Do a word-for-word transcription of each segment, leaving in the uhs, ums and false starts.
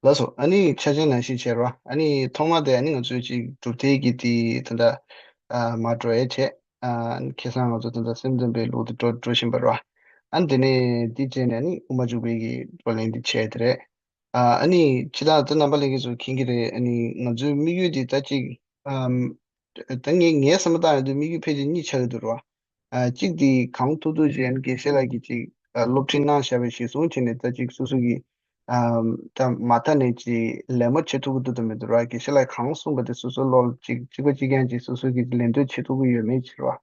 ལགས་སོ། ཨ་ནི་ཆ་ཅན་ནང་བཞིན་བྱས་རོ། ཨ་ནི་ཐོག་མ་དེ་ཨ་ནི་ང་ཚོས་ཅིག་གྲུབ་མཐའི་གི་དེ་ད་ལྟ་ཨ་མ་འགྲོ་ཡས་བྱས། ཨ་ཁ་སང་ང་ཚོ་ད་ལྟ་སེམས་ཙམ་པའི་ལུགས་དེ་འགྲོ་འགྲོ་བཞིན་པ་རོ། ཨ་ནི་དེ་ནས་འདི་བྱས་ནས་ཨ་ནི་དབུ་མ་འཇུག་པའི་གི་བགྲོ་གླེང་འདི་བྱས་དེ་རེད། ཨ་ཨ་ནི་ཕྱི་ལ་ད་རྣམ་པ་ལྷན་རྒྱས་ཚོ་མཁྱེན་གྱི་རེད། ཨ་ནི་ང་ཚོའི་དམིགས་ཡུལ་འདི་ད་ཅིག་ཨམ། ད་ངས་ངའི་བསམ་བློ་བཏང་ཡོང་དུས་དམིགས་ཡུལ་ཕལ་ཆེར་གཉིས་ཆགས་ཀྱི་འདུག་རོ། ཨ་གཅིག་དེ་གང་ཐུབ་ཐུབ་ཅིག་ཨ་ནི་དགེ་བཤེས་ལགས་ཀྱིས་ཅིག་ཨ་སློབ་ཁྲིད་གནང་བཞག་པ་གཞིར་བཟུང་བྱས་ནས་ད་ཅིག་སོ་སོ་གི་ཨམ། ད་མ་མཐའ་ནས་ཅིག་ལད་མོ་བྱེད་ཐུབ་ཀྱི་འདུག་དང་མི་འདུག་རོ། དགེ་བཤེས་ལགས་གང་གསུངས་པ་དེ་སོ་སོའི་བློ་ལ་ཅིག་གཅིག་པ་གཅིག་རྐྱང་ཅིག་སོ་སོ་གིས་ལེན་འདོད་བྱེད་ཐུབ་ཀྱི་ཡོད་མེད་ཅིག་རོ།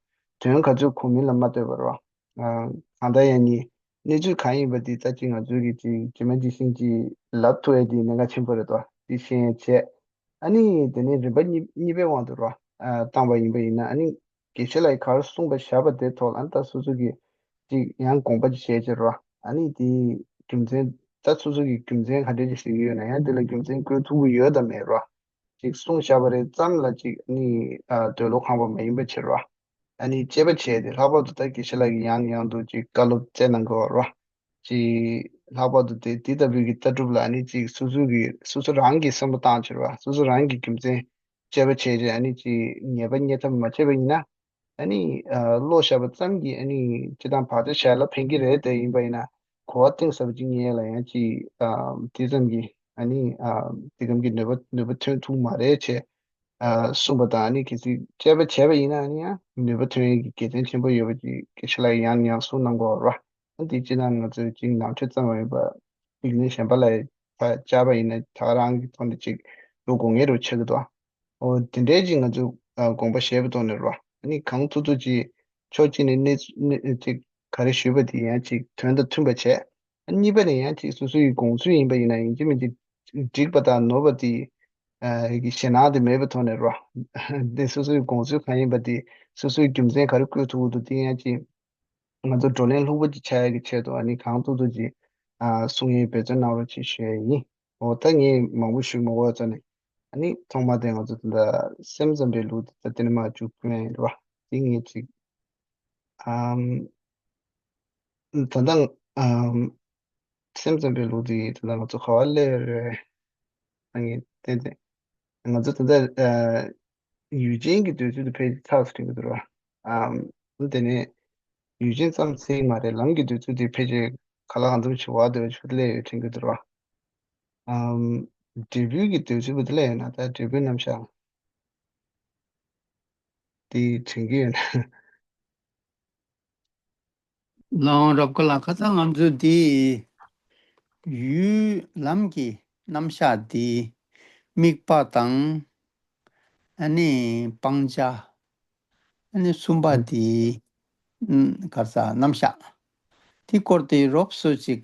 དོན་ག་ཚོད་གོ་མིན་ལ་མ་ལྟོས་པར་རོ། ཨ། གང་ལྟར་ཡང་ནི་གནས་ཚུལ་གང་ཡིན་པ་འདི་ད་ཅིག་ང་ཚོས་ཀྱིས་ཅིག་ཇི་མ་ཇི་བཞིན་ཅིག་ལབ་ཐུབ་ཡས་འདི་གནད་འགག་ཆེན་པོ་རེད་དོ། འདི་ཤེས་ཡས་བྱས། ཨ་ནི་དེ་ནས་རིམ་པ་གཉིས་གཉིས་པའི་དབང་དུ་རོ། ཨ་བཏང་བ་ཡིན་པ་ཡིན་ན་ཨ་ནི་དགེ་བཤེས་ལགས་ཀྱིས་ག་རེ་གསུངས་པ་བཞག་པ་དེ་ཐོག་ལ་ཨ་ནི་ད་སོ་སོ་གིས་ཅིག་ཡང་དགོངས་པ་ཅིག་བཞེས་བྱས་རོ། ཨ་ནི་དེའི་རྒྱུ་མཚན་ད་སོ་སོ་གིས་རྒྱུ་མཚན་ག་འདྲས་ཅིག་ཞིག་ཡོད་ན་ཡང་དེ་ལ་རྒྱུ་མཚན་བཀོད་ཐུབ་ཀྱི་ཡོད་དམ་མེད་རོ། ཅིག་གསུངས་བཞག་པ་རེད་ཙམ་ལ་ཅིག་ནི་ཨ་འདོད་བློ་ཁེངས་པ་མ་ཡིན་པ་བྱེད་རོགས། ཨ་ནི་དཔྱད་པ་བྱས་ཏེ་ལྷག་པར་དུ་ད་དགེ་བཤེས་ལགས་ཀྱིས་ཡང་ནས་ཡང་དུ་ཅིག་བཀའ་སློབ་སྩལ་གནང་དགོས་རོགས། ཅིག་ལྷག་པར་དུ་དེ་དེ་ལྟ་བུའི་གི་ལྟ་གྲུབ་ལ་ཨ་ནི་ཅིག་སོ་སོ་གི་སོ་སོ་རང་གིས་བསམ་བློ་བཏང་བྱེད་རོགས། སོ་སོ་རང་གིས་རྒྱུ་མཚན་དཔྱད་པ་བྱས་རྗེས་ཨ་ནི་ཅིག་ཉེས་པ་རྙེད་ཐབས་མ་བྱས་པ་ཡིན་ན། ཨ་ནི་ཨ་བློ་བཞག་པ་ཙམ་གྱིས་ཨ་ནི་སྤྱི་བཏང་བག་ཆགས་བཞག་ལ་ཕན་གྱི་རེད། དེ་ཡིན་པ་ཡིན་ན་གོ་བ་གཏིང་ཟབ་པ་ཅིག་རྙེད་ལ་ཡང་ཅིག་ཨ་དེ་ཙམ་གྱིས་ཨ་ནི་ཨ་དེ་ཙམ་གྱིས་ནུས་པ་ནུས་པ་ཐོན་ཐུབ་མ་རེད་ཅེས་ཨ་གསུངས་པ་དང་། ཨ་ནི་གལ་སྲིད་དཔྱད་པ་བྱས་པ་ཡིན་ན་ཨ་ནི་ཡང་ནུས་པ་ཐོན་ཡས་ཀྱི་དགེ་མཚན་ཆེན་པོ་ཡོད་པ་ཅིག་དགེ་བཤེས་ལགས་ཡང་ནས་ཡང་གསུངས་གནང་དགོས་ར། ཨ་འདི་སྤྱི་བཏང་ང་ཚོས་ཅིག་ནང་ཆོས་ཙམ་མ་ཡིན་པ་དེ་ནས་གཞན་པ་ལ་ཕར་བཅར་བ་ཡིན་ན་ད་ག་རང་གི་ཐོག་ནས་ཅིག་འགྲོ་དགོས་ངེས་རུ་ཆགས་ཀྱི་འདུག་འོ་དེ་འདྲའི་ཅིག་ང་ཚོས་ཨ་དགོངས་པ་བཞེས་པའི་ཐོག་ནས་རོ། ཨ་ནི་གང་ཐུབ་ཐུབ་ཅིག་ཕྱོགས་གཅིག་ནས་གནས་གནས་ཅིག་ག་རེ་ཞུས་པ་དེ་ཡང་ཅིག་དོན་དང་མཐུན་པ་བྱས། ཨ་གཉིས་པ་ནས་ཡང་ཅིག་སོ་སོའི་དགོངས་ཚུལ་ཡིན་པ་ཡིན་ན་ཡིན་གཅིག་མིན་གཅིག་འགྲིག་པ་དང་ནོར་བ་དེ་ཨ་གི་ཞེད་སྣང་དེ་མེད་པའི་ཐོག་ནས་རོ། དེ་སོ་སོའི་དགོངས་ཚུལ་གང་ཡིན་པ་དེ་སོ་སོའི་རྒྱུ་མཚན་ག་རེ་བཀོད་ཐུབ་ཀྱི་འདུག་དེ་ཡང་ཅིག་ང་ཚོ་བགྲོ་གླེང་ལྷུག་པོ་ཅིག་བྱ་ཡག་གི་ཆེད་དུ་ཨ་ནི་གང་ཐུབ་ཐུབ་ཅིག་ཨ་གསུང་ཡས་འབད་བརྩོན་གནང་རོགས་ཅེས་ཞུ་ཡས་ཡིན། འོ་ད་ངས་མང་པོ་ཞུ་མ་དགོས་ཙང་ནས། ཨ་ནི་ཐོག་མ་དེ་ང་ཚོ་ད་ལྟ་སེམས་ཙམ་པའི་ལུགས་དེ་ད་དེ་ནས་མར་མཇུག་སྐྱོང་ཡས་རེད་བ། དེ་ངས་ཅིག་ཨམ། ད་ལྟ་ཨམ། སེམས་ཙམ་པའི་ལུགས་དེ་ད་ལྟ་ང་ཚོ་ག་བ་སླེབས་རེད། ཨ་ངས་ཏན་ཏན་ང་ཚོ་ད་ལྟ་ཨ། ཡུལ་ཅན་གྱི་འདོད་ཚུལ་དེ་ཕལ་ཆེར་ཚར་སོང་དྲན་གྱི་འདུག་ར། ཨམ། དེ་ནས་ཡུལ་ཅན་ཙམ་ཟིན་མ་རེད། ལམ་གྱི་འདོད་ཚུལ་དེ་ཕལ་ཆེར་ག་ལ་གང་འཚམ་ཞིག་བར་དུ་ཆུ་ལས་ཡོད་དྲན་གྱི་འདུག་ར། ཨམ། འབྲས་བུའི་གི་འདོད་ཚུལ་བུ་དེ་ལས་ཡོད་ན་ད་འབྲས་བུའི་རྣམ་གཞག་དེ་དྲན་གྱི་ཡོད་ན། ལའང་རབ་དགའ་ལགས། ཁ་སང་ང་ཚོས་འདི་ཡུལ་ལམ་གྱི་རྣམ་གཞག་འདི་དམིགས་པ་དང་ཨ་ནི་སྤང་བྱ། ཨ་ནི་གསུམ་པ་འདི་ཨུམ་ག་རེ་ཟ་རྣམ་གཞག་དེ་སྐོར་དེ་རོབ་སུ་ཅིག་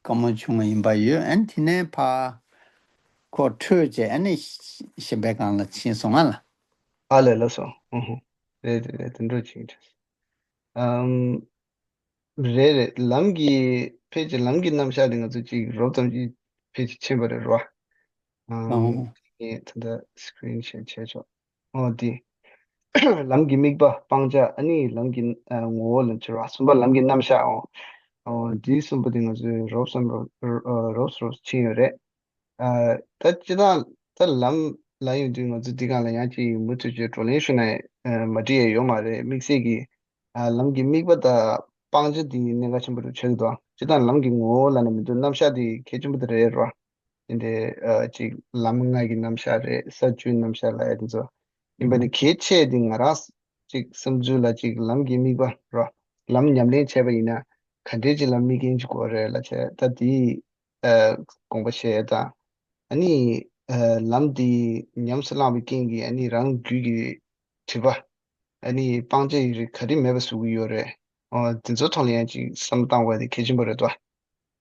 བཀའ་མོལ་བྱུང་བ་ཡིན་པ་ཡོད། ཨ་ནི་དེ་ནས་ཕར་ཁོ་འཕྲོས་བྱས་ཨ་ནི་གཞན་པའི་སྒང་ལ་ཕྱིན་སོང་ང་ལ། ཨ་ལས་ལགས་སོ། ཨུ་ཧུ། རེད་རེད་རེད། དེ་འདྲ་ཅིག་ཡིན། ཨམ། རེད་རེད། ལམ་གྱི་ཕལ་ཆེར་ལམ་གྱི་རྣམ་གཞག་དེ་ང་ཚོ་ཅིག་རོབ་ཙམ་ཅིག་ཕལ་ཆེར་ཕྱིན་པ་རེད་རོ། ཨམ། ཨོ། ངས་ད་ལྟ་སི་ཀི་རིན་ཤེར་བྱས་ཆོག་ཨོ་དེ། ལམ་གྱི་དམིགས་པ་སྤང་བྱ། ཨ་ནི་ལམ་གྱི་ཨ་ངོ་བོ་ལ་འཆར་བ། གསུམ་པ་ལམ་གྱི་རྣམ་གཞག་ཨོ། ཨོ་དེ་གསུམ་པོ་དེ་ང་ཚོས་རོབ་ཙམ་རོབ་རོབ་རོབ་ཕྱིན་ཡོད་རེད། ཨ་ད་སྤྱིར་བཏང་ད་ལམ་ལ་ཡོང་དུས་ང་ཚོ་འདི་སྒང་ལ་ཡང་ཅིག་མུ་མཐུད་ཀྱི་བགྲོ་གླེང་ཞུ་ན་ཨ་མ་འགྲིག་ཡ་ཡོད་མ་རེད། དམིགས་བསལ་གྱི་ཨ་ལམ་གྱི་དམིགས་པ་དང་སྤང་བྱ་འདི་གནད་འགག་ཆེན་པོ་རུ་ཆགས་ཀྱི་འདུག་སྤྱིར་བཏང་ལམ་གྱི་ངོ་བོ་ལབ་ན་མི་འདུག་རྣམ་གཞག་འདི་གལ་ཆེན་པོ་དེ་རེད་རོ། དེ་འདྲའི་ཨ་ཅིག་ལམ་ལྔ་གི་རྣམ་གཞག་རེད། ས་བཅུའི་རྣམ་གཞག་ལབ་ཡ་དེ་ཚོ་ཡིན་པ་ནི་གལ་ཆེ་འདི་ང་རང་ཅིག་བསམ་ཚུལ་ལ་ཅིག་ལམ་གྱི་དམིགས་པ་རོ། ལམ་ཉམས་ལེན་བྱས་པ་ཡིན་ན་ག་འདྲའི་ཅིག་ལ་དམིགས་མཁན་ཅིག་དགོས་རེད་ལབ་བྱས་ད་དེའི། ཨ་དགོངས་པ་བཞེས་དང་། ཨ་ནི་ཨ་ལམ་འདི་ཉམས་སུ་བླངས་པའི་རྐྱེན་གྱིས་ཨ་ནི་རང་རྒྱུད་ཀྱི་དྲི་མ་ཨ་ནི་སྤང་བྱ་ཡི་རིགས་ག་རེ་མེད་པ་བཟོ་གི་ཡོད་རེད། ཨོ་དེ་ཚོ་ཐོག་ལ་ཡང་ཅིག་བསམ་བློ་བཏང་དགོས་དེ་གལ་ཆེན་པོ་རེད་དོ།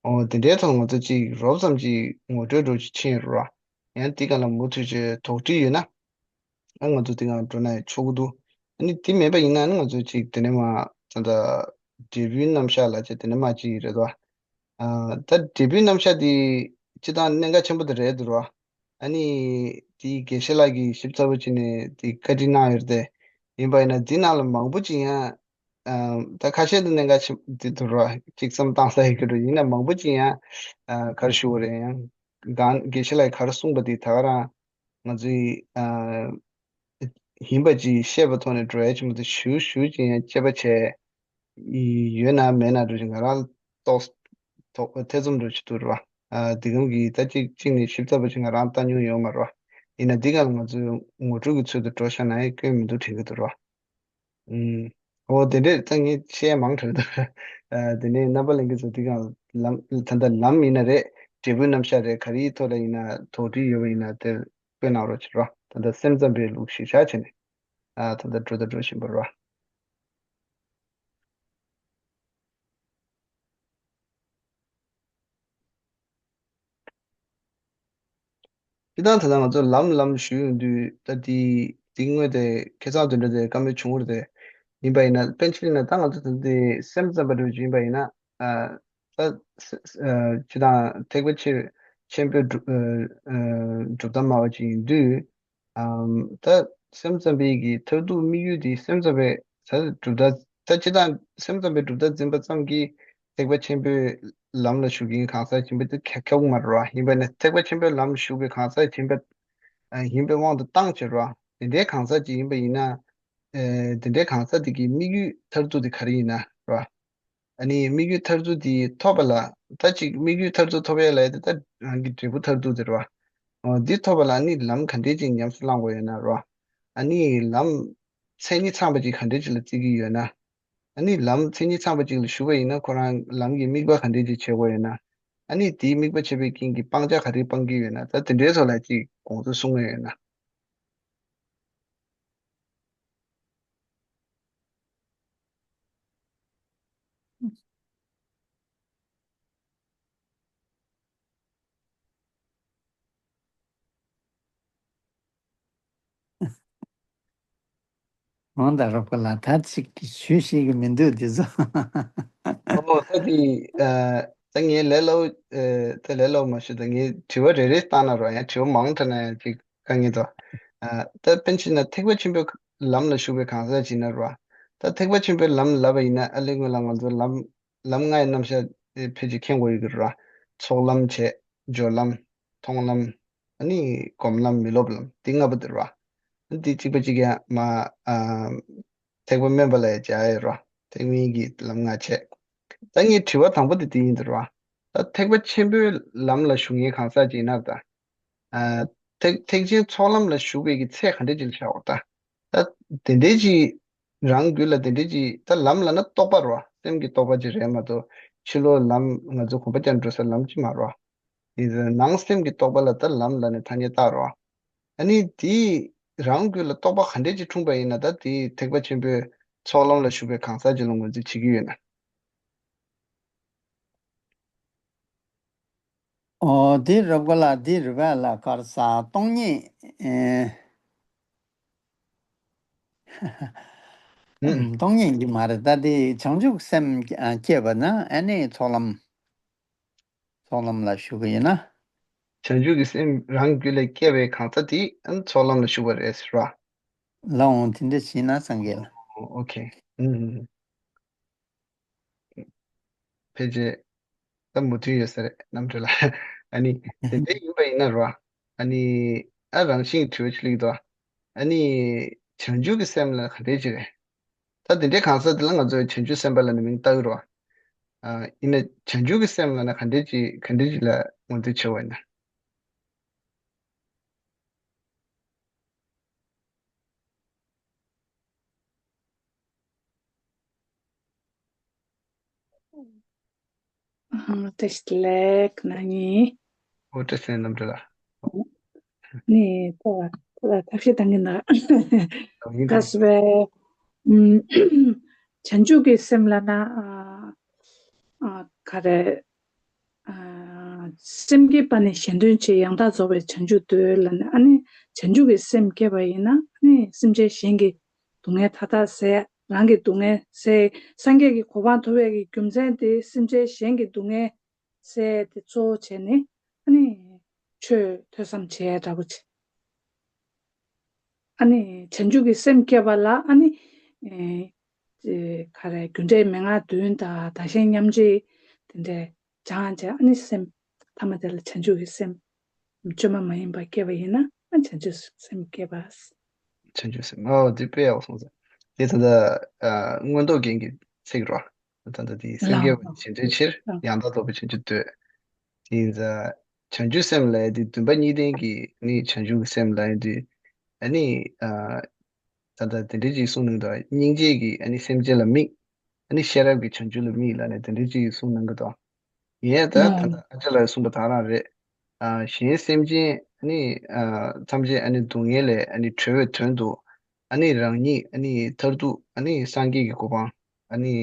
ཨོ་དེ་འདྲའི་ཐོག་ང་ཚོ་ཅིག་རོབ་ཙམ་ཅིག་ངོ་སྤྲོད་འདྲ་ཅིག་ཕྱིན་རོགས། ཡང་དེ་ག་ལ་མུ་མཐུད་ཅིག་དོགས་འདྲི་ཡོད་ན། ཨ་ང་ཚོ་དེ་ག་འགྲོ་ན་ཆོག་གི་འདུག་ཨ་ནི་དེ་མེད་པ་ཡིན་ན་ཨ་ནི་ང་ཚོ་ཅིག་དེ་ནས་མ་ད་ལྟ་འབྲས་བུའི་རྣམ་གཞག་ལབ་བྱས་དེ་ནས་མ་ཅིག་རེད་དོ། ཨ་ད་འབྲས་བུའི་རྣམ་གཞག་དེ་སྤྱིར་བཏང་གནད་འགག་ཆེན་པོ་དེ་རེད་འདུག་རོ། ཨ་ནི་དེ་དགེ་བཤེས་ལགས་ཀྱིས་ཞིབ་ཚགས་པོ་བྱས་ནས་དེ་བཀའ་འདྲི་གནང་ཡོད་རེད་དེ། ཡིན་པ་ཡིན་ན་འདི་ནང་ལ་མང་པོ་ཅིག་ཡང་ཨ་ད་ཁ་ཤས་དེ་གནད་འགག་ཆེན་པོ་དེ་འདུག་རོ། ཅིག་བསམ་བཏང་ས་ཡོད་ཀྱི་རེད། ཡིན་ན་མང་པོ་ཅིག་ཡང་ཨ་ག་རེ་ཞུ་དགོས་རེད། ཡང་ གང་དགེ་བཤེས་ལགས་ཀྱིས་ག་རེ་གསུངས་པ་དེ་ད་ག་རང་ང་ཚོའི་ཨ་ཡིན་པ་ཅིག་ཤེས་པའི་ཐོག་ནས་འགྲོ་ཡ་ཆེན་པོ་དེ་ཞུ་ཞུ་ཅིག་ཡང་དཔྱད་པ་བྱས་ཡོད་ན་མེད་ན་འགྲོ་ཞིག་ང་རང་ཏོག་ཏོག་ཐེ་ཚོམ་འགྲོ་ཞིག་འདུག་ར་བ། ཨ་དེ་གམ་གྱི་ད་ཅིག་ཅིག་ནས་ཞིབ་ཚགས་པ་ཅིག་ང་རང་ལྟ་མྱོང་ཡོད་མ་རེད་བ། ཡིན་ན་འདི་ག་ལ་ང་ཚོས་ངོ་སྤྲོད་ཀྱི་ཚུལ་དུ་འགྲོ་ཤ་ན་ཡང་སྐྱོན་མི་འདུག་དྲན་གྱི་འདུག་ར་བ། ཨུམ། ཨོ་དེ་འདྲས་ད་ངས་བཤད་མང་དྲགས་འདུག་ཨ་དེ་ནས་རྣམ་པ་ལྷན་རྒྱས་ཚོ་འདི་ག་ལ་ལམ་ད་ལྟ་ལམ་ཡིན་ན་རེད། འབྲས་བུའི་རྣམ་གཞག་རེད། ག་རེའི་ཐོག་ལ་ཡིན་ན་དོགས་འདྲི་ཡོད་པ་ཡིན་ན་དེར་བཀོད་གནང་རོགས་བྱེད་རོགས། ད་ལྟ་སེམས་ཙམ་པའི་ལུགས་ཤིག་བཞག་བྱས་ནས་ཨ་ད་ལྟ་འགྲོ་ད་འགྲོ་བཞིན་པ་རོགས། སྤྱིར་བཏང་ད་ལྟ་ང་ཚོ་ལམ་ལམ་ཞུ་ཡོང་དུས་ད་དེ་དེ་དངོས་དེ་ཁ་སང་དེ་འདྲ་དེ་བཀའ་མོལ་བྱུང་བ་རེད། དེ་ཡིན་པ་ཡིན་ན་དཔེ་ཆ་ཡིན་ན་ད་ང་ཚོ་ད་དེ་སེམས་ཙམ་པ་འདྲ་བོ་ཅིག་ཡིན་པ་ཡིན་ན་ཨ་ད་སྤྱིར་བཏང་ཐེག་པ་ཆེ་ཆེན་པོའི་གྲུབ་ཨ་ཨ་གྲུབ་མཐའ་སྨྲ་བ་ཅིག་ཡིན་དུས། ཨམ། ད་སེམས་ཙམ་པའི་གི་མཐར་ཐུག་དམིགས་ཡུལ་དེ་སེམས་ཙམ་པའི་ད་གྲུབ་མཐའ་ད་སྤྱིར་བཏང་སེམས་ཙམ་པའི་གྲུབ་མཐའ་འཛིན་པ་ཙམ་གྱིས་ཐེག་པ་ཆེན་པོའི་ལམ་ལ་ཞུགས་མཁན་གང་ཟག་ཡིན་པ་དེ་ཁྱབ་ཁྱབ་མ་རེད་བ། ཡིན་པ་ནི་ཐེག་པ་ཆེན་པོའི་ལམ་ཞུགས་པའི་གང་ཟག་ཡིན་པ་ཨ་ཡིན་པའི་དབང་དུ་བཏང་བྱས་རེད་བ། དེ་འདྲའི་གང་ཟག་ཅིག་ཡིན་པ་ཡིན་ན་ཨེ་དེ་འདྲའི་གང་ཟག་དེ་གི་དམིགས་ཡུལ་མཐར་ཐུག་དེ་ག་རེ་ཡིན་ན་རེད་བ། ཨ་ནི་དམིགས་ཡུལ་མཐར་ཐུག་དེ་ཐོབ་པ་ལ་ད་ཅིག་དམིགས་ཡུལ་མཐར་ཐུག་ཐོབ་ཡ་ལ་ཡ་དེ་ད་རང་གི་འབྲས་བུ་མཐར་ཐུག་དེ་རེད་བ། འོ་འདི་ཐོབ་པ་ལ་ཨ་ནི་ལམ་ག་འདྲས་ཅིག་ཉམས་སུ་བླང་དགོས་ཡོད་ན་རེད་བ། ཨ་ནི་ལམ་མཚན་ཉིད་ཚང་བ་ཅིག་ག་འདྲས་ཅིག་ལ་བརྩི་གི་ཡོད་ན། ཨ་ནི་ལམ་མཚན་ཉིད་ཚང་བ་ཅིག་ལ་ཞུགས་པ་ཡིན་ན་ཁོ་རང་ལམ་གྱི་དམིགས་པ་ག་འདྲས་ཅིག་བྱེད་དགོས་ཡོད་ན། ཨ་ནི་དེའི་དམིགས་པ་བྱེད་པའི་རྐྱེན་གྱིས་སྤང་བྱ་ག་རེ་སྤང་གི་ཡོད་ན་ད་དེ་འདྲའི་ཐོག་ལ་ཅིག་དགོངས་ཚུལ་གསུང་གི་ཡོད་ན། འོང་ད་རོགས་པ་ལ་ད་ཅིག་ཞུ་ཤེས་ཀྱི་མི་འདུག་འདི་ཚོ། ཨོ་ད་དེ་ཨ་ད་ངའི་ལས་སླ་པོ་ཨ་ད་ལས་སླ་པོ་མ་ཞུ་ད་ངའི་དྲི་བ་རེ་རེ་བཏང་ན་རོགས། ཡང་དྲི་བ་མང་དྲགས་ན་ཡང་ཅིག་དཀའ་ངལ་འདུག་ཨ་ད་དཔེ་བྱས་ན་ཐེག་པ་ཆེན་པོའི་ལམ་ལ་ཞུགས་པའི་གང་ཟག་ཅིག་ཡིན་ན་རོགས། ད་ཐེག་པ་ཆེན་པོའི་ལམ་ལབ་པ་ཡིན་ན་ཨ་ལས་སྔོན་ལ་ང་ཚོ་ལམ་ལམ་ལྔའི་རྣམ་གཞག་ཨེ་ཕལ་ཆེར་མཁྱེན་དགོས་ཡོད་ཀྱི་རེད་བ། ཚོགས་ལམ་བྱས། སྦྱོར་ལམ། མཐོང་ལམ། ཨ་ནི་སྒོམ་ལམ་མི་སློབ་ལམ་འདི་ལྔ་པོ་དེ་རེད་བ། ཨ་ནི་འདི་གཅིག་པ་གཅིག་ཡང་མ་ཨ་ཐེག་པ་དམན་པ་ལ་ཡང་སྦྱར་ཡོད་རེད་བ། ཐེག་དམན་གྱི་ལམ་ལྔ་བྱས། ད་ངའི་དྲི་བ་དང་པོ་དེ་འདི་ཡིན་ད་རེད་བ། ད་ཐེག་པ་ཆེན་པོའི་ལམ་ལ་ཞུགས་མཁན་གང་ཟག་ཅིག་ཡིན་ན་ད། ཨ་ཐེག་ཐེག་ཆེན་ཚོགས་ལམ་ལ་ཞུགས་པའི་གི་ཚད་ག་འདྲ་ཅིག་ལ་བཞག་པ་ད། ད་དེ་འདྲའི་ཅིག་རང་རྒྱུད་ལ་དེ་འདྲའི་ཅིག་ད་ལམ་ལབ་ན་རྟོག་པ་རེད་བ། སེམས་ཀྱི་རྟོག་པ་ཅིག་རེད་མ་གཏོགས་ཕྱི་ལོགས་ལམ་ང་ཚོ་གོམ་པ་རྒྱབ་འགྲོ་ས་ལམ་ཅིག་མ་རེད་བ། དེ་ནང་སེམས་ཀྱི་རྟོག་པ་ལ་ད་ལམ་ལབ་ནས་ཐ་སྙད་བཏགས་རེད་བ། ཨ་ནི་དེ་རང་རྒྱུད་ལ་རྟོག་པ་ག་འདྲས་ཅིག་འཁྲུངས་པ་ཡིན་ན་ད་དེ་ཐེག་པ་ཆེན་པོའི་ཚོགས་ལམ་ལ་ཞུགས་པའི་གང་ཟག་ཅིག་ལ་ངོས་འཛིན་བྱེད་ཀྱི་ཡོད་ན། ཨོ་དེ་རབ་དགའ་ལགས་དེ་རེད་པས་ལགས། ག་རེ་ཟ་སྟོང་ཉིད་ཨེ། ཨུམ། སྟོང་ཉིད་ཀྱི་མ་རེད། ད་དེ་བྱང་ཆུབ་སེམས་སྐྱེས་པ་ན་ཨ་ནི་ཚོགས་ལམ་ཚོགས་ལམ་ལ་ཞུགས་ཀྱི་ཡིན་ན། བྱང་ཆུབ་ཀྱི་སེམས་རང་རྒྱུད་ལ་སྐྱེས་པའི་གང་ཟག་དེ་ཨ་ནི་ཚོགས་ལམ་ལ་ཞུགས་པ་རེད་ཟེར་བ། ལགས་འོང་དེ་འདྲ་བྱས་ན་སངས་རྒྱས་ལ། ཨོ་ཨོ་ཁེ། ཨུམ། ཕལ་ཆེར་ད་མོས་མཐུན་ཡོད་ས་རེད་རྣམ་གྲོལ་ལགས། ཨ་ནི་དེ་འདྲ་ཡིན་པ་ཡིན་ན་རོ། ཨ་ནི་ཨ་རང་བཞིན་གྱི་དྲི་བ་ཅིག་སླེབས་འདུག་ཨ་ནི་བྱང་ཆུབ་ཀྱི་སེམས་ལ་ག་འདྲས་ཅིག་རེད། ད་དེ་འདྲའི་གང་ཟག་དེ་ལ་ང་ཚོས་བྱང་ཆུབ་སེམས་དཔའ་ལབ་ནས་མིང་བཏགས་ཀྱི་རེད་བ། ཨ་ཡིན་ན་བྱང་ཆུབ་ཀྱི་སེམས་ལབ་ན་ག་འདྲས་ཅིག་ག་འདྲས་ཅིག་ལ་ངོས་འཛིན་བྱེད་པ་ཡིན་ན། ཨ་བཀྲ་ཤིས་བདེ་ལེགས་ན་ནིང་། ཨོ་བཀྲ་ཤིས་བདེ་ལེགས་རྣམ་གྲོལ་ལགས། ནི་ད་ད་ཐབས་ཤེས་གཏང་གི་འདུག་ཡིན་ག་ད་སི་བའི་ཨུམ། བྱང་ཆུབ་ཀྱི་སེམས་ལབ་ན་ཨ་ཨ་ག་རེ་ཨ་སེམས་བསྐྱེད་པ་ནི་གཞན་དོན་བྱེད། ཡང་དག་རྫོགས་པའི་བྱང་ཆུབ་འདོད་ལབ་ནས། ཨ་ནི་བྱང་ཆུབ་ཀྱི་སེམས་བསྐྱེད་པ་ཡིན་ན་ཨ་ནི་སེམས་ཅན་གཞན་གྱི་སྡུག་བསྔལ་མཐའ་དག་བསལ། རང་གི་སྡུག་བསྔལ་བསལ། སངས་རྒྱས་ཀྱི་གོ་འཕང་ཐོབ་པའི་གི་རྒྱུ་མཚན་དེ་སེམས་ཅན་གཞན་གྱི་སྡུག་བསྔལ་བསལ་ཏེ་གཙོ་བོ་བྱས་ནས་ཨ་ནི་ཆོས་ཐོས་བསམ་བྱེད་ཡ་འདྲ་པོ་བྱེད། ཨ་ནི་བྱང་ཆུབ་ཀྱི་སེམས་བསྐྱེད་པ་ལ་ཨ་ནི་ཨེ་ཅེ་ག་རེ་རྒྱུ་འབྲས་མན་ངག་བདུན་དང་བདག་གཞན་མཉམ་བརྗེ་དེ་འདྲས་སྦྱང་བྱས། ཨ་ནི་སེམས་ཐ་མ་དེ་ལ་བྱང་ཆུབ་ཀྱི་སེམས་ བཅོས་མ་མ་ཡིན་པ་སྐྱེས་པ་ཡིན་ན་ཨ་བྱང་ཆུབ་སེམས་སྐྱེས་པ། བྱང་ཆུབ་སེམས། ཨོ་དེ་དཔེ་ཡག་པོ་གསུངས་སོང་། དེ་ད་ལྟ་ཨ་མངོན་རྟོགས་རྒྱན་གྱི་ཚིག་རོ། ད་ལྟ་དེ་སེམས་བསྐྱེད་པ་ནི་བྱང་ཆུབ་ཕྱིར། ཡང་དག་རྫོགས་པའི་བྱང་ཆུབ་འདོད། དེ་ཡིན་ཙང་བྱང་ཆུབ་སེམས་ལབ་ཡ་དེ་བདེན་པ་གཉིས་ལྡན་གྱི་ནི་བྱང་ཆུབ་ཀྱི་སེམས་ལབ་ཡ་དེ། ཨ་ནི་ཨ་ད་ལྟ་དེ་འདྲའི་ཅིག་གསུངས་གནང་འདུག་སྙིང་རྗེ་གིས་ཨ་ནི་སེམས་ཅན་ལ་དམིགས། ཨ་ནི་ཤེས་རབ་ཀྱིས་བྱང་ཆུབ་ལ་དམིགས་ལབ་ནས་དེ་འདྲའི་ཅིག་གསུངས་གནང་གི་འདུག་ཡིན་ཡང་ད་ད་ལྟ་ཨ་ཅག་ལགས་གསུངས་པ་དེ་རང་རེད། ཨ་གཞན་སེམས་ཅན་ཨ་ནི་ཨ་ཐམས་ཅད་ཨ་ནི་སྡུག་བསྔལ་ལས་ཨ་ནི་གྲོལ་བའི་དོན་དུ། ཨ་ནི་རང་ཉིད་ཨ་ནི་མཐར་ཐུག་ཨ་ནི་སངས་རྒྱས་ཀྱི་གོ་འཕང་ཨ་ནི་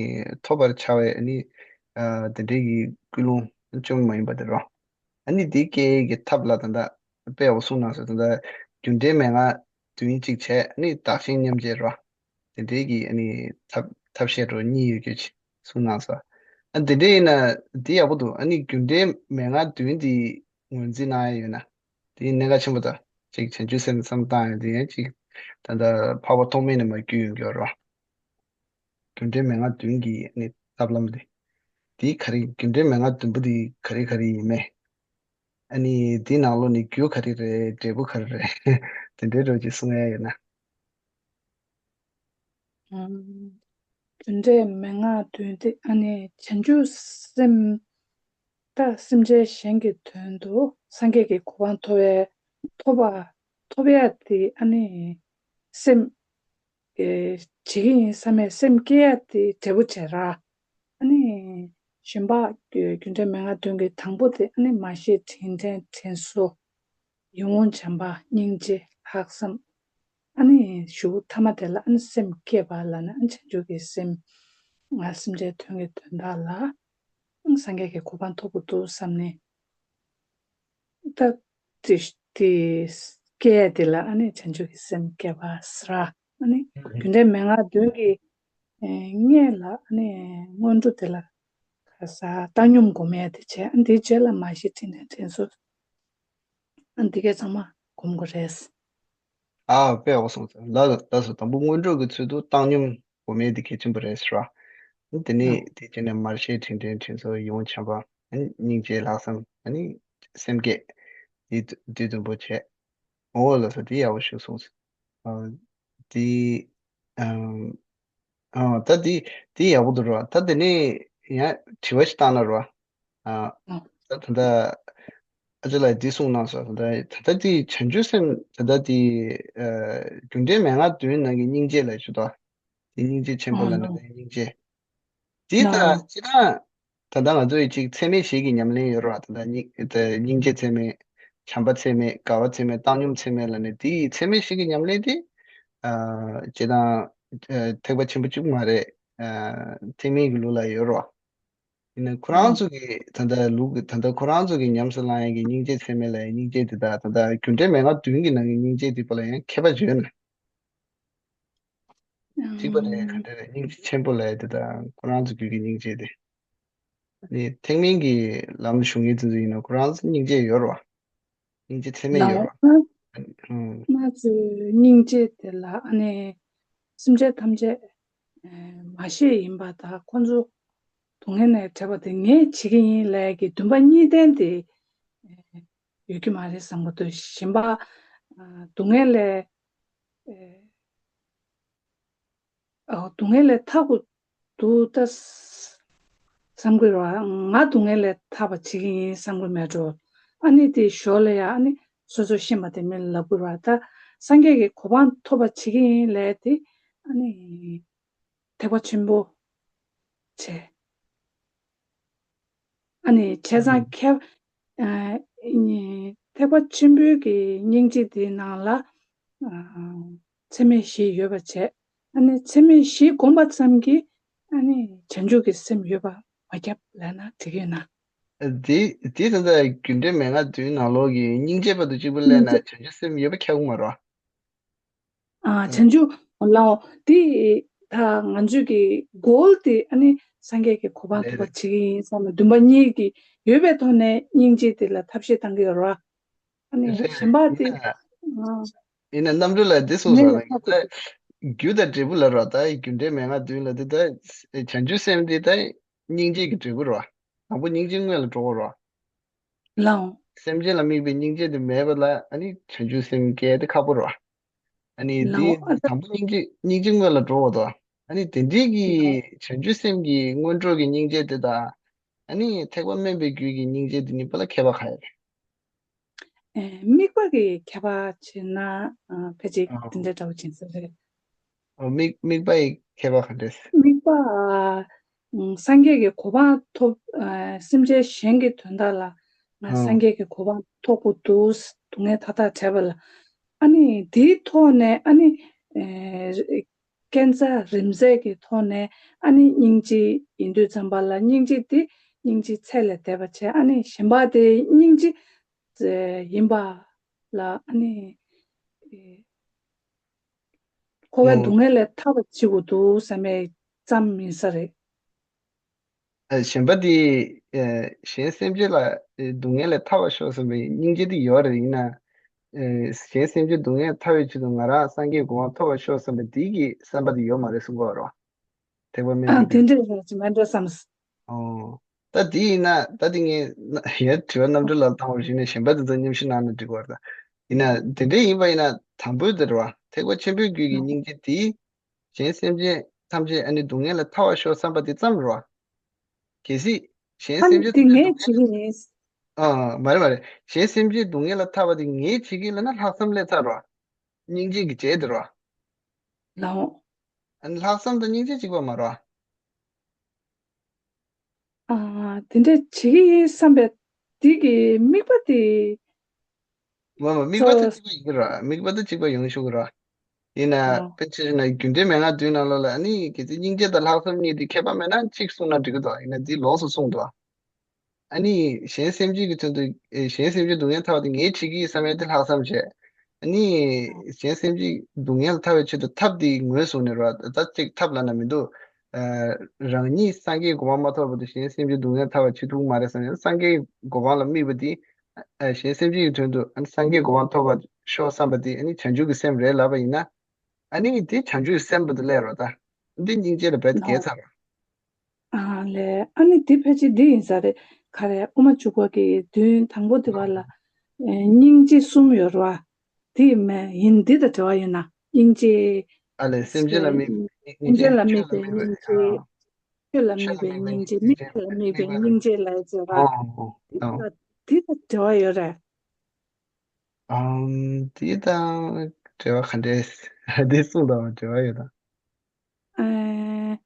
ཐོབ་པར་བྱ་བའི་ཨ་ནི་ཨ་དེ་འདྲའི་གི་ཀུན་སློང་བཅོས་མ་མ་ཡིན་པ་དེ་རོ། ཨ་ནི་དེ་སྐྱེ་ཡས་ཀྱི་ཐབས་ལ་ད་ལྟ་དཔེ་འོ་གསུངས་གནང་སོང་། ད་ལྟ་རྒྱུ་འབྲས་མན་ངག་བདུན་གཅིག་བྱས། ཨ་ནི་བདག་གཞན་མཉམ་བརྗེ་རོ། དེ་འདྲའི་གི་ཨ་ནི་ཐབས་ཐབས་ཤེས་རོ་གཉིས་ཡོད་རྒྱུ་ཅིག་གསུངས་གནང་སོང་། ཨ་དེ་འདྲ་ཡིན་ན་དེ་ཡག་པོ་འདུག་ཨ་ནི་རྒྱུ་འབྲས་མན་ངག་བདུན་དེ་ངོས་འཛིན་གནང་ཡ་ཡོད་ན། དེ་གནད་འགག་ཆེན་པོ་དང་ཅིག་བྱང་ཆུབ་སེམས་བསམ་བཏང་ཡ་དེ་ཡང་ཅིག་ད་ལྟ་འཕགས་པ་ཐོགས་མེད་ནས་མར་བརྒྱུད་ཡོང་རྒྱུ་རོ། རྒྱུ་འབྲས་མན་ངག་བདུན་གྱི་ཨ་ནི་ཐབས་ལམ་དེ། དེ་ག་རེ་རྒྱུ་འབྲས་མན་ངག་བདུན་པོ་དེ་ག་རེ་ག་རེ་ཡིན་མེད། ཨ་ནི་དེའི་ནང་ལོགས་ནས་རྒྱུ་ག་རེ་རེད། འབྲས་བུ་ག་རེ་རེད། དེ་འདྲའི་རོ་ཅིག་གསུང་ཡ་ཡོད་ན། ཨམ། རྒྱུ་འབྲས་མན་ངག་བདུན་ཏེ་ཨ་ནི་བྱང་ཆུབ་སེམས། ད་སེམས་ཅན་གཞན་གྱི་དོན་དུ་སངས་རྒྱས་ཀྱི་གོ་འཕང་ཐོབ་པའི་ཐོབ་པ་ཐོབ་ཡ་དེ་ཨ་ནི་སེམས་ཨེ་བྱེད་ཀྱི་ཡིན་བསམ་ཡས་སེམས་བསྐྱེད་ཡ་དེ་འབྲས་བུ་བྱས་ར། ཨ་ནི་གཞན་པ་རྒྱུ་འབྲས་མན་ངག་བདུན་གྱི་དང་པོ་དེ་ཨ་ནི་མར་ཤེས་དྲིན་དྲན་དྲིན་གཟོ། ཡིད་འོང་བྱམས་པ་སྙིང་རྗེ་ལྷག་བསམ། ཨ་ནི་གཞུག་མཐའ་མ་དེ་ལ་ཨ་ནི་སེམས་བསྐྱེད་པ་ལབ་ན་ཨ་ནི་བྱང་ཆུབ་ཀྱི་སེམས། ང་སེམས་ཅན་དོན་གྱི་དོན་དག་ལ་ཨ་ནི་སངས་རྒྱས་ཀྱི་གོ་འཕང་ཐོབ་དགོས་འདུག་བསམ་ནས། ད་དེ་དེ་བསྐྱེད་དེ་ལ་ཨ་ནི་བྱང་ཆུབ་ཀྱི་སེམས་བསྐྱེད་པ་ཟེར་ར། ཨ་ནི་རྒྱུ་འབྲས་མན་ངག་བདུན་གྱི་ཨེ་སྔོན་ལ་ཨ་ནི་སྔོན་འགྲོ་དེ་ལ་ག་ས་བཏང་སྙོམས་སྒོམ་ཡ་དེ་བྱས། ཨ་ནི་དེའི་རྗེས་ལ་མར་ཤེས་དྲིན་དྲན་དྲིན་གཟོ། ཨ་ནི་དེ་གས་ཚང་མ་སྒོམ་དགོས་རེད། ཨ་དཔེ་ཡག་པོ་གསུངས་སོང་། ལ་ལ་ལ་སོ་དང་པོ་སྔོན་འགྲོ་གི་ཚུལ་དུ་བཏང་སྙོམས་སྒོམ་ཡས་དེ་གལ་ཆེན་པོ་རེད་ཟེར་བ། དེ་ནས་དེ་རྗེས་ནས་མར་ཤེས་དྲིན་དྲན་དྲིན་གཟོ་ཡིད་འོང་བྱམས་པ། སྙིང་རྗེ་ལྷག་བསམ། ཨ་ནི་སེམས་བསྐྱེད། དེ་དེ་བདུན་པོ་བྱས། འོ་ལ་སོ་དེ་ཡག་པོ་ཞིག་གསུངས་སོང་། ཨ་དེ་ཨམ། ཨ་ད་དེ་དེ་ཡག་པོ་འདུག་ར། ད་དེ་ནས་ཡང་དྲི་བ་ཞིག་བཏང་ན་ར། ཨ་ཨ་ད་ད་ལྟ་ཨ་ཅག་ལགས་འདི་གསུངས་གནང་སོང་། ད་ལྟ་ད་ལྟ་དེ་བྱང་ཆུབ་སེམས་ད་ལྟ་དེ་ཨ་རྒྱུ་འབྲས་མན་ངག་བདུན་ནང་གི་སྙིང་རྗེ་ལ་ཞུ་དོ། དེ་སྙིང་རྗེ་ཆེན་པོ་ཨ་ལ་ནི་ནོ་ད་སྙིང་རྗེ། དེ་ད་ནོ་སྤྱིར་བཏང་ད་ལྟ་ང་ཚོ་ཡི་གཅིག་ཚད་མེད་བཞི་གི་ཉམས་ལེན་ཡོད་ར། ད་ལྟ་སྙིང་ད་སྙིང་རྗེ་ཚད་མེད། བྱམས་པ་ཚད་མེད། དགའ་བ་ཚད་མེད། བཏང་སྙོམས་ཚད་མེད་ལ་ནི་དེ་ཡི་ཚད་མེད་བཞི་གི་ཉམས་ལེན་དེ་ཨ་སྤྱིར་བཏང་ཨ་ཐེག་པ་ཆེན་པོ་གཅིག་མ་རེད། ཨ་ཐེག་དམན་གྱི་ལུགས་ལ་ཡོད་ར། ཡིན་ན་ཁོ་རང་ཚོ་གི་ད་ལྟ་ལུགས་ཀྱི་ད་ལྟ་ཁོ་རང་ཚོ་གི་ཉམས་སུ་བླང་ཡས་ཀྱི་སྙིང་རྗེ་ཚད་མེད་ལ་ཡང་སྙིང་རྗེ་དེ་དག་ད་ལྟ་རྒྱུ་འབྲས་མན་ངག་བདུན་གྱི་ནང་གི་སྙིང་རྗེ་དེ་པོ་ལ་ཡང་ཁྱད་པར་ཅིག་ཡོད་ན། གཅིག་པ་རེད། ག་འདྲ་རེད། སྙིང་རྗེ་ཆེན་པོ་ལབ་ཡས་དེ་དག་ཁོ་རང་ཚོ་རྒྱུད་ཀྱི་སྙིང་རྗེ་དེ། ཨ་ནི་ཐེག་དམན་གྱི་ལམ་ཞུགས་མཁན་དེ་ཚོ་ཡིན་ན་ཁོ་རང་ཚོ་སྙིང་རྗེ་ཡོད་རེད་བ། སྙིང་རྗེ་ཚད་མེད་ཡོད་རེད་བ། ཨ་ནི་ཨུམ། ང་ཚོའི་སྙིང་རྗེ་དེ་ལ་ཨ་ནི་སེམས་ཅན་ཐམས་ཅད་ཨེ་མ་ཤེས་ཡིན་པ་དང་ཁོང་ཚོ་སྡུག་བསྔལ་ནས་བྲལ་བ་དེ་ངས་བྱེད་ཀྱི་ཡིན་ལབ་ཀྱི་འདུན་པ་གཉིས་ལྡན་དེ་ཨེ་ཡོད་ཀྱི་མ་རེད་བསམ་གྱི་འདུག་གཞན་པ་ཨ་སྡུག་བསྔལ་ལས་ཨེ་ཨོ་སྡུག་བསྔལ་ལས་ཐར་དགོས་འདུག་ད་བསམ་གྱི་རེད་བ། ང་སྡུག་བསྔལ་ལས་ཐར་བ་བྱེད་ཀྱི་ཡིན་བསམ་གྱི་མེད་འགྲོ། ཨ་ནི་དེ་ཞོར་ལ་ཡང་ཨ་ནི་སོ་སོ་ཤེས་པ་དེ་མིན་ལབ་དགོས་རེད་བ། ད་སངས་རྒྱས་ཀྱི་གོ་འཕང་ཐོབ་པ་བྱེད་ཀྱི་ཡིན་ལབ་དེ་ཨ་ནི་ཐེག་པ་ཆེན་པོ་བྱས། ཨ་ནི་བྱས་ཙང་ཨ་ཁྱེད་ཨ་ནི་ཐེག་པ་ཆེན་པོའི་གི་སྙིང་རྗེ་དེའི་ནང་ལ་ཨ་ཚད་མེད་བཞི་ཡོད་པ་བྱས། ཨ་ནི་ཚད་མེད་བཞི་བསྒོམ་པ་ཙམ་གྱིས་ཨ་ནི་བྱང་ཆུབ་ཀྱི་སེམས་ཡོད་པ་མ་ཁྱབ་ལབ་ན་འགྲིག་གི་ཡོད་ན། དེ་དེ་ད་ལྟ་རྒྱུ་འབྲས་མན་ངག་བདུན་ནང་ལོགས་ཀྱི་སྙིང་རྗེ་བར་དུ་གཅིག་པུ་སླེབས་ན་སྙིང་རྗེ་བྱང་ཆུབ་སེམས་ཡོད་པ་ཁྱབ་ཀྱི་མ་རེད། ཨ་ཨ་བྱང་ཆུབ་ལའོ། དེ་ད་ང་ཚོའི་གི་གོལ་དེ་ཨ་ནི་སངས་རྒྱས་ཀྱི་གོ་འཕང་ཐོབ་པ་རེད་རེད། བྱེད་ཀྱི་ཡིན་བསམ་ན་འདུན་པ་གཉིས་ཀྱི་ཡོད་པའི་ཐོག་ནས་སྙིང་རྗེ་དེ་ལ་ཐབས་ཤེས་བཏང་གི་ཡོད་རེད་བ། ཨ་ནི་རེད་གཞན་པ་ཡིན་དེ་ན། ཨ་ཡིན་ན་རྣམ་གྲོལ་ལ་འདི་གསུངས་ངས་སོང་ལ་ལ་ཐག་ད་གོ་ཐུབ། རྒྱུ་དང་འབྲས་བུ་ལ་རོ། ད་རྒྱུ་འབྲས་མན་ངག་བདུན་ལ་དེ་ད་བྱང་ཆུབ་སེམས་དེ་ད་སྙིང་རྗེ་གི་འབྲས་བུ་རོ། དང་པོ་སྙིང་རྗེ་སྔོན་ལ་འགྲོ་གོ་རོ། ལའོ། སེམས་ཅན་ལ་དམིགས་པའི་སྙིང་རྗེ་དེ་མེད་པ་ལ་ཨ་ནི་བྱང་ཆུབ་སེམས་སྐྱེ་དེ་ཁག་པོ་རེད་བ། ཨ་ནི་ལའོ། དེ་ཨ་ད། དང་པོ་སྙིང་རྗེ་སྙིང་རྗེ་དངོས་ལ་འགྲོ་བ་དང་། ཨ་ནི་དེ་འདྲའི་ལའོ། གི་བྱང་ཆུབ་སེམས་ཀྱི་སྔོན་འགྲོ་གི་སྙིང་རྗེ་དེ་དང་། ཨ་ནི་ཐེག་པ་དམན་པའི་རྒྱུད་ཀྱི་སྙིང་རྗེ་དེ་གཉིས་པོ་ལ་ཁྱད་པར་ག་རེ་རེད། ཨེ། དམིགས་པ་གི་ཁྱད་པར་བྱས་ན། ཨ། ཕལ་ཆེར་ཨ། དེ་འདྲ་འདྲ་བོ་ཅིག་ཡིན་ས་རེད། ཨ། དམིགས་དམིགས་པ་ཡི་ཁྱད་པར་ག་འདྲས། དམིགས་པ། ཨ། སངས་རྒྱས་ཀྱི་གོ་འཕང་ཐོབ། ཨ། སེམས་ཅན་གཞན་གྱི་དོན་དག་ལ་ང་སངས་ཨ། རྒྱས་ཀྱི་གོ་འཕང་ཐོབ་དགོས་འདུག་སྡུག་བསྔལ་མཐའ་དག་བྲལ་བ་ལ། ཨ་ནི་དེའི་ཐོག་ནས་ཨ་ནི། ཨེ། ཀན་ཚ་རིམ་འཛེགས་ཀྱི་ཐོག་ནས་ཨ་ནི་སྙིང་རྗེ་ཡིན་དུས་ཙམ་པ་ལ་སྙིང་རྗེ་དེ་སྙིང་རྗེ་ཚད་ལས་འདས་པ་བྱས། ཨ་ནི་གཞན་པ་དེ་སྙིང་རྗེ་ཡིན་པ་ལ་ཨ་ནི། ཨེ། འཁོར་བའི་སྡུག་ཨོ། བསྔལ་ལས་ཐར་བ་བྱེད་དགོས་འདུག་བསམ་པའི་ཙམ་ཡིན་ས་རེད། ཨ། གཞན་པ་དེ། ཨ། གཞན་སེམས་ཅན་ལ་སྡུག་བསྔལ་ལས་ཐར་བར་ཤོག་བསམ་པའི་སྙིང་རྗེ་དེ་ཡོད་རེད། ཡིན་ན། ཨ། གཞན་སེམས་ཅན་སྡུག་བསྔལ་ཐར་བའི་ཆེད་དུ་ང་རང་སངས་རྒྱས་གོ་འཕང་ཐོབ་པར་ཤོག་བསམ་པའི་དེ་གི་བསམ་པ་དེ་ཡོད་མ་རེད་གསུང་གི་ཡོད་རེད་བ། ཐེག་པ་དམན་ཨ། པའི་དེ་རྒྱུད། འདྲ་རེད་ཅེས་མ་འདྲ་བསམ། ཨོ། ད་དེ་ཡིན་ན་ད་དེ་ངས་ཡ་དྲི་བ་རྣམ་གྲོལ་ལ་བཏང་བར་གཞིགས་ནས་གཞན་པ་དེ་ཚོ་མཉམ་ཞིབ་གནང་ན་འགྲིག་གི་རེད་ད། ཡིན་ན་དེ་འདྲ་ཡིན་པ་ཡིན་ན་དང་པོའི་དེ་རེད་བ། ཐེག་པ་ཆེན་པོའི་རྒྱུད་ཀྱི་སྙིང་རྗེ་དེ། གཞན་སེམས་ཅན་ཐམས་ཅད་ཨ་ནི་སྡུག་བསྔལ་ལས་ཐར་བར་ཤོག་བསམ་པ་དེ་ཙམ་རེད་བ། གལ་སྲིད་གཞན་ཨ་ནི་སེམས་ཅན་དེ་ཐམས་ཅད་ངས་སྡུག་བྱེད་ཀྱི་བསྔལ་ཡིན། ཨ། མ་རེད་མ་རེད། གཞན་སེམས་ཅན་སྡུག་བསྔལ་ལས་ཐར་བ་དེ་ངས་བྱེད་ཀྱི་ལབ་ན་ལྷག་བསམ་སླེབས་ཚར་རེད་བ། སྙིང་རྗེ་གི་རྗེས་དེ་རེད་བ། ལའོ། ཨ་ནི་ལྷག་བསམ་དང་སྙིང་རྗེ་གཅིག་པ་མ་རེད་བ། ཨ། དེ་འདྲ་བྱེད་ཀྱི་ཡིན་བསམ་པའི་དེ་གི་དམིགས་པ་དེ། མ་མ་དམིགས་པ་དེ་ཚོ། གཅིག་པ་ཡིན་གྱི་རེད། དམིགས་པ་དེ་གཅིག་པ་ཡོང་ཆོག་གི་རེད། ཡིན་ན་ཨོ། དཔེ་ཆ་བཞག་ན་རྒྱུ་འབྲས་མན་ངག་བདུན་ནང་ལོགས་ལ་ཨ་ནི་གལ་སྲིད་སྙིང་རྗེ་དང་ལྷག་བསམ་གཉིས་དེ་ཁྱད་པར་མེད་ན་གཅིག་གསུངས་ན་འགྲིག་གི་འདུག་ཡིན་ན་དེ་ལོགས་སུ་གསུངས་འདུག་ཨ་ནི་གཞན་སེམས་ཅན་གྱི་དོན་དུ། ཨེ། གཞན་སེམས་ཅན་སྡུག་བསྔལ་ཐར་བ་དེ་ངས་བྱེད་ཀྱི་ཡིན་བསམ་ཡས་དེ་ལྷག་བསམ་བྱས། ཨ་ནི་གཞན་སེམས་ཅན་སྡུག་བསྔལ་ཐར་བའི་ཆེད་དུ་ཐབས་དེ་ངོས་བཟུང་ནས་རེད་བ། ད་གཅིག་ཐབས་ལབ་ན་མི་འདུག་ཨ། རང་ཉིད་སངས་རྒྱས་གོ་འཕང་མ་ཐོབ་བར་དུ་གཞན་སེམས་ཅན་སྡུག་བསྔལ་ཐར་བ་བྱེད་ཐུབ་ཀྱི་མ་རེད་བསམ་ཡས། སངས་རྒྱས་གོ་འཕང་ལ་དམིགས་པ་དེ། ཨ། གཞན་སེམས་ཅན་གྱི་དོན་དུ་ཨ་ནི་སངས་རྒྱས་གོ་འཕང་ཐོབ་པར་ཤོག་བསམ་པ་དེ་ཨ་ནི་བྱང་ཆུབ་ཀྱི་སེམས་རེད་ལབ་པ་ཡིན་ན། ཨ་ནི་དེ་བྱང་ཆུབ་ཀྱི་སེམས་པ་དེ་སླེབས་རེད་ད། འདི་སྙིང་རྗེ་ལ་རྦད་དེ་ལའོ། གྱེས་ཚར་རེད། ཨ་ལས། ཨ་ནི་འདི་ཕལ་ཆེར་འདི་ཡིན་ས་རེད། ག་རེ། དབུ་མ་འཇུག་པ་གི་མདུན་དང་པོ་དེ་བ་ལ། ཨ། སྙིང་རྗེ་གསུམ་ཡོད་རེད་བ། དེ་མེད་ཡིན་འདི་དང་འབྲེལ་བ་ཡོད་ན། སྙིང་རྗེ། ཨ་ལས། སེམས་ཅན་ལ་དམིགས་པའི་སྙིང་རྗེ། སེམས་ཅན་ལ་དམིགས་པའི་སྙིང་རྗེ། ཨ། ཆོས་ལ་དམིགས་པའི་སྙིང་རྗེ། མིག་ལ་དམིགས་པའི་སྙིང་རྗེ་ལབ་ཡས་ཅིག་ཡོད་རེད། ཨོ། ཨོ། དེ་དང་འབྲེལ་བ་ཡོད་རེད། ཨམ། དེ་དང་འབྲེལ་བ་ག་འདྲས། དེ་གསུམ་དང་འབྲེལ་བ་ཡོད་དམ། ཨ།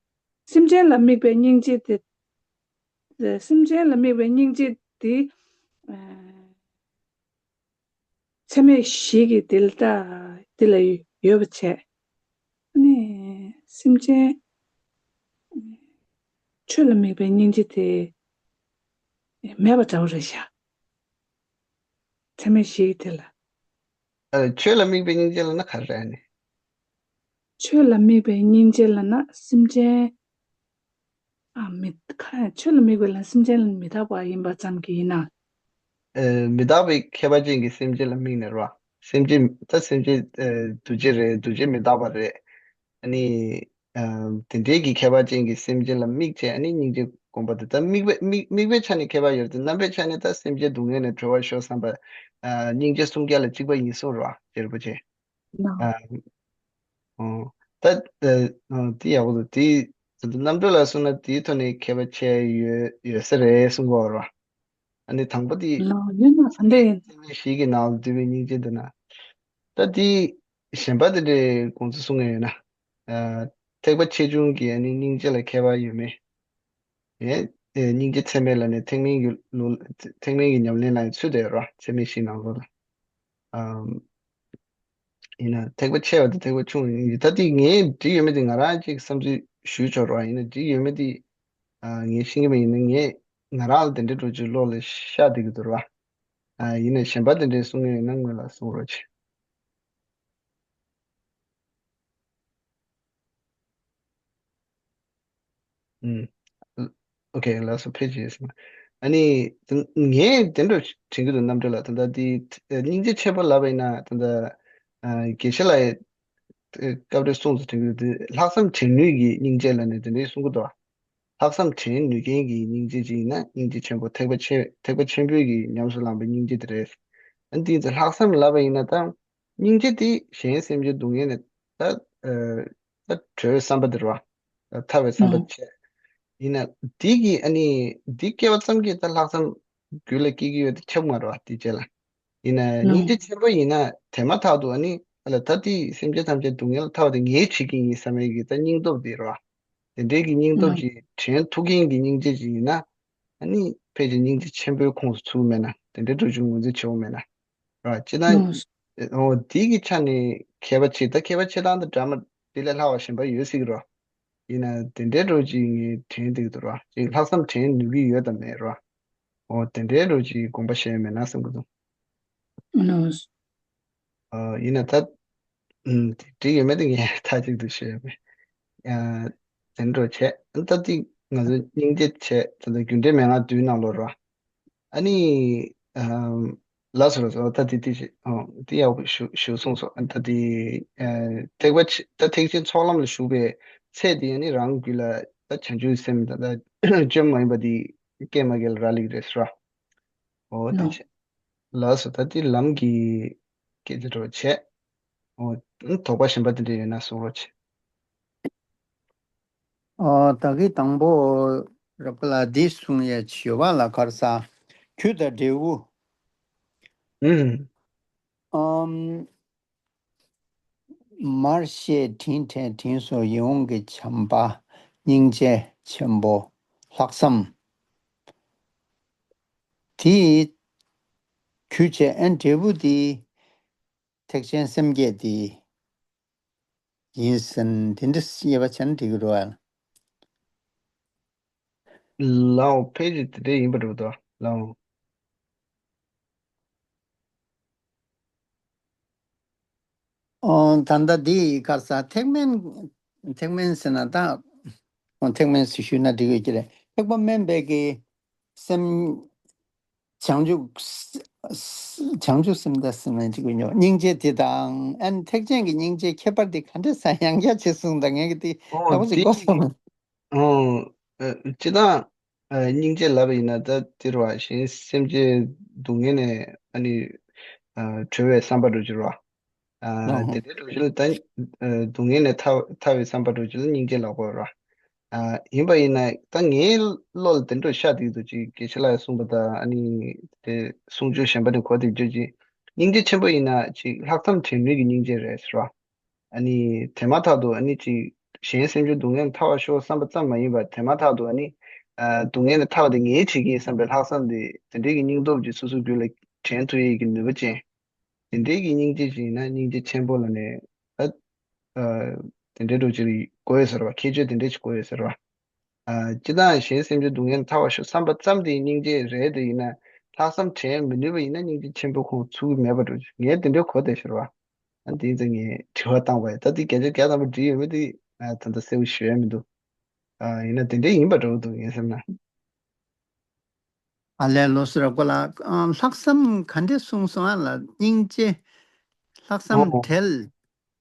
སེམས་ཅན་ལ་དམིགས་པའི་སྙིང་རྗེ་དེ། སེམས་ཅན་ལ་དམིགས་པའི་སྙིང་རྗེ་དེ། ཨ། ཚད་མེད་བཞི་གི་དེ་ལ་ལྟ། དེ་ལ་ཡོད་པ་བྱས། ཨ་ནི་སེམས་ཅན་ཆོས་ལ་དམིགས་པའི་སྙིང་རྗེ་དེ་མེད་པ་འདྲ་བོ་རེད་ཤག་ཚད་མེད་བཞི་གི་དེ་ལ། ཨ། ཆོས་ལ་དམིགས་པའི་སྙིང་རྗེ་ལབ་ན་ག་རེ་རེད་ཨ་ནི། ཆོས་ལ་དམིགས་པའི་སྙིང་རྗེ་ལབ་ན་སེམས་ཅན། ཨ། མི་ཁ། ཆོས་ལ་དམིགས་པ་ལ་སེམས་ཅན་ལ་མི་རྟག་པ་ཡིན་པ་ཙམ་གྱིས་ཡིན་ན། ཨ། མི་རྟག་པའི་ཁྱད་པར་ཅན་གྱི་སེམས་ཅན་ལ་དམིགས་ནས་རེད་བ། སེམས་ཅན་ད་སེམས་ཅན། ཨ། འདུ་བྱེད་རེད། འདུ་བྱེད་མི་རྟག་པ་རེད། ཨ་ནི། ཨ། དེ་འདྲའི་གི་ཁྱད་པར་ཅན་གྱི་སེམས་ཅན་ལ་དམིགས་བྱས་ཨ་ནི་སྙིང་རྗེ་སྒོམ་པ་དེ། ད་དམིགས་པའི་དམིགས་དམིགས་པའི་ཆ་ནས་ཁྱད་པར་ཡོད་རེད་དེ། རྣམ་པའི་ཆ་ནས་ད་སེམས་ཅན་སྡུག་བསྔལ་ནས་གྲོལ་བར་ཤོག་བསམ་པ། ཨ། སྙིང་རྗེ་གསུམ་ཀ་ལ་གཅིག་པ་ཡིན་གསུངས་རེད་བ། རྗེ་རིན་པོ་ཆེ། ལགས། ཨ། ཨོ། ད། ཨ། ཨ། དེ་ཡག་པོ་འདུག་དེ་ད་ལྟ་རྣམ་གྲོལ་ལ་སོང་ན་དེའི་ཐོག་ནས་ཁྱད་པར་ཕྱེ་ཡོད་ཡོད་ས་རེད་གསུང་གི་ཡོད་རེད་བ། ཨ་ནི་དང་པོ་དེ། ལགས། ཡོད་ན་ག་འདྲ་ཡིན། ཚད་མེད་བཞི་གི་ནང་ལ་འདུས་པའི་སྙིང་རྗེ་འདི་ན། ད་དེ་གཞན་པ་དེ་འདྲའི་དགོངས་ཚུལ་གསུང་མཁན་ཡོད་ན། ཨ། ཐེག་པ་ཆེ་ཆུང་གི་ཨ་ནི་སྙིང་རྗེ་ལ་ཁྱད་པར་ཡོད་མེད། ཨེ། ཨེ། སྙིང་རྗེ་ཚད་མེད་ལ་ནི་ཐེག་དམན་གྱི་ལུགས། ཐེག་དམན་གྱི་ཉམས་ལེན་ལ་ཡང་ཚུད་བསྡད་ཡོད་རེད་བ། ཚད་མེད་བཞིའི་ནང་ལོགས་ལ། ཨམ། ཡིན་ན་ཐེག་པ་ཆེ་བ་དང་ཐེག་པ་ཆུང་བ་ཡིན་གྱི། ད་དེ་ངས་འགྲིག་ཡོད་མེད་དེ་ང་རང་གཅིག་བསམ་ཚུལ་ཞུས་ཆོག་རེད་བ། ཡིན་ན་འགྲིག་ཡོད་མེད་དེ། ཨ། ངས་ཤེས་ཀྱི་མེད། ཡིན་ན་ངས་ང་རང་ལ་དེ་འདྲའི་འགྲོ་རྒྱུ་བློ་ལ་ཤར་བསྡད་ཀྱི་འདུག་རེད་བ། ཨ། ཡིན་ན་གཞན་པ་དེ་འདྲའི་གསུང་མཁན་ཡོད་ན་སྔོན་ལ་གསུང་རོགས་བྱེད། ཨུམ། ཨོ་ཁེ། ལགས་སོ། ཕལ་ཆེར་སོང་། ཨ་ནི་དེ་ངས་དེ་འདྲ་དྲན་གྱི་འདུག་རྣམ་གྲོལ་ལ། ད་ལྟ་དེ་སྙིང་རྗེ་ཆེན་པོ་ལབ་པ་ཡིན་ན། ད་ལྟ། ཨ། དགེ་བཤེས་ལགས་ཀྱིས་སྐབས་རེ་གསུངས་སོང་དྲན་གྱི་འདུག་དེ་ལྷག་བསམ་བྱེད་ནུས་ཀྱི་སྙིང་རྗེ་ལབ་ནས་དེ་འདྲའི་གསུང་གི་འདུག་ལྷག་བསམ་དྲན་ནུས་མཁན་གྱི་སྙིང་རྗེ་ཅིག་ཡིན་ན་སྙིང་རྗེ་ཆེན་པོ་ཐེག་པ་ཆེ་ཐེག་པ་ཆེན་པོའི་གི་ཉམས་སུ་བླངས་པའི་སྙིང་རྗེ་དེ་རེད། ཨ་ནི་དེ་ཡིན་ཙང་ལྷག་བསམ་ལབ་པ་ཡིན་ན་ད་སྙིང་རྗེ་དེ་གཞན་སེམས་ཅན་སྡུག་བསྔལ་ནས་ད་ཨ་ད་གྲོལ་བའི་བསམ་པ་དེ་རེད་བ། ཐར་བའི་བསམ་པ་ཨང་བྱས། ཡིན་ན་འདི་གི་ཨ་ནི་འདི་སྐྱེ་བ་ཙམ་གྱིས་ད་ལྷག་བསམ་རྒྱུད་ལ་སྐྱེ་གི་ཡོད་དེ་ཁྱབ་མ་རེད་བ་དེ་རྗེས་ལ། ཡིན་ན་སྙིང་ཨང་རྗེ་ཆེན་པོ་ཡིན་ན་དེ་མ་ཐག་ཏུ་ཨ་ནི་ཨ་ལ་ད་ལྟའི་སེམས་ཅན་ཐམས་ཅད་སྡུག་བསྔལ་ལ་ཐར་བ་དེ་ངས་བྱེད་ཀྱི་ཡིན་བསམ་ཡས་ཀྱི་ད་སྙིང་སྟོབས་དེ་རེད་བ། དེ་འདྲའི་གི་སྙིང་སྟོབས་ཨང་ཅིག་དྲན་ཐུབ་མཁན་གྱི་སྙིང་རྗེ་ཅིག་ཡིན་ན། ཨ་ནི་ཕལ་ཆེར་སྙིང་རྗེ་ཆེན་པོའི་ཁོངས་སུ་ཚུད་མེད་ན་དེ་འདྲའི་འགྲོ་རྒྱུ་ངོས་འཛིན་བྱེད་འོང་མེད་ན། ར་སྤྱིར་བཏང་ཨང་། འོ་འདི་གི་ཆ་ནས་མཁས་པ་ཆེ་ད་མཁས་པ་ཆེ་ཐང་དུ་འདྲ་མ་དེ་ལས་ལྷག་པ་གཞན་པ་ཡོད་སྲིད་ཀྱི་རོ། ཡིན་ན་དེ་འདྲའི་རོ་ཅིག་ངས་དྲན་འདུག་ཏུ་རོ་ཅིག་ལྷག་བསམ་དྲན་ནུས་ཀྱི་ཡོད་དམ་མེད་རོ། འོ་དེ་འདྲའི་རོ་ཅིག་དགོངས་པ་བཞེས་མེད་ན་བསམ་གྱི་འདུག་ཨ་ཡིན་ན་ད། ཨུམ་དེ་འགྲིག་ཡོད་མེད་དེ་ངས་མཐའ་གཅིག་ཏུ་ཤོད་ཡོད་པས། ཨ་དེ་འདྲ་བྱས་ད་ལྟ་ང་ཚོ་སྙིང་རྗེ་བྱས་ད་ལྟ་རྒྱུ་འབྲས་མན་ངག་བདུན་ནང་ལོགས་རོ། ཨ་ནི། ཨམ། ལགས་སོ་ལགས་སོ་ད་དེ་དེ་ཞིག་ཨང་དེ་ཡག་པོ་ཞུ་ཞུ་སོང་སོ་ཨ་ད་དེ། ཨ་ཐེག་པ་ཆེ་ད་ཐེག་ཆེན་ཚོགས་ལམ་ལ་ཞུགས་པའི་ཚེ་དེ་ཡང་ནི་རང་རྒྱུད་ལ་ད་བྱང་ཆུབ་སེམས་དང་ད་བཅོས་མ་ཡིན་པ་དེ་སྐྱེ་མ་སྐྱེ་ལ་རག་ལས་ཀྱི་རེད་ཟེར་བ། འོ་དེ་ནོ། བྱས། ལགས་སོ་ད་དེ་ལམ་གྱི་སྐད་ཆ་འགྲོ་བྱས། འོ་དོགས་པ་གཞན་པ་དེ་འདྲ་ཡོད་ན་གསུང་རོགས་བྱས། ཨ་ད་གི་དང་པོ་རབ་ཀ་ལ་འདི་གསུང་ཡ་ཆེ་བ་ལ་ཁར་ས་ཁྱོད་དང་འབྲས་བུ། ཨུམ། ཨམ། མར་ཤེས་དྲིན་དྲན་དྲིན་གཟོ་ཡིད་འོང་གི་བྱམས་པ་སྙིང་རྗེ་ཆེན་པོ་ལྷག་བསམ། དེ་ཁྱོད་བྱས་ཨན་འབྲས་བུ་དེ་ཐེག་ཆེན་སེམས་བསྐྱེད་དེ། ཡིན་ཟིན་དེ་འདྲ་དབྱེ་བ་ཕྱེ་ན་འགྲིག་གི་རེད་བ། ལའོ་ཕལ་ཆེར་དེ་འདྲ་ཡིན་པ་འགྲོ་འདུག་ལའོ། ཨོ་ད་ལྟ་འདི་ཡི་ཁར་ས་ཐེག་དམན་ཐེག་དམན་ཟེར་ན་ད་ཨོ་ཐེག་དམན་ཟེར་ཞུས་ན་འགྲིག་ཡོད་ཀྱི་རེད། ཐེག་པ་དམན་པའི་གི་སེམས། བྱང་ཆུབ། བྱང་ཆུབ་སེམས་དང་སེམས་ལ་འཇིགས་པའི་ཉོ་སྙིང་རྗེ་དེ་དང་ཨན་ཐེག་ཆེན་གྱི་སྙིང་རྗེ་ཁྱད་པར་དེ་ག་འདྲ་ས་ཡང་བསྐྱར་བྱས་གསུངས་དང་ངས་ཀྱི་དེ་ཨོ་ཡག་པོ་ཅིག་དེ་གོ་སོང་། ཨོ་སྤྱི་དང་སྙིང་རྗེ་ལབ་པ་ཡིན་ན་ད་དེ་རུ་བ་གཞན་སེམས་ཅན་སྡུག་བསྔལ་ནས་ཨ་ནི་གྲོལ་བའི་བསམ་པ་འགྲོ་རྒྱུ་རུ་བ། ཨ་དེ་འདྲའི་འགྲོ་རྒྱུ་ལ་ད་སྡུག་བསྔལ་ནས་ཐར་ཐར་བའི་བསམ་པ་འགྲོ་རྒྱུ་ལ་སྙིང་རྗེ་ལབ་དགོས་རུ་བ། ཨ་ཡིན་པ་ཡིན་ན་ད་ངའི་བློ་ལ་དེ་འདྲ་ཤར་བསྡད་འདུག་ཅིག་དགེ་བཤེས་ལགས་གསུངས་པ་དང་ཨ་ནི་དེ་གསུང་ཆོས་གཞན་པ་དེ་གོ་བསྡད་རྒྱུ་ཅིག་སྙིང་རྗེ་ཆེན་པོ་ཡིན་ན་ཅིག་ལྷག་བསམ་དྲན་ནུས་ཀྱི་སྙིང་རྗེ་རེད་ཟེར་བ། ཨ་ནི་དེ་མ་ཐག་ཏུ་ཨ་ནི་ཅིག་གཞན་སེམས་ཅན་སྡུག་བསྔལ་ཐར་བར་ཤོག་བསམ་པ་ཙམ་མ་ཡིན་པར་དེ་མ་ཐག་ཏུ་ཨ་ནི་ཨ་སྡུག་བསྔལ་ནས་ཐར་བ་དེ་ངས་བྱེད་ཀྱི་ཡིན་བསམ་པའི་ལྷག་བསམ་དེ་དེ་འདྲའི་གི་སྙིང་སྟོབས་ཀྱིས་སོ་སོའི་རྒྱུད་ལ་དྲན་ཐུབ་ཡས་ཀྱི་ནུས་པ་ཅན། དེ་འདྲའི་གི་སྙིང་རྗེ་ཞིག་ཡིན་ན་སྙིང་རྗེ་ཆེན་པོ་ལ་ནས་ཨ་ཨ་དེ་འདྲའི་འགྲོ་ཅིག་དགོས་ཡོད་ཟེར་བ། ཁྱད་ཆོས་དེ་འདྲའི་ཞིག་དགོས་ཡོད་ཟེར་བ། ཨ་སྤྱི་དང་གཞན་སེམས་ཅན་སྡུག་བསྔལ་ཐར་བར་ཤོག་བསམ་པ་ཙམ་དེ་སྙིང་རྗེ་རེད་དེ་ཡིན་ན་ལྷག་བསམ་དྲན་མི་ནུས་པ་ཡིན་ན་སྙིང་རྗེ་ཆེན་པོའི་ཁོངས་ཚུད་ཀྱི་མེད་པ་འགྲོ་ཅིག་ངས་དེ་འདྲའི་གོ་བསྡད་ཟེར་བ། ཨ་དེ་ཡིན་ཙང་ངས་དྲི་བ་བཏང་བ་ཡིན། ད་དེ་བརྒྱ་ཆ་བརྒྱ་ཐམ་པ་འགྲིག་ཡོད་མེད་དེ་ཨ་ད་ལྟ་གསལ་པོ་ཞུ་ཡ་མི་འདུག་ཨ་ཡིན་ན་དེ་འདྲའི་ཡིན་པ་འདྲ་བོ་འདུག་ངའི་སེམས་ན། ཨ་ལས་ལོ་སི་ར་ཀོ་ལ་ཨ་ལྷག་བསམ་ག་འདྲས་གསུངས་སོང་ཨ་ལ་སྙིང་རྗེ། ལྷག་བསམ་ཨོ། བྲལ།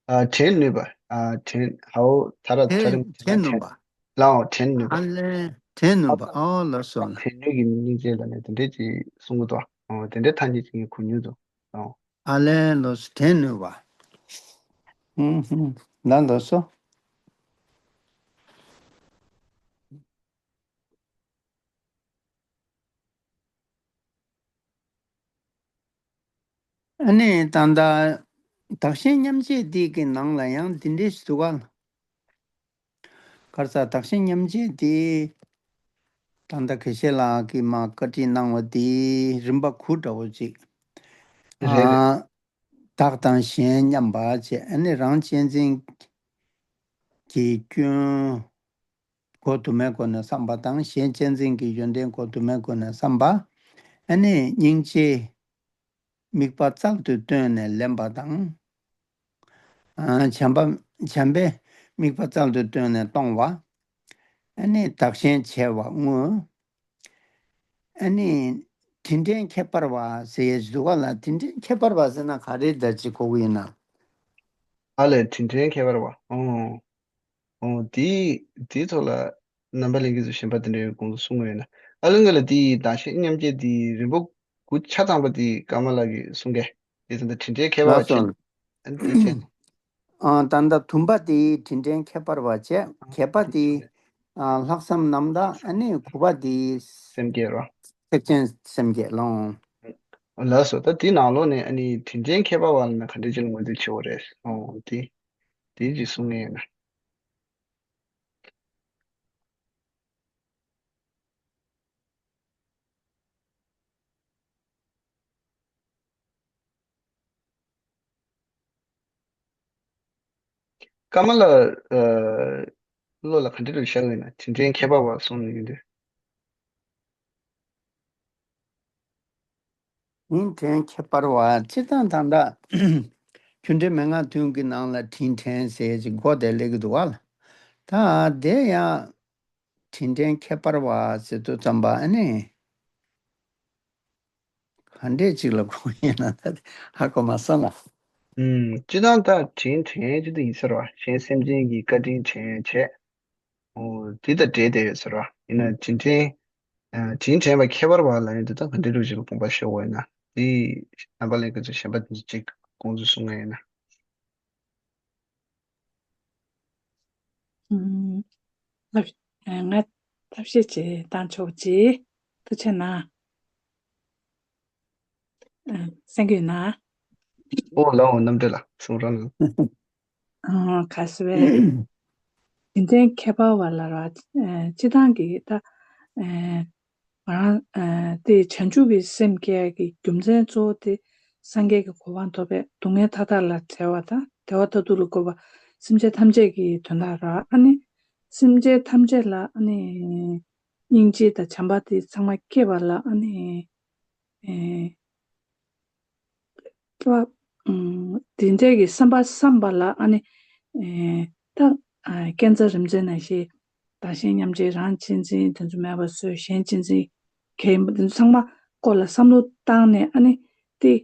ཨ་དྲན་ནུས་པ། ཨ་དྲན་ཧའོ་ཐ་ར་ཐ་བྲལ་རིམ་བྲལ་ནུས་དྲན་པ། ལའོ་དྲན་ནུས་པ། ཨ་ལས་བྲལ་ཨ་ནུས་པ་ཨོ་ལོ་སོ་ལ། དྲན་ནུས་ཀྱི་སྙིང་རྗེ་ལ་ནི་དེ་འདྲས་ཀྱི་གསུང་གི་འདུག་ཨོ་དེ་འདྲས་ཐ་སྙད་ཅིག་ངས་གོ་མྱོང་འདུག་ཨོ། ཨ་ལས་ལོ་སི་དྲན་ནུས་པ། ཧུམ་ཧུམ་ལ་ལོ་སོ། ཨ་ནི་ད་ལྟ་བདག་གཞན་མཉམ་བརྗེ་འདི་གི་ནང་ལ་ཡང་འདི་འདྲའི་ཞིག་འདུག་ག་གར་ས་བདག་གཞན་མཉམ་བརྗེ་འདི་ད་ལྟ་དགེ་བཤེས་ལགས་ཀྱིས་མ་བཀའ་ཁྲིད་གནང་བ་འདི་རིམ་པ་དགུ་འདྲ་བོ་ཅིག་རེད་རེད། ཨ་བདག་དང་གཞན་མཉམ་པ་བྱས་ཨ་ནི་རང་གཅེས་འཛིན་གྱི་སྐྱོན་གོ་དུ་མའི་སྒོ་ནས་བསམ་པ་དང་གཞན་གཅེས་འཛིན་གྱི་ཡོན་ཏན་གོ་དུ་མའི་སྒོ་ནས་བསམ་པ། ཨ་ནི་སྙིང་རྗེ། དམིགས་པ་རྩལ་དུ་བཏོན་ནས་ལེན་པ་དང་། ཨ་བྱམས་པ་བྱམས་པས་དམིགས་པ་རྩལ་དུ་བཏོན་ནས་གཏོང་བ། ཨ་ནི་བདག་གཞན་བརྗེ་བ་དངོས། ཨ་ནི་དྲིན་དྲན་ཁྱད་པར་བ་ཟེར་ཡས་འདུག་ག་ལ་དྲིན་དྲན་ཁྱད་པར་བ་ཟེར་ན་ག་རེ་ད་ཅིག་གོ་གི་ཡིན་ན། ཨ་ལས་དྲིན་དྲན་ཁྱད་པར་བ། ཨོ། ཨོ་དེའི་དེའི་ཐོག་ལ་ རྣམ་པ་ལྷན་རྒྱས་ཚོ་གཞན་པ་དེ་འདྲའི་དགོངས་ཚུལ་གསུང་གི་ཡོད་ན། ཨ་ལུ་ང་ལ་དེའི་དང་ཤེས་མཉམ་སྐྱེད་དེའི་རིམ་པ་དགུ་ཆ་ཚང་པ་དེ་ཀརྨ་ལགས་ཀྱིས་གསུང་གས། དེ་ཙམ་དུ་དྲིན་དྲན་ཁྱད་པར་བ་ལགས་བྱེད། སོ། ཨ་ནི་དེ་བྱས། ཨ། ད་ལྟ་བདུན་པ་དེ་དྲིན་དྲན་ཁྱད་པར་བ་བྱས། བརྒྱད་པ་དེ། ཨ། ལྷག་བསམ་རྣམ་དག་ཨ་ནི་དགུ་པ་དེ། སེམས་བསྐྱེད་རོ། ཐེག་ཆེན་སེམས་བསྐྱེད་ལོ། ལགས་སོ། ད་དེའི་ནང་ལོགས་ནས་ཨ་ནི་དྲིན་དྲན་ཁྱད་པར་བ་ལབ་ན་ག་འདྲ་ཅིག་ལ་ངོས་འཛིན་བྱེད་དགོས་རེད། ཨོ་དེ། དེ་ཅིག་གསུང་ངེས་ཡིན་ན། ཀརྨ་ལགས། ཨ། བློ་ལ་ག་འདྲ་རུ་ཤར་ཡོད་ན། དྲིན་དྲན་ཁྱད་པར་བ་གསུངས་ནས་ཡིན་དུས། དྲིན་དྲན་ཁྱད་པར་བ་སྤྱིར་བཏང་ད་ལྟ་རྒྱུ་འབྲས་མན་ངག་བདུན་གྱི་ནང་ལ་དྲིན་དྲན་ཟེར་ཅིག་འགོ་དེ་སླེབས་ཀྱི་འདུག་བ་ལ། ད་དེ་ཡང་དྲིན་དྲན་ཁྱད་པར་བ་ཟེར་དུས་ཙམ་པ་ཨ་ནི། ག་འདྲས་ཅིག་ལ་གོ་ཡིན་ན་ད་ཧ་གོ་མ་སོང་ལ། ཨུམ། སྤྱིར་བཏང་ད་དྲིན་དྲན་རྒྱུ་དེ་ཡིན་ཟེར་བ། གཞན་སེམས་ཅན་གྱི་བཀའ་དྲིན་དྲན་བྱས། འོ་དེ་དང་འབྲེལ་བསྡད་ཡོད་ཟེར་བ་ཡིན་ན། དྲིན་དྲན། ཨ། དྲིན་དྲན་པ་ཁྱད་པར་བ་ལབ་ཡོང་དུས་ད་ག་འདྲས་རུ་ཅིག་ལ་དགོངས་པ་བཞེས་དགོས་ཡིན་ན། དེ་རྣམ་པ་ལྷན་རྒྱས་ཚོ་གཞན་པ་དེ་ཚོ་ཅིག་དགོངས་ཚུལ་གསུང་ངེས་ཡིན་ན། ཨུམ། ཐབས། ཨ། ང་ཐབས་ཤེས་བྱེད་བཏང་ཆོག་ཅིག་ཐུགས་ཆེ་གནང་། ཨ། གསན་གྱི་ཡོད་ན། ཨོ་ལགས་འོ། རྣམ་གྲོལ་ལགས་གསུང་རོགས་གནང་། ཨ། ག་ཟེར་བས། དྲིན་དྲན་ཁྱད་པར་བ་ལ་ར། ཨ། སྤྱིར་བཏང་གི་ད། ཨ། ང་རང་། ཨ། དེ་བྱང་ཆུབ་ཀྱི་སེམས་སྐྱེ་ཡག་གི་རྒྱུ་མཚན་གཙོ་བོ་དེ་སངས་རྒྱས་ཀྱི་གོ་འཕང་ཐོབ་པའི་སྡུག་བསྔལ་མཐའ་དག་ལས་བྲལ་བ་དང་བདེ་བ་མཐར་ཐུག་ལ་འགོད་པ། སེམས་ཅན་ཐམས་ཅད་ཀྱི་དོན་དག་ར། ཨ་ནི་སེམས་ཅན་ཐམས་ཅད་ལ་ཨ་ནི་སྙིང་རྗེ་དང་བྱམས་པ་དེ་ཚང་མ་སྐྱེ་བ་ལ་ཨ་ནི། ཨེ། ཀྱེ་མ། ཨུམ། དེ་འདྲའི་གི་བསམ་པ་བསམ་པ་ལ་ཨ་ནི། ཨེ། ད། ཨ། ཀུན་རྫོབ་རིག་འཛིན་ནང་བཞིན། བདག་གཞན་མཉམ་བརྗེ། རང་གཅེས་འཛིན་དེ་ཚོ་མེད་པ་བཟོ། གཞན་གཅེས་འཛིན། གལ་ཡིན་པ་དེ་ཚོ་ཚང་མ་སྐོར་ལ་བསམ་བློ་བཏང་ནས་ཨ་ནི། དེ།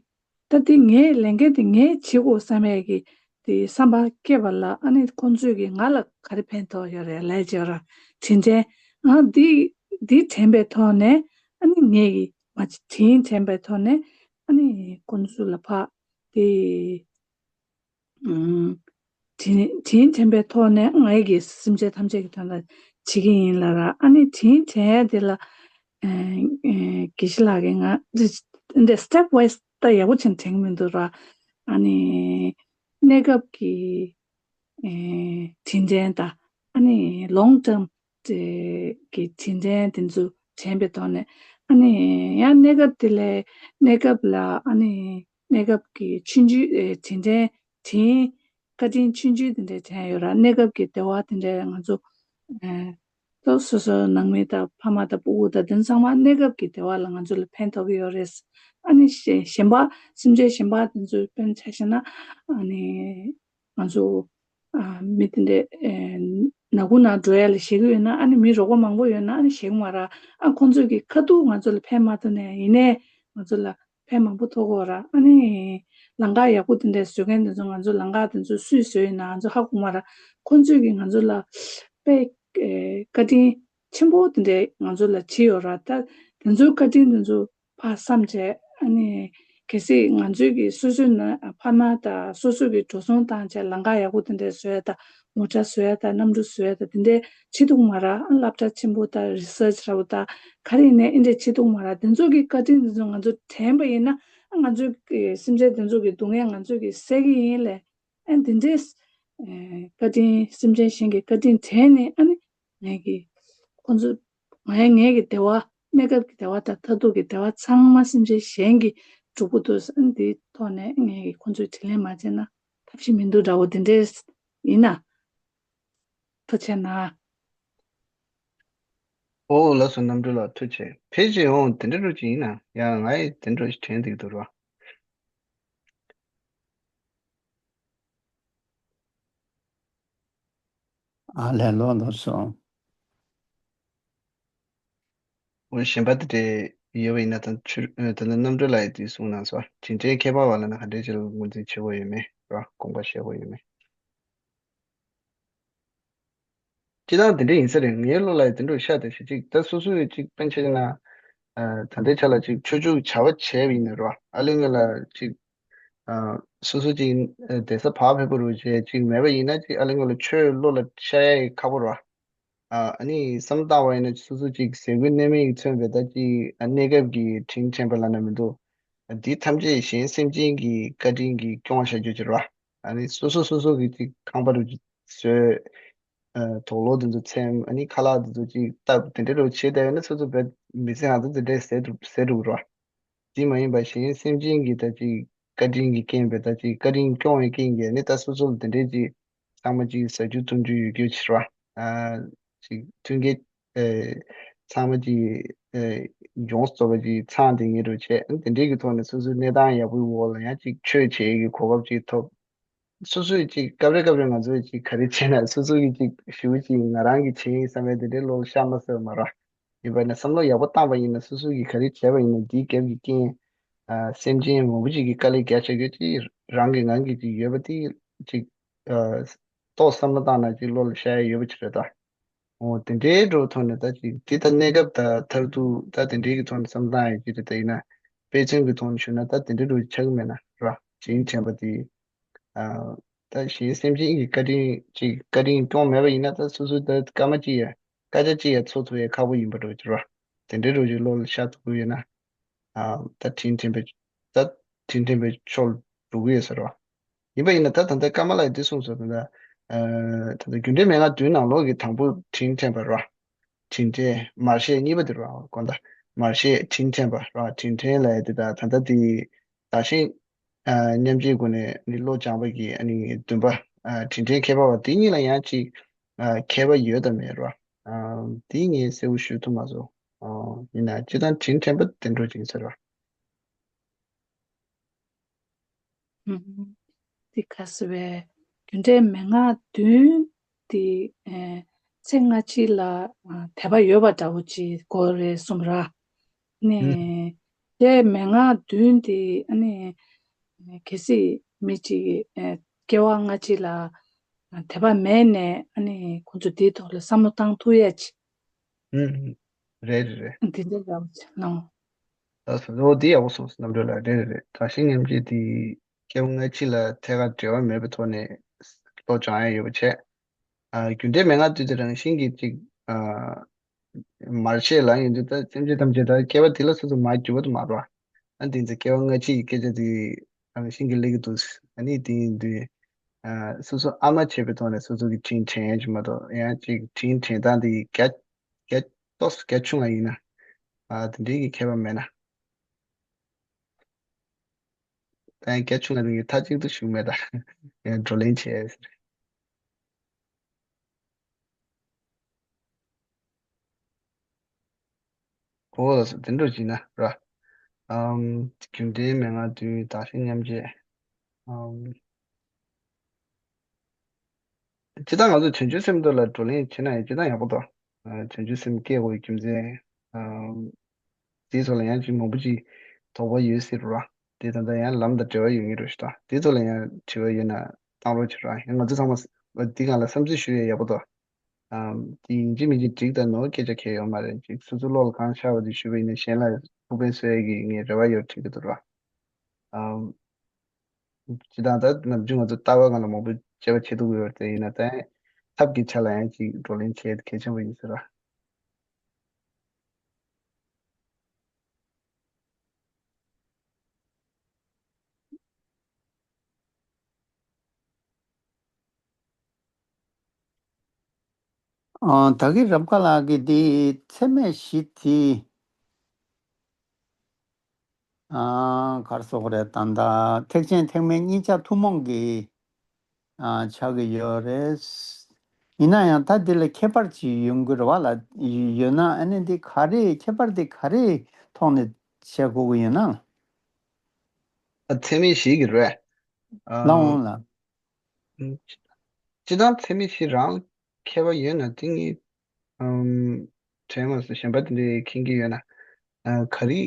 ད་དེ་ངའི་ལས་འགན་དེ་ངས་བྱེད་དགོས་བསམ་ཡས་ཀྱི་དེ་བསམ་པ་སྐྱེས་པ་ལ་ཨ་ནི་ཁོང་ཚོས་ཀྱིས་ང་ལ་ག་རེ་ཕན་ཐོགས་ཡོད་རེད་ལབ་བྱས་ར། དྲིན་དྲན། ཨ། འདི་འདི་དྲན་པའི་ཐོག་ནས་ཨ་ནི་ངས་ཀྱིས་མ་བྱེད། དྲིན་དྲན་པའི་ཐོག་ནས་ཨ་ནི་ཁོང་ཚོ་ལ་ཕར་དེ། ཨུམ། དྲིན་དྲིན་དྲན་པའི་ཐོག་ནས་ངས་ཀྱིས་སེམས་ཅན་ཐམས་ཅད་ཀྱི་དོན་དག་བྱེད་ཀྱི་ཡིན་ལབ་ར། ཨ་ནི་དྲིན་དྲན་ཡས་དེ་ལ། ཨ། ཨ། དགེ་བཤེས་ལགས་ཀྱིས་ང་འདི་འདི་step wise ད་ཡག་པོ་བྱས་ནས་དྲན་གྱི་མི་འདུག་ར། ཨ་ནི་གནས་སྐབས་ཀྱི། ཨེ། དྲིན་དྲན་དང་ཨ་ནི་long term གྱི་དྲིན་དྲན་དེ་ཚོ་དྲན་པའི་ཐོག་ནས། ཨ་ནི་ཡང་གནས་སྐབས་དེ་ལ་གནས་སྐབས་ལ་ཨ་ནི་གནས་སྐབས་ཀྱི་ཆུང་ཆུང་། ཨེ། དྲིན་དྲན། དྲིན། བཀའ་དྲིན་ཆུང་ཆུང་དེ་འདྲ་དྲན་ཡོད་ར། གནས་སྐབས་ཀྱི་བདེ་བ་དེ་འདྲ་ང་ཚོ། ཨེ། ཏོ་སོ་སོ་ནང་མི་དང་ཕ་མ་དང་སྤུ་གུ་དང་དེ་ཚང་མ་གནས་སྐབས་ཀྱི་བདེ་བ་ལ་ང་ཚོ་ལ་ཕན་ཐོགས་ཀྱི་ཡོད་རེད། ཨ་ནི་གཞན་གཞན་པ་སེམས་ཅན་གཞན་པ་དེ་ཚོའི་དཔེར་ན་ཆ་བཞག་ན། ཨ་ནི་ང་ཚོ། ཨ། མི་དེ་འདྲས། ཨེ། ནག་ཁུང་ནང་འགྲོ་ཡ་ལ་ཞེད་ཀྱི་ཡོད་ན། ཨ་ནི་མི་རོགས་པ་མང་པོ་ཡོད་ན་ཨ་ནི་ཞེད་ཀྱི་མ་ར། ཨ། ཁོང་ཚོས་ཀྱི་ཁ་ཐུག་ང་ཚོ་ལ་ཕན་མ་ཐོགས་ནས་ཡིན་ནའི་ང་ཚོ་ལ་ཕན་མང་པོ་ཐོགས་ཀྱི་ཡོད་ར། ཨ་ནི་ལམ་ཁ་ཡག་པོ་དེ་འདྲས་བཟོ་མཁན་དེ་ཚོ་ང་ཚོ་ལམ་ཁ་དེ་ཚོ་སུས་བཟོས་ཡིན་ན་ང་ཚོ་ཧ་གོ་མ་ར། ཁོང་ཚོས་ཀྱི་ང་ཚོ་ལ་དཔེ། ཨེ། བཀའ་དྲིན་ཆེན་པོ་དེ་འདྲས་ང་ཚོ་ལ་བྱས་ཡོད་ར། ད་དེ་ཚོའི་བཀའ་དྲིན་དེ་ཚོ་ཕར་བསམ་བྱས། ཨ་ནི་གལ་སྲིད་ང་ཚོའི་གི་སོ་སོའི་ན་ཕ་མ་དང་སོ་སོ་གི་འགྲོ་སོང་བཏང་བྱས་ལམ་ཁ་ཡག་པོ་དེ་འདྲས་བཟོ་ཡ་དང་། མོ་ཊ་བཟོ་ཡ་དང་། གནམ་གྲུ་བཟོ་ཡ་དང་། དེ་འདྲས་བྱེད་ཐུབ་མ་ར། ཨ། སློབ་གྲྭ་ཆེན་པོ་དང་རི་སར་ཆི་འདྲ་བོ་དང་ག་རེ་ཡིན་ནའི་ཨེ་འདྲས་བྱེད་ཐུབ་མ་ར། དེ་ཚོ་གི་བཀའ་དྲིན་དེ་ཚོ་ང་ཚོ་དྲན་པ་ཡིན་ན། ཨ། ང་ཚོའི་གི་སེམས་ཅན་དེ་ཚོ་གི་སྡུག་བསྔལ་ང་ཚོ་གིས་སེལ་གི་ཡིན་ལས། ཨ། འདི་འདྲས། ཨེ། བཀའ་དྲིན། སེམས་ཅན་གཞན་གྱི་བཀའ་དྲིན་དྲན་ནས། ཨ་ནི་ངས་ཀྱི་ཁོང་ཚོ། ང་ཡང་ངའི་གི་བདེ་བ། གནས་སྐབས་ཀྱི་བདེ་བ་དང་མཐར་ཐུག་གི་བདེ་བ་ཚང་མ་སེམས་ཅན་གཞན་གྱིས་སྒྲུབ་ཀྱི་འདུག། ཨ། འདིའི་ཐོག་ནས་ངས་ཀྱི་ཁོང་ཚོའི་དྲིན་ལན་མ་འཇལ་ན་ཐབས་ཤེས་མི་འདུག་འདྲ་བོ་འདི་འདྲས་ཡིན་ན། ཐུགས་རྗེ་གནང་། ཨོ་ལགས་སོ། རྣམ་གྲོལ་ལགས་ཐུགས་རྗེ་ཆེ། ཕལ་ཆེར་འོང་དེ་འདྲ་འདྲ་ཅིག་ཡིན་ན། ཡང་ང་ཡི་དེ་འདྲ་ཞིག་དྲན་བསྡད་ཀྱི་འདུག་ར། ཨ་ལས། ལགས་སོ། འོ་གཞན་པ་དེ་འདྲ་ཡོད་པ་ཡིན་ན། ད་ཆུ། ཨ། ད་ལྟ་རྣམ་གྲོལ་ལགས་ཀྱིས་དེ་གསུངས་གནང་སོང་། དྲིན་དྲན་ཁྱད་པར་བ་ལབ་ན་ག་འདྲས་ཅིག་ལ་ངོས་འཛིན་བྱེད་དགོས་ཡོད་མེད་ར། དགོངས་པ་བཞེས་དགོས་ཡོད་མེད། སྤྱིར་བཏང་དེ་འདྲ་ཡིན་ས་རེད། ངའི་བློ་ལ་དེ་འདྲ་ཤར་བསྡད་ཤག་ཅིག་ད་སོ་སོས་ཅིག་དཔེར་ན་ཆ་བཞག་ན། ཨ། ད་ལྟའི་ཆ་ལ་ཅིག་ཆོས་ཕྱོགས་ཀྱི་བྱ་བ་བྱས་པ་ཡིན་ན་རེད་བ། ཨ་ལས་ངན་ལ་ཅིག་ཨ། སོ་སོ་ཅིག་ཨ། བསྡད་ས་བག་ཕེབས་པོ་རུ་བྱས་ཅིག་མེད་པ་ཡིན་ན་ཅིག་ཨ་ལས་ངན་ལ་ཆོས་བློ་ལ་ཤར་ཡ་ཁག་པོ་རེད་བ། ཨ། ཨ་ནི་བསམ་བློ་བཏང་བ་ཡིན་ན་སོ་སོ་ཅིག་ཟས་གོས་གནས་མལ་གྱིས་མཚོན་པའི་ད་ཅིག་ཨ། གནས་སྐབས་ཀྱི་དྲིན་དྲན་པ་ལབ་ན་མི་འདུག་འདི་ཐམས་ཅད་གཞན་སེམས་ཅན་གྱི་བཀའ་དྲིན་གྱིས་སྐྱོང་བ་བྱ་རྒྱུ་ཅིག་རེད་བ། ཨ་ནི་སོ་སོ་སོ་སོ་གི་ཅིག་ཁང་པ་རུ་ཅིག་བཟོས། ཨ། དུག་ལོག་འདི་ཚོ་འཚེམ། ཨ་ནི་ཁ་ལག་འདི་ཚོ་ཅིག་བཏབ། དེ་འདྲ་རུ་བྱེད་བསྡད་ཡོད་ན་སོ་སོ་བས་མི་ཚེ་ང་ཚོ་འདི་འདྲས་ཟད་འགྲོ་ཟད་འགྲོ་གི་རེད་བ། དེ་མ་ཡིན་པ་གཞན་སེམས་ཅན་གྱི་ད་ཅིག་བཀའ་དྲིན་གྱིས་རྐྱེན་པས་ད་ཅིག་བཀའ་དྲིན་སྐྱོང་བའི་རྐྱེན་གྱིས་ནི་ད་སོ་སོ་ལ་དེ་འདྲའི་ཅིག་ཚང་མ་ཅིག་ཟ་རྒྱུ་འཐུང་རྒྱུ་ཡོད་རྒྱུ་ཕྱིར་བ། ཨ། ཅིག་མཐུན་རྐྱེན། ཨེ། ཚང་མ་ཅིག་ཨེ། ཡོངས་སུ་རྫོགས་པ་ཅིག་ཚང་དེ་ཉིད་རུ་བྱས། ཨ། དེ་འདྲའི་གི་ཐོག་ནས་སོ་སོའི་གནས་སྟངས་ཡག་པོའི་འོག་ལ་ཡང་ཅིག་ཆོས་བྱེད་ཀྱི་གོ་སྐབས་ཅིག་ཐོབ། སོ་སོས་ཅིག་སྐབས་རེ་སྐབས་རེ་ང་ཚོས་ཅིག་ག་རེ་བྱས་ན་སོ་སོ་གིས་ཅིག་ཞེ་པོ་ཅིག་ང་རང་གིས་བྱས་ཡིན་བསམ་པའི་དེ་འདྲའི་བློ་ལ་ཤར་མ་སོང་བ་མ་རེད། ཡིན་པ་ན་བསམ་བློ་ཡག་པོ་བཏང་པ་ཡིན་ན་སོ་སོ་གིས་ག་རེ་བྱས་པ་ཡིན་ན་དེའི་རྒྱབ་ཀྱི་རྐྱེན། ཨ། སེམས་ཅན་མང་པོ་ཅིག་གིས་དཀའ་ལས་རྒྱག་བྱ་རྒྱུ་ཅིག་རང་གིས་ངང་གིས་ཅིག་ཡོད་པ་དེ་ཅིག་ཨ། ཏོག་བསམ་བློ་བཏང་ན་ཅིག་བློ་ལ་ཤར་ཡ་ཡོད་པ་ཅིག་རེད་ད། འོ། དེ་འདྲའི་འགྲོ་ཐོག་ནས་ད་ཅིག་དེ་ད་གནས་སྐབས་ད་མཐར་ཐུག་ད་དེ་འདྲའི་གི་ཐོག་ནས་བསམ་བློ་བཏང་ཡ་ཅིག་རེད་ད། ཡིན་ན་དཔེ་མཚོན་གི་ཐོག་ནས་ཞུ་ན་ད་དེ་འདྲའི་འགྲོ་ཆགས་ཀྱི་མེད་ན་ར་དྲིན་དྲན་པ་དེ། ཨ། ད་གཞན་སེམས་ཅན་གྱི་བཀའ་དྲིན་ཅིག་བཀའ་དྲིན་སྐྱོང་མེད་པ་ཡིན་ན་ད་སོ་སོའི་ད་སྐར་མ་གཅིག་ཡ་སྐར་ཆ་གཅིག་ཡ་འཚོ་ཐུབ་ཡ་ཁག་པོ་ཡིན་པ་འགྲོ་གི་ར། དེ་འདྲའི་འགྲོ་ཅིག་བློ་ལ་ཤར་ཐུབ་ཀྱི་ཡོད་ན། ཨ། ད་དྲིན་དྲན་པའི་ད་དྲིན་དྲན་པའི་ཕྱོགས་འགྲོ་གི་ཡོད་ཟེར་བ། ཡིན་པ་ཡིན་ན་ད་ད་ལྟ་ཀརྨ་ལགས་འདི་གསུངས་སོང་། ད་ལྟ་ཨ། ད་ལྟ་རྒྱུ་འབྲས་མན་ངག་བདུན་ནང་ལོགས་ཀྱི་དང་པོ་དྲིན་དྲན་པ་རེད་བ། དྲིན་དྲན་མར་བཤད་གཉིས་པ་དེ་རེད་བ། དགོངས་དག་མར་བཤད་དྲིན་དྲན་པ་རེད་བ། དྲིན་དྲན་ལབ་ཡ་དེ་ད་ད་ལྟ་དེ་བདག་གཞན་ཨ། མཉམ་བརྗེའི་སྒོ་ནས་ནི་བློ་སྦྱངས་པ་གི་ཨ་ནི་བདུན་པ། ཨ། དྲིན་དྲན་ཁྱད་པར་བ་དེ་གཉིས་ལ་ཡང་ཅིག་ཨ། ཁྱད་པར་ཡོད་དམ་མེད་རེད་བ། ཨ། དེ་ངས་གསལ་པོ་ཞུ་ཐུབ་མ་སོང་། ཨ། ཡིན་ན་སྤྱིར་བཏང་དྲིན་དྲན་པ་དེ་འགྲོ་ཅིག་ཟེར་བ། ཨུམ། དེ་ག་ཟེར་བའི་རྒྱུ་འབྲས་མན་ངག་བདུན་དེ་ཨེ། ཚེ་སྔ་ཕྱི་ལ་ཨ། དད་པ་ཡོད་པ་འདྲ་བོ་ཅིག་དགོས་རེད་གསུངས་ར། ནས་དེ་མན་ངག་བདུན་དེ་ཨ་ནི་གལ་སྲིད་མི་གཅིག་གིས་ཨེ། སྐྱེ་བ་སྔ་ཕྱི་ལ་དད་པ་མེད་ནས་ཨ་ནི་ཁོ་ཚོ་དེའི་ཐོག་ལ་བསམ་བློ་བཏང་ཐུབ་ཡ་ཅིག་ཨུམ། རེད་རེད་རེད། འདི་འདྲ་འདྲ་བོ་ཅིག་ལོང་། ལགས་སོ། འོ་འདི་ཡག་པོ་གསུངས་སོང་རྣམ་གྲོལ་ལགས། རེད་རེད་རེད། བདག་གཞན་མཉམ་བརྗེ་འདི་སྐྱེ་བ་སྔ་ཕྱི་ལ་ཐད་ཀར་འབྲེལ་བ་མེད་པའི་ཐོག་ནས་བློ་སྦྱང་ཡ་ཡོད་པ་བྱས། ཨ། རྒྱུ་འབྲས་མན་ངག་བདུན་དེ་རང་བཞིན་གྱིས་ཅིག་ཨ། མར་བཤད་ལ་ཡིན་དུས་ད་སེམས་ཅན་ཐམས་ཅད་ད་སྐྱེ་བ་དེ་ལ་སོ་སོ་མར་འགྱུར་བ་དུ་མ་འགྲོ། ཨ། འདི་ཚོ་སྐྱེ་བ་སྔ་ཕྱི་ཡི་སྐད་ཆ་དེ་རང་བཞིན་གྱིས་སླེབས་ཀྱི་འདུག་ཨ་ནི་དེ་ཡིན་དུས། ཨ། སོ་སོ་ཨ་མ་བྱས་པའི་ཐོག་ནས་སོ་སོ་གི་དྲིན་དྲན་ཡ་ཅིག་མ་གཏོགས་ཡང་ཅིག་དྲིན་དྲན་སྟངས་དེ་རྒྱ་རྒྱ་ཏོག་ཙམ་རྒྱ་ཆུང་བ་ཡིན་ན། ཨ། དེ་འདྲའི་གི་ཁྱད་པར་མེད་ན། ད་ཡང་རྒྱ་ཆུང་བ་དེ་གི་མཐའ་གཅིག་ཏུ་ཞུགས་མེད་ད། ཡང་བགྲོ་གླེང་བྱས་ཟེར། གོ་བ་ལ་སོགས་དེ་འདྲ་བྱས་ན་ར། ཨམ། རྒྱུ་འབྲས་མན་ངག་བདུན་བདག་གཞན་མཉམ་བརྗེ། ཨམ། སྤྱིར་བཏང་ང་ཚོ་བྱང་ཆུབ་སེམས་མདོ་ལ་བགྲོ་གླེང་བྱེད་ན་ཡང་སྤྱིར་བཏང་ཡག་པོ་འདུག་ཨ། བྱང་ཆུབ་སེམས་སྐྱེ་དགོས་པའི་རྒྱུ་མཚན། ཨམ། དེའི་ཐོག་ལ་ཡང་ཅིག་མང་པོ་ཅིག་དོགས་པ་ཡོད་སྲིད་ར། དེ་ད་ལྟ་ཡང་ལམ་དང་འབྲེལ་བ་ཡོད་ངེས་རེད་ཤག་དེའི་ཐོག་ལ་ཡང་དྲི་བ་ཡོད་ན་བཏང་རོགས་བྱེད་ར། ཡང་ང་ཚོ་ཚང་མ་འདི་སྒང་ལ་བསམ་ཚུལ་ཞུ་ཡས་ཡག་པོ་འདུག་ཨམ། དེ་ཡིན་གཅིག་མིན་གཅིག་འགྲིག་དང་ནོར་སྐད་ཆ་གང་ཡང་ཡོད་མ་རེད། ཅིག་སོ་སོ་བློ་ལ་གང་ཤར་བ་དེ་ཞུས་པ་ཡིན་ན་གཞན་ལ་ཕུགས་ཕན་གསོས་ཡས་ཀྱི་ངས་རེ་བ་ཡོད་དྲན་གྱི་འདུག་ར། ཨམ། སྤྱིར་བཏང་ད་ནམ་རྒྱུན་ང་ཚོ་ལྟ་བ་སྒང་ལ་མང་པོ་དཔྱད་པ་བྱེད་ཐུབ་ཀྱི་ཡོད་རེད་དེ། ཡིན་ན་ད་ཐབས་ཀྱི་ཆ་ལ་ཡང་ཅིག་བགྲོ་གླེང་བྱེད་གལ་ཆེན་པོ་ཡིན་ཟེར་བ། ཨ། ད་གིན་རབ་དཀར་ལགས་ཀྱིས་འདི་ཚད་མེད་བཞི་དེ། ཨ། ག་རེ་ཟེར་དགོས་རེད། ད་ལྟ་ཐེག་ཆེན་ཐེག་དམན་གཉིས་ཆ་ཐུན་མོང་གི་ཨ། ཆགས་ཀྱི་ཡོད་རེད། ཡིན་ན་ཡང་ད་འདི་ལ་ཁྱད་པར་ཅིག་ཡོང་གི་རེད་བ་ལ། ཡོད་ན་ཨ་ནི་འདི་ག་རེ་ཁྱད་པར་འདི་ག་རེ་ཐོག་ནས་བྱེད་དགོས་ཀྱི་ཡོད་ན། ཨ། ཚད་མེད་བཞི་གི་རེད། ཨ། ལགས་འོང་ལགས། སྤྱིར་བཏང་ཚད་མེད་བཞི་རང་ཁྱད་པར་ཡོད་ན་དེ་ངས་ཨམ། དྲན་མ་སོང་། གཞན་པ་དེ་འདྲའི་མཁྱེན་གྱི་ཡོད་ན། ཨ། ག་རེ།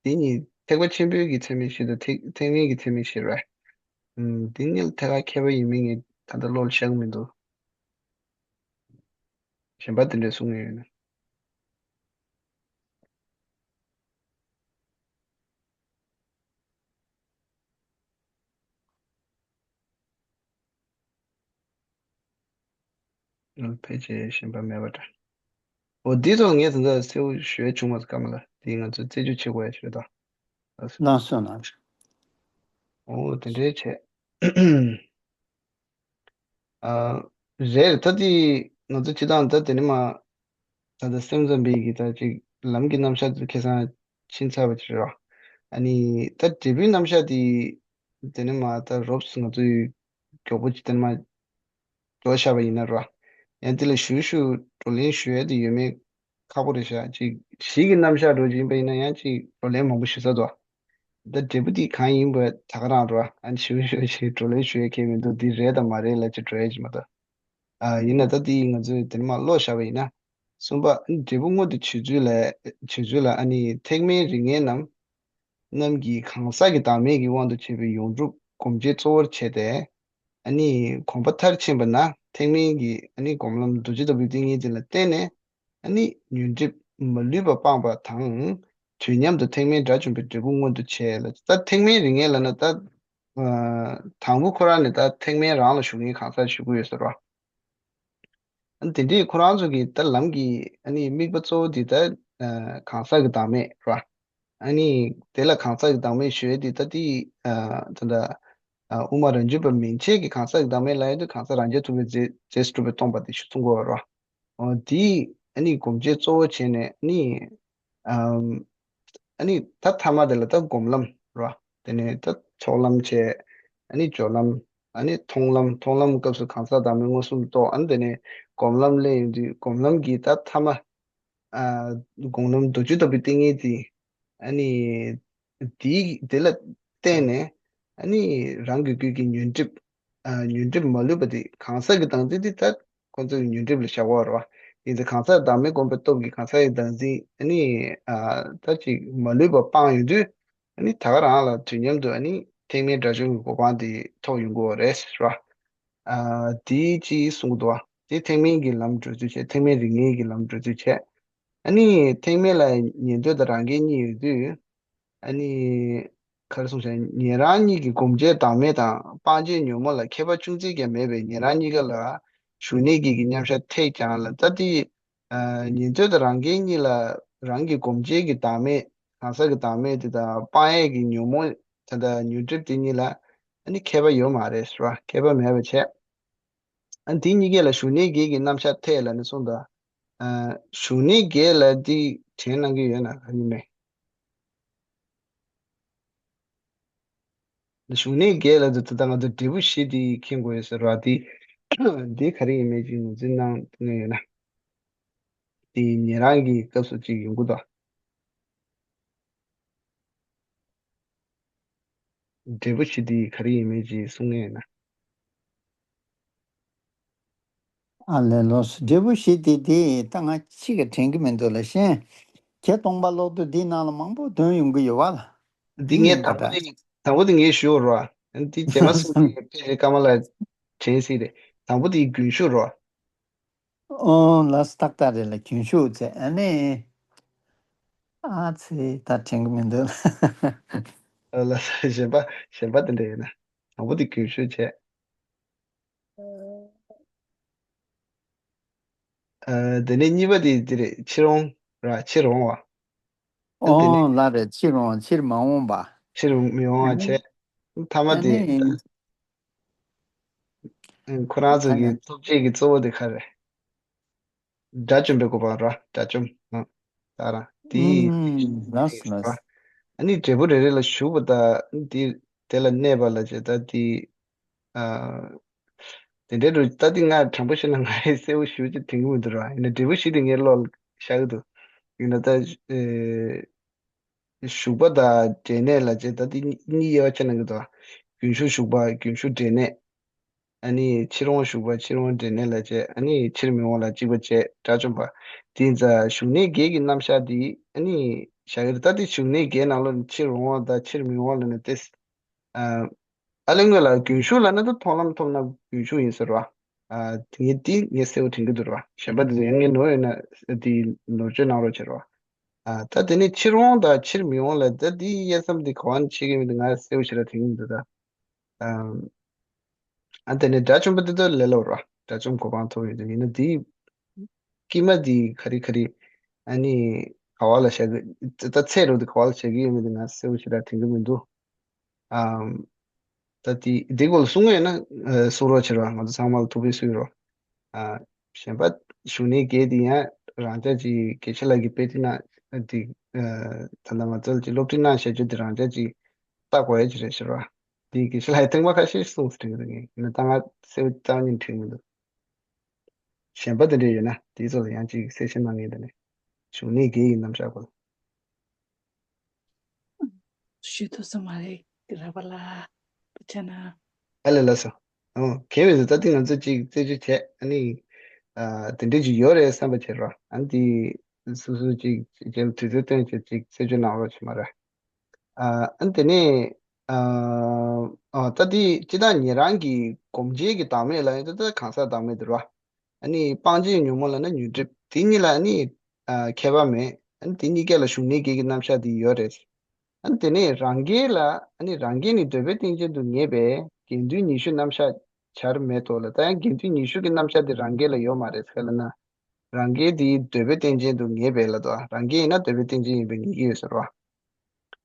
དེ་གཉིས་ཐེག་པ་ཆེན་པོའི་གི་ཚད་མེད་བཞི་དང་ཐེག་ཐེག་དམན་གྱི་ཚད་མེད་བཞི་རེད། ཨམ། དེ་གཉིས་ལ་ཐད་ཀར་ཁྱད་པར་ཡོད་མེད་ངས་ད་ལྟ་བློ་ལ་ཤར་གི་མི་འདུག་གཞན་པ་དེ་འདྲས་གསུང་གི་ཡོད་ན། ཕལ་ཆེར་གཞན་པ་མེད་པ་འདྲ། འོ་འདི་ཚོ་ངས་ད་ལྟ་གསལ་པོ་ཞུ་ཡ་བྱུང་མ་སོང་། སྐར་མ་ལགས། འདི་ང་ཚོས་རྩད་གཅོད་བྱེད་དགོས་ཡ་ཞིག་རེད་དོ། ལགས་སོ། ལགས་སོ། ལགས་སོ། འོ་དེ་འདྲའི་བྱས། ཨ། རེད། ད་དེ་ང་ཚོ་སྤྱིར་བཏང་ད་དེ་ནས་མར་ད་ལྟ་སེམས་ཙམ་པའི་གི་ད་ཅིག་ལམ་གྱི་རྣམ་གཞག་དེ་ཁ་སང་ཕྱིན་ཚར་བ་ཅིག་རེད་བ། ཨ་ནི་ད་འབྲས་བུའི་རྣམ་གཞག་དེ་དེ་ནས་མར་ད་རོབ་ཙམ་ང་ཚོས་མགྱོགས་པོ་ཅིག་དེ་ནས་མར་འགྲོ་བཞག་པ་ཡིན་ན་རེད་བ། ཡང་དེ་ལ་ཞུ་ཞུ་བགྲོ་གླེང་ཞུ་ཡ་དེ་ཡོད་མེད་ཁག་པོ་རེད་ཤག་ཅིག་གཞི་གི་རྣམ་གཞག་འགྲོ་གི་ཡིན་པ་ཡིན་ན་ཡང་ཅིག་བགྲོ་གླེང་མང་པོ་ཞུ་ས་འདུག་ད་འབྲས་བུ་འདི་གང་ཡིན་པ་ད་ག་རང་རེད་བ། ཨ་ནི་ཞུ་ཞུ་ཞིག་བགྲོ་གླེང་ཞུ་ཡ་ཁེལ་མི་འདུག་འདི་རེད་དང་མ་རེད་ལབ་ཅིག་འགྲོ་ཡ་ཅིག་མ་གཏོགས། ཨ། ཡིན་ན་ད་འདི་ང་ཚོས་དེ་ནས་མར་ཀློག་བཞག་པ་ཡིན་ན། གསུམ་པ། ཨ་ནི་འབྲས་བུ་མངོན་དུ་བྱེད་ཚུལ་ལ། བྱེད་ཚུལ་ལ་ཨ་ནི་ཐེག་དམན་རིགས་ལྔའི་ནང་རྣམས་ཀྱི་གང་ཟག་གི་བདག་མེད་ཀྱི་དབང་དུ་བྱས་པའི་ཡོངས་གྲུབ་སྒོམ་བྱེད་གཙོ་བོར་བྱས་ཏེ། ཨ་ནི་གོམས་པ་མཐར་ཕྱིན་པ་ན་ཐེག་དམན་གྱི་ཨ་ནི་སྒོམ་ལམ་རྡོ་རྗེ་ལྟ་བུའི་ཏིང་ངེ་འཛིན་ལ་བརྟེན་ནས། ཨ་ནི་ཉོན་སྒྲིབ་མ་ལུས་པ་སྤངས་པ་དང་། དུས་མཉམ་དུ་ཐེག་དམན་དགྲ་བཅོམ་པའི་འབྲས་བུ་མངོན་དུ་བྱས་ལ། ད་ཐེག་དམན་རིགས་ལྔའི་ལབ་ན་ད། ཨ། དང་པོ་ཁོ་རང་ནས་ད་ཐེག་དམན་རང་ལ་ཞུགས་མཁན་གང་ཟག་ཞུ་གི་ཡོད་ས་རེད་བ། ཨ་ནི་དེ་འདྲའི་ཁོ་རང་ཚོ་གི་ད་ལམ་གྱི་ཨ་ནི་དམིགས་པ་གཙོ་བོ་དེ་ད། ཨ། གང་ཟག་གི་བདག་མེད་རེད་བ། ཨ་ནི་དེ་ལ་གང་ཟག་གི་བདག་མེད་ཞུ་ཡས་དེ་ད་དེ། ཨ། ད་ལྟ། ཨ། དབུ་མ་རང་རྒྱུད་པ་མན་ཆད་ཀྱི་གང་ཟག་གི་བདག་མེད་ལབ་ཡས་དེ་གང་ཟག་རང་རྐྱ་ཐུབ་པའི་རྫས་རྫས་སུ་གྲུབ་པས་སྟོང་པ་དེ་ཞུ་གསུང་གི་ཡོད་རེད་བ། འོ་དེ་ཨ་ནི་སྒོམ་བྱེད་གཙོ་བོ་བྱས་ནས་ཨ་ནི། ཨམ། ཨ་ནི་ད་ཐ་མ་དེ་ལ་ད་སྒོམ་ལམ་རེད་བ། དེ་ནས་ད་ཚོགས་ལམ་བྱས། ཨ་ནི་སྦྱོར་ལམ། ཨ་ནི་མཐོང་ལམ། མཐོང་ལམ་སྐབས་སུ་གང་ཟག་བདག་མེད་མངོན་སུམ་རྟོགས། ཨ་ནི་དེ་ནས་སྒོམ་ལམ་སླེབས་ཡོང་དུས་སྒོམ་ལམ་གྱི་ད་ཐ་མ། ཨ། སྒོམ་ལམ་རྡོ་རྗེ་ལྟ་བུའི་ཏིང་ངེ་འཛིན། ཨ་ནི་དེའི་དེ་ལ་བརྟེན་ནས་ཨ་ནི་རང་གི་རྒྱུད་ཀྱི་ཉོན་སྒྲིབ། ཨ། ཉོན་སྒྲིབ་མ་ལུས་པ་དེ་གང་ཟག་གི་བདག་འཛིན་དེ་ད་ཁོ་ཚོའི་ཉོན་སྒྲིབ་ལ་བཞག་པ་རེད་བ། ཡིན་ཙང་གང་ཟག་བདག་མེད་སྒོམ་པའི་སྟོབས་ཀྱིས་གང་ཟག་གི་བདག་འཛིན་ཨ་ནི། ཨ། ད་ཅིག་མ་ལུས་པ་སྤངས་ཡོང་དུས། ཨ་ནི་ད་ག་རང་ལ་དུས་མཉམ་དུ་ཨ་ནི་ཐེག་དམན་དགྲ་བཅོམ་གྱི་གོ་འཕང་དེ་ཐོབ་ཡོང་གི་ཡོད་རེད་ཟེར་བ། ཨ། དེ་ཅིག་གསུང་གི་འདུག་བ། དེ་ཐེག་དམན་གྱི་ལམ་བགྲོད་ཚུལ་བྱས། ཐེག་དམན་རིགས་ལྔའི་གི་ལམ་བགྲོད་ཚུལ་བྱས། ཨ་ནི་ཐེག་དམན་ལ་ཉན་ཐོས་དང་རང་རྒྱལ་གཉིས་ཡོད་དུས། ཨ་ནི་ག་རེ་གསུངས་བྱས། ཉན་རང་གཉིས་ཀྱིས་སྒོམ་བྱེད་བདག་མེད་དང་སྤང་བྱའི་ཉོན་མོངས་ལ་ཁྱད་པར་ཅུང་ཟད་ཀྱང་མེད་པས་ཉན་རང་གཉིས་ཀ་ལ་ཞུགས་གནས་བརྒྱད་ཀྱི་མཉམ་གཞག་འཐད་ཀྱང་ལ། ད་དེ། ཨ། ཉན་ཐོས་དང་རང་རྒྱལ་གཉིས་ལ་རང་གི་སྒོམ་བྱེད་ཀྱི་བདག་མེད། གང་ཟག་གི་བདག་མེད་དེ་དང་སྤང་ཡས་ཀྱི་ཉོན་མོངས་ད་ལྟ་ཉོན་སྒྲིབ་དེ་གཉིས་ལ་ཨ་ནི་ཁྱད་པར་ཡོད་མ་རེད་ཟེར་བ། ཁྱད་པར་མེད་པ་བྱས། ཨ། དེ་གཉིས་ཀས་ལ་ཞུགས་གནས་བརྒྱད་ཀྱི་རྣམ་གཞག་འཐད་ལབ་ནས་གསུངས་དང་། ཨ། ཞུགས་གནས་བརྒྱད་ལ་དེ་དྲན་གནང་གི་ཡོད་ན་ག་ཡིན་མེད། ཞུགས་གནས་བརྒྱད་ལ་དེ་ད་ལྟ་ང་ཚོ་འབྲས་བུ་བཞི་དེ་མཁྱེན་དགོས་ཡོད་ཟེར་བ་དེ། དེ་ག་རེ་ཡིན་མེད་ཅིག་ངོས་འཛིན་གནང་གནང་ཡོད་ན། དེ་ཉན་རང་གི་སྐབས་སུ་ཅིག་ཡོང་གི་འདུག་འབྲས་བུ་བཞི་དེ་ག་རེ་ཡིན་མིན་ཅིག་གསུང་ངེས་ན། ཨ་ལས་ལོས། འབྲས་བུ་བཞི་དེ་དེ་ད་ང་གཅིག་གིས་དྲན་གྱི་མི་འདུག་ལ། གཞན་བརྒྱད་སྟོང་པ་ཀློག་དུས་འདིའི་ནང་ལ་མང་པོ་འདོན་ཡོང་གི་ཡོད་བ་ལ། འདི་ངས་དང་པོ་དེ་དང་པོ་དེ་ངས་ཞུ་རོགས། འདི་རྗེས་མ་གསུང་གི་ཡོད། ཕལ་ཆེར་སྐར་མ་ལ་དྲན་སྲིད་རེད། དང་པོ་དེ་རྒྱུན་ཞུ་རོགས། ཨོ་ལགས་སོ། ཏག་ཏག་རེད་ལ། རྒྱུན་ཞུགས་ཚེ་ཨ་ནི། ཨ་ཙི། ད་དྲན་གྱི་མི་འདུག་ལ། ཨོ་ལགས་སོ། གཞན་པ་གཞན་པ་དེ་འདྲ་ཡོད་ན། དང་པོ་དེ་རྒྱུན་ཞུགས་བྱས། ཨ། དེ་ནས་གཉིས་པ་དེ་དེ་རེད། ཕྱིར་འོང་ར། ཕྱིར་འོང་བ། ཨ། དེ་ནས། ཨོ་ལགས་རེད། ཕྱིར་འོང་། ཕྱིར་མ་འོང་བ། ཕྱིར་མི་འོང་བ་བྱས། ཨ་ནི། ཐ་མ་ཨ་དེ་ནི། ད། ཁོ་རང་ཚོ་གི་ཐོབ་བྱེད་ཀྱི་གཙོ་བོ་དེ་ག་རེ། དགྲ་བཅོམ་པའི་གོ་འཕང་ར། དགྲ་བཅོམ་ཨ། ད་རང་དེ་ཨུམ། ལགས་སོ། ལགས་སོ། ཨ་ནི་འབྲས་བུ་རེ་རེ་ལ་ཞུགས་པ་དང་དེ་དེ་ལ་གནས་པ་ལ་བྱེད་ད་དེ། ཨ། དེ་འདྲའི་རུ་ད་དེ་ང་དྲང་པོ་བཤད་ན་ང་ཡི་གསལ་པོ་ཞུ་ཅི་དྲན་གྱི་མི་འདུག་ར། ཡིན་ན་འབྲས་བུ་བཞི་དེ་ངའི་བློ་ལ་ཤར་གྱི་འདུག་ཡིན་ན་ད། ཨེ། ཞུགས་པ་དང་འབྲས་གནས་ལ་བྱེད་ད་དེ་གཉིས་དབྱེ་བ་ཕྱེ་གནང་གི་འདུག་རྒྱུན་ཞུགས་ཞུགས་པ། རྒྱུན་ཞུགས་འབྲས་གནས། ཨ་ནི་ཕྱིར་འོང་ཞུགས་པ། ཕྱིར་འོང་འབྲས་གནས་ལ་བྱེད། ཨ་ནི་ཕྱིར་མི་འོང་ལ་གཅིག་པ་བྱེད། དགྲ་བཅོམ་པ། དེ་ཡིན་ཙང་ཞུགས་གནས་བརྒྱད་ཀྱི་རྣམ་གཞག་འདི་ཨ་ནི་བཞག་གི་རེད། ད་དེ་ཞུགས་གནས་བརྒྱད་ནང་ལོགས་ནས་ཕྱིར་འོང་བ་དང་ཕྱིར་མི་འོང་ལ་ནི་ཏེ། ཨ། ཨ་ལས་སྔོན་ལ་རྒྱུན་ཞུགས་ལབ་ན་ད་མཐོང་ལམ་ཐོབ་ན་རྒྱུན་ཞུགས་ཡིན་ཟེར་བ། ཨ་ངས་འདི་ངས་གསལ་པོ་དྲན་གྱི་འདུག་ར། གཞན་པ་དེ་ཚོ་ཡང་ངས་ནོར་ཡོད་ན་འདི་ནོར་བཅོས་གནང་རོགས་བྱེད་ར། ཨ་ད་དེ་ནས་ཕྱིར་འོང་དང་ཕྱིར་མི་འོང་ལ་ད་འདི་དབྱེ་མཚམས་འདི་ག་བ་ནས་ཕྱེ་གི་མིན་འདི་ང་གསལ་པོ་ཞེ་དྲག་དྲན་གྱི་མི་འདུག་ད། ཨ་ཨ་དེ་ནས་དགྲ་བཅོམ་པ་འདི་ད་ལས་སླ་པོ་ར། དགྲ་བཅོམ་གོ་འཕང་ཐོབ་ཡོད་དེ་ཡིན་ན་འདི་དཀྱིལ་མ་འདི་ག་རེ་ག་རེ་ཨ་ནི་ག་བ་ལ་བཞག་གི་ད་ཚད་རོ་འདི་ག་བ་ལ་བཞག་གི་ཡོད་མིན་འདི་ང་གསལ་པོ་ཞེ་དྲག་དྲན་གྱི་མི་འདུག་ཨམ། ད་དེ་དེ་སྐོར་ལ་གསུང་ངེས་ན་ཨ་གསུང་རོགས་བྱེད་རོགས། ང་ཚོ་ཚང་མ་ལ་ཐུགས་ཕན་གསོས་རོགས། ཨ་གཞན་པ་གཞུང་གནས་བརྒྱད་དེ་ཡང་རང་ཅག་ཅིག་དགེ་བཤེས་ལགས་ཀྱིས་དཔེ་ཁྲིད་གནང་དེ་ཨ་ད་ལྟ་ང་ཚོ་ལ་ཅིག་སློབ་ཁྲིད་གནང་བཞག་རྒྱུ་དེ་རང་ཅག་ཅིག་ལྟ་དགོས་ཡ་ཅིག་རེད་ཟེར་བ། དེ་དགེ་བཤེས་ལགས་ཐེངས་མ་ཁ་ཤས་གསུངས་ཟེར་དྲན་གྱི་འདུག་ངས་ཡིན་ན་ད་ང་གསལ་པོ་རྩ་བ་ཉིད་དྲན་གྱི་མི་འདུག་གཞན་པ་དེ་འདྲ་ཡོད་ན་དེའི་ཚོ་ལ་ཡང་ཅིག་གསལ་བཤད་གནང་ངེས་དེ་ནས་གཞུང་གནས་བརྒྱད་ཀྱི་རྣམ་གཞག་སྐོར། ཞུ་ཐུབ་ས་མ་རེད་ར་པ་ལགས། དཔེ་ཆ་ན། ཨ་ལས་ལགས་སོ། ཨོ་གལ་མེད་དུ་ད་ཐེངས་ང་ཚོ་ཅིག་རྩད་གཅོད་བྱས་ཨ་ནི། ཨ་དེ་འདྲས་ཅིག་ཡོད་རེད་བསམ་པ་བྱེད་རོགས། ཨ་ནི་དེ་སོ་སོ་ཅིག་རྗེས་ལ་དུས་ཚོད་བཏོན་བྱས་ཅིག་རྩད་གཅོད་གནང་རོགས་བྱེད་མ་རེད། ཨ་ཨ་ནི་དེ་ནས་ཨ་ཨ་ད་དེ་སྤྱི་བཏང་ཉན་རང་གི་སྒོམ་བྱེད་ཀྱི་བདག་མེད་ལ་ཡང་ད་ད་གང་ཟག་བདག་མེད་དེ་རོ། ཨ་ནི་སྤང་བྱའི་ཉོན་མོངས་ལབ་ན་ཉོན་སྒྲིབ་དེ་གཉིས་ལ་ཨ་ནི་ཨ་ཁྱད་པར་མེད། ཨ་ནི་དེ་གཉིས་ཀ་ལ་གཞུང་གནས་བརྒྱད་ཀྱི་རྣམ་གཞག་དེ་ཡོད་རེད། ཨ་ནི་དེ་ནས་རང་རྒྱལ་ལ་ཨ་ནི་རང་རྒྱལ་ནི་འདོད་པའི་རྟེན་ཅན་དུ་ངེས་པས་དགེ་འདུན་ཉི་ཤུ་རྣམ་གཞག་བྱར་མེད་དོ་ལ། ད་ཡང་དགེ་འདུན་ཉི་ཤུ་གི་རྣམ་གཞག་དེ་རང་རྒྱལ་ལ་ཡོད་མ་རེད་ཟེར་ལབ་ན། རང་རྒྱལ་དེ་འདོད་པའི་རྟེན་ཅན་དུ་ངེས་པས་ལབ་དོ། རང་རྒྱལ་ཡིན་ན་འདོད་པའི་རྟེན་ཅན་ཡིན་པས་ངེས་ཀྱི་ཡོད་ཟེར་བ།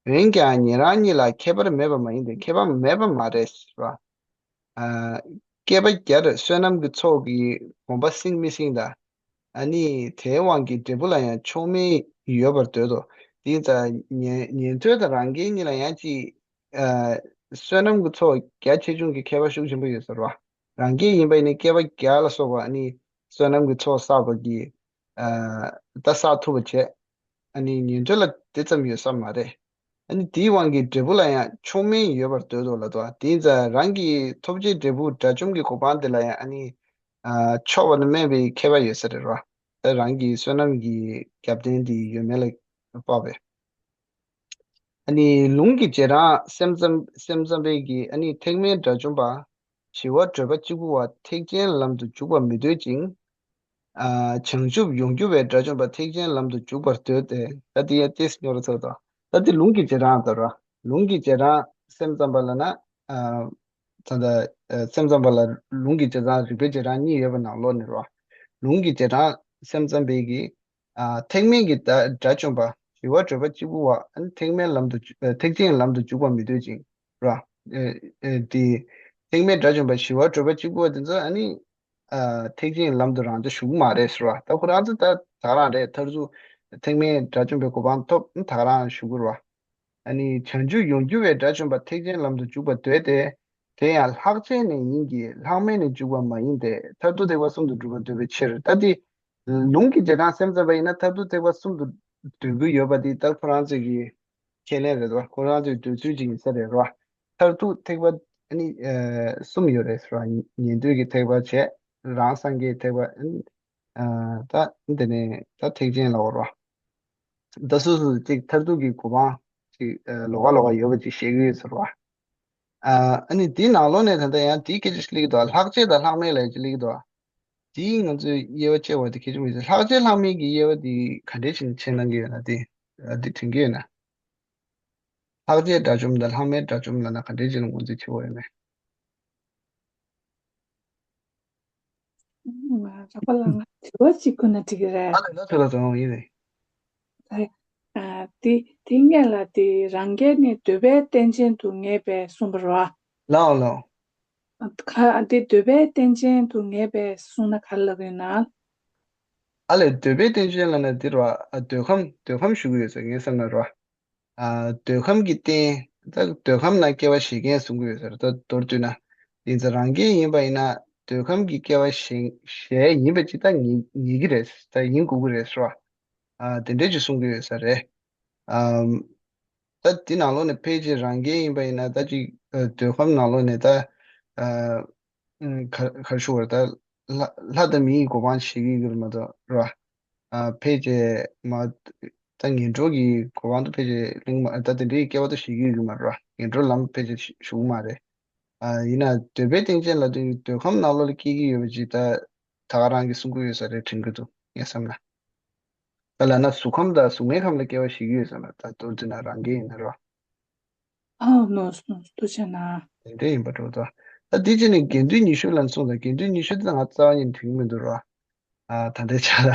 འོན་ཀྱང་ཉན་རང་གཉིས་ལ་ཁྱད་པར་མེད་པ་མ་ཡིན་ཏེ་ཁྱད་པར་མེད་པ་མ་རེད་ཟེར་བ། ཨ་བསྐལ་པ་བརྒྱར་བསོད་ནམས་ཀྱི་ཚོགས་ཀྱི་གོམས་པ་སྲིང་མི་སྲིང་དང་། ཨ་ནི་དེའི་དབང་གིས་འབྲས་བུ་ལ་ཡང་ཕྱོགས་མེད་ཡོད་པར་འདོད་དོ། དེ་ཙང་ཉན་ཉན་ཐོས་དང་རང་རྒྱལ་གཉིས་ལ་ཡང་ཅིག་ཨ་བསོད་ནམས་ཀྱི་ཚོགས་རྒྱ་ཆེ་ཆུང་གི་ཁྱད་པར་ཤུགས་ཆེན་པོ་ཡོད་ཟེར་བ། རང་རྒྱལ་ཡིན་པ་ཡིན་ན་བསྐལ་པ་བརྒྱ་ལ་སོགས་པ་ཨ་ནི་བསོད་ནམས་ཀྱི་ཚོགས་བསགས་པ་གིས་ཨ་ད་བསགས་ཐུབ་པ་བྱས། ཨ་ནི་ཉན་ཐོས་ལ་དེ་ཙམ་ཡོད་ས་མ་རེད། ཨ་ནི་དེའི་དབང་གིས་འབྲས་བུ་ལ་ཡང་ཕྱོགས་མེད་ཡོད་པར་འདོད་དོ་ལབ་དོ། དེ་ཙང་རང་གི་ཐོབ་བྱའི་འབྲས་བུ་དགྲ་བཅོམ་གྱི་གོ་འཕང་དེ་ལ་ཡང་ཨ་ནི་ཨ་ཕྱོགས་པ་ནི་དམན་པའི་ཁྱད་པར་ཡོད་ས་རེད་རོ། ད་རང་གི་བསོད་ནམས་ཀྱི་རྒྱབ་རྟེན་དེ་ཡོད་མེད་ལ་དཔག་པས། ཨ་ནི་ལུང་གི་རྗེས་འབྲང་སེམས་ཙམ་སེམས་ཙམ་པའི་གི་ཨ་ནི་ཐེག་དམན་དགྲ་བཅོམ་པ། ཞི་བ་བགྲོད་པ་གཅིག་པུ་བ་ཐེག་ཆེན་ལམ་དུ་འཇུག་པར་མི་འདོད་ཅིང་། ཨ་བྱང་ཆུབ་ཡོངས་གྱུར་བའི་དགྲ་བཅོམ་པ་ཐེག་ཆེན་ལམ་དུ་འཇུག་པར་འདོད་དེ། ད་དེ་ཡང་ཏིས་སྨྱོ་ར་ཚོགས་དང་། ད་དེ་ལུང་གི་རྗེས་འབྲང་ལྟར་ར། ལུང་གི་རྗེས་འབྲང་སེམས་ཙམ་པ་ལ་ན། ཨ་ད་ལྟ་ཨ་སེམས་ཙམ་པ་ལ་ལུང་གི་རྗེས་འབྲང་རིགས་པའི་རྗེས་འབྲང་གཉིས་ཡོད་པ་ནང་ལོགས་ནས་ར། ལུང་གི་རྗེས་འབྲང་སེམས་ཙམ་པའི་གི་ཨ་ཐེག་དམན་གྱི་དགྲ་དགྲ་བཅོམ་པ་ཞི་བ་བགྲོད་པ་གཅིག་པུ་བ་ཨ་ནི་ཐེག་དམན་ལམ་དུ་ཨ་ཐེག་ཆེན་ལམ་དུ་འཇུག་པར་མི་འདོད་ཅིང་ར། ཨེ་ཨེ་དེ་ཐེག་དམན་དགྲ་བཅོམ་པ་ཞི་བ་བགྲོད་པ་གཅིག་པུ་བ་དེ་ཚོ་ཨ་ནི་ཨ་ཐེག་ཆེན་ལམ་དུ་རང་ཅག་ཞུགས་མ་རེད་ཟེར་བ། ད་ཁོ་རང་ཚོ་ད་ད་རང་རེད། མཐར་ཐུག་ཐེག་དམན་དགྲ་བཅོམ་པའི་གོ་འཕང་ཐོབ་ད་རང་ཞུགས་ར། ཨ་ནི་བྱང་ཆུབ་ཡོངས་གྱུར་བའི་དགྲ་བཅོམ་པ་ཐེག་ཆེན་ལམ་དུ་འཇུག་པར་འདོད་དེ། དེ་ཡང་ལྷག་བཅས་ནས་ཡིན་གྱི་ལྷག་མེད་ནས་འཇུག་པ་མ་ཡིན་ཏེ་མཐར་ཐུག་ཐེག་པ་གསུམ་དུ་སྒྲུབ་པར་འདོད་པའི་ཕྱིར། ད་དེ་ལུང་གི་རྗེས་འབྲང་སེམས་ཙམ་པ་ཡིན་ན་མཐར་ཐུག་ཐེག་པ་གསུམ་དུ་འདོད་ཀྱི་ཡོད་པ་དེ་ད་ཁོ་རང་ཚོའི་གི་ཁས་ལེན་རེད་བ། ཁོ་རང་ཚོའི་འདོད་ཚུལ་ཅིག་ཡིན་ས་རེད་བ། མཐར་ཐུག་ཐེག་པ་ཨ་ནི་ཨ་གསུམ་ཡོད་རེད་བ། ཉན་ཐོས་ཀྱི་ཐེག་པ་བྱས། རང་སངས་རྒྱས་ཐེག་པ་ཨ་ནི་ཨ་ད་དེ་ནས་ད་ཐེག་ཆེན་ལ་བོར་བ། ད་སོ་སོ་ཅིག་མཐར་ཐུག་གི་གོ་འཕང་ཅིག་ཨ་ལོགས་ཀ་ལོགས་ཀ་ཡོད་པ་ཅིག་བཤད་ཀྱི་ཡོད་ཟེར་བ། ཨ་ཨ་ནི་དེའི་ནང་ལོགས་ནས་ད་ལྟ་ཡང་དེའི་སྐད་ཆ་ཞིག་སླེབས་ཀྱི་འདུག་ལྷག་བཅས་དང་ལྷག་མེད་ལབ་ཅིག་སླེབས་ཀྱི་འདུག་དེའི་ང་ཚོས་དབྱེ་བ་དཔྱད་པ་དེ་གལ་ཆེན་པོ་ཡིན། ལྷག་བཅས་ལྷག་མེད་ཀྱི་དབྱེ་བ་དེ་ག་འདྲས་ཞིག་ཕྱེ་གནང་གི་ཡོད་ན་དེ་ཨ་དེ་དྲན་གྱི་ཡོད་ན། ལྷག་བཅས་དགྲ་བཅོམ་དང་ལྷག་མེད་དགྲ་བཅོམ་ལབ་ན་ག་འདྲས་ཅིག་ལ་ངོས་འཛིན་བྱེད་དགོས་ཡོད་མེད། ང་རག་པ་ལ་ང་དྲི་བ་གཅིག་ཁོ་ན་འདྲི་གི་རེད། ཨ་ལས་ལ་དྲི་བ་དང་ཡིན་རེད། ཨ་དེ་དེ་སྔོན་ལ་དེ་རང་རྒྱལ་ནི་འདོད་པའི་རྟེན་ཅན་དུ་ངེས་པས་གསུངས་པ་རེད་བ། ལའོ་ལའོ། ཨ་ཁ་དེ་འདོད་པའི་རྟེན་ཅན་དུ་ངེས་པས་གསུངས་ན་ག་རེ་ལབ་ཡོད་ན། ཨ་ལས་འདོད་པའི་རྟེན་ཅན་ལབ་ན་འདི་རེད་བ། ཨ་འདོད་ཁམས་འདོད་ཁམས་ཞུ་གི་ཡོད་ཟེར་ངའི་བསམ་ན་རེད་བ། ཨ་འདོད་ཁམས་ཀྱི་རྟེན། ད་འདོད་ཁམས་ན་སྐྱེ་བ་བཞེས་མཁན་གསུང་གི་ཡོད་ཟེར། ད་མདོར་བསྡུས་ན། ཡིན་ཙང་རང་རྒྱལ་ཡིན་པ་ཡིན་ན་འདོད་ཁམས་ཀྱི་སྐྱེ་བ་བཞེས་བཞེས་ཡིན་པ་ཅིག་ད་ངེས་ངེས་ཀྱི་རེད། ད་ཡིན་དགོས་ཀྱི་རེད་ཟེར་བ། ཨ་དེ་འདྲས་ཅིག་གསུང་གི་ཡོད་ས་རེད། ཨམ། ད་འདི་ནང་ལོགས་ནས་ཕལ་ཆེར་རང་རྒྱལ་ཡིན་པ་ཡིན་ན་ད་ཅིག་ཨ་འདོད་ཁམས་ནང་ལོགས་ནས་ད་ཨ་ཨམ་ག་ག་རེ་ཞུ་དགོས་རེད། ད་ལྷ་ལྷ་དང་མི་ཡི་གོ་འཕང་བཞེས་ཀྱི་ཡོད་མ་གཏོགས་རེད་བ། ཨ་ཕལ་ཆེར་མ་ད་ངན་འགྲོ་གི་གོ་འཕང་དུ་ཕལ་ཆེར་གླེང་མ་ད་དེ་འདྲའི་སྐལ་བ་དུ་བཞེས་ཀྱི་ཡོད་མ་རེད་བ། ངན་འགྲོ་ལམ་ཕལ་ཆེར་ཞུ་གི་མ་རེད། ཨ་ཡིན་ན་འདོད་པའི་རྟེན་ཅན་ལབ་དུས་འདོད་ཁམས་ནང་ལོགས་ལ་སྐྱེ་གི་ཡོད་པ་ཅིག་ད་ད་ག་རང་གིས་གསུང་གི་ཡོད་ས་རེད་དྲན་གྱི་འདུག་ངས་བསམ་ན། ད་ལབ་ན་གཟུགས་ཁམས་དང་གཟུགས་མེད་ཁམས་ལ་སྐྱེ་བ་བཞེས་ཀྱི་ཡོད་ས་ལ་ད་མདོར་བསྡུས་ན་རང་རྒྱལ་ཡིན་ན་རོ། ཨ་ནོ་ནོ་ཐུགས་རྗེ་གནང་། དེ་འདྲ་ཡིན་པ་འགྲོ་ད། ད་འདི་ཅི་ནས་དགེ་འདུན་ཉི་ཤུ་ལ་གསུངས་ད་དགེ་འདུན་ཉི་ཤུ་དེ་ང་རྩ་བ་ཉིད་དྲན་གྱི་མི་འདུག་རོ། ཨ་ད་ལྟའི་ཆ་ལ་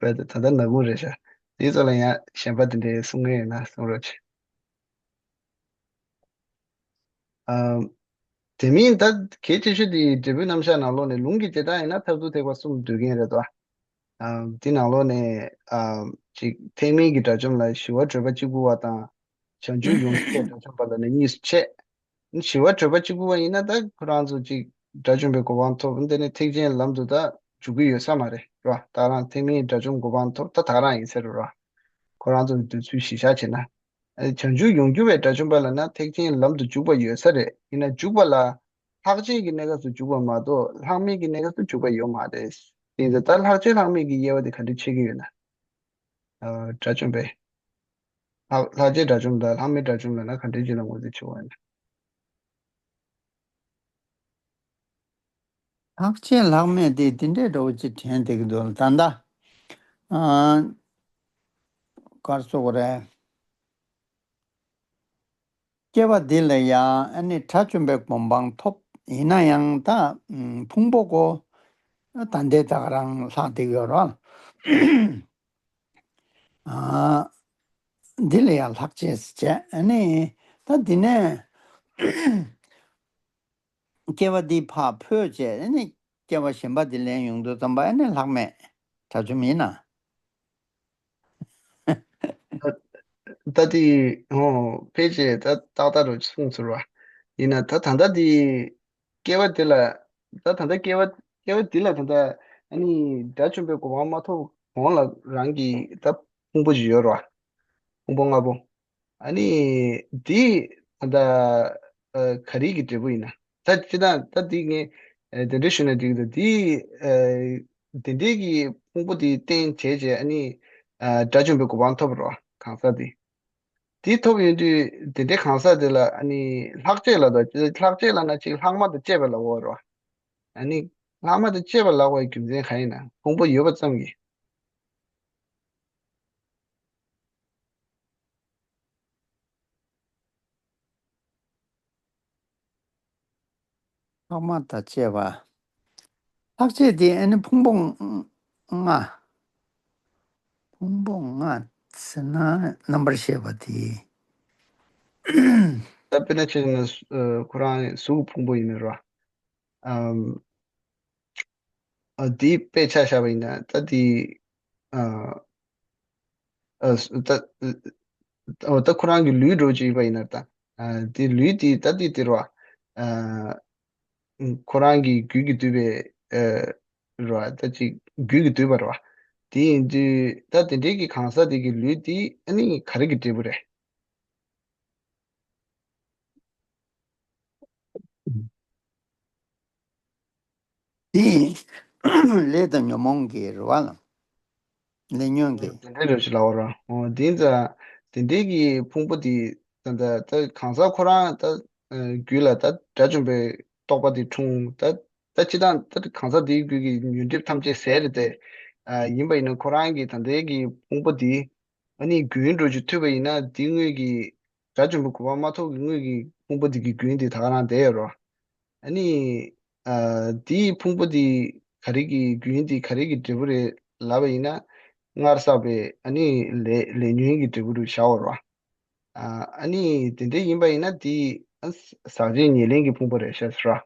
བས་ད་ད་ལྟ་ནག་ཁུང་རེད་ཤག་དེའི་ཚོ་ལ་ཡང་གཞན་པ་དེ་འདྲའི་གསུང་མཁན་ཡོད་ན་གསུང་རོགས་བྱེད། ཨ། དེ་མིན་ད་གལ་ཆེ་ཤོས་དེ་འབྲས་བུའི་རྣམ་གཞག་ནང་ལོགས་ནས་ལུང་གི་བྱེ་བྲག་ཡིན་ན་མཐར་ཐུག་ཐེག་པ་གསུམ་འདོད་མཁན་རེད་དོ། ཨ། དེ་ནང་ལོགས་ནས་ཨ། ཅིག་ཐེག་དམན་གྱི་དགྲ་བཅོམ་ལ་ཞི་བ་བགྲོད་པ་གཅིག་པུ་བ་དང་། བྱང་ཆུབ་ཡོངས་སུ་རྫོགས་དགྲ་བཅོམ་པ་ལ་ནི་གཉིས་སུ་ཕྱེ། ཞི་བ་བགྲོད་པ་གཅིག་པུ་བ་ཡིན་ན་ད་ཁོ་རང་ཚོ་ཅིག་དགྲ་བཅོམ་པའི་གོ་འཕང་ཐོབ་འདི་ནི་ཐེག་ཆེན་ལམ་དུ་ད་འཇུག་གི་ཡོད་ས་མ་རེད་ར། ད་རང་ཐེག་དམན་དགྲ་བཅོམ་གོ་འཕང་ཐོབ་ད་ད་རང་ཡིན་ཟེར་རོ་ར། ཁོ་རང་ཚོ་འདོད་ཚུལ་གཞི་བཞག་བྱས་ན། ཨ་ནི་བྱང་ཆུབ་ཡོངས་གྱུར་བའི་དགྲ་བཅོམ་པ་ལབ་ན་ཐེག་ཆེན་ལམ་དུ་འཇུག་པ་ཡོད་ས་རེད། ཡིན་ན་འཇུག་པ་ལ་ལྷག་བཅས་ཀྱི་གནས་སྐབས་སུ་འཇུག་པ་མ་གཏོགས་ལྷག་མེད་ཀྱི་གནས་སྐབས་སུ་འཇུག་པ་ཡོད་མ་རེད། དེ་ཡིན་ཙང་ད་ལྷག་བཅས་ལྷག་མེད་ཀྱི་དབྱེ་བ་དེ་ག་འདྲ་ཕྱེ་གི་ཡོད་ན། ཨ་དགྲ་བཅོམ་པས། ལྷག་ལྷག་བཅས་དགྲ་བཅོམ་དང་ལྷག་མེད་དགྲ་བཅོམ་ལབ་ན་ག་འདྲ་ཅིག་ལ་ངོས་འཛིན་བྱེད་དགོས་ཡོད་ན། ལྷག་བཅས་ལྷག་མེད་དེ་འདི་འདྲའི་འདྲ་བོ་ཅིག་དྲན་བསྡད་ཀྱི་འདུག་ད་ལྟ། ཨ། ག་རེ་ཟེར་དགོས་རེད། སྐྱེ་བ་འདི་ལ་ཡང་ཨ་ནི་དགྲ་བཅོམ་པའི་གོ་འཕང་ཐོབ་ཡིན་ན་ཡང་ད་ཕུང་པོ་གོ་ད་འདི་ད་ག་རང་ལྷག་བསྡད་ཡོད་རེད། ཨ། འདི་ལ་ཡང་ལྷག་བཅས་བྱས་ཨ་ནི་ད་འདི་ནས། སྐྱེ་བ་འདི་ཕར་འཕོས་བྱས་ཨ་ནི་སྐྱེ་བ་གཞན་པ་འདི་ལེན་ཡོང་དུས་ཙམ་པ་ཨ་ནི་ལྷག་མེད་དགྲ་བཅོམ་ཡིན་ན། ད་དེ་ཧོ་ཕལ་ཆེར་ད་ཏག་ཏག་རུ་གསུངས་ཚུལ་བ་ཡིན་ན་ད་ད་ལྟ་དེ་སྐྱེ་བ་དེ་ལ་ད་ད་ལྟ་སྐྱེ་བ་སྐྱེ་བ་འདི་ལ་ད་ལྟ་ཨ་ནི་དགྲ་བཅོམ་པའི་གོ་འཕང་མ་ཐོབ་གོང་ལ་རང་གི་ད་ཕུང་པོ་ཅིག་ཡོད་རེད་བ། ཕུང་པོ་ལྔ་པོ། ཨ་ནི་འདི་ད་ལྟ་ཨ་ག་རེ་གི་འབྲས་བུ་ཡིན་ན། ད་སྤྱིར་བཏང་ད་འདི་ངས་ཨ་དེ་འདྲ་ཞུས་ན་འགྲིག་གི་འདུག་འདི་ཨ་དེ་འདྲའི་གི་ཕུང་པོ་དེ་རྟེན་བྱས་བྱས་ཨ་ནི་ཨ་དགྲ་བཅོམ་པའི་གོ་འཕང་ཐོབ་རོགས་གང་ཟག་དེ། དེ་ཐོབ་ཡོང་དུས་དེ་འདྲའི་གང་ཟག་དེ་ལ་ཨ་ནི་ལྷག་བཅས་ལ་དང་ལྷག་བཅས་ལ་ན་ཅིག་ལྷག་མ་དང་བཅས་པ་ལ་འོ་རོགས། ཨ་ནི་ལྷག་མ་དང་བཅས་པ་ལ་འོའི་རྒྱུ་མཚན་གང་ཡིན་ན་ཕུང་པོ་ཡོད་པ་ཙམ་གྱིས། ལྷག་མ་དང་བཅས་པ། ལྷག་བཅས་དེ་ཨ་ནི་ཕུང་པོ་ལྔ། ཕུང་པོ་ལྔ་ཟེར་ན་རྣམ་པར་ཤེས་པ་དེ། ད་དཔེར་ན་བྱས་ན་ཨ་ཁོ་རང་གཟུགས་ཕུང་པོ་ཡིན་ན་རོ། ཨམ། ཨ་དེའི་དཔེ་ཆ་བཞག་པ་ཡིན་ན་ད་དེ་ཨ་ཨ་ད་ཨ་ད་ཁོ་རང་གི་ལུས་འགྲོ་བཅུག་ཡིན་པ་ཡིན་ན་ད་ཨ་དེ་ལུས་དེ་ད་དེ་དེ་རོ། ཨ་ཁོ་རང་གི་རྒྱུད་ཀྱིས་བསྡུས་པའི་ཨ་རོ། ད་ཅིག་རྒྱུད་ཀྱིས་བསྡུས་པ་རོ། དེ་ཡིན་དུས་ད་དེ་འདྲའི་གི་གང་ཟག་དེ་གི་ལུས་དེ་ཨ་ནི་ག་རེ་གི་འབྲས་བུ་རེད། དེ་ལས་དང་ཉོན་མོངས་ཀྱི་རེ་བ་ལ་ལས་ཉོན་གྱི། དེ་འདྲའི་རེ་ཞིག་ལའོ་ར། འོ་དེ་ཙ་དེ་འདྲའི་གི་ཕུང་པོ་དེ་ད་ད་ད་གང་ཟག་ཁོ་རང་ད་རྒྱུད་ལ་ད་དགྲ་བཅོམ་པའི་རྟོགས་པ་དེ་འཁྲུངས་ད་ད་ཅི་ད་ད་གང་ཟག་དེའི་རྒྱུད་ཀྱི་ཉོན་སྒྲིབ་ཐམས་ཅད་ཟད་རེད་དེ། ཡིན་པ་ཡིན་ན་ཁོ་རང་གི་ད་ལྟའི་གི་ཕུང་པོ་དེ་ཨ་ནི་རྒྱུན་འགྲོ་རྒྱུ་ཐུབ་པ་ཡིན་ན་དེ་དངོས་ཀྱི་དགྲ་བཅོམ་པའི་གོ་འཕང་མ་ཐོབ་ཀྱི་དངོས་ཀྱི་ཕུང་པོ་འདི་གི་རྒྱུན་འདི་ད་ག་རང་བསྡད་ཡོད་རོ། ཨ་ནི། ཨ་དེའི་ཕུང་པོ་འདི་ག་རེ་གི་རྒྱུན་འདི་ག་རེ་གི་འབྲས་བུ་རེད་ལབ་པ་ཡིན་ན། སྔར་བསགས་པའི་ཨ་ནི་ལས་ལས་ཉོན་གྱི་འབྲས་བུ་རུ་བཞག་པ་རོ། ཨ་ཨ་ནི་དེ་འདྲ་ཡིན་པ་ཡིན་ན་དེ་ཨ་ཟག་བཅས་ཉེར་ལེན་གྱི་ཕུང་པོ་རེད་ཤག་ཟེར་རོ།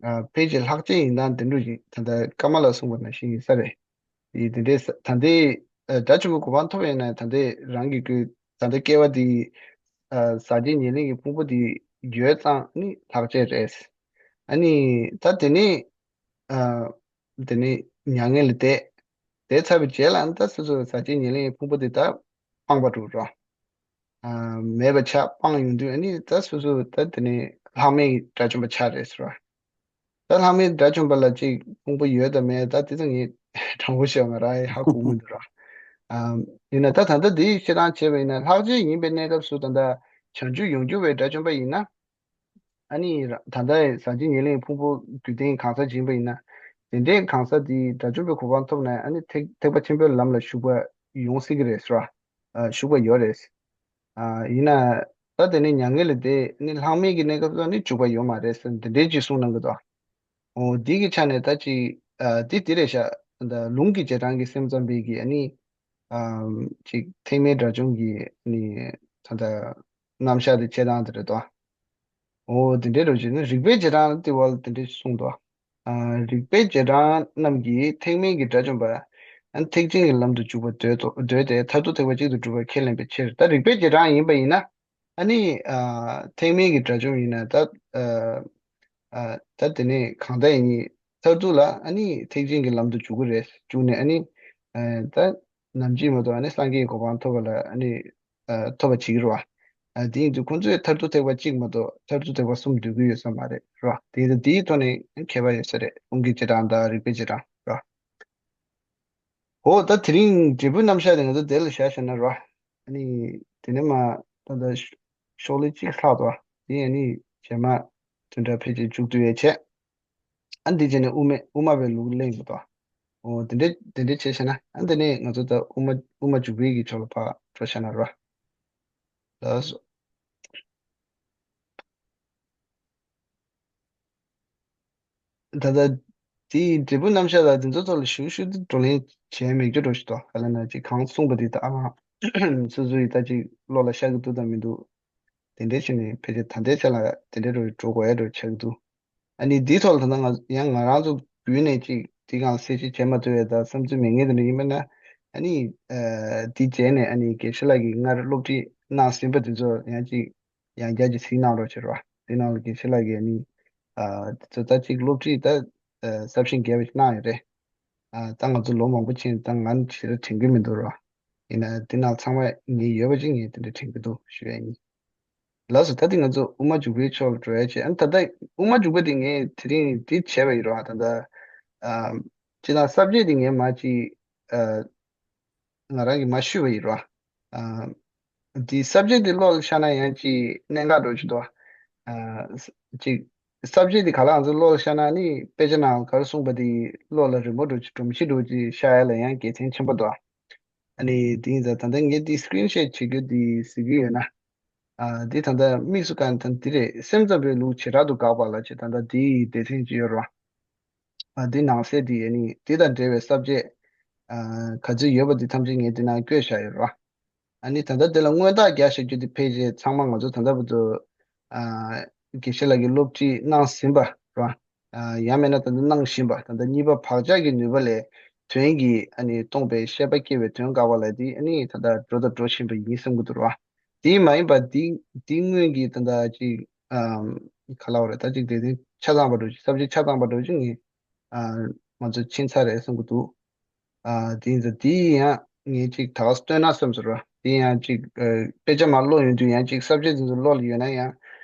ཨ་ཕལ་ཆེར་ལྷག་བཅས་ཡིན་སྟངས་དེ་འདྲ་ཞིག་ད་ལྟ་ཀ་མ་ལ་གསུངས་པ་ནང་བཞིན་ཡིན་ས་རེད། དེ་དེ་འདྲའི་ས་ད་ལྟའི་ཨ་དགྲ་བཅོམ་པའི་གོ་འཕང་ཐོབ་ཡོད་ན་ད་ལྟའི་རང་གི་རྒྱུད་ད་ལྟ་སྐྱེ་བ་དེ་ཨ་ཟག་བཅས་ཉེར་ལེན་གྱི་ཕུང་པོ་དེ་ཡོད་ཙང་ནི་ལྷག་བཅས་རེད། ཨ་ནི་ད་དེ་ནས་ཨ་དེ་ནས་མྱ་ངན་ལས་འདས། འདས་ཚར་བའི་རྗེས་ལ་ད་སོ་སོ་ཟག་བཅས་ཉེར་ལེན་གྱི་ཕུང་པོ་དེ་ད་སྤངས་པ་འགྲོ་རོ། ཨ་མེད་པ་ཆགས་སྤངས་ཡོང་དུས་ཨ་ནི་ད་སོ་སོ་ད་དེ་ནས་ལྷག་མེད་ཀྱི་དགྲ་བཅོམ་པ་ཆགས་རེད་ཟེར་བ། ད་ལྷག་མེད་དགྲ་བཅོམ་པ་ལ་ཅིག་ཕུང་པོ་ཡོད་དམ་མེད་ད་དེ་ཚོ་ངས་དྲང་པོ་བཤད་མ་ར་ཧ་གོ་མི་འདུག་ར། ཨ་ཡིན་ན་ད་ད་ལྟ་འདི་སྤྱིར་བཏང་བྱས་པ་ཡིན་ན་ལྷག་བཅས་ཡིན་པའི་གནས་སྐབས་སུ་ད་ལྟ་བྱང་ཆུབ་ཡོངས་གྱུར་བའི་དགྲ་བཅོམ་པ་ཡིན་ན། ཨ་ནི་ར་ད་ལྟ་ཟང་ཟིང་ཉེར་ལེན་ཕུང་པོ་རྒྱུ་རྟེན་གང་ཟག་ཅིག་ཡིན་པ་ཡིན་ན། དེ་འདྲའི་གང་ཟག་དེ་དགྲ་བཅོམ་པའི་གོ་འཕང་ཐོབ་ན་ཨ་ནི་ཐེག་ཐེག་པ་ཆེན་པོའི་ལམ་ལ་ཞུགས་པ་ཡོང་སྲིད་ཀྱི་རེད་ཟེར་བ། ཨ་ཞུགས་པ་ཡོད་རེད། ཨ་ཡིན་ན་ད་དེ་ནས་མྱ་ངན་ལས་འདས་ནི་ལྷག་མེད་ཀྱི་གནས་སྐབས་སུ་ནི་འཇུག་པ་ཡོད་མ་རེད་ཟེར་འདི་འདྲའི་ཅིག་གསུངས་གནང་གི་འདུག་འོ་འདི་གི་ཆ་ནས་ད་ཅིག་ཨ་འདི་འདི་རེད་ཤག་ད་ལུང་གི་རྗེས་འབྲང་གི་སེམས་ཙམ་པའི་གི་ཨ་ནི་ཨ་ཅིག་ཐེག་དམན་དགྲ་བཅོམ་གྱི་ཨ་ནི་ད་ལྟ་རྣམ་གཞག་དེ་བྱེད་སྟངས་དེ་རེད་དོ། འོ་དེ་འདྲའི་རོ་ཅིག་ནི་རིགས་པའི་རྗེས་འབྲང་དེ་བ་ལ་དེ་འདྲའི་གསུངས་འདུག་ཨ་རིགས་པའི་རྗེས་འབྲང་རྣམས་ཀྱིས་ཐེག་དམན་གྱི་དགྲ་བཅོམ་པ། ཨ་ཐེག་ཆེན་གྱི་ལམ་དུ་འཇུག་པར་འདོད་དོ། འདོད་དེ་མཐར་ཐུག་ཐེག་པ་གཅིག་ཏུ་གྲུབ་པར་ཁས་ལེན་པའི་ཕྱིར། ད་རིགས་པའི་རྗེས་འབྲང་ཡིན་པ་ཡིན་ན་ཨ་ནི་ཨ་ཐེག་དམན་གྱི་དགྲ་བཅོམ་ཡིན་ན་ད་ཨ་ཨ་ད་དེ་ནས་གང་ལྟར་ཡིན་མཐར་ཐུག་ལ་ཨ་ནི་ཐེག་ཆེན་གྱི་ལམ་དུ་འཇུག་གི་རེད། འཇུག་ནས་ཨ་ནི་ཨ་ད་ནམ་འཆི་མ་གཏོགས་ཨ་ནི་སངས་རྒྱས་ཀྱི་གོ་འཕང་ཐོབ་པ་ལ་ཨ་ནི་ཨ་ཐོབ་པ་བྱེད་ཀྱི་རེད་བ། ཨ་དེ་ཡིན་དུས་ཁོང་ཚོས་མཐར་ཐུག་ཐེག་པ་གཅིག་མ་གཏོགས་མཐར་ཐུག་ཐེག་པ་གསུམ་འདོད་ཀྱི་ཡོད་ས་མ་རེད་ར། དེ་ཡིན་དུས་དེའི་ཐོག་ནས་ཁྱད་པར་ཡོད་ས་རེད། ལུང་གི་རྗེས་འབྲང་དང་རིགས་པའི་རྗེས་འབྲང་ར། འོ་ད་དེ་རིང་འབྲས་བུ་རྣམ་གཞག་དེ་ང་ཚོ་དེ་ལ་བཞག་བཞག་ན་ར། ཨ་ནི་དེ་ནས་མ་ད་ལྟ་ཤོག་ལྷེ་གཅིག་ལྷག་འདུག་དེ་ཨ་ནི་རྗེས་མ་དོན་དག་ཕལ་ཆེར་མཇུག་བསྡུ་ཡས་བྱས། ཨ་འདི་བྱས་ནས་དབུ་མའི་དབུ་མ་པའི་ལུགས་གླེང་དགོས་དོ། འོ་དེ་འདྲས་དེ་འདྲས་བྱས་བྱས་ན་ཨ་འདི་ནས་ང་ཚོ་ད་དབུ་མ་དབུ་མ་འཇུག་པའི་གི་ཕྱོགས་ལ་ཕར་འགྲོ་བྱས་ན་ར། ལགས་སོ། ད་ལྟ་དེའི་འབྲས་བུ་རྣམ་གཞག་ལ་འདི་ཚོ་ཐོག་ལ་ཞུ་ཞུ་དེ་བགྲོ་གླེང་བྱས་མེད་རྒྱུ་འགྲོ་ཞིག་དོ། ག་ལ་ན་ཅིག་གང་གསུངས་པ་དེ་ད་ཨ་མ་སོ་སོ་ཡི་ད་ཅིག་བློ་ལ་ཤར་གི་འདུག་དང་མི་འདུག་དེ་འདྲས་བྱས་ནས་ཕལ་ཆེར་ད་ལྟའི་ཆ་ལ་དེ་འདྲས་རུ་འགྲོ་དགོས་ཡ་འགྲོ་ཆགས་ཀྱི་འདུག་ཨ་ནི་འདིའི་ཐོག་ལ་ད་ལྟ་ང་ཡང་ང་རང་ཚོ་བརྒྱུད་ནས་ཅིག་འདི་གང་གསལ་བཤད་བྱེད་མ་ཐུབ་ཡ་ད་བསམ་ཚུལ་མེད་མཁན་དེ་འདྲ་ཡིན་པ་ན་ཨ་ནི་ཨ་འདི་བྱས་ནས་ཨ་ནི་དགེ་བཤེས་ལགས་ཀྱིས་སྔར་སློབ་ཁྲིད་གནང་ཟིན་པ་དེ་ཚོ་ཡང་ཅིག་ཡང་བསྐྱར་ཅིག་གཟིགས་གནང་རོགས་བྱེད་རོགས། འདི་ནང་ལ་དགེ་བཤེས་ལགས་ཀྱིས་ཨ་ནི་ཨ་དེ་ཚོ་ད་ཅིག་སློབ་ཁྲིད་ད་ཨ་ཟབ་ཞིང་རྒྱས་པ་ཞིག་གནང་ཡོད་རེད། ཨ་ད་ང་ཚོ་ལོ་མང་པོ་ཕྱིན་ད་ང་ནི་ཞེ་དྲག་དྲན་གྱི་མི་འདུག་རོགས། ཡིན་ན་འདི་ནང་ཚང་མ་ངས་ཡོད་པ་ཅིག་ངས་དེ་འདྲ་དྲན་གྱི་འདུག་ཞུ་ཡ་ཡིན། ལགས་སོ། ད་ལྟ་ང་ཚོ་དབུ་མ་འཇུག་པའི་ཕྱོགས་ལ་འགྲོ་ཡ་བྱས། ཨ་ནི་ད་ལྟ་དབུ་མ་འཇུག་པ་དེ་ངས་དེ་རིང་འདི་བྱས་པ་ཡིན་རོགས། ད་ལྟ་ཨ་སྤྱིར་བཏང་ས་བཅད་དེ་ངས་མ་ཅིག་ཨ་ང་རང་གིས་མ་ཞུས་པ་ཡིན་རོགས། ཨ་འདི་ས་བཅད་དེ་བློ་ལ་ཤར་ན་ཡང་ཅིག་གནད་འགག་འགྲོ་གི་འདུག་ཨ་ཅིག་ས་བཅད་དེ་ག་ལ་ང་ཚོ་བློ་ལ་ཤར་ན་ནི་དཔེ་ཆ་ནང་ག་རེ་གསུངས་པ་དེ་བློ་ལ་རིང་པོ་འགྲོ་གི་སྒྲོམ་གཞི་འགྲོ་གི་ཤར་ཡ་ལ་ཡང་དགེ་མཚན་ཆེན་པོ་འདུག་ཨ་ནི་དེ་ཡིན་ཙང་ད་ལྟ་ངས་འདི་སི་ཀི་རིན་ཤོཊ་བྱེད་རྒྱུ་འདི་གཟིགས་ཀྱི་ཡོད་ན། ཨ་འདི་ད་ལྟ་དམིགས་སུ་བཀར་ནས་ད་འདི་རེད། སེམས་ཙམ་པའི་ལུགས་བྱེ་བྲག་ཏུ་དགག་པ་ལ་བྱེད། ད་ལྟ་འདི་ཡི་སྡེ་ཚན་ཅིག་ཡོད་རེད་བ། ཨ་འདི་ནང་གསེས་འདི་ཨ་ནི་འདི་དང་འབྲེལ་བའི་ས་བཅད་ཨ་ག་ཚོད་ཡོད་པ་འདི་ཐམས་ཅད་ངས་འདི་ནང་བཀོད་བཞག་ཡོད་རེད་བ། ཨ་ནི་ད་ལྟ་འདི་ལ་མངོན་རྟགས་རྒྱག་བཞག་རྒྱུ་འདི་ཕལ་ཆེར་ཚང་མ་ང་ཚོ་ད་ལྟ་བར་དུ་ཨ་དགེ་བཤེས་ལགས་ཀྱིས་སློབ་ཁྲིད་གནང་ཟིན་པ་རེད་བ། ཨ་ཡང་མིན་ན་ད་ལྟ་གནང་བཞིན་པ། ད་ལྟ་གཉིས་པ་བག་ཆགས་ཀྱི་ནུས་པ་ལས་དོན་གྱིས་ཨ་ནི་སྟོང་པའི་ཤེས་པ་སྐྱེ་བའི་དོན་དགག་པ་ལ་དེ་ཨ་ནི་ད་ལྟ་འགྲོ་དང་འགྲོ་བཞིན་པ་ཡིན་བསམ་གྱི་འདུག་ར། དེ་མ་ཡིན་པ་དེ་དེ་སྔོན་གྱི་ད་ལྟ་ཅིག་ཨམ་ག་ལབ་དགོས་རེད། ད་ཅིག་དེ་དེ་ཆ་ཚང་པ་འགྲོ་ཅིག་ས་བཅད་ཆ་ཚང་པ་འགྲོ་ཅིག་ངས་ཨ་ང་ཚོ་ཕྱིན་ཚར་རེད་བསམ་གྱི་འདུག་ཨ་དེ་ཡིན་ཙང་དེ་ཡང་ངས་ཅིག་ད་ག་སེ་སྟོན་ན་བསམ་སོང་ར། དེ་ཡང་ཅིག་ཨ་དཔེ་ཆ་མར་ཀློག་ཡོང་དུས་ཡང་ཅིག་ས་བཅད་དེ་ཚོ་ཀློག་ལ་ཡོད་ན་ཡང་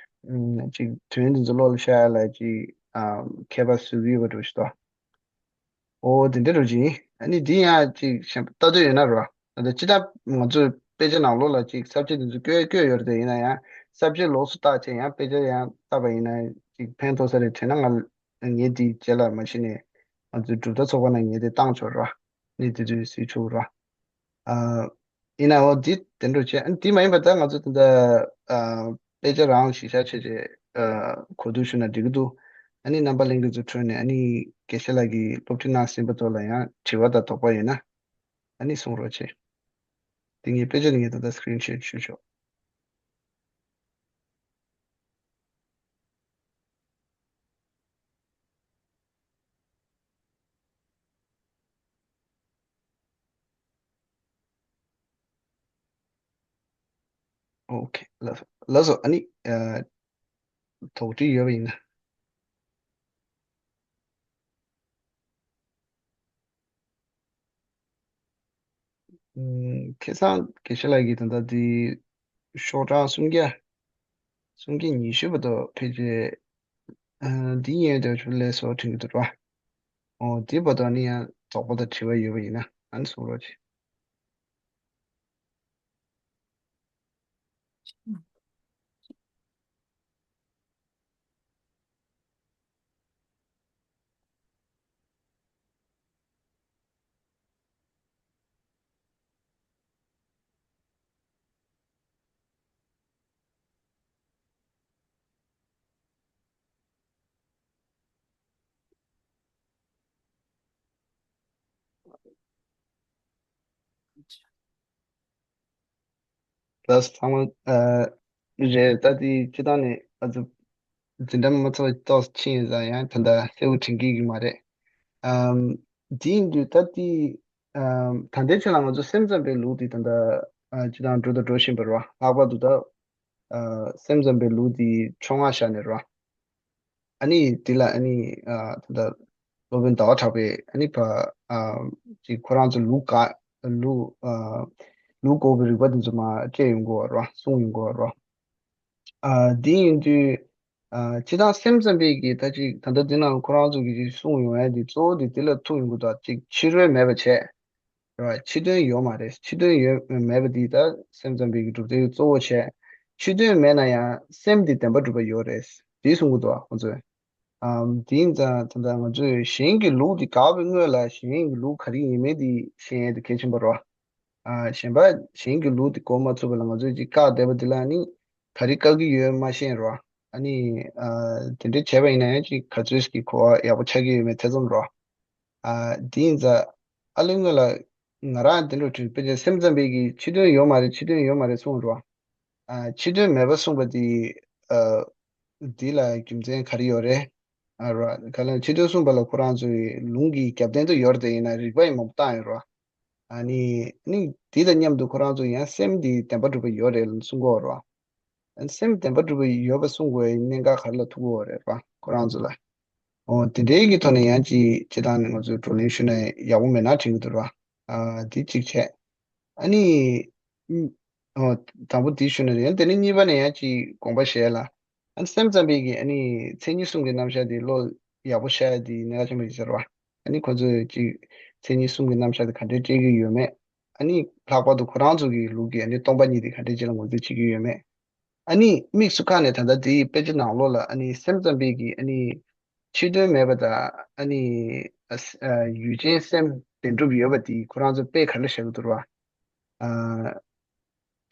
ཨམ་ཅིག་དོན་དེ་ཚོ་ཀློག་ལ་ཤར་ཡ་ལ་ཅིག་ཨ་ཁྱད་པར་བཟོ་གི་ཡོད་པ་འདྲ་ཞིག་འདུག་འོ་དེ་འདྲ་འདྲ་ཅིག་ཨ་ནི་དེ་ཡང་ཅིག་གཞན་པ་ལྟ་འདོད་ཡོད་ན་ར། ད་ལྟ་སྤྱིར་བཏང་ང་ཚོས་དཔེ་ཆ་ནང་ལོགས་ལ་ཅིག་ས་བཅད་དེ་ཚོ་བཀོད་བཀོད་ཡོད་རེད་དེ། ཡིན་ན་ཡང་ས་བཅད་ལོགས་སུ་བལྟས་བྱས་ཡང་དཔེ་ཆ་ཡང་བལྟས་པ་ཡིན་ན་ཅིག་ཕན་ཐོགས་ས་རེད་དྲན་ན། ང་ངས་དེའི་རྗེས་ལ་མ་གཞི་ནས་ང་ཚོའི་གྲུབ་མཐའ་ཚོགས་པ་ནང་ངས་དེ་བཏང་ཆོག་ར། ནས་དེ་དུས་གཟིགས་ཆོག་ར། ཨ་ཡིན་ན་འོ་དེ་དེ་འདྲ་བྱས། ཨ་ནི་དེ་མ་ཡིན་པ་ད་ང་ཚོ་ད་ལྟ་ཨ་དཔེ་ཆ་རང་གཞི་བཞག་བྱས་བྱས་ཨ་གོ་བསྡུར་ཞུ་ན་འགྲིག་གི་འདུག་ཨ་ནི་རྣམ་པ་ལྷན་རྒྱས་ཚོའི་ཁྲོད་ནས་ཨ་ནི་དགེ་བཤེས་ལགས་ཀྱིས་སློབ་ཁྲིད་གནང་ཟིན་པ་ཚོ་ལ་ཡང་དྲི་བ་དང་དོགས་པ་ཡོད་ན་ཨ་ནི་གསུང་རོགས་བྱེད། དེ་ངས་དཔེ་ཆ་དེ་ངས་ད་ལྟ་སི་ཀི་རིན་ཤོཊ་ཞུ་ཆོག་ཨོ་ཁེ། ལགས་སོ། ལགས་སོ། ཨ་ནི་ཨ་དོགས་འདྲི་ཡོད་པ་ཡིན་ན། ཨུམ། ཁ་སང་དགེ་བཤེས་ལགས་ཀྱིས་ད་ལྟ་འདི་ཤོག་གྲངས་སུམ་བརྒྱ། སུམ་བརྒྱ་ཉི་ཤུ་བར་དུ་ཕལ་ཆེར་ཨ་འདི་ཡན་དུ་ཆུ་ལས་སོགས་དྲན་གྱི་འདུག་ར། འོ་འདི་བར་དུ་ནི་ཡང་དོགས་པ་དང་དྲི་བ་ཡོད་པ་ཡིན་ན་ཨ་ནི་གསུང་རོགས་གྱིས། ལགས་སོ། ཚང་མ་ཨ་རེད། ད་དེ་སྤྱི་བཏང་ནས་ཨ་ཙི་འཛིན་གྲྭ་མ་ཚར་བ་ཏོག་ཙམ་ཕྱིན་ཡིན་ཙང་ཡང་ད་ལྟ་གསལ་པོ་དྲན་གྱི་ཡོད་མ་རེད། ཨམ། དེ་ཡིན་དུས་ད་དེ་ཨམ། ད་ལྟའི་ཆ་ལ་ང་ཚོ་སེམས་ཙམ་པའི་ལུགས་དེ་ད་ལྟ་ཨ་སྤྱི་བཏང་འགྲོ་དང་འགྲོ་བཞིན་པ་རེད་བ། ལྷག་པར་དུ་ད་ཨ་སེམས་ཙམ་པའི་ལུགས་དེ་ཕྱོགས་སྔ་བཞག་ནས་རེད་བ། ཨ་ནི་དེ་ལ་ཨ་ནི་ཨ་ད་ལྟ་སློབ་དཔོན་ཟླ་བ་གྲགས་པས་ཨ་ནི་ཕ་ཨ་ཅིག་ཁོ་རང་ཚོ་ལུགས་ག་ལུགས་ཨ་ལུགས་འགོག་པའི་རིགས་པ་དེ་ཚོ་མར་སྤྲད་ཡོང་གི་ཡོད་རེད་བ། གསུངས་ཡོང་གི་ཡོད་རེད་བ། ཨ་དེ་ཡིན་དུས་ཨ་སྤྱིར་བཏང་སེམས་ཙམ་པའི་གི་ད་ཅིག་ད་ལྟ་འདི་ནང་ཁོ་རང་ཚོ་གི་ཅིག་གསུངས་ཡོང་ཡ་དེ་གཙོ་བོ་དེ་དེ་ལ་ཐུག་ཡོང་གི་འདུག་ཅིག་ཕྱི་རོལ་མེད་པ་བྱས། རེད་བ། ཕྱི་དོན་ཡོད་མ་རེད། ཕྱི་དོན་ཡོད་མེད་པ་འདི་ད་སེམས་ཙམ་པའི་གི་གྲུབ་མཐའི་གཙོ་བོ་བྱས། ཕྱི་དོན་མེད་ན་ཡང་སེམས་འདི་བདེན་པ་གྲུབ་པ་ཡོད་རེད། འདི་གསུང་གི་འདུག་ཁོ་ཚོས། ཨམ། དེ་ཡིན་ཙང་ད་ལྟ་ང་ཚོས་གཞན་གྱི་ལུགས་འདི་དགག་པའི་སྔོན་ལ་གཞན་གྱི་ལུགས་ག་རེ་ཡིན་མིན་འདི་ཤེས་ཡས་དེ་གལ་ཆེན་པོ་རེད་བ། ཨ་གཞན་པ་གཞན་གྱི་ལུགས་འདི་གོ་མ་ཚུགས་པ་ལ་ང་ཚོས་ཅིག་བཀག་བསྡད་པ་འདི་ལ་ནི་ག་རེ་བཀག་གི་ཡོད་མ་ཤེས་རེད་བ། ཨ་ནི་ཨ་དེ་འདྲའི་བྱས་པ་ཡིན་ན་ཡང་ཅིག་ག་ཚོད་ཀྱི་གོ་བ་ཡག་པོ་ཆགས་ཀྱི་ཡོད་མེད་ཐེ་ཚོམ་རེད་བ། ཨ་དེ་ཡིན་ཙང་ཨ་ལས་སྔོན་ལ་ང་རང་དེ་འདྲ་དྲན། དཔེ་ཆ་སེམས་ཙམ་པའི་གི་ཕྱི་དོན་ཡོད་མ་རེད། ཕྱི་དོན་ཡོད་མ་རེད་གསུངས་རོ། ཨ་ཕྱི་དོན་མེད་པ་གསུངས་པ་དེ་ཨ་དེ་ལ་རྒྱུ་མཚན་ག་རེ་ཡོད་རེད། ཨ་རོ། ག་ལ་ཕྱི་དོན་གསུངས་པ་ལ་ཁོ་རང་ཚོའི་ལུང་གི་རྒྱབ་རྟེན་དུ་ཡོད་རེད། དེ་ཡིན་ན་རིགས་པ་ཡི་མ་བཏང་ཡོད་རོ། ཨ་ནི་ནི་དེ་དང་མཉམ་དུ་ཁོ་རང་ཚོ་ཡང་སེམས་དེ་བདེན་པ་གྲུབ་པ་ཡོད་རེད་གསུང་གི་ཡོད་རོ། སེམས་བདེན་པ་གྲུབ་པ་ཡོད་པ་གསུང་དགོས་པའི་གནད་འགག་ག་རེ་ལ་ཐུག་གི་ཡོད་རེད་པ་ཁོ་རང་ཚོ་ལ། འོ་དེ་འདྲའི་གི་ཐོག་ནས་ཡང་ཅིག་སྤྱིར་བཏང་ནས་ང་ཚོས་བགྲོ་གླེང་ཞུས་ན་ཡག་པོ་མེད་ན་དྲན་གྱི་འདུག་ར། ཨ་དེ་གཅིག་བྱས། ཨ་ནི་ཨ་འོ་དང་པོ་དེ་ཞུས་ན་ཡང་དེ་ནས་གཉིས་པ་ནས་ཡང་ཅིག་དགོངས་པ་བཞེས་ལ། ཨ་ནི་སེམས་ཙམ་པའི་གི་ཨ་ནི་མཚན་ཉིད་གསུམ་གྱི་རྣམ་གཞག་དེ་བློ་ཡག་པོ་ཤར་ཡ་དེ་གནད་འགག་ཆེན་པོ་ཡིན་ཟེར་བ། ཨ་ནི་ཁོ་ཚོས་ཅིག་མཚན་ཉིད་གསུམ་གྱི་རྣམ་གཞག་དེ་ག་འདྲས་སྤྲད་ཀྱི་ཡོད་མེད། ཨ་ནི་ལྷག་པར་དུ་ཁོ་རང་ཚོ་གི་ལུགས་ཀྱི་ཨ་ནི་སྟོང་པ་ཉིད་དེ་ག་འདྲས་ཅིག་ལ་ངོས་འཛིན་བྱེད་ཀྱི་ཡོད་མེད། ཨ་ནི་དམིགས་སུ་བཀར་ནས་ད་ལྟ་དེའི་དཔེ་ཆ་ནང་ལོགས་ལ་ཨ་ནི་སེམས་ཙམ་པའི་གི་ཨ་ནི་ཕྱི་དོན་མེད་པ་དང་ཨ་ནི་ཨ་ཨ་ཡུལ་ཅན་སེམས་བདེན་གྲུབ་ཡོད་པ་དེ་ཁོ་རང་ཚོ་དཔེ་ག་རེ་ལ་བཞག་གི་འདུག་ར། ཨ་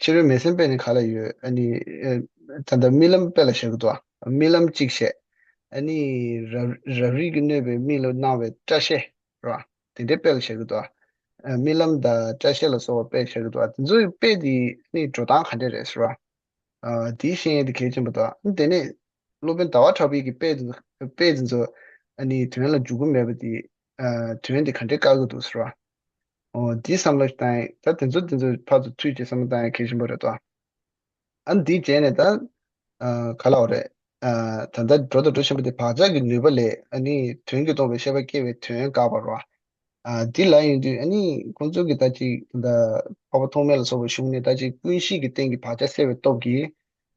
ཕྱི་རོལ་མེད་སེམས་དཔེ་ནི་ག་ལ་ཡོད། ཨ་ནི་ཨ་ད་ལྟ་རྨི་ལམ་དཔེ་ལ་བཞག་གི་འདུག་རྨི་ལམ་གཅིག་བྱས། ཨ་ནི་རབ་རབ་རིབ་ཀྱིས་གནོད་པའི་མི་ལ་སྣང་བའི་སྐྲ་ཤད་ར། དེ་འདྲའི་དཔེ་ལ་བཞག་གི་འདུག་ཨ་རྨི་ལམ་དང་སྐྲ་ཤད་ལ་སོགས་པ་དཔེ་བཞག་གི་འདུག་དེ་ཚོའི་དཔེ་དེ་ནི་འགྲོ་སྟངས་ག་འདྲ་རེད་ཟེར་བ། ཨ་དེའི་ཤེས་ཡོན་དེ་གལ་ཆེན་པོ་འདུག་དེ་ནས་སློབ་དཔོན་ཟླ་བ་གྲགས་པའི་གི་དཔེ་དེ་དཔེ་དེ་ཚོ་ཨ་ནི་དོན་ལ་འཇུག་གི་མེད་པ་དེ། ཨ་དོན་དེ་ག་འདྲས་བཀག་གི་འདུག་ཟེར་བ། འོ་དེའི་བསམ་བློ་ཞིག་བཏང་ཡིན། ད་དེ་ཚོ་དེ་ཚོ་ཕར་ཚུར་ཚུད་ཅིག་བསམ་བློ་བཏང་ཡ་གལ་ཆེན་པོ་རེད་དོ། ཨ་ནི་དེའི་རྗེས་ནས་ད་ཨ་ག་ལབ་རེད། ཨ་ད་ལྟ་འགྲོ་དང་འགྲོ་བཞིན་པ་དེ་བག་ཆགས་ཀྱི་ནུས་པ་ལས་ཨ་ནི་དོན་གྱིས་སྟོང་པའི་ཤེས་པ་སྐྱེ་བའི་དོན་བཀག་པ་རེད་བ། ཨ་འདི་ལ་ཡིན་དུས་ཨ་ནི་ཁོང་ཚོ་གིས་ད་ཅིག་ད་འཕགས་པ་ཐོགས་མེད་ལ་སོགས་པའི་གཞུང་ནས་ད་ཅིག་ཀུན་གཞི་གི་སྟེང་གི་བག་ཆགས་སེལ་བའི་སྟོབས་ཀྱིས་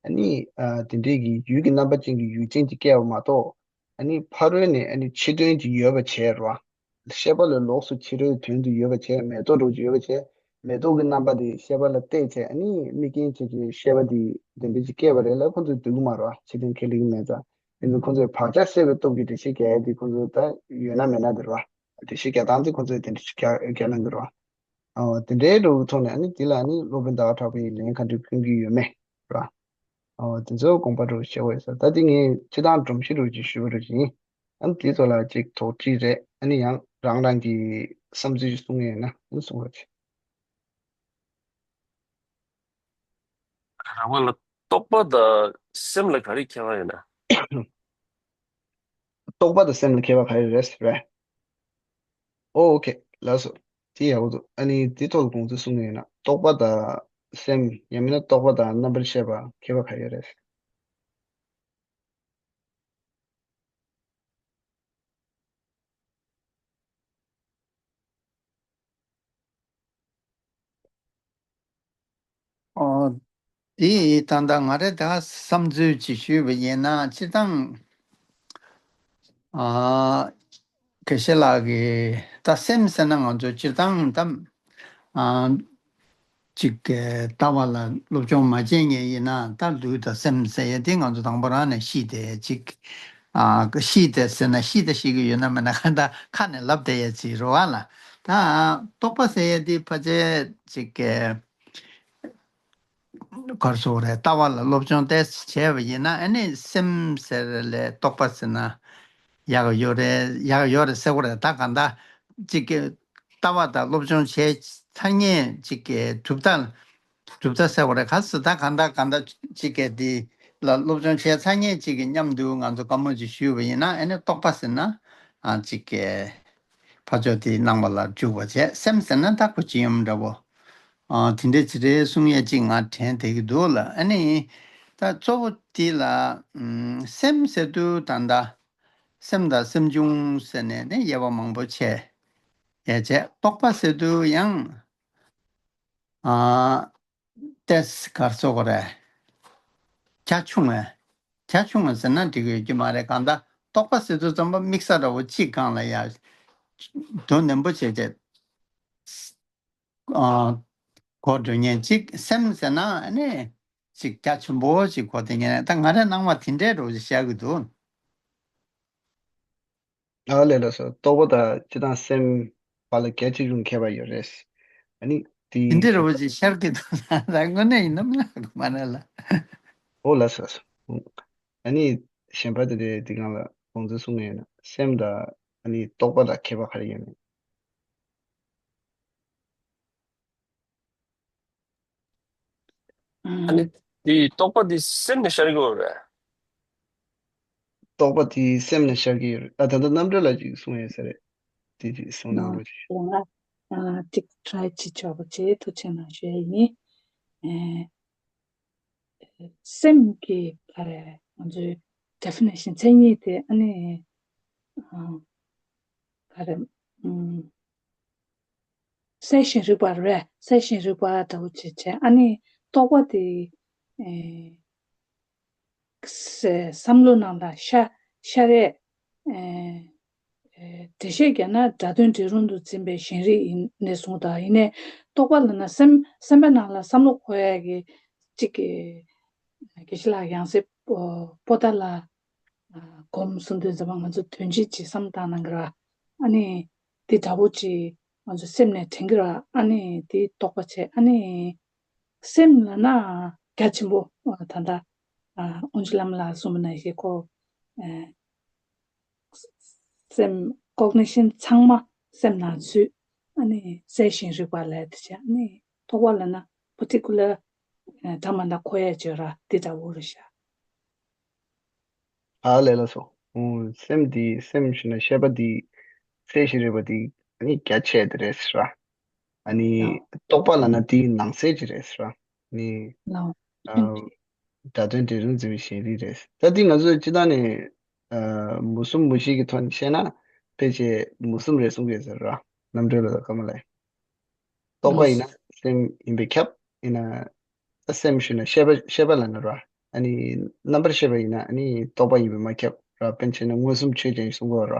ཨ་ནི་ཨ་དེ་འདྲའི་གི་ཡུལ་གྱི་རྣམ་པ་ཅན་གྱི་ཡུལ་ཅན་གྱི་སྐྱེ་བ་མ་གཏོགས། ཨ་ནི་ཕ་རོལ་ནས་ཨ་ནི་ཕྱི་དོན་གྱི་ཡོད་པ་བྱས་རེད་བ། ཤེས་པ་ལས་ལོགས་སུ་ཕྱི་རོལ་དོན་དུ་ཡོད་པ་བྱས། མེ་ཏོག་འདྲ་བོ་ཅིག་ཡོད་པ་བྱས། མེ་ཏོག་གི་རྣམ་པ་དེ་ཤེས་པ་ལ་གཏད་བྱས། ཨ་ནི་དམིགས་རྐྱེན་བྱས་བྱས་ཤེས་པ་དེ་དེ་འདྲ་ཅིག་སྐྱེས་པ་རེད་ལ་ཁོང་ཚོས་འདོད་ཀྱི་མ་རེད་བ། ཕྱི་དོན་ཁས་ལེན་གྱི་མེད་ཙང་། དེ་ཚོ་ཁོང་ཚོས་བག་ཆགས་སེལ་བའི་སྟོབས་ཀྱིས་འགྲེལ་བཤད་རྒྱག་ཡ་དེ་ཁོང་ཚོ་ད་ཡོད་ན་མེད་ན་དེ་རེད་བ། འགྲེལ་བཤད་རྒྱག་སྟངས་དེ་ཁོང་ཚོས་དེ་འདྲ་ཅིག་རྒྱག་རྒྱག་གནང་གི་རེད་བ། ཨོ་དེ་འདྲའི་འདྲ་བོའི་ཐོག་ནས་ཨ་ནི་དེ་ལ་ཨ་ནི་སློབ་དཔོན་ཟླ་བ་གྲགས་པའི་ལན་ག་འདྲ་ཕུལ་གྱི་ཡོད་མེད་རེད་བ། ཨོ་དེ་ཚོ་དགོངས་པ་འདྲ་བོ་བཞེས་དགོས་ཡོད་ས། ད་དེ་ངས་སྤྱིར་བཏང་སྒྲོམ་གཞི་འདྲ་བོ་ཅིག་ཞུས་པ་འདྲ་བོ་ཅིག་ཡིན། ཨ་ནི་དེའི་ཐོག་ལ་ཅིག་དོགས་འདྲི་རེད། ཨ་ནི་ཡང་རང་རང་གི་བསམ་ཚུལ་ཞིག་གསུང་ངེས་ཡོད་ན་ཨ་ནི་གསུང་རོགས་གྱིས། རང་དབང་ལ་རྟོག་པ་དང་སེམས་ལ་ག་རེ་ཁྱད་པར་ཡོད་ན། རྟོག་པ་དང་སེམས་ལ་ཁྱད་པར་ག་རེ་རེད་རེད། ཨོ་ཨོ་ཁེ་ལགས་སོ། དེ་ཡག་པོ་འདུག་ཨ་ནི་དེ་ཐོག་ལ་དགོངས་ཚུལ་གསུང་གི་ཡོད་ན་རྟོག་པ་དང་སེམས་ཡང་མིན་ན་རྟོག་པ་དང་རྣམ་པར་ཤེས་པ་ཁྱད་པར་ག་རེ་རེད། ཨོ། དེ་ད་ལྟ་ང་རེ་ད་བསམ་ཚུལ་ཅིག་ཞུས་པ་ཡིན་ན་སྤྱིར་བཏང་ཨ་དགེ་བཤེས་ལགས་ཀྱིས་ད་སེམས་ཟེར་ན་ང་ཚོ་སྤྱིར་བཏང་ད་ཨ་ཅིག་གི་ལྟ་བ་ལ་སློབ་སྦྱོང་མ་བྱས་མཁན་ཡིན་ན་ད་ལུས་དང་སེམས་ཟེར་ཡ་དེ་ང་ཚོ་དང་པོ་རང་ནས་ཤེས་ཏེ་ཅིག་ཨ་ཤེས་ཏེ་ཟེར་ན་ཤེས་ཏེ་ཤེས་ཀྱི་ཡོད་ན་མེད་ན་ག་ད་ཁ་ནས་ལབ་བསྡད་ཡ་ཅིག་རེད་བ་ལ། ད་རྟོག་པ་ཟེར་ཡ་དེ་ཕལ་ཆེར་ཅིག་གི་ག་རེ་ཟེར་དགོས་རེད། ལྟ་བ་ལ་སློབ་སྦྱོང་ཏོག་ཙམ་བྱས་པ་ཡིན་ན་ཨ་ནི་སེམས་ཟེར་ལས་རྟོག་པ་ཟེར་ན་ཡག་ཡོད་རེད། ཡག་ཡོད་རེད་ཟེར་དགོས་རེད། ད་གང་ལྟར་ཅིག་གི་ ལྟ་བ་དང་སློབ་སྦྱོང་བྱས་ཚར་མཁན་ཅིག་གི་གྲུབ་མཐའ། གྲུབ་མཐའ་ཟེར་བ་རེད། ག་ཟེར་ད་གང་ལྟར་གང་ལྟར་ཅིག་གི་འདི་ལ་སློབ་སྦྱོང་བྱས་ཚར་མཁན་ཅིག་གི་མཉམ་དུ་ང་ཚོ་བཀའ་མོལ་ཅིག་ཞུས་པ་ཡིན་ན། ཨ་ནི་རྟོག་པ་ཟེར་ན་ཨ་ཅིག་གི་ཕར་ཕྱོགས་དེའི་སྣང་བ་ལ་འཇུག་པ་བྱས། སེམས་ཟེར་ན་ད་ཁོ་སྤྱི་ཡོངས་འདྲ་བོ། ཨ་དེ་འདྲའི་ཅི་རེད་གསུང་ཡས་ཅིག་ང་དྲན་བསྡད་ཀྱི་འདུག་ལ། ཨ་ནི་ད་གཙོ་བོ་དེ་ལ་ཨམ་སེམས་ཟེར་དུས་ད་ལྟ་སེམས་དང་སེམས་བྱུང་ཟེར་ནས་ནི་དབྱེ་བ་མང་པོ་ཕྱེ་ཡས་བྱས། རྟོག་པ་ཟེར་དུས་ཡང་ཨ་ཏེས་གར་སོ་གོ་རེད། རྒྱ་ཆུང་བས། རྒྱ་ཆུང་བས་ཟེར་ན་འགྲིག་ཡོད་ཀྱི་མ་རེད། གང་ལྟར་རྟོག་པ་ཟེར་དུས་ཙམ་པ་དམིགས་བསལ་འདྲ་བོ་གཅིག་སྒང་ལ་ཡ་དོ་ནན་པོ་བྱས་བྱས་ཨ་གོ་འགྲོ་མཁན་གཅིག་སེམས་ཟེར་ན་ཨ་ནི་གཅིག་རྒྱ་ཆེན་པོ་གཅིག་གོ་དེ་ངས་ད་ང་རའི་སྣང་བ་དེ་འདྲའི་འདྲ་བོ་ཅིག་བཤད་ཀྱི་འདུག་ཨ་ལས་ལགས་སོ། རྟོག་པ་དང་སྤྱི་དང་སེམས་བར་ལ་གལ་ཆེ་ཆུང་ཁྱད་པར་ཡོད་རེད། ཨ་ནི་དེ་དེ་འདྲའི་འདྲ་བོ་ཅིག་ཤར་གྱི་འདུག་ད་དངོས་གནས་ཡིན་ནམ་ལ་མ་རེད་ལ། ཨོ་ལགས་སོ་ལགས་སོ། ཨ་ནི་གཞན་པ་དེ་འདྲའི་དེ་སྒང་ལ་དགོངས་ཚུལ་གསུང་ངེས་ཡིན་ན། སེམས་དང་ཨ་ནི་རྟོག་པ་ལ་ཁྱད་པར་ག་རེ་ཡོད་མེད། ཨ་ནི་དེ་རྟོག་པ་དེ་སེམས་ནས་ཤར་གྱི་ཡོད་རེད། རྟོག་པ་དེ་སེམས་ནས་ཤར་གྱི་ཡོད་རེད། ཨ་ད་ལྟ་རྣམ་གྲོལ་ལགས་ཅིག་གསུང་ཡོད་ས་རེད། དེ་ཅིག་གསུང་གནང་རོགས་གྱིས། ང་ཨ་ཅིག་ཊ་རའི་བྱེད་ཆོག་པ་བྱེད། ཐུགས་རྗེ་གནང་ཞུ་ཡ་ཡིན། ཨེ། སེམས་ཀྱི་ག་རེ་ང་ཚོའི་ཌེ་ཕི་ནེ་ཤན་མཚན་ཉིད་དེ་ཨ་ནི་ཨ་ག་རེ་ཨམ་གསལ་ཞིང་རིག་པ་རེད། གསལ་ཞིང་རིག་པ་འདྲ་བོ་ཅིག་བྱས། ཨ་ནི་རྟོག་པ་དེ་ཨེ་སེ་བསམ་བློ་ནང་ལ་ཤ་ཤ་རེད། ཨེ་ཨེ་འགྲེལ་བཤད་རྒྱག་ན་སྒྲ་དོན་འབྲས་རུང་དུ་འཛིན་པའི་ཞེན་རིག་ཡིན་ནས་བཟུང་དང་། ཡིན་ནའི་རྟོག་པ་ལབ་ན་སེམས་སེམས་པ་ནང་ལ་བསམ་བློ་འཁོར་ཡ་གི་གཅིག་གི་དགེ་བཤེས་ལགས་ཡང་སྲིད་པོ་པོ་ཏཱ་ལ་སྒོམ་གསུང་དུས་ཙམ་པ་ང་ཚོ་དོན་སྤྱི་ཅིག་བསམ་བཏང་གནང་གི་ར། ཨ་ནི་དེ་འདྲ་བོ་ཅིག་ང་ཚོ་སེམས་ནས་དྲན་གི་ར། ཨ་ནི་དེ་རྟོག་པ་བྱས། ཨ་ནི་སེམས་ལབ་ན་རྒྱ་ཆེན་པོ་ད་ལྟ་ཨ་དབུ་མཆོག་བླ་མ་ལགས་གསུངས་པ་ནང་བཞིན་ཁོ་ཨ་སེམས་ཀོག་ནི་ཤན་ཚང་མ་སེམས་ནང་ཚུད། ཨ་ནི་གསལ་ཞིང་རིག་པ་ལབ་དེ་བྱས། ཨ་ནི་རྟོག་པ་ལབ་ན་པར་ཊི་ཀུ་ལར་འདྲ་མི་འདྲ་འཁོར་ཡ་བརྗོད་ར་དེ་འདྲ་བོ་རེད་ཤག་ཨ་ལས་ལགས་སོ། ཨོ་སེམས་འདི་སེམས་ཞེ་ན་ཤེས་པ་འདི་གསལ་ཞིང་རིག་པ་འདི་ཨ་ནི་རྒྱ་ཆེ་དེ་རེད་ཟེར་ར། ཨ་ནི་ལའོ། རྟོག་པ་ལབ་ན་འདི་ནང་གསལ་ཅིག་རེད་ཟེར་ར། ཨ་ནི་ལའོ། ཨ་སྒྲ་དོན་འབྲས་རུང་འཛིན་པའི་ཞེན་རིག་རེད། ད་འདི་ང་ཚོས་སྤྱིར་བཏང་ནས་ཨ་མུ་གསུམ་མུ་བཞི་གི་ཐོག་ནས་བཤད་ན་ཕལ་ཆེར་མུ་གསུམ་རེད་གསུང་གི་ཡོད་ཟེར་ར། རྣམ་གྲོལ་ལ་ཀརྨ་ལགས། རྟོག་པ་ཡིན་ན་སེམས་ཡིན་པས་ཁྱབ། ཡིན་ན་ད་སེམས་ཞེ་ན་ཤེས་པ་ཤེས་པ་ལབ་ན་ར། ཨ་ནི་རྣམ་པར་ཤེས་པ་ཡིན་ན་ཨ་ནི་རྟོག་པ་ཡིན་པས་མ་ཁྱབ་ར། དཔེར་ན་ཆ་བཞག་ན་མངོན་སུམ་ཆོས་ཅན་གསུང་གི་ཡོད་ར།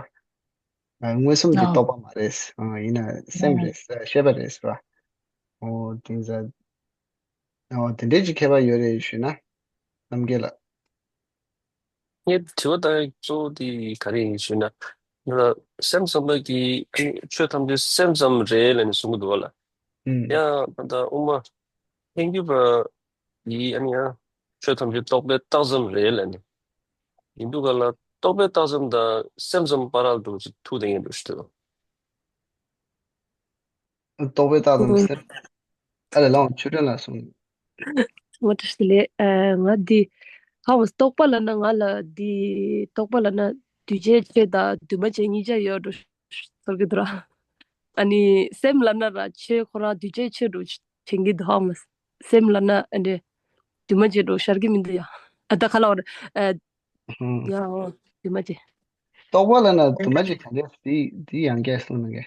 ཨ་མངོན་སུམ་དེ་ཨོ། རྟོག་པ་མ་རེད། ཨ་ཡིན་ན་སེམས་ཨོ། རེད། ཤེས་པ་རེད་ཟེར་བ། ཨོ་དེ་ཚ། ཨོ་དེ་འདྲའི་ཅིག་ཁྱད་པར་ཡོད་རེད་ཞུས་ན། རྣམ་རྒྱལ་ལགས། ངའི་དྲི་བ་དང་གཙོ་བོ་དེ་ག་རེ་ཡིན་ཞུས་ན། ང་སེམས་ཙམ་པ་གིས་ཨ་ནི་ཆོས་ཐམས་ཅད་སེམས་ཙམ་རེད་ལབ་ནས་གསུང་གི་འདུག་བ་ལ། ཨུམ། ཡང་ད་ལྟ་དབུ་མ་ཐལ་འགྱུར་བ་ཡིས་ཨ་ནི་ཡང་ཆོས་ཐམས་ཅད་རྟོག་པས་བཏགས་ཙམ་རེད་ལབ་ནས། ཡིན་དུས་ག་ལ་རྟོག་པས་བཏགས་ཙམ་དང་སེམས་ཙམ་བར་ལ་འདུག་ཅིག་ཐུག་བསྡད་མཁན་འདུག་ཞུ་དོན། རྟོག་པས་བཏགས་ཙམ་ཨོ། སེམས། ཨ་ལས་ལགས་ཆོས་སྒྲོན་ལགས་གསུངས། ངོ་སྤྲོད་ཞུ་ལེ། ཨ་ང་འདི་ཧ་མ་རྟོག་པ་ལབ་ན་ང་ལ་འདི་རྟོག་པ་ལབ་ན་འདུས་བྱས་ཆོས་དང་འདུས་མ་བྱས་གཉིས་ཆ་ཡོད་འགྲོ་ཟེར་གི་འདུག་ར། ཨ་ནི་སེམས་ལབ་ན་ར་ཆོས་ཁོ་རང་འདུས་བྱས་ཆོས་འགྲོ་དྲན་གི་འདུག་ཧ་མ། སེམས་ལབ་ན་ཨ་འདྲེ་འདུས་མ་བྱས་འགྲོ་ཤར་གི་མི་འདུག་ཡ། ཨ་ད་ཁ་ལ་བར་ཨ་ཧུམ། ཡ་ཨོ་འདུས་མ་བྱས། རྟོག་པ་ལབ་ན་འདུས་མ་བྱས་ག་འདྲ་དེ་དེ་ཡང་སྐད་གསུངས་གནང་གི།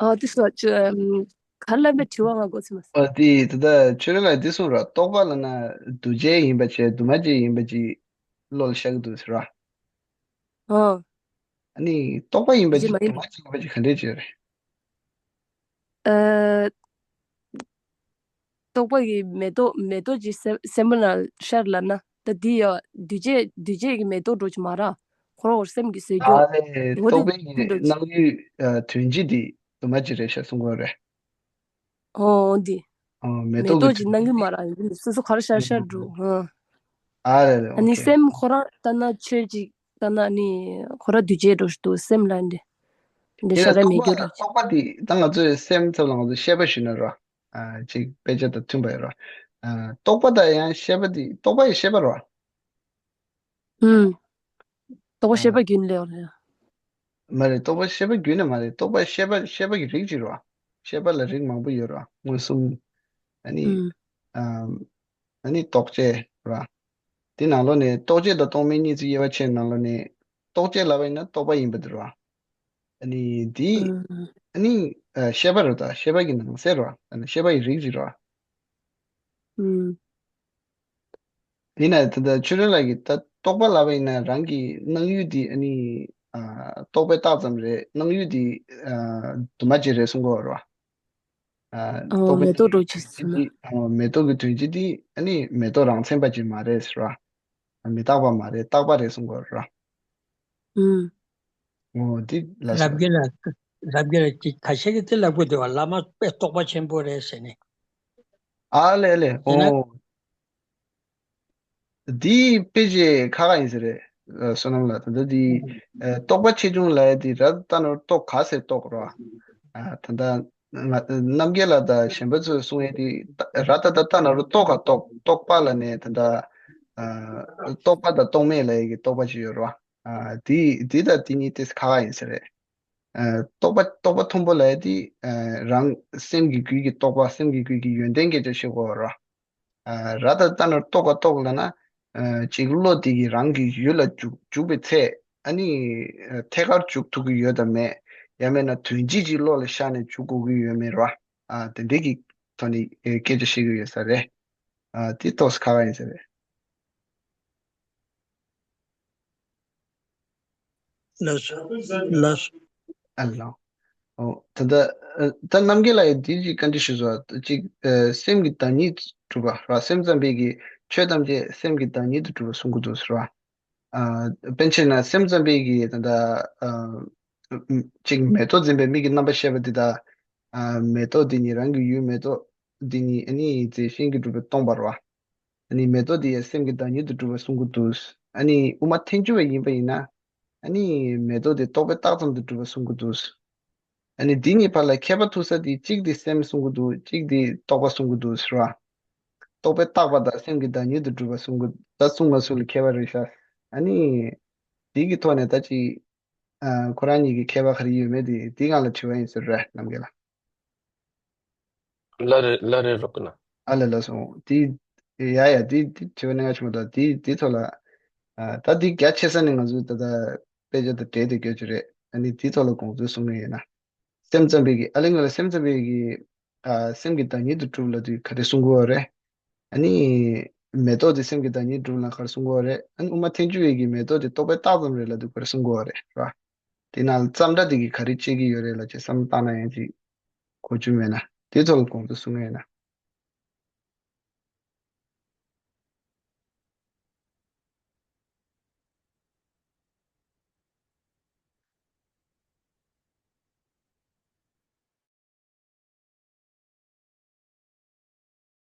ཨ་དེ་སོ་ཅི་ཨམ་ག་ལ་མེ་དྲི་བ་ང་གོ་ཚི་མ་སོང་། ཨ་དེ་ད་ལྟ་ཆོས་ར་ལ་དེ་གསུངས་ར། རྟོག་པ་ལབ་ན་འདུས་བྱས་ཡིན་པ་བྱས་འདུས་མ་བྱས་ཡིན་པ་ཅིག་བློ་ལ་ཤར་གི་འདུག་ཟེར་ར། ཨ་ཨ་ནི་རྟོག་པ་ཡིན་པ་འདུས་བྱས་ཅིག་མ་ཡིན་འདུས་མ་བྱས་ཡིན་པ་ཅིག་ག་འདྲས་ཅིག་རེད། ཨ། རྟོག་པ་གི་མེ་ཏོག་མེ་ཏོག་ཅིག་སེམས་སེམས་པ་ལ་ཤར་ལབ་ན་ད་འདི་ཡ་འདུས་བྱས་འདུས་བྱས་ཀྱི་མེ་ཏོག་འགྲོ་གི་མ་ར། ཁོ་རང་སེམས་ཀྱི་ཟེར་རྒྱུ། ཨ་ལས་འོ་དེ་རྟོག་པའི་གི་འགྲོ་གི། སྣང་ཡུལ་ཨ་དོན་སྤྱི་དེ་འདུས་མ་བྱས་རེད་ཤག་གསུང་གི་ཡོད་རེད། ཨོ་འདི། ཨ་མེ་མེ་ཏོག་ཏོག་གི་ཅིག་སྣང་གི་མ་ར་ཡིན་སོ་སོ་ག་རེ་ཤར་ཤར་འགྲོ་ཧ། ཨ་རེ་རེ། ཨ་ནི་ཨོ་ཁེ། སེམས་ཁོ་རང་ལྟ་ན་ཆོས་ཅིག་ལྟ་ན་ནི་ཁོ་རང་འདུས་བྱས་འགྲོ་ཞིག་འདུག་སེམས་ལ་འདི་འདི་ཡིན་ན་ཤ་ར་མེད་རྟོག་པ་རྒྱུ་རོ་ཅིག་རྟོག་པ་དེ་ད་ང་ཚོའི་སེམས་ཚབ་ལ་ང་ཚོས་ཤེས་པ་ཞུས་ན་རོ། ཨ་ཅིག་དཔེ་ཆ་དང་མཐུན་པ་ཡོད་རོ། ཨ་རྟོག་པ་དང་ཡང་ཤེས་པ་དེ་རྟོག་པ་ཡི་ཤེས་པ་རོ། ཨུམ། རྟོག་པ་ཤེས་པ་ཨ་རྒྱུན་ལས་རེད། མ་རེད། རྟོག་པ་ཤེས་པ་རྒྱུན་ནས་མ་རེད། རྟོག་པ་ཤེས་པ་ཤེས་པ་གི་རིགས་ཅིག་རོ། ཤེས་པ་ལ་རིགས་མང་པོ་ཡོད་རོ། མངོན་སུམ། ཨ་ནི། ཨུམ། ཨ་ཨ་ནི་རྟོག་བཅས་རོ། དེ་ནང་ལོགས་ནས་རྟོག་བཅས་དང་རྟོག་མེད་གཉིས་ཀྱི་དབྱེ་བ་ཕྱེ་ནང་ལོགས་ནས། རྟོག་བཅས་ལབ་པ་ཡིན་ན་རྟོག་པ་ཡིན་པ་དེ་རོ། ཨ་ནི་དེ། ཨུམ། ཨ་ནི། ཨ་ཤེས་པ་རོ། ད་ཤེས་པ་གི་ནང་གསལ་རོ། ཨ་ནི་ཤེས་པ་ཡི་རིགས་ཅིག་རོ། ཨུམ། དེས་ན་ད་ལྟ་ཆོས་སྒྲོན་ལགས་ཀྱིས་ད་རྟོག་པ་ལབ་པ་ཡིན་ན་རང་གི་སྣང་ཡུལ་འདི་ཨ་ནི་ཨ་རྟོག་པའི་རྟགས་ཙམ་རེད། སྣང་ཡུལ་འདི་ཨ་དུ་མ་ཅིག་རེད་གསུང་གི་ཡོད་རེད་བ། ཨ་ཨོ་རྟོག་པའི་མེ་ཏོག་འདྲ་ཅིག་ཟེར་ན། འདི་ཨ་མེ་ཏོག་གི་དོན་སྤྱི་འདི་ཨ་ནི་མེ་ཏོག་རང་མཚན་པ་ཅིག་མ་རེད་ཟེར་བ། མི་རྟག་པ་མ་རེད། རྟག་པ་རེད་གསུང་གི་ཡོད་རེད་བ། ཨུམ། ཨོ་འདི་ལ་རབ་རྒྱས་ལ་རབ་རྒྱས་ལ་ཅིག་ཁ་ཤས་ཀྱིས་དེ་ལབ་གི་འདུག་བ། བླ་མ་དཔེ་རྟོགས་པ་ཆེན་པོ་རེད་ཟེར་ནས། ཨ་ལེ་ལེ། ཡིན་ན། ཨོ། འདི་དཔེ་ཆ་ཁག་ཁག་ཡིན་ས་རེད། ཨ་བསོད་ནམས་ལགས། ད་ལྟ་འདི་ཨ་རྟོག་པ་ཆེ་ཆུང་ལབ་ཡ་འདི་ར་ད་ལྟ་ན་རྟོག་ག་ཟེར་རྟོག་རོ། ཨ་ད་ལྟ་ང་རྣམ་རྒྱལ་ལགས་དང་གཞན་པ་ཚོས་གསུང་ཡ་འདི་ད་ར་ད་ད་ལྟ་ན་རྟོག་ག་རྟོག་རྟོག་པ་ལབ་ནས་ད་ལྟ་ཨ་རྟོག་པ་དང་རྟོག་མེད་ལབ་ཡ་གི་རྟོག་པ་ཅིག་ཡོད་རོ། ཨ་འདི་འདི་དང་འདི་གཉིས་ཏོག་ཙམ་ཁག་ཁག་ཡིན་ས་རེད། ཨ་རྟོག་པ་རྟོག་པ་མཐོན་པོ་ལབ་ཡ་དེ་ཨ་རང་སེམས་ཀྱི་རྒྱུད་ཀྱི་རྟོག་པ། སེམས་ཀྱི་རྒྱུད་ཀྱི་ཡོན་ཏན་སྐད་ཆ་བཤད་དགོས་ར། ཨ་ར་ད་ལྟ་ན་རྟོག་ག་རྟོག་ལབ་ན་ཨ་ཅིག་བློ་དེ་གི་རང་གི་ཡུལ་ལ་འཇུག་འཇུག་པའི་ཚེ་ཨ་ནི་ཨ་ཐད་ཀར་འཇུག་ཐུབ་ཀྱི་ཡོད་དམ་མེད། ཡང་མེད་ན་དོན་སྤྱི་ཅིག་བློ་ལ་ཤར་ནས་འཇུག་དགོས་ཀྱི་ཡོད་མེད་ར། ཨ་དེ་འདྲའི་གི་ཐོག་ནས་ཨ་སྐད་ཆ་བཤད་ཀྱི་ཡོད་ས་རེད། ཨ་དེ་ཏོག་ཙམ་ཁག་ཁག་ཡིན་ས་རེད། ལགས་སོ། ལགས་སོ། ཨ་ལགས། ཨོ། ད་ལྟ་ཨ་ད་རྣམ་རྒྱལ་ལགས་ཀྱིས་འདི་ཅིག་བཀའ་འདྲི་ཞུས་སོང་། ཅིག་ཨ་སེམས་ཀྱི་བདག་ཉིད་དུ་གྲུབ་པ་ར། སེམས་ཙམ་པས་ཀྱི་ཆོས་ཐམས་ཅད་སེམས་ཀྱི་བདག་ཉིད་དུ་གྲུབ་པ་གསུང་གི་འདུག་ཟེར་བ། ཨ་དཔེར་ན་ཆ་བཞག་ན་སེམས་ཙམ་པས་ཀྱི་ད་ལྟ་ཨ་ཅིག་མེ་ཏོག་འཛིན་པའི་མིག་གི་རྣམ་པར་ཤེས་པ་འདི་དག་ཨ་མེ་ཏོག་འདི་ཉིད་རང་གི་ཡུལ། མེ་ཏོག་འདི་ཉིད་ཨ་ནི་རྫས་གཞན་གྱིས་གྲུབ་པས་སྟོང་པ་རེད་བ། ཨ་ནི་མེ་ཏོག་འདི་ཡང་སེམས་ཀྱི་བདག་ཉིད་དུ་གྲུབ་པ་གསུང་གི་འདུག་ཨ་ནི་དབུ་མ་ཐལ་འགྱུར་བ་ཡིན་པ་ཡིན་ན། ཨ་ནི་མེ་ཏོག་འདི་རྟོག་པའི་རྟགས་ཙམ་དུ་གྲུབ་པ་གསུང་གི་འདུག་ཨ་ནི་འདི་གཉིས་བར་ལ་ཁྱད་པར་ཐུག་ས་དེ་གཅིག་དེ་སེམས་གསུང་གི་འདུག་གཅིག་དེ་རྟོག་པ་གསུང་གི་འདུག་ཟེར་བ། རྟོག་པའི་རྟག་པ་དང་སེམས་ཀྱི་བདག་ཉིད་དུ་གྲུབ་པ་གསུང་གི། ད་གསུང་མ་གསུང་ལ་ཁྱད་པར་རེད་ཤག་ཨ་ནི་འདི་གི་ཐོག་ནས་ད་ཅིག་ཨ་ཁོ་རང་གཉིས་ཀྱི་ཁྱད་པར་ག་རེ་ཡོད་མེད་དེ་འདི་སྒང་ལ་དྲི་བ་ཡིན་ཟེར་རེད། རྣམ་རྒྱལ་ལགས། ལགས་རེད། ལགས་རེད། རོགས་གནང་། ཨ་ལས། ལགས་སོ། དེ། ཡ་ཡ། དེ་དེ་དྲི་བ་གནད་འགག་ཆེན་པོ་འདུག་དེ་དེ་ཐོག་ལ། ཨ་ད་དེ་རྒྱ་ཆེ་ས་ནས་ང་ཚོས་ད་ལྟ་དཔེ་ཆ་དང་འབྲེལ་ཏེ་བཀོད་རྒྱུ་རེད། ཨ་ནི་དེ་ཐོག་ལ་དགོངས་ཚུལ་གསུང་གི་ཡིན་ན། སེམས་ཙམ་པས་ཀྱི། ཨ་ལས་ང་ལ་སེམས་ཙམ་པས་ཀྱི་ཨ་སེམས་ཀྱི་བདག་ཉིད་དུ་གྲུབ་ལབ་དུས་ག་རེ་གསུང་གི་ཡོད་རེད། ཨ་ནི་མེ་ཏོག་དེ་སེམས་ཀྱི་བདག་ཉིད་གྲུབ་ལབ་ག་རེ་གསུང་གི་ཡོད་རེད། ཨ་ནི་དབུ་མ་ཐལ་འགྱུར་བས་ཀྱི་མེ་ཏོག་དེ་རྟོག་པའི་རྟགས་ཙམ་རེད་ལབ་དུས་ག་རེ་གསུང་གི་ཡོད་རེད། ར། དེ་ནང་ལ་ཙམ་སྒྲ་དེ་གིས་ག་རེ་བྱེད་ཀྱི་ཡོད་རེད་ལབ་ཅིག་བསམ་བློ་བཏང་ན་ཡང་ཅིག་གོ་རྒྱུ་མེད་ན། དེ་ཐོག་ལ་དགོངས་ཚུལ་གསུང་གི་ཡིན་ན།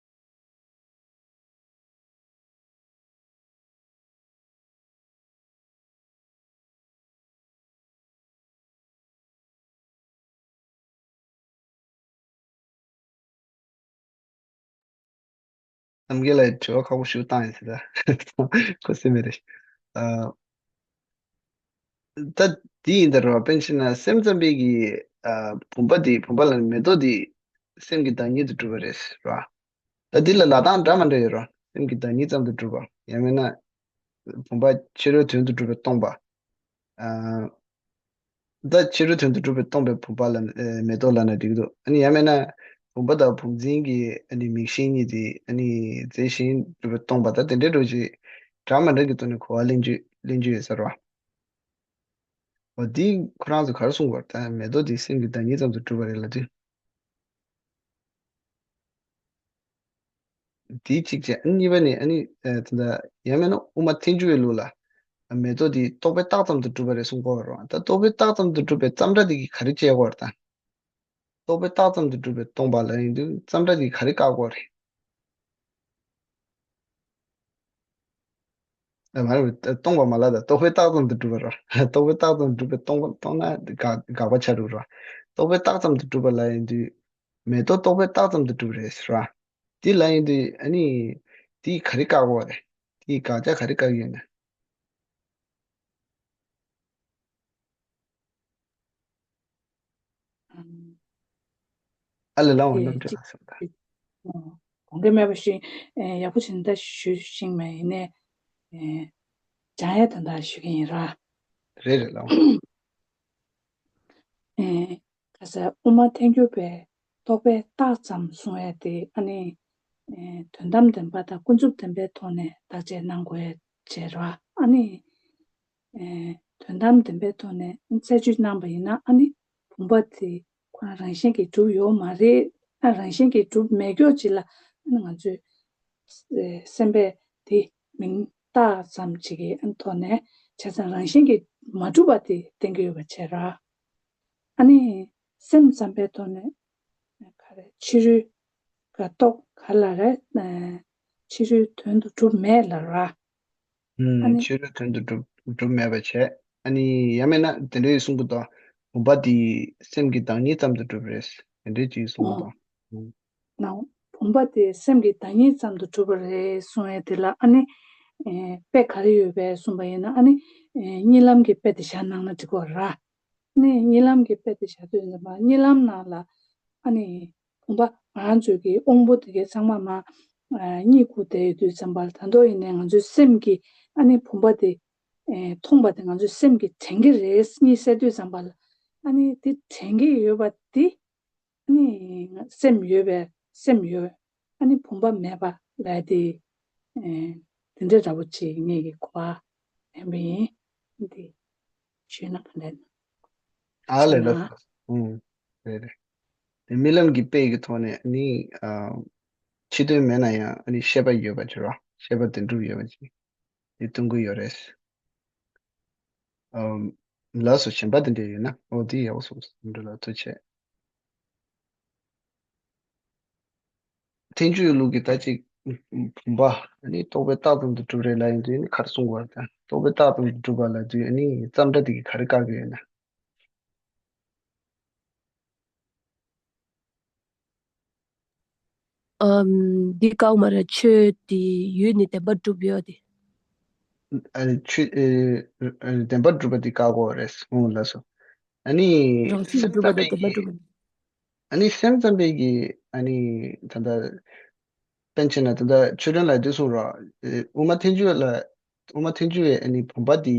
རྣམ་རྒྱལ་ལགས་དྲི་བ་ཁག་པོ་ཞིག་བཏང་ཡིན་ཟེར་ད། ཁོ་སེམས་མེད་རེད། ཨ། ད་དེ་ཡིན་ད་རོ། དཔེར་ན་ཆ་བཞག་ན་སེམས་ཙམ་པས་ཀྱི་ཨ་བུམ་པ་དེ། བུམ་པ་ལ་མེ་ཏོག་དེ་སེམས་ཀྱི་བདག་ཉིད་དུ་གྲུབ་པ་རེད་ར། ད་འདི་ལ་ལབ་སྟངས་འདྲ་མི་འདྲ་ཡོད་ར། སེམས་ཀྱི་བདག་ཉིད་ཙམ་དུ་གྲུབ་པ། ཡང་མིན་ན་བུམ་པ་ཕྱི་རོལ་དོན་དུ་གྲུབ་པས་སྟོང་པ། ཨ། ད་ཕྱི་རོལ་དོན་དུ་གྲུབ་པས་སྟོང་པའི་བུམ་པ་ལ་ཨེ་མེ་ཏོག་ལབ་ན་འགྲིག་གི་འདུག་ཨ་ནི་ཡང་མིན་ན་བུམ་པ་དང་བུམ་འཛིན་གྱི་ཨ་ནི་མིག་ཤེས་གཉིས་དེ་ཨ་ནི་རྫས་གཞན་གྲུབ་པས་སྟོང་པ། ད་དེ་འདྲའི་འགྲོ་ཅིག་འདྲ་མི་འདྲ་གི་ཐོག་ནས་གོ་བ་ལེན་རྒྱུ་ལེན་རྒྱུ་ཡོད་ས་རེད་བ། འོ་འདི་ཁོ་རང་ཚོ་ག་རེ་གསུང་གི་ཡོད་རེད། ད་མེ་ཏོག་དེ་སེམས་ཀྱི་བདག་ཉིད་ཙམ་དུ་གྲུབ་པ་རེད་ལབ་དུས། དེ་གཅིག་བྱས། ཨ་ནི་གཉིས་པ་ནི་ཨ་ནི་ཨ་ད་ལྟ་ཡང་མིན་ན་དབུ་མ་ཐལ་འགྱུར་བའི་ལུགས་ལ་མེ་ཏོག་དེ་རྟོག་པའི་རྟགས་ཙམ་དུ་གྲུབ་པ་རེད་གསུང་གི་ཡོད་རེད་བ། ད་རྟོག་པའི་རྟགས་ཙམ་དུ་གྲུབ་པའི་ཙམ་སྒྲ་དེ་གིས་ག་རེ་བྱེད་ཀྱི་ཡོད་རེད། ད་རྟོག་པའི་རྟགས་ཙམ་དུ་གྲུབ་པས་སྟོང་པ་ལབ་ཡིན་དུས་ཙམ་སྒྲ་དེ་གིས་ག་རེ་བཀག་ཀྱི་ཡོད་རེད། ཨ་མ་རེད། སྟོང་པ་མ་ལབ་ད། རྟོག་པས་བཏགས་ཙམ་དུ་གྲུབ་པ་ར། རྟོག་པས་བཏགས་ཙམ་དུ་གྲུབ་པས་སྟོང་པ་སྟོང་ན་དགག་དགག་པ་ཆགས་འགྲོ་ར། རྟོག་པས་བཏགས་ཙམ་དུ་གྲུབ་པ་ལབ་ཡིན་དུས། མེ་ཏོག་རྟོག་པས་བཏགས་ཙམ་དུ་གྲུབ་རེད་ཟེར་བ། དེ་ལབ་ཡིན་དུས་ཨ་ནི། དེ་ག་རེ་བཀག་དགོས་རེད། དེ་དགག་བྱ་ག་རེ་བཀག་ཡོད་ན། ཨ་ལས་ལའང་རྣམ་འགྲེལ་ལ་སོགས་དང་། གོང་གི་སྨྲས་པ་བཞིན། ཡག་པོ་ཞིག་ད་ཞུ་ཤེས་མེད་ཡིན་ནའི། སྦྱང་ཡས་དོན་དག་ཞུ་གི་ཡིན་ར། རེད་རེད་ལའང་། ཁ་ས་དབུ་མ་ཐལ་འགྱུར་བས་རྟོག་པས་བཏགས་ཙམ་གསུང་ཡས་དེ་ཨ་ནི། དོན་དམ་བདེན་པ་དང་ཀུན་རྫོབ་བདེན་པའི་ཐོག་ནས་བརྟག་དཔྱད་གནང་དགོས་ཡས་བྱས་ར་ཨ་ནི། དོན་དམ་བདེན་པའི་ཐོག་ནས་རྩད་གཅོད་གནང་བ་ཡིན་ན་ཨ་ནི་བུམ་པ་དེ་ཁོ་རང་རང་བཞིན་གྱིས་གྲུབ་ཡོད་མ་རེད། ཨ་རང་བཞིན་གྱིས་གྲུབ་མེད་སྐྱོ་ཅིག་ལ་ཨ་ནི་ང་ཚོས་སེམས་པས་དེ་མིང་བཏགས་ཙམ་ཅིག་གི་ཨ་ནི་ཐོག་ནས་བྱས་ཙང་རང་བཞིན་གྱིས་མ་གྲུབ་པ་དེ་བསྟན་གྱི་ཡོད་པ་བྱས་ར། ཨ་ནི་སེམས་ཙམ་པའི་ཐོག་ནས་ག་རེ་ཕྱི་རོལ་ག་རྟོག་ག་ལ་རེད། ཕྱི་རོལ་དོན་དུ་གྲུབ་མེད་ལ་ར། ཨ་ནི་ཕྱི་རོལ་དོན་དུ་གྲུབ་གྲུབ་མེད་པ་བྱས། ཨ་ནི་ཡང་མིན་ན་དེ་འདྲའི་གསུང་གི་འདུག་བུམ་པ་འདི་སེམས་ཀྱི་བདག་ཉིད་ཙམ་དུ་གྲུབ་རེད། དེ་འདྲའི་ཅིག་གསུང་གི་འདུག་ནའོ། བུམ་པ་དེ་སེམས་ཀྱི་བདག་ཉིད་ཙམ་དུ་གྲུབ་པ་རེད་གསུང་ཡས་དེ་ལ་ཨ་ནི། དཔེ་ག་རེ་ཡོད་པས་གསུངས་པ་ཡིན་ན་ཨ་ནི། གཉིད་ལམ་གྱི་དཔེ་དེ་བཞག་གནང་ན་འགྲིག་གོ་ར། ནི་གཉིད་ལམ་གྱི་དཔེ་དེ་བཞག་དུས་ཙམ་པ་གཉིད་ལམ་ནང་ལ་ཨ་ནི་བུམ་པ་ང་རང་ཚོའི་གི་དབང་པོ་དེ་གའི་ཚང་མ་མ་གཉིད་ཁུག་བསྡད་ཡོད་དུས་ཙམ་པ་ལ་ད་དུང་ཡིན་ནའི་ང་ཚོའི་སེམས་ཀྱི་ཨ་ནི་བུམ་པ་དེ་མཐོང་བ་དེ་ང་ཚོའི་སེམས་ཀྱིས་དྲན་གྱི་རེད། གཉིད་སད་དུས་ཙམ་པ་ལ་ཨ་ནི་དེ་དྲན་གྱི་ཡོད་པ་དེ་ཨ་ནི་སེམས་ཡོད་པའི་སེམས་ཡོད་ཨ་ནི་བུམ་པ་མེད་པ་ལ་དེ་དེ་འདྲ་འདྲ་པོ་ཅིག་ངེད་ཀྱི་གོ་བ་ལེན་པ་ཡིན། འདི་ཞུས་ན་ག་འདྲ་ཡིན། ཨ་ལས་ལ། ཨུམ། རེད་རེད། དེ་རྨི་ལམ་གྱི་དཔེ་གི་ཐོག་ནས་ནི། ཕྱི་དོན་མེད་ན་ཡང་ནི་ཤེས་པ་ཡོད་པ་ཅིག་རོ། ཤེས་པ་བདེན་གྲུབ་ཡོད་པ་ཅིག་དེ་སྟོན་གྱི་ཡོད་རེད། ལགས་སོ། གཞན་པ་དེ་འདྲ་ཡོད་ན་ཨོ་དེ་ཡག་པོ་སོང་། འགྲོ་ལ་ཐུགས་ཆེ། ཐལ་འགྱུར་ལུགས་ཀྱི་ད་ཅིག་བུམ་པ་ནི་རྟོག་པས་བཏགས་ཙམ་དུ་གྲུབ་རེད་ལབ་ཡིན་དུས་ནི་ག་རེ་གསུང་དགོས་རེད། ད་རྟོག་པས་བཏགས་ཙམ་དུ་གྲུབ་པ་ལབ་དུས་ནི་ཙམ་སྒྲ་དེ་གིས་ག་རེ་བཀག་གི་ཡོད་ན། ཨམ། འདི་བཀག་མ་རེད། ཆོས་དེ་ཡུལ་ནི་བདེན་པར་གྲུབ་ཡོད་དེ། ཨ་ནི་ཆོས་ཨེ་ཨ་ནི་བདེན་པར་གྲུབ་པ་དེ་བཀག་དགོས་རེད། ཨོ་ལགས་སོ། ཨ་ནི་རང་བཞིན་སེམས་གྱིས་གྲུབ་པ་ཙམ་དང་པས་བདེན་པར་ཀྱིས་གྲུབ་པ། ཨ་ནི་སེམས་ཙམ་པས་ཀྱིས་ཨ་ནི་ད་ལྟ་པཎ་ཆེན་ལ་ད་ལྟ་ཆོས་སྒྲོན་ལ་འདི་གསུངས་རོགས། དབུ་མ་ཐལ་འགྱུར་ལ་དབུ་མ་ཐལ་འགྱུར་བས་ཨ་ནི་བུམ་པ་འདི་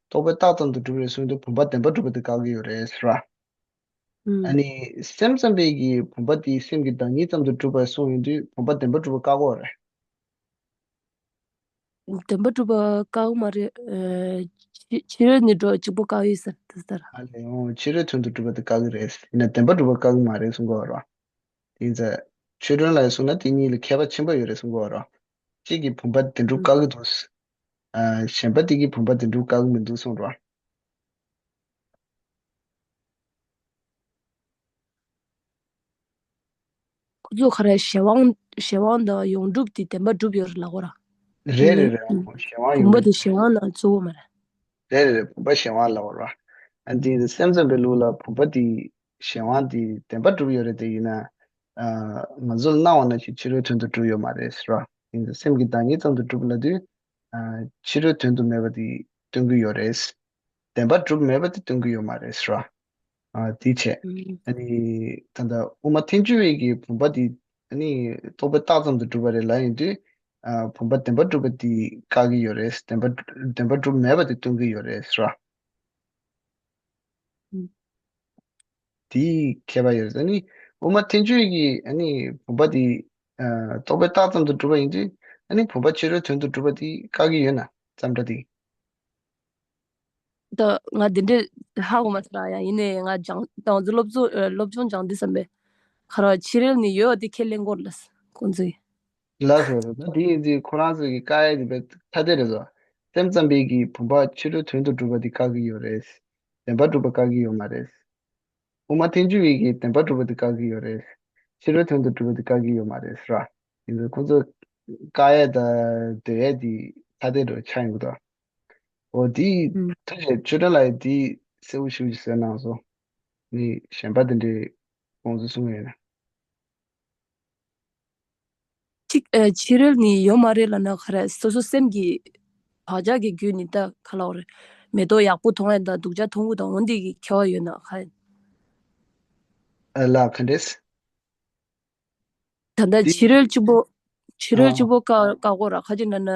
རྟོག་པས་བཏགས་ཙམ་དུ་གྲུབ་རེད་གསུངས་དུས་བུམ་པ་བདེན་པར་གྲུབ་པ་དེ་བཀག་གི་ཡོད་རེད་ཟེར་བ། ཨ་ནི་སེམས་ཙམ་པས་ཀྱིས་བུམ་པ་དེ་སེམས་ཀྱི་བདག་ཉིད་ཙམ་དུ་གྲུབ་པར་གསུངས་ཡོང་དུས་བུམ་པ་བདེན་པར་གྲུབ་པ་བཀག་གོ་རེད། བདེན་པར་གྲུབ་པ་བཀག་མ་རེད། ཕྱི་རོལ་ནི་འགྲོ་གཅིག་པོ་བཀག་ཡོད་ཟེར་དུ་ཟེར། ཨ་ལས་འོང་། ཕྱི་རོལ་དོན་དུ་གྲུབ་པ་དེ་བཀག་གི་རེད། ཡིན་ན་བདེན་པར་གྲུབ་པ་བཀག་གི་མ་རེད་གསུང་གོ་རོགས། དེ་ཡིན་ཙང་ཆོས་སྒྲོན་ལ་ཡང་གསུངས་ན་དེ་གཉིས་ལ་ཁྱད་པར་ཆེན་པོ་ཡོད་རེད་གསུང་གོ་རོགས། གཅིག་གིས་བུམ་པ་བདེན་གྲུབ་བཀག་གི་འདུག་གཞན་པ་དེ་གིས་བུམ་པ་བདེན་གྲུབ་བཀག་གི་མི་འདུག་གསུངས་རོགས། ཁོ་ཚོ་ག་རེ་གཞན་དབང་གཞན་དབང་དང་ཡོངས་གྲུབ་དེ་བདེན་པར་གྲུབ་ཡོད་རེད་ལབ་གོ་ར། རེད་རེད་རེད། གཞན་དབང་ཡོངས་གྲུབ་དེ་གཞན་དབང་ནང་གཙོ་བོ་མ་རེད། རེད་རེད་རེད། བུམ་པ་གཞན་དབང་ལབ་གོ་ར། ཨ་འདི་སེམས་ཙམ་པའི་ལུགས་ལ་བུམ་པ་དེ་གཞན་དབང་དེ་བདེན་པར་གྲུབ་ཡོད་རེད་དེ་ཡིན་ན། ང་ཚོ་ལ་སྣང་བ་ནང་བཞིན་ཕྱི་རོལ་དོན་དུ་གྲུབ་ཡོད་མ་རེད་ཟེར་བ། ཡིན་ཙང་སེམས་ཀྱི་བདག་ཉིད་ཙམ་དུ་གྲུབ་ལབ་དུས། ཕྱི་རོལ་དོན་དུ་མེད་པ་དེ་སྟོན་གྱི་ཡོད་རེད། བདེན་པར་གྲུབ་མེད་པ་དེ་སྟོན་གྱི་ཡོད་མ་རེད་ཟེར་བ། ཨ་དེ་བྱས། ཨ་ནི་ད་ལྟ་དབུ་མ་ཐལ་འགྱུར་བའི་གི་བུམ་པ་དེ་ཨ་ནི་རྟོག་པས་བཏགས་ཙམ་དུ་གྲུབ་པ་རེད་ལབ་ཡོང་དུས། ཨ་བུམ་པ་བདེན་པར་གྲུབ་པ་དེ་བཀག་གི་ཡོད་རེད། བདེན་པ་བདེན་པར་གྲུབ་མེད་པ་དེ་སྟོན་གྱི་ཡོད་རེད་ཟེར་བ། དེའི་ཁྱད་པར་ཡོད་རེད། ཨ་ནི་དབུ་མ་ཐལ་འགྱུར་གྱི་ཨ་ནི་བུམ་པ་དེ་རྟོག་པས་བཏགས་ཙམ་དུ་གྲུབ་པ་ཡིན་དུས་ཨ་ནི་བུམ་པ་ཕྱི་རོལ་དོན་དུ་གྲུབ་པ་དེ་བཀག་གི་ཡོད་ན་ཙམ་འདྲ་དེ། ད་ང་དེ་འདྲས་ཧ་གོ་མ་སོང་ཡ། ཡིན་ནའི་ང་སྦྱང་ད་ང་ཚོ་སློབ་གཙོ་སློབ་སྦྱོང་སྦྱང་དུས་ཙམ་པས་ཁ་ར་ཕྱི་རོལ་ནི་ཡོད་དེ་ཁས་ལེན་དགོས་ལ་ཁོང་ཚོས། ལགས་སོ། ད་དེ་ཡིན་དུས་ཁོ་རང་ཚོ་གི་བཀག་ཡས་དེ་བས་ཐ་དད་རེད་ཟོ། སེམས་ཙམ་པས་ཀྱི་བུམ་པ་ཕྱི་རོལ་དོན་དུ་གྲུབ་པ་དེ་བཀག་གི་ཡོད་རེད། བདེན་པར་གྲུབ་པ་བཀག་གི་ཡོད་མ་རེད། དབུ་མ་ཐལ་འགྱུར་བའི་གི་བདེན་པར་གྲུབ་པ་དེ་བཀག་གི་ཡོད་རེད། ཕྱི་རོལ་དོན་དུ་གྲུབ་པ་དེ་བཀག་གི་ཡོད་མ་རེད་ཟེར་བ། ཡིན་ཙང་ཁོ་ཚོ་བཀག་ཡས་དང་འདོད་ཡས་དེ་ ཐ་དད་འགྲོ་ཆགས་ཡོང་གི་འདུག་འོ་དེའི་ཐུགས་རྗེ་ཆོས་སྒྲོན་ལགས་ཡིས་དེའི་གསལ་པོ་ཞེ་པོ་ཅིག་བཟོས་གནང་སོང་། ནི་གཞན་པ་དེ་འདྲའི་དགོངས་ཚུལ་གསུང་གི་ཡོད་ན། གཅིག་ཨ། ཕྱི་རོལ་ནི་ཡོད་མ་རེད་ལབ་ན་ག་རེ། སོ་སོ་སེམས་ཀྱི་བག་ཆགས་ཀྱི་བརྒྱུད་ནས་ད་ག་ལབ་དགོས་རེད། མེ་ཏོག་ཡག་པོ་མཐོང་ཡ་དང་སྡུག་ཅག་མཐོང་གི་དང་འོ་འདི་གི་ཁྱད་པར་ཡོད་ན་ག་རེ། ཨ་ལ་ག་འདྲས། ད་ལྟ་ཕྱི་རོལ་གཅིག་པོ། ཕྱི་རོལ་གཅིག་པོ་བཀག་བཀག་དགོས་ར། ཁ་ཅིག་ན་ན་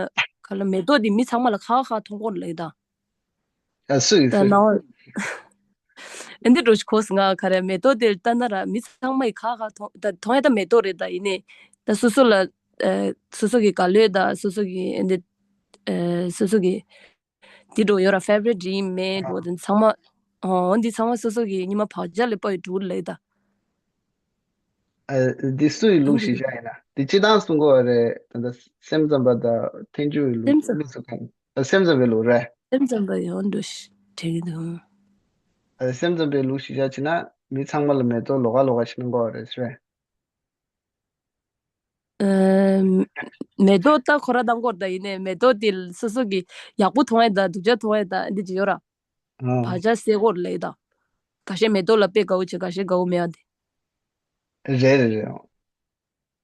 ག་ལ་མེ་ཏོག་འདི་མི་ཚང་མ་ལ་ཁ་ཁ་མཐོང་གོ་ལེ་ད། ཨ་སུ་ཡིས་ད་སུ་ཡིས། ནང་། ཨ་འདི་འགྲོ་ཤི་ཁོ་སི་ང་ག་རེ་མེ་ཏོག་དེ་ལྟ་ན་ར་མི་ཚང་མ་ཡི་ཁ་ཁ་མཐོང་ད་མཐོང་ཡ་ད་མེ་ཏོག་རེད་ད། ཡིན་ནའི་ད་སོ་སོ་ལ་ཨ་སོ་སོ་གི་ག་ལོས་ད་སོ་སོ་གི་ཨ་འདི་ཨ་སོ་སོ་གི་འདི་འགྲོ་ཡོད་ར། ཕེ་ཝ་རི་ཊི་འདི་མེད་འགྲོ་དེ་ཚང་མ་ཨོ་འདི་ཚང་མ་སོ་སོ་གི་ཉི་མ་བག་ཆགས་ལས་པ་ཡི་འགྲོ་ལེ་ད། ཨ་འདི་སུ་ཡི་ལུགས་ཤིག་བཞག་ཡིན་ན། འདི་སྤྱི་བཏང་གསུང་གོ་བ་རེད། ད་ལྟ་སེམས་ཙམ་པ་དང་ཐལ་འགྱུར་བའི་ལུགས་སེམས་ཙམ་དམིགས་སུ་བཀར། ཨ་སེམས་ཙམ་པའི་ལུགས་རེད། སེམས་ཙམ་པ་ཡོང་འགྲོ་ཤི་དྲན་གྱི་འདུག་ཨ་སེམས་ཙམ་པའི་ལུགས་ཤིག་བཞག་བྱས་ན་མི་ཚང་མ་ལ་མེ་ཏོག་ལོགས་ཀ་ལོགས་ཀ་ཞིག་གནང་གོ་བ་རེད་ཟེར་བས། ཨ་མེ་ཏོག་ད་ཁོ་ར་བཏང་གོ་ད། ཡིན་ནའི་མེ་ཏོག་དེ་སོ་སོ་གི་ཡག་པོ་མཐོང་ཡ་ད་སྡུག་ཅག་མཐོང་ཡ་ད་འདི་ཅི་ཡོད་ར། བག་ཆགས་སེལ་གོ་ལེ་ད། ཁ་ཤས་མེ་ཏོག་ལ་དཔེ་དགའ་བོ་བྱེད། ཁ་ཤས་དགའ་བོ་མེད་ཨ་དེ། རེད་རེད་རེད།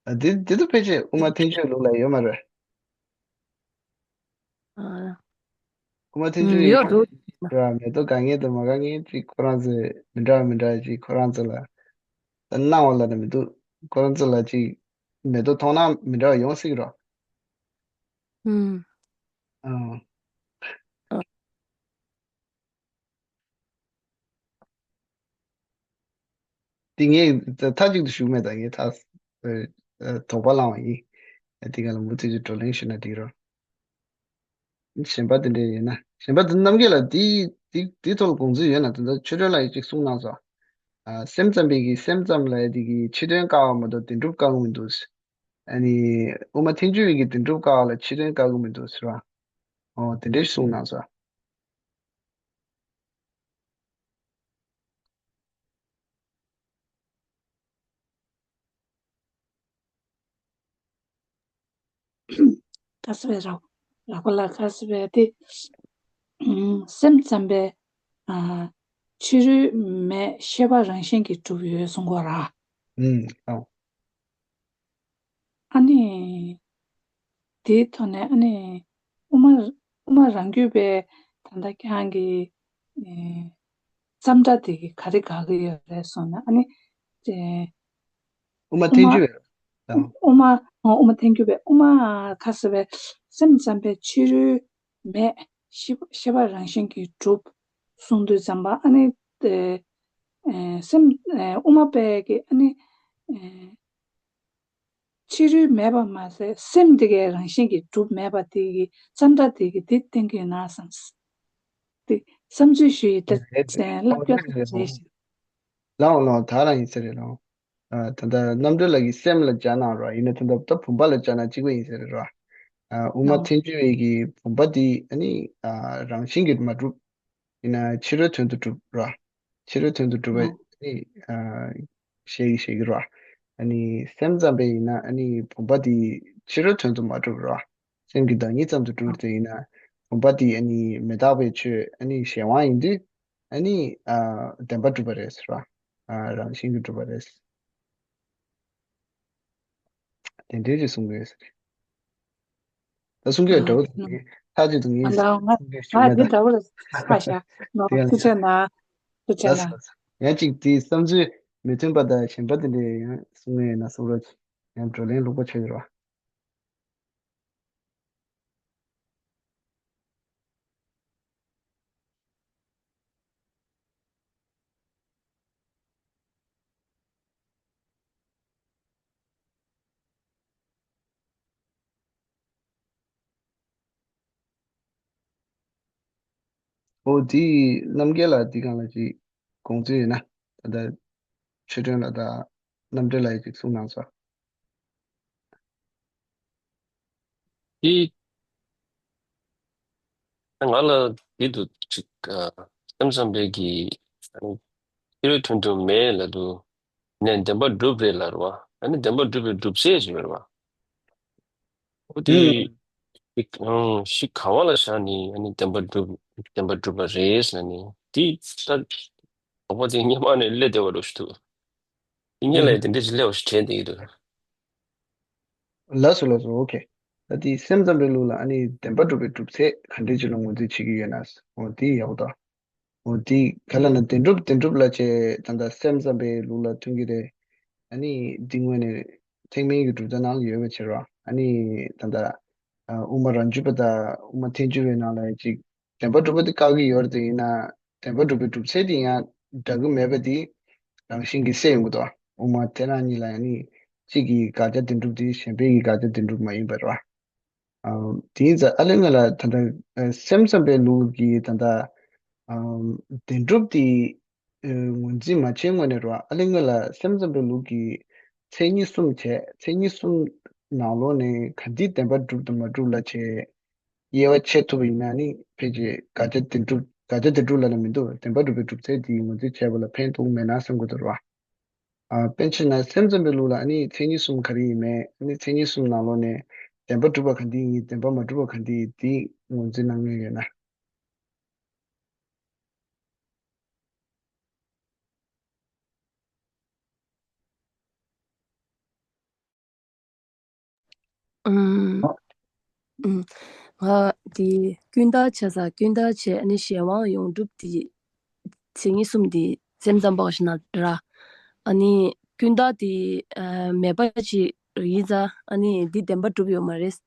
ཨ་དེ་དེ་ཚོ་ཕལ་ཆེར་དབུ་མ་ཐལ་འགྱུར་ལུགས་ལ་ཡོད་མ་རེད། ཨ། དབུ་མ་ཐལ་འགྱུར་ཡོད་ཡོད་འདུག་ར། མེ་ཏོག་དགའ་ངེས་དང་མ་དགའ་ངེས་ཅིག་ཁོ་རང་ཚོས་མི་འདྲ་བ་མི་འདྲ་བ་ཅིག་ཁོ་རང་ཚོ་ལ་ད་སྣང་བ་ལ་ནི་མི་འདུག་ཁོ་རང་ཚོ་ལ་ཅིག་མེ་ཏོག་མཐོང་སྣང་མི་འདྲ་བ་ཡོང་སྲིད་ཀྱི་རོ། ཨུམ། ཨ། དེ་ངས་མཐའ་གཅིག་ཏུ་ཞུ་མེད་ད། ངས་ད་དོགས་པ་བསླངས་པ་ཡིན། དེ་ག་ལ་མུ་མཐུད་ཀྱི་བགྲོ་གླེང་ཞུས་ན་འགྲིག་རོ། གཞན་པ་དེ་འདྲ་ཡོད་ན། གཞན་པ་དེ་རྣམ་རྒྱལ་ལགས་དེ་དེ་དེ་ཐོག་ལ་དགོངས་ཚུལ་ཡོད་ན། དེ་འདྲ་ཆོས་སྒྲོན་ལགས་ཀྱིས་གཅིག་གསུངས་གནང་སོང་། ཨ་སེམས་ཙམ་པའི་གི་སེམས་ཙམ་ལབ་ཡ་དེ་གི་ཕྱི་དོན་བཀག་པ་མ་གཏོགས་བདེན་གྲུབ་བཀག་གི་མི་འདུག་ཨ་ནི་དབུ་མ་ཐལ་འགྱུར་བའི་གི་བདེན་གྲུབ་བཀག་པ་ལ་ཕྱི་དོན་བཀག་གི་མི་འདུག་ཟེར་བ། ཨོ་དེ་འདྲ་ཞིག་གསུངས་གནང་སོང་། ད་སོ་བའི་རག་རག་པ་ལ་ཁ་སོ་བའི་དེ་སེམས་ཙམ་པའི་ཕྱི་རོལ་མེད་ཤེས་པ་རང་བཞིན་གྱིས་གྲུབ་ཡོད་གསུང་གོ་ར། ཨུམ་ཨོ། ཨ་ནི། དེའི་ཐོག་ནས་ཨ་ནི། དབུ་མ་དབུ་མ་རང་རྒྱུད་པའི་ད་ལྟ་ཁྱེད་རང་གི་རྩོམ་སྒྲ་དེ་གི་ག་རེ་དགག་གི་ཡོད་རེད་གསུངས་ན། ཨ་ནི། དབུ་མ་ཐལ་འགྱུར་བའི་དབུ་མ་དབུ་མ་ཐལ་འགྱུར་བའི་དབུ་མ་ཁ་ཟེར་བའི་སེམས་ཙམ་པའི་ཕྱི་རོལ་མེད་ཤེས་པ་ཤེས་པ་རང་བཞིན་གྱིས་གྲུབ་གསུངས་དུས་ཙམ་པ། ཨ་ནི། སེམས་དབུ་མ་པའི་གི་ཨ་ནི། ཕྱི་རོལ་མེད་པ་མ་ཟད་སེམས་དེ་གའི་རང་བཞིན་གྱིས་གྲུབ་མེད་པ་དེ་གི་རྩ་འདྲ་དེ་གི་དེ་བསྟན་གྱི་ཡོད་ན་བསམ། དེ་བསམ་ཚུལ་ཞུ་ཡི་ད་བསླབ་སྐྱོར་རེད་ཞེས། ལའོ་ལའོ་ད་རང་ཡིན་ས་རེད་ལའོ། ད་ལྟ་རྣམ་གྲོལ་ལགས་ཀྱིས་སེམས་ལ་སྦྱར་གནང་རོགས། ཡིན་ན་ད་ལྟ་ད་བུམ་པ་ལ་སྦྱར་ན་གཅིག་པ་ཡིན་ས་རེད་རོགས། དབུ་མ་ཐལ་འགྱུར་བའི་གི་བུམ་པ་དེ་ཨ་ནི་རང་བཞིན་གྱིས་མ་གྲུབ། ཡིན་ན་ཕྱི་རོལ་དོན་དུ་གྲུབ་ར། ཕྱི་རོལ་དོན་དུ་གྲུབ་པ་ནི་ཨ་ཞེས་ཞེས་ཀྱི་ར། ཨ་ནི་སེམས་ཙམ་པས་ཡིན་ན་ཨ་ནི་བུམ་པ་དེ་ཕྱི་རོལ་དོན་དུ་མ་གྲུབ་ར། སེམས་ཀྱི་བདག་ཉིད་ཙམ་དུ་གྲུབ་དེ་ཡིན་ན་བུམ་པ་དེ་ཨ་ནི་མི་རྟག་པའི་ཆོས་ཨ་ནི་གཞན་དབང་ཡིན་དུས་ཨ་ནི་ཨ་བདེན་པ་གྲུབ་པ་རེད་ཟེར་བ། ཨ་རང་བཞིན་གྱིས་གྲུབ་པ་རེད། དེ་འདྲའི་རེ་གསུང་གི་ཡོད་ས་རེད། ད་གསུང་གི་ཡོད་འདྲ་བོ་དང་ངས་ཐག་ཆོད་དུ་ངས་ང་ལ་ང་གསུང་གི་ང་ཞུ་མེད་དེ་ད། འདྲ་བོ་ལ་ཁ་ཤ་ནོ་དེ་ཡང་ཐུགས་རྗེ་ཆེ་ན། ཐུགས་རྗེ་ཆེ་ལགས་ན། སོ་སོ། ཡང་གཅིག་དེའི་བསམ་ཚུལ་མི་མཐུན་པ་དང་གཞན་པ་དེ་འདྲའི་ཡང་གསུང་གི་ཡོད་ན་གསུང་རོགས་གྱིས། ཡང་བགྲོ་གླེང་ལྷུག་པོ་བྱ་གི་རོགས། ཨོ་དེ་རྣམ་རྒྱལ་ལགས་འདི་སྒང་ལ་ཅིག་དགོངས་ཚུལ་ཡོད་ན། ད་ལྟ་ཆོས་སྒྲོན་ལགས་དང་རྣམ་གྲོལ་ལགས་ཀྱིས་གསུངས་གནང་སོང་། དེ་ང་ལ་འདི་འདུག་ཅིག་ཨ་སེམས་ཙམ་པའི་གི་ཨ་ནི་ཕྱི་རོལ་དོན་དུ་མེད་ལབ་དུས་ནས་བདེན་པ་གྲུབ་རེད་ལབ་རེད་བ། ཨ་ནི་བདེན་པ་གྲུབ་པའི་གྲུབ་ཟད་ཅིག་ཡོད་རེད་བ། ཨོ་དེ་ ཤི་ཨང་ཤི་ག་བ་ལ་བཞག་ནས་ཨ་ནི་བདེན་པ་སྒྲུབ་བདེན་པ་སྒྲུབ་པ་རེད་ཟེར་ནས་དེ་ལྟ་དོགས་པ་དེ་སྔོན་མ་ནས་སླེབས་བསྡད་པ་འདྲ་ཞིག་འདུག་དེ་སྔོན་ལ་ཡང་དེ་འདྲ་ཞིག་སླེབས་པ་ཞིག་དྲན་བསྡད་ཀྱི་འདུག་ལགས་སོ་ལགས་སོ། ཨོ་ཁེ། ད་དེ་སེམས་ཙམ་པའི་ལུགས་ལ་ཨ་ནི་བདེན་པ་སྒྲུབ་པའི་སྒྲུབ་ཚད་ག་འདྲས་ཅིག་ལ་ངོས་འཛིན་བྱེད་ཀྱི་ཡོད་ན། འོ་དེ་ཡག་པོ་འདུག་འོ་དེ་ག་ལ་ན་བདེན་གྲུབ་བདེན་གྲུབ་ལ་བྱས་ད་ལྟ་སེམས་ཙམ་པའི་ལུགས་ལ་མཐུན་གྱི་རེད། ཨ་ནི་འདི་དངོས་ནས་ཐེག་དམན་གྱི་གྲུབ་མཐའ་ནང་ལ་ཡོད་པའི་ཕྱིར་རོ། ཨ་ནི་ད་ལྟ་ཨ་དབུ་མ་རང་རྒྱུད་པ་དང་དབུ་མ་ཐལ་འགྱུར་བའི་ནང་ལ་ཅིག་བདེན་པ་སྒྲུབ་པ་དེ་བཀག་གི་ཡོད་རེད་དེ། ཡིན་ན་བདེན་པ་སྒྲུབ་པའི་སྒྲུབ་ཚད་དེ་ཡང་འདྲ་གི་མེད་པ་དེ་རང་བཞིན་གྱིས་གསལ་ཡོང་གི་འདུག་དབུ་མ་ཐལ་རང་གཉིས་ལ་ཡང་ནི་གཅིག་གི་དགག་བྱ་བདེན་གྲུབ་དེ་གཞན་པའི་གི་དགག་བྱ་བདེན་གྲུབ་མ་ཡིན་པ་རེད་བ། ཨ་དེ་ཡིན་ཙང་ཨ་ལེ་ང་ལ་ད་ལྟ་ཨ་སེམས་ཙམ་པའི་ལུགས་ཀྱི་ད་ལྟ་ཨ་བདེན་གྲུབ་དེ་ཨ་ངོས་འཛིན་མ་བྱས་སྔོན་ནས་རེད་བ། ཨ་ལེ་ང་ལ་སེམས་ཙམ་པའི་ལུགས་ཀྱི་མཚན་ཉིད་གསུམ་བྱས། མཚན་ཉིད་གསུམ་ནང་ལོགས་ནས་ག་འདི་བདེན་པ་སྒྲུབ་དང་མ་སྒྲུབ་ལ་བྱས། དབྱེ་བ་ཕྱེ་ཐུབ་པ་ཡིན་ན་ནི་ཕལ་ཆེར་དགག་བྱ་བདེན་གྲུབ་དགག་བྱ་བདེན་གྲུབ་ལབ་ན་མི་འདུག་བདེན་པ་སྒྲུབ་པའི་སྒྲུབ་ཚད་དེ་ངོས་འཛིན་བྱས་པ་ལ་ཕན་ཐོགས་མེད་ན་བསམ་གྱི་འདུག་རེད་བ། ཨ་དཔེར་ན་སེམས་ཙམ་པའི་ལུགས་ལ་ཨ་ནི་མཚན་ཉིད་གསུམ་ག་རེ་ཡིན་མིན། ཨ་ནི་མཚན་ཉིད་གསུམ་ནང་ལོགས་ནས་བདེན་པ་སྒྲུབ་པ་ག་འདི་ཡིན། བདེན་པ་མ་སྒྲུབ་པ་ག་འདི་ཡིན། དེ་ངོས་འཛིན་གནང་མྱོང་ཡོད་ན། ཨུམ། ཨུམ། ང་དེ་ཀུན་བརྟགས་བྱས་ཙང་ཀུན་བརྟགས་བྱས། ཨ་ནི་གཞན་དབང་ཡོངས་གྲུབ་དེ་མཚན་ཉིད་གསུམ་དེ་སེམས་ཙམ་པ་བཞིན་ན་ར། ཨ་ནི་ཀུན་བརྟགས་དེ་ཨ་མེད་པ་ཅིག་ཡིན་ཙང་ཨ་ནི་འདི་བདེན་པ་གྲུབ་ཡོད་མ་རེད།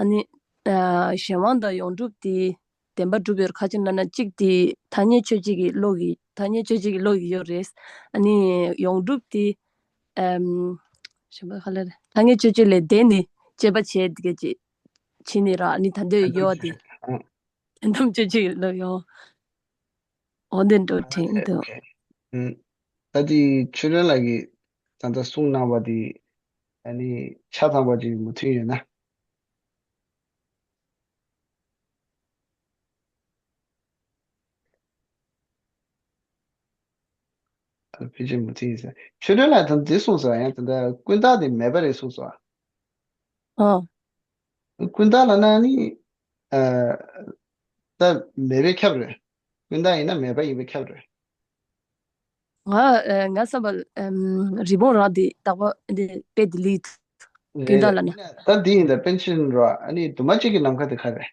ཨ་ནི་ཨ་གཞན་དབང་དང་ཡོངས་གྲུབ་དེ་བདེན་པ་གྲུབ་ཡོད་ཁ་ཅིག་ན་ན་གཅིག་དེ་ཐ་སྙད་ཆོས་ཅན་གྱི་བློ་གི་ཐ་སྙད་ཆོས་ཅན་གྱི་བློ་གི་ཡོད་རེད། ཨ་ནི་ཡོངས་གྲུབ་དེ་ཨམ། གཞན་པ་ག་ལ་རེད། ཐ་སྙད་ཆོས་ཅན་ལས་འདས་ནས་དཔྱད་པ་བྱས་དེ་ག་ཅིག་བྱས་ནས་ར། ཨ་ནི་ད་འདོད་ཡོད་དེ་ཨ་དོན་དམ་ཆོས་ཅན་གྱི་བློ་ཡོད། འོ་དེ་འགྲོ་དྲན་འདུག་ཨ་ད་དེ་ཆོས་སྒྲོན་ལགས་ཀྱིས་ད་ལྟ་གསུངས་གནང་བ་དེ་ཨ་ནི་ཆ་ཚང་པ་ཅིག་མུ་མཐུད་ཡོད་ན། ཕལ་ཆེར་མུ་མཐུད་ཡིན་ཟེར། ཆོས་སྒྲོན་ལགས་ད་འདི་གསུངས་སོང་། ཡང་ད་ལྟ་ཀུན་བརྟགས་དེ་མེད་པ་རེད་གསུངས་སོང་། ཨ། ཀུན་བརྟགས་ལབ་ན་ནི་ཨ་ད་མེད་པས་ཁྱབ་རེད། ཀུན་བརྟགས་ཡིན་ན་མེད་པ་ཡིན་པས་ཁྱབ་རེད། ང་ཨ་ང་བསམ་པ་ཨམ་རི་བོང་རང་དེ་རྟག་པ་འདི་དཔེ་དེ་ལི་ཀུན་བརྟགས་ལབ་ན། ད་འདི་ཡིན་ད་པཎ་ཆེན་ར། ཨ་ནི་དུ་མ་གཅིག་གི་ནམ་མཁའ་དེ་ག་རེད།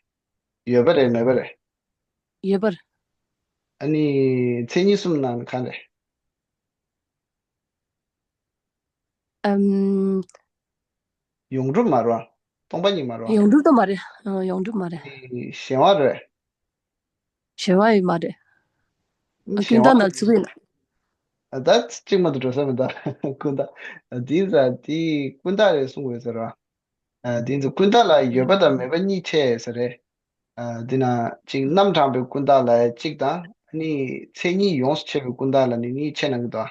ཡོད་པ་རེད་མེད་པ་རེད། ཡོད་པར། ཨ་ནི་མཚན་ཉིད་གསུམ་ནང་གང་རེད། ཨམ། ཡོངས་གྲུབ་མ་རེད་བ། སྟོང་པ་ཉིད་མ་རེད་བ། ཡོངས་གྲུབ་ཏུ་མ་རེད། ཨ་ཡོངས་གྲུབ་མ་རེད། ཨ་ནི་གཞན་དབང་རེད། གཞན་དབང་ཡོད་མ་རེད། ཨ་གཞན་ཀུན་བརྟགས་དབང་ནང་ཚུད་ཀྱི་ཡིན། ཨ་ད་གཅིག་མ་གཏོགས་འགྲོ་ས་མི་འདུག་ཀུན་བརྟགས། ཨ་དེ་ཡིན་ཙང་དེ་ཀུན་བརྟགས་རེད་གསུང་དགོས་ཟེར་བ། ཨ་དེ་ཡིན་ཙང་ཀུན་བརྟགས་ལ་ཡོད་པ་དང་མེད་པ་གཉིས་ཕྱེ་ཟེར་རེད། ཨ་འདི་ན་གཅིག་རྣམ་གྲངས་པའི་ཀུན་བརྟགས་ལ་གཅིག་དང་། ཨ་ནི་མཚན་ཉིད་ཡོངས་སུ་ཆད་པའི་ཀུན་བརྟགས་ལ་ནི་གཉིས་ཕྱེ་གནང་གི་འདུག་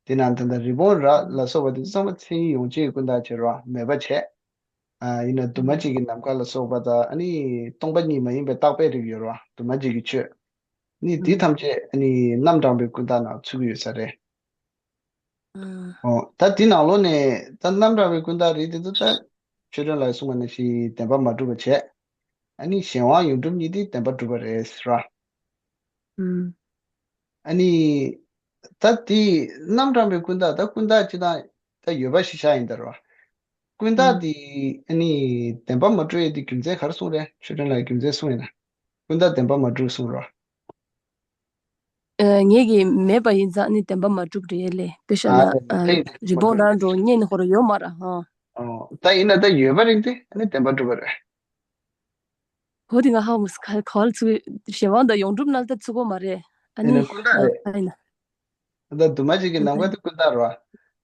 དེ་ན་ད་ལྟ་རི་བོང་རྭ་ལ་སོགས་པ་དེ་ཚོ་ཚང་མ་མཚན་ཉིད་ཡོངས་ཆད་ཀྱི་ཀུན་བརྟགས་བྱེད་རོགས་མེད་པ་བྱས། ཨ་ཡིན་ན་དུ་མ་གཅིག་གི་ནམ་མཁའ་ལ་སོགས་པ་དང་། ཨ་ནི་སྟོང་པ་ཉིད་མ་ཡིན་པའི་རྟག་པའི་རིགས་ཡོད་རོགས་དུ་མ་གཅིག་གི་ཆོས། ནི་འདི་ཐམས་ཅད་ཨ་ནི་རྣམ་གྲངས་པའི་ཀུན་བརྟགས་ནང་ཚུད་ཀྱི་ཡོད་ས་རེད། ཨོ་ད་འདི་ནང་ལོགས་ནས་ད་རྣམ་གྲངས་པའི་ཀུན་བརྟགས་རིགས་དེ་ཚོ་ད་ཆོས་སྒྲོན་ལགས་གསུངས་པ་ནང་བཞིན་བདེན་པ་མ་གྲུབ་པ་བྱས། ཨ་ནི་གཞན་དབང་ཡོངས་གྲུབ་གཉིས་དེ་བདེན་པ་གྲུབ་པ་རེད་ཟེར་བ། ཨ་ནི་ད་དེ་རྣམ་གྲངས་པའི་ཀུན་བརྟགས། ད་ཀུན་བརྟགས་སྤྱིར་བཏང་ད་ཡོད་པ་ཞིག་ཆགས་ཡིན་ད་རེད་བ། ཀུན་བརྟགས་དེ་ཨ་ནི་བདེན་པ་མ་གྲུབ་ཡས་དེ་རྒྱུ་མཚན་ག་རེ་གསུངས་རེད། ཆོས་སྒྲོན་ལགས་རྒྱུ་མཚན་གསུངས་ཡིན་ན། ཀུན་བརྟགས་བདེན་པ་མ་གྲུབ་གསུངས་རེད་བ། ཨ་ངེད་ཀྱིས་མེད་པ་ཡིན་ཙང་ནི་བདེན་པ་མ་གྲུབ་རེད་ལེ། དཔེ་བཞག་ན་ཨ་ཨ་རི་བོང་རྭ་འདྲ་བོ་རྙེད་ནས་ཧོར་ཡོད་མ་རེད་ཨ། ཨོ་ད་ཡིན་ན་ད་ཡོད་པ་རེད་དེ་ཨ་ནི་བདེན་པ་གྲུབ་པ་རེད། ཧོ་དེ་ང་ཧ་མོ་ག་ག་བ་ལ་ཚུགས། གཞན་དབང་དང་ཡོངས་གྲུབ་ནང་ལ་ད་ཚུགས་གོ་མ་རེད། ཨ་ནི་ཡིན་ན་ཀུན་བརྟགས་ཨ་རེད། ཨ་ཡིན་ན། ད་དུ་མ་གཅིག་གི་ནམ་མཁའ་དེ་ཀུན་བརྟགས་རེད་བ།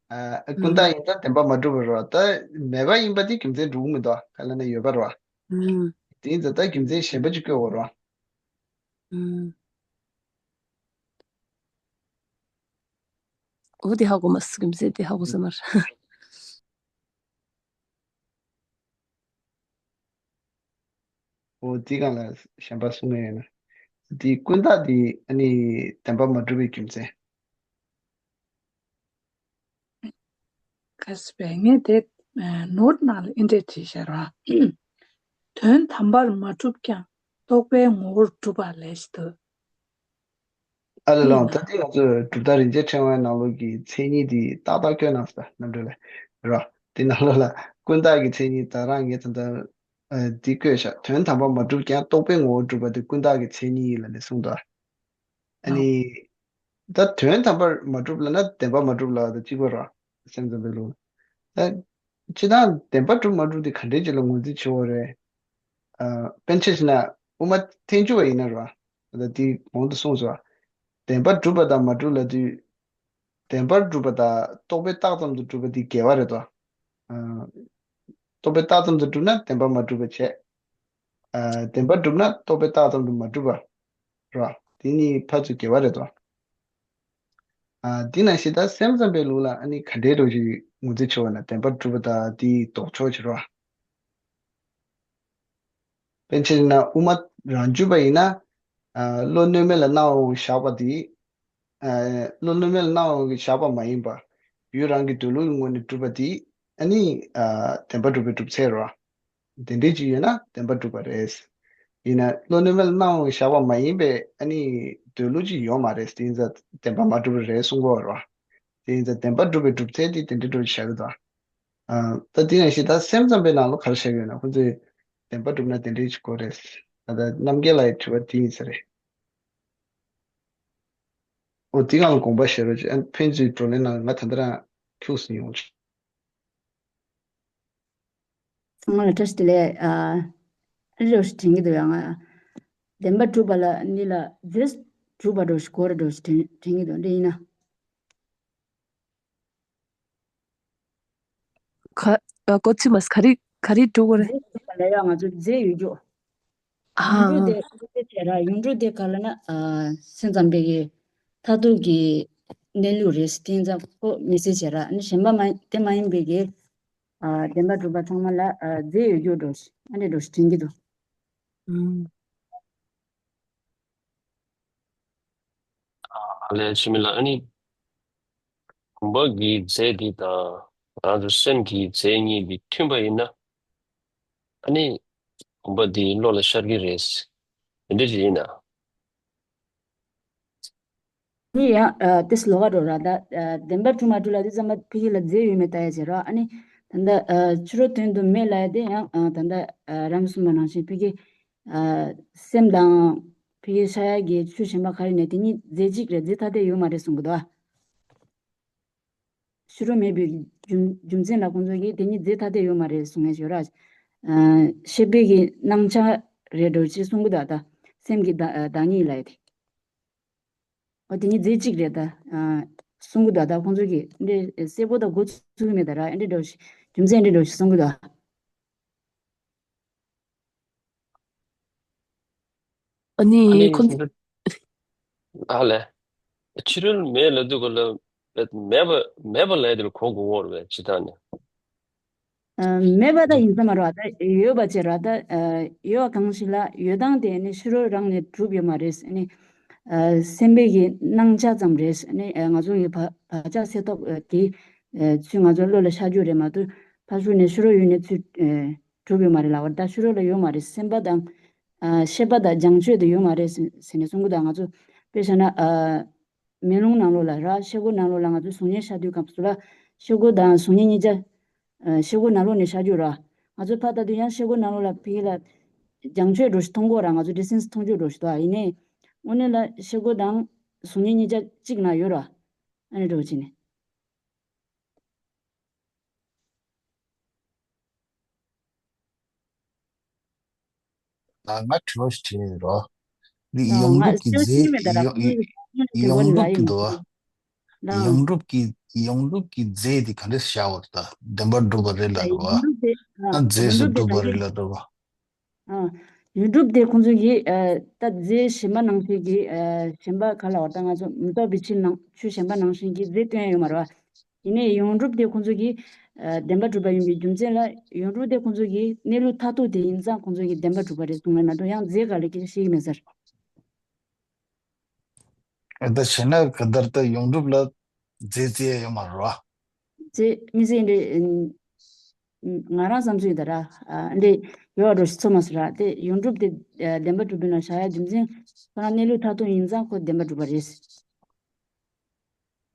ཨ་ཀུན་བརྟགས་ཡིན་ཙང་བདེན་པ་མ་གྲུབ་པ་རེད་བ། ད་མེད་པ་ཡིན་པ་དེ་རྒྱུ་མཚན་འགྲུབ་མི་འདུག་ག་ལ་ན་ཡོད་པ་རེད་བ། དེ་ཡིན་ཙང་ད་རྒྱུ་མཚན་གཞན་པ་ཅིག་བཀོད་དགོས་རེད་བ། ཨོ་དེ་ཧ་གོ་མ་སོང་། རྒྱུ་མཚན་དེ་ཧ་གོ་ས་མ་རེད། འོ་དེ་གང་ལ་གཞན་པ་གསུང་ངེས་ཡོད་ན། དེ་ཀུན་བརྟགས་དེ་ཨ་ནི་བདེན་པ་མ་གྲུབ་པའི་རྒྱུ་མཚན། ཁ་སི་པས་ངས་དེ་ནོར་ནང་ལ་ཨིན་འདྲས་བྲིས་ཤར་བ། དོན་དམ་པར་མ་གྲུབ་ཀྱང་རྟོག་པའི་ངོ་བོར་གྲུབ་པ་ལས་ཞེས་འདོད། ཨ་ལས་ལགས། ད་ལྟའི་ང་ཚོས་གྲུབ་མཐའ་རིན་ཆེན་ཕྲེང་བའི་ནང་ལོགས་ཀྱི་མཚན་ཉིད་འདི་ཏག་ཏག་བཀོད་གནང་སོང་། རྣམ་འགྲེལ་ལ་རོ། དེ་ནང་ལོགས་ལ་ཀུན་བརྟགས་ཀྱི་མཚན་ཉིད། ད་རང་ངས་ད་ལྟ་ཨ་འདི་བཀོད་བཞག་དོན་དམ་པར་མ་གྲུབ་ཀྱང་རྟོག་པའི་ངོ་བོར་གྲུབ་པ་དེ་ཀུན་བརྟགས་ཀྱི་མཚན་ཉིད་ཡིན་ལབ་ནས་གསུངས་འདུག་ཨ་ནི། ད་དོན་དམ་པར་མ་གྲུབ་ལབ་ན་བདེན་པར་མ་གྲུབ་ལབ་དང་གཅིག་པ་རེད། སེམས་ཙམ་པའི་ལུགས་ལ། ད་སྤྱིར་བཏང་བདེན་པར་གྲུབ་མ་གྲུབ་དེ་ག་འདྲས་ཅིག་ལ་ངོས་འཛིན་བྱེད་དགོས་རེད། ཨ། དཔེར་ན་ཆ་བཞག་ན་དབུ་མ་ཐལ་འགྱུར་བ་ཡིན་ན་རེད་བ། ད་དེ་གོང་དུ་གསུངས་སོང་བ། བདེན་པར་གྲུབ་པ་དང་མ་གྲུབ་ལབ་དུས། བདེན་པར་གྲུབ་པ་དང་རྟོག་པས་བཏགས་ཙམ་དུ་གྲུབ་པ་འདི་འགལ་བ་རེད་དོ། ཨ། རྟོག་པས་བཏགས་ཙམ་དུ་གྲུབ་ན་བདེན་པར་མ་གྲུབ་པ་བྱས། ཨ། བདེན་པར་གྲུབ་ན་རྟོག་པས་བཏགས་ཙམ་དུ་མ་གྲུབ་པ་རེད། དེ་གཉིས་ཕར་ཚུར་འགལ་བ་རེད་དོ། ཨ། དེ་ནང་བཞིན་ད་སེམས་ཙམ་པའི་ལུགས་ལ་ཨ་ནི་ག་འདྲའི་འདྲ་བོ་ཞིག་ངོས་འཛིན་བྱེད་དགོས་ན་བདེན་པར་གྲུབ་པ་དང་དེའི་ལྡོག་ཕྱོགས་ཅིག་རེད། དཔེར་ན་ཆ་བཞག་ན་དབུ་མ་རང་རྒྱུད་པ་ཡིན་ན། ཨ། བློ་གནོད་མེད་ལ་སྣང་བའི་བཞག་པ་དེ། ཨ། བློ་གནོད་མེད་ལ་སྣང་བའི་བཞག་པ་མ་ཡིན་པ། ཡུལ་རང་གི་འདོད་ལུགས་ཀྱི་ངོས་ནས་གྲུབ་པ་དེ་ཨ་ནི། ཨ། བདེན་པར་གྲུབ་པའི་གྲུབ་ཚད་རེད། དེ་འདྲའི་ཅིག་ཡོད་ན་བདེན་པར་གྲུབ་པ་རེད། ཡིན་ན་བློ་གནོད་མེད་ལ་སྣང་བའི་བཞག་པ་མ་ཡིན་པའི་ཨ་ནི་འདོད་ལུགས་ཅིག་ཡོད་མ་རེད། དེ་ཡིན་ཙང་བདེན་པར་མ་གྲུབ་པ་རེད་གསུང་གི་ཡོད་རེད། དེ་ཡིན་ཙང་བདེན་པར་གྲུབ་པའི་གྲུབ་ཚད་དེ་དེ་འདྲའི་འདྲ་བོ་ཞིག་བཞག་གི་འདུག་ཨ། ད་དེ་ནང་བཞིན་ད་སེམས་ཙམ་པའི་ནང་ལོགས་ག་རེ་བཞག་ཡོད་ན། ཁོ་ཚོས་བདེན་པར་གྲུབ་ན་དེ་འདྲའི་ཅིག་དགོས་རེད། ད་ལྟ་རྣམ་རྒྱལ་ལགས་ཀྱི་དྲི་བ་དེ་ཡིན་ས་རེད། འོ། དེ་སྒང་ལ་དགོངས་པ་བཞེས་རོགས་བྱེད། ཨ། ཕན་ཚུན་བགྲོ་གླེང་གནང་། ང་ད་ལྟ་རང་ཁྱུག་ཙམ་ཡོང་། ཚང་མ་ལ་བཀྲ་ཤིས་བདེ་ལེགས། ཨ། ཨ་རེ་འདྲ་བོ་ཞིག་དྲན་གྱི་འདུག་ཡ། ང་བདེན་པར་གྲུབ་པ་ལ་འདི་ལ་རྫས་གྲུབ་པ་འདྲ་བོ་ཞིག་དགོས་རེད་འདྲ་བོ་ཞིག་དྲན་དྲན་གྱི་འདུག་འདི་ཡིན་ན། ག་ཨ། གོ་ཚིག་མ་ག་རེ་ག་རེ་འགྲོ་གི་རེད། རྫས་ལ་ཡང་ང་ཚོ་རྫས་ཡོད་རྒྱུ། ཨ། ཡུངས་གྲུབ་དེ་མི་ཟེར་བྱས་ར། ཡུངས་གྲུབ་དེ་ག་ལ་ན། ཨ། སེམས་ཙམ་པའི་གི་མཐར་ཐུག་གི་གནས་ལུགས་རེད། དེ་ཙམ་ཁོ་མི་ཟེར་བྱས་ར། ཨ་ནི་གཞན་པ་མ་དེ་མ་ཡིན་པའི་གི། ཨ། བདེན་པར་གྲུབ་པ་ཚང་མ་ལ། ཨ། རྫས་ཡོད་རྒྱུ་འདྲ་བོ་ཞིག་ཨ་འདྲ་འདྲ་བོ་ཞིག་དྲན་གྱི་འདུག་ཨང་། ཨ་ལས། འཆི་མེད་ལགས། ཨ་ནི་བུམ་པ་གི་རྫས་འདི་དང་ང་རང་ཚོ་སེམས་ཀྱི་རྫས་གཉིས་འདི་མཐུན་པ་ཡིན་ན། ཨ་ནི་བུམ་པ་འདི་བློ་ལ་ཤར་གྱི་རེད། དེ་འདྲ་ཅིག་ཡིན་ན། ནི་ཡང་། ཨ། དེ་ལོགས་ཀ་འགྲོ་ར། ད། ཨ། བདེན་པར་གྲུབ་མ་གྲུབ་ལབ་དུས་ཙམ་པ་ཕ་གི་ལ་རྫས་ཡོད་མེད་ལྟ་ཡ་བྱེད་ར། ཨ་ནི་ད་ལྟ། ཨ། ཕྱི་རོལ་དོན་དུ་མེད་ལབ་ཡ་དེ་ཡང་། ཨ། ད་ལྟ། ཨ། རང་གསུངས་པ་ནང་བཞིན་ཕ་གི། ཨ། སེམས་དང་ཕ་གི་ཤར་ཡ་གི་ཆོས་གཞན་པ་ག་རེ་ནས་དེ་གཉིས་རྫས་གཅིག་རེད། རྫས་ཐ་དད་ཡོད་མ་རེད་གསུང་གི་འདུག་ཨ། ཕྱི་རོལ་མེད་པའི་རྒྱུ་རྒྱུ་མཚན་ལ་ཁོང་ཚོ་གིས་དེ་གཉིས་རྫས་ཐ་དད་ཡོད་མ་རེད་གསུང་ཡ་ཡོད་ར། ཨ། ཤེས་པའི་གི་སྣང་ཆ་རེད་འགྲོ་ཅེས་གསུང་གི་འདུག་ད་སེམས་ཀྱི་བདག་བདག་ཉིད་ལབ་ཡ་དེ། འོ། དེ་གཉིས་རྫས་གཅིག་རེད་ད། ཨ། གསུང་གི་འདུག་ད་ཁོང་ཚོ་གིས་འདི་གསལ་པོ་དང་གོ་ཚུགས་མེད་ད་ར། ཨེ་འདྲ་འགྲོ་ཞིག་རྒྱུ་མཚན་ཨེ་འདྲ་འགྲོ་ཞིག་གསུང་གི་འདུག་ཨ་ནི། ཨ་ནི་ཁོང་། ཨ་ལས། ཕྱི་རོལ་མེད་ལབ་དུས་ག་ལ་མེད་པ་མེད་པ་ལབ་དེ་ལ་གོ་དགོས་ཀྱི་རེད་པས། སྤྱིར་བཏང་ནས། ཨ། མེད་པ་ད་ཡིན་ས་མ་རེད་པ། ད་ཡོད་པ་བྱས་ར། ད། ཨ། ཡོད་པ་གང་ཞིག་ལ་ཡོད་སྟངས་དེ་ནི་ཕྱི་རོལ་རང་ནས་གྲུབ་ཡོད་མ་རེད། ཨ་ནི། ཨ། སེམས་པའི་གི་སྣང་ཆ་ཙམ་རེད། ཨ་ནི། ཨ། ང་ཚོ་གི་བག་བག་ཆགས་སེམས་སྟོབས། ཨ། དེ། ཨ། ཚུར་ང་ཚོ་བློ་ལ་ཤར་རྒྱུ་རེད་མ་གཏོགས་ཕར་ཕྱོགས་ནས་ཕྱི་རོལ་ཡུལ་ནས་ཚུར། ཨ། གྲུབ་ཡོད་མ་རེད་ལབ་པ་རེད། ད་ཕྱི་རོལ་ལ་ཡོད་མ་རེད། སེམས་པ་དང་། ཨ། ཤེས་པ་དང་བྱང་ཆུབ་དེ་ཡོད་མ་རེད་ཟེར་ཟེར་ནས་གསུང་གི་འདུག་ང་ཚོ་དཔེ་བཞག་ན། ཨ། མེ་ལོང་ནང་ལོགས་ལ་ར། ཤེལ་སྒོ་ནང་ལོགས་ལ་ང་ཚོ་གཟུགས་བརྙན་ཤར་དུས་སྐབས་སུ་ལ་ཤེལ་སྒོ་དང་གཟུགས་བརྙན་གཉིས་ཆ། ཨ། ཤེལ་སྒོ་ནང་ལོགས་ནས་ཤར་རྒྱུ་ར། ང་ཚོ་ཕར་ལྟ་དུས་ཡང་ཤེལ་སྒོ་ནང་ལོགས་ལ་ཕ་གི་ལ་བྱང་ཆུབ་འདྲ་ཞིག་མཐོང་གི་ར། ང་ཚོ་འདྲེ་སེམས་མཐོང་རྒྱུ་འདྲ་ཞིག་འདུག་ཡིན་ནའི་དངོས་གནས་ལ་ཤེལ་སྒོ་དང་གཟུགས་བརྙན་གཉིས་ཆ་གཅིག་ན་ཡོད་ར། ཨ་ནི་འདྲ་བོ་བྱས་ནས། ང་ང་དྲི་བ་ཞིག་དྲིས་ཡིན་རོ། འདི། ཨ། ཡོངས་ང་གྲུབ་ཀྱི་ཅོ་ཅི་རྫས། མེད་ད་ར། ཡོ་ཡོ་ཁོང་གི་དྲི་བ་ཡོངས་གྲུབ་ལ་ཀྱི་ཡོང་འདུག་གི་ད། ཡོངས་གྲུབ་ཀྱི་ཡོངས་གྲུབ་ཀྱི་རྫས་འདི་ག་འདྲས་བྱ་བར་ད་བདེན་པར་གྲུབ་པ་རེད་ལབ་རེད་བ། ཡོངས་གྲུབ་དེ། ཨ། ཨ། རྫས་ཡོངས་སུ་གྲུབ་དེ་གྲུབ་པ་ད་རེད་གི། ལབ་རེད་བ། ཨ། ཡོངས་གྲུབ་དེ་ཁོང་ཚོ་གིས། ཨ། ད་རྫས་གཞན་པ་ནང་བཞིན་གྱི། ཨ། གཞན་པ་ག་ལ་བར་ད་ང་ཚོ་མུ་སྟེགས་པའི་ཕྱིར་ནང་ཆོས་གཞན་པ་ནང་བཞིན་གྱི་རྫས་སྟོན་ཡ་ཡོད་མ་རེད་བ། ཡིན་ནའི་ཡོངས་གྲུབ་དེ་ཁོང་ཚོ་གིས། ཨ། བདེན་པར་གྲུབ་པ་ཡིན་པའི་རྒྱུ་མཚན་ལ་ཡོངས་གྲུབ་དེ་ཁོང་ཚོ་གི་གནས་ལུགས་མཐར་ཐུག་དེ་ཡིན་ཙང་ཁོང་ཚོ་གིས་བདེན་པར་གྲུབ་པ་རེད་གསུངས་པ་མ་གཏོགས་ཡང་རྫས་ག་ལ་སྐད་ཆ་བཤད་ཀྱི་མེད་ཟེར། ཨ། ད་བྱས་ན་ག་ལྟར་ད་ཡོངས་གྲུབ་ལ་རྫས་རྫས་ཡོད་མ་རེད་བ། རྫས་མི་རྫས་འདྲ། ང་རང་བསམ་ཚུལ་ཡིན་ད་ར། ཨ་འདི་ཡོད་འགྲོ་ཞིག་ཚོར་མ་སོང་ར། དེ་ཡོངས་གྲུབ་དེ་ཨ་བདེན་པ་གྲུབ་པའི་ནང་བཞག་ཡ་རྒྱུ་མཚན་ཁོ་རང་གནས་ལུགས་མཐར་ཐུག་ཡིན་ཙང་ཁོ་བདེན་པ་གྲུབ་པ་རེད།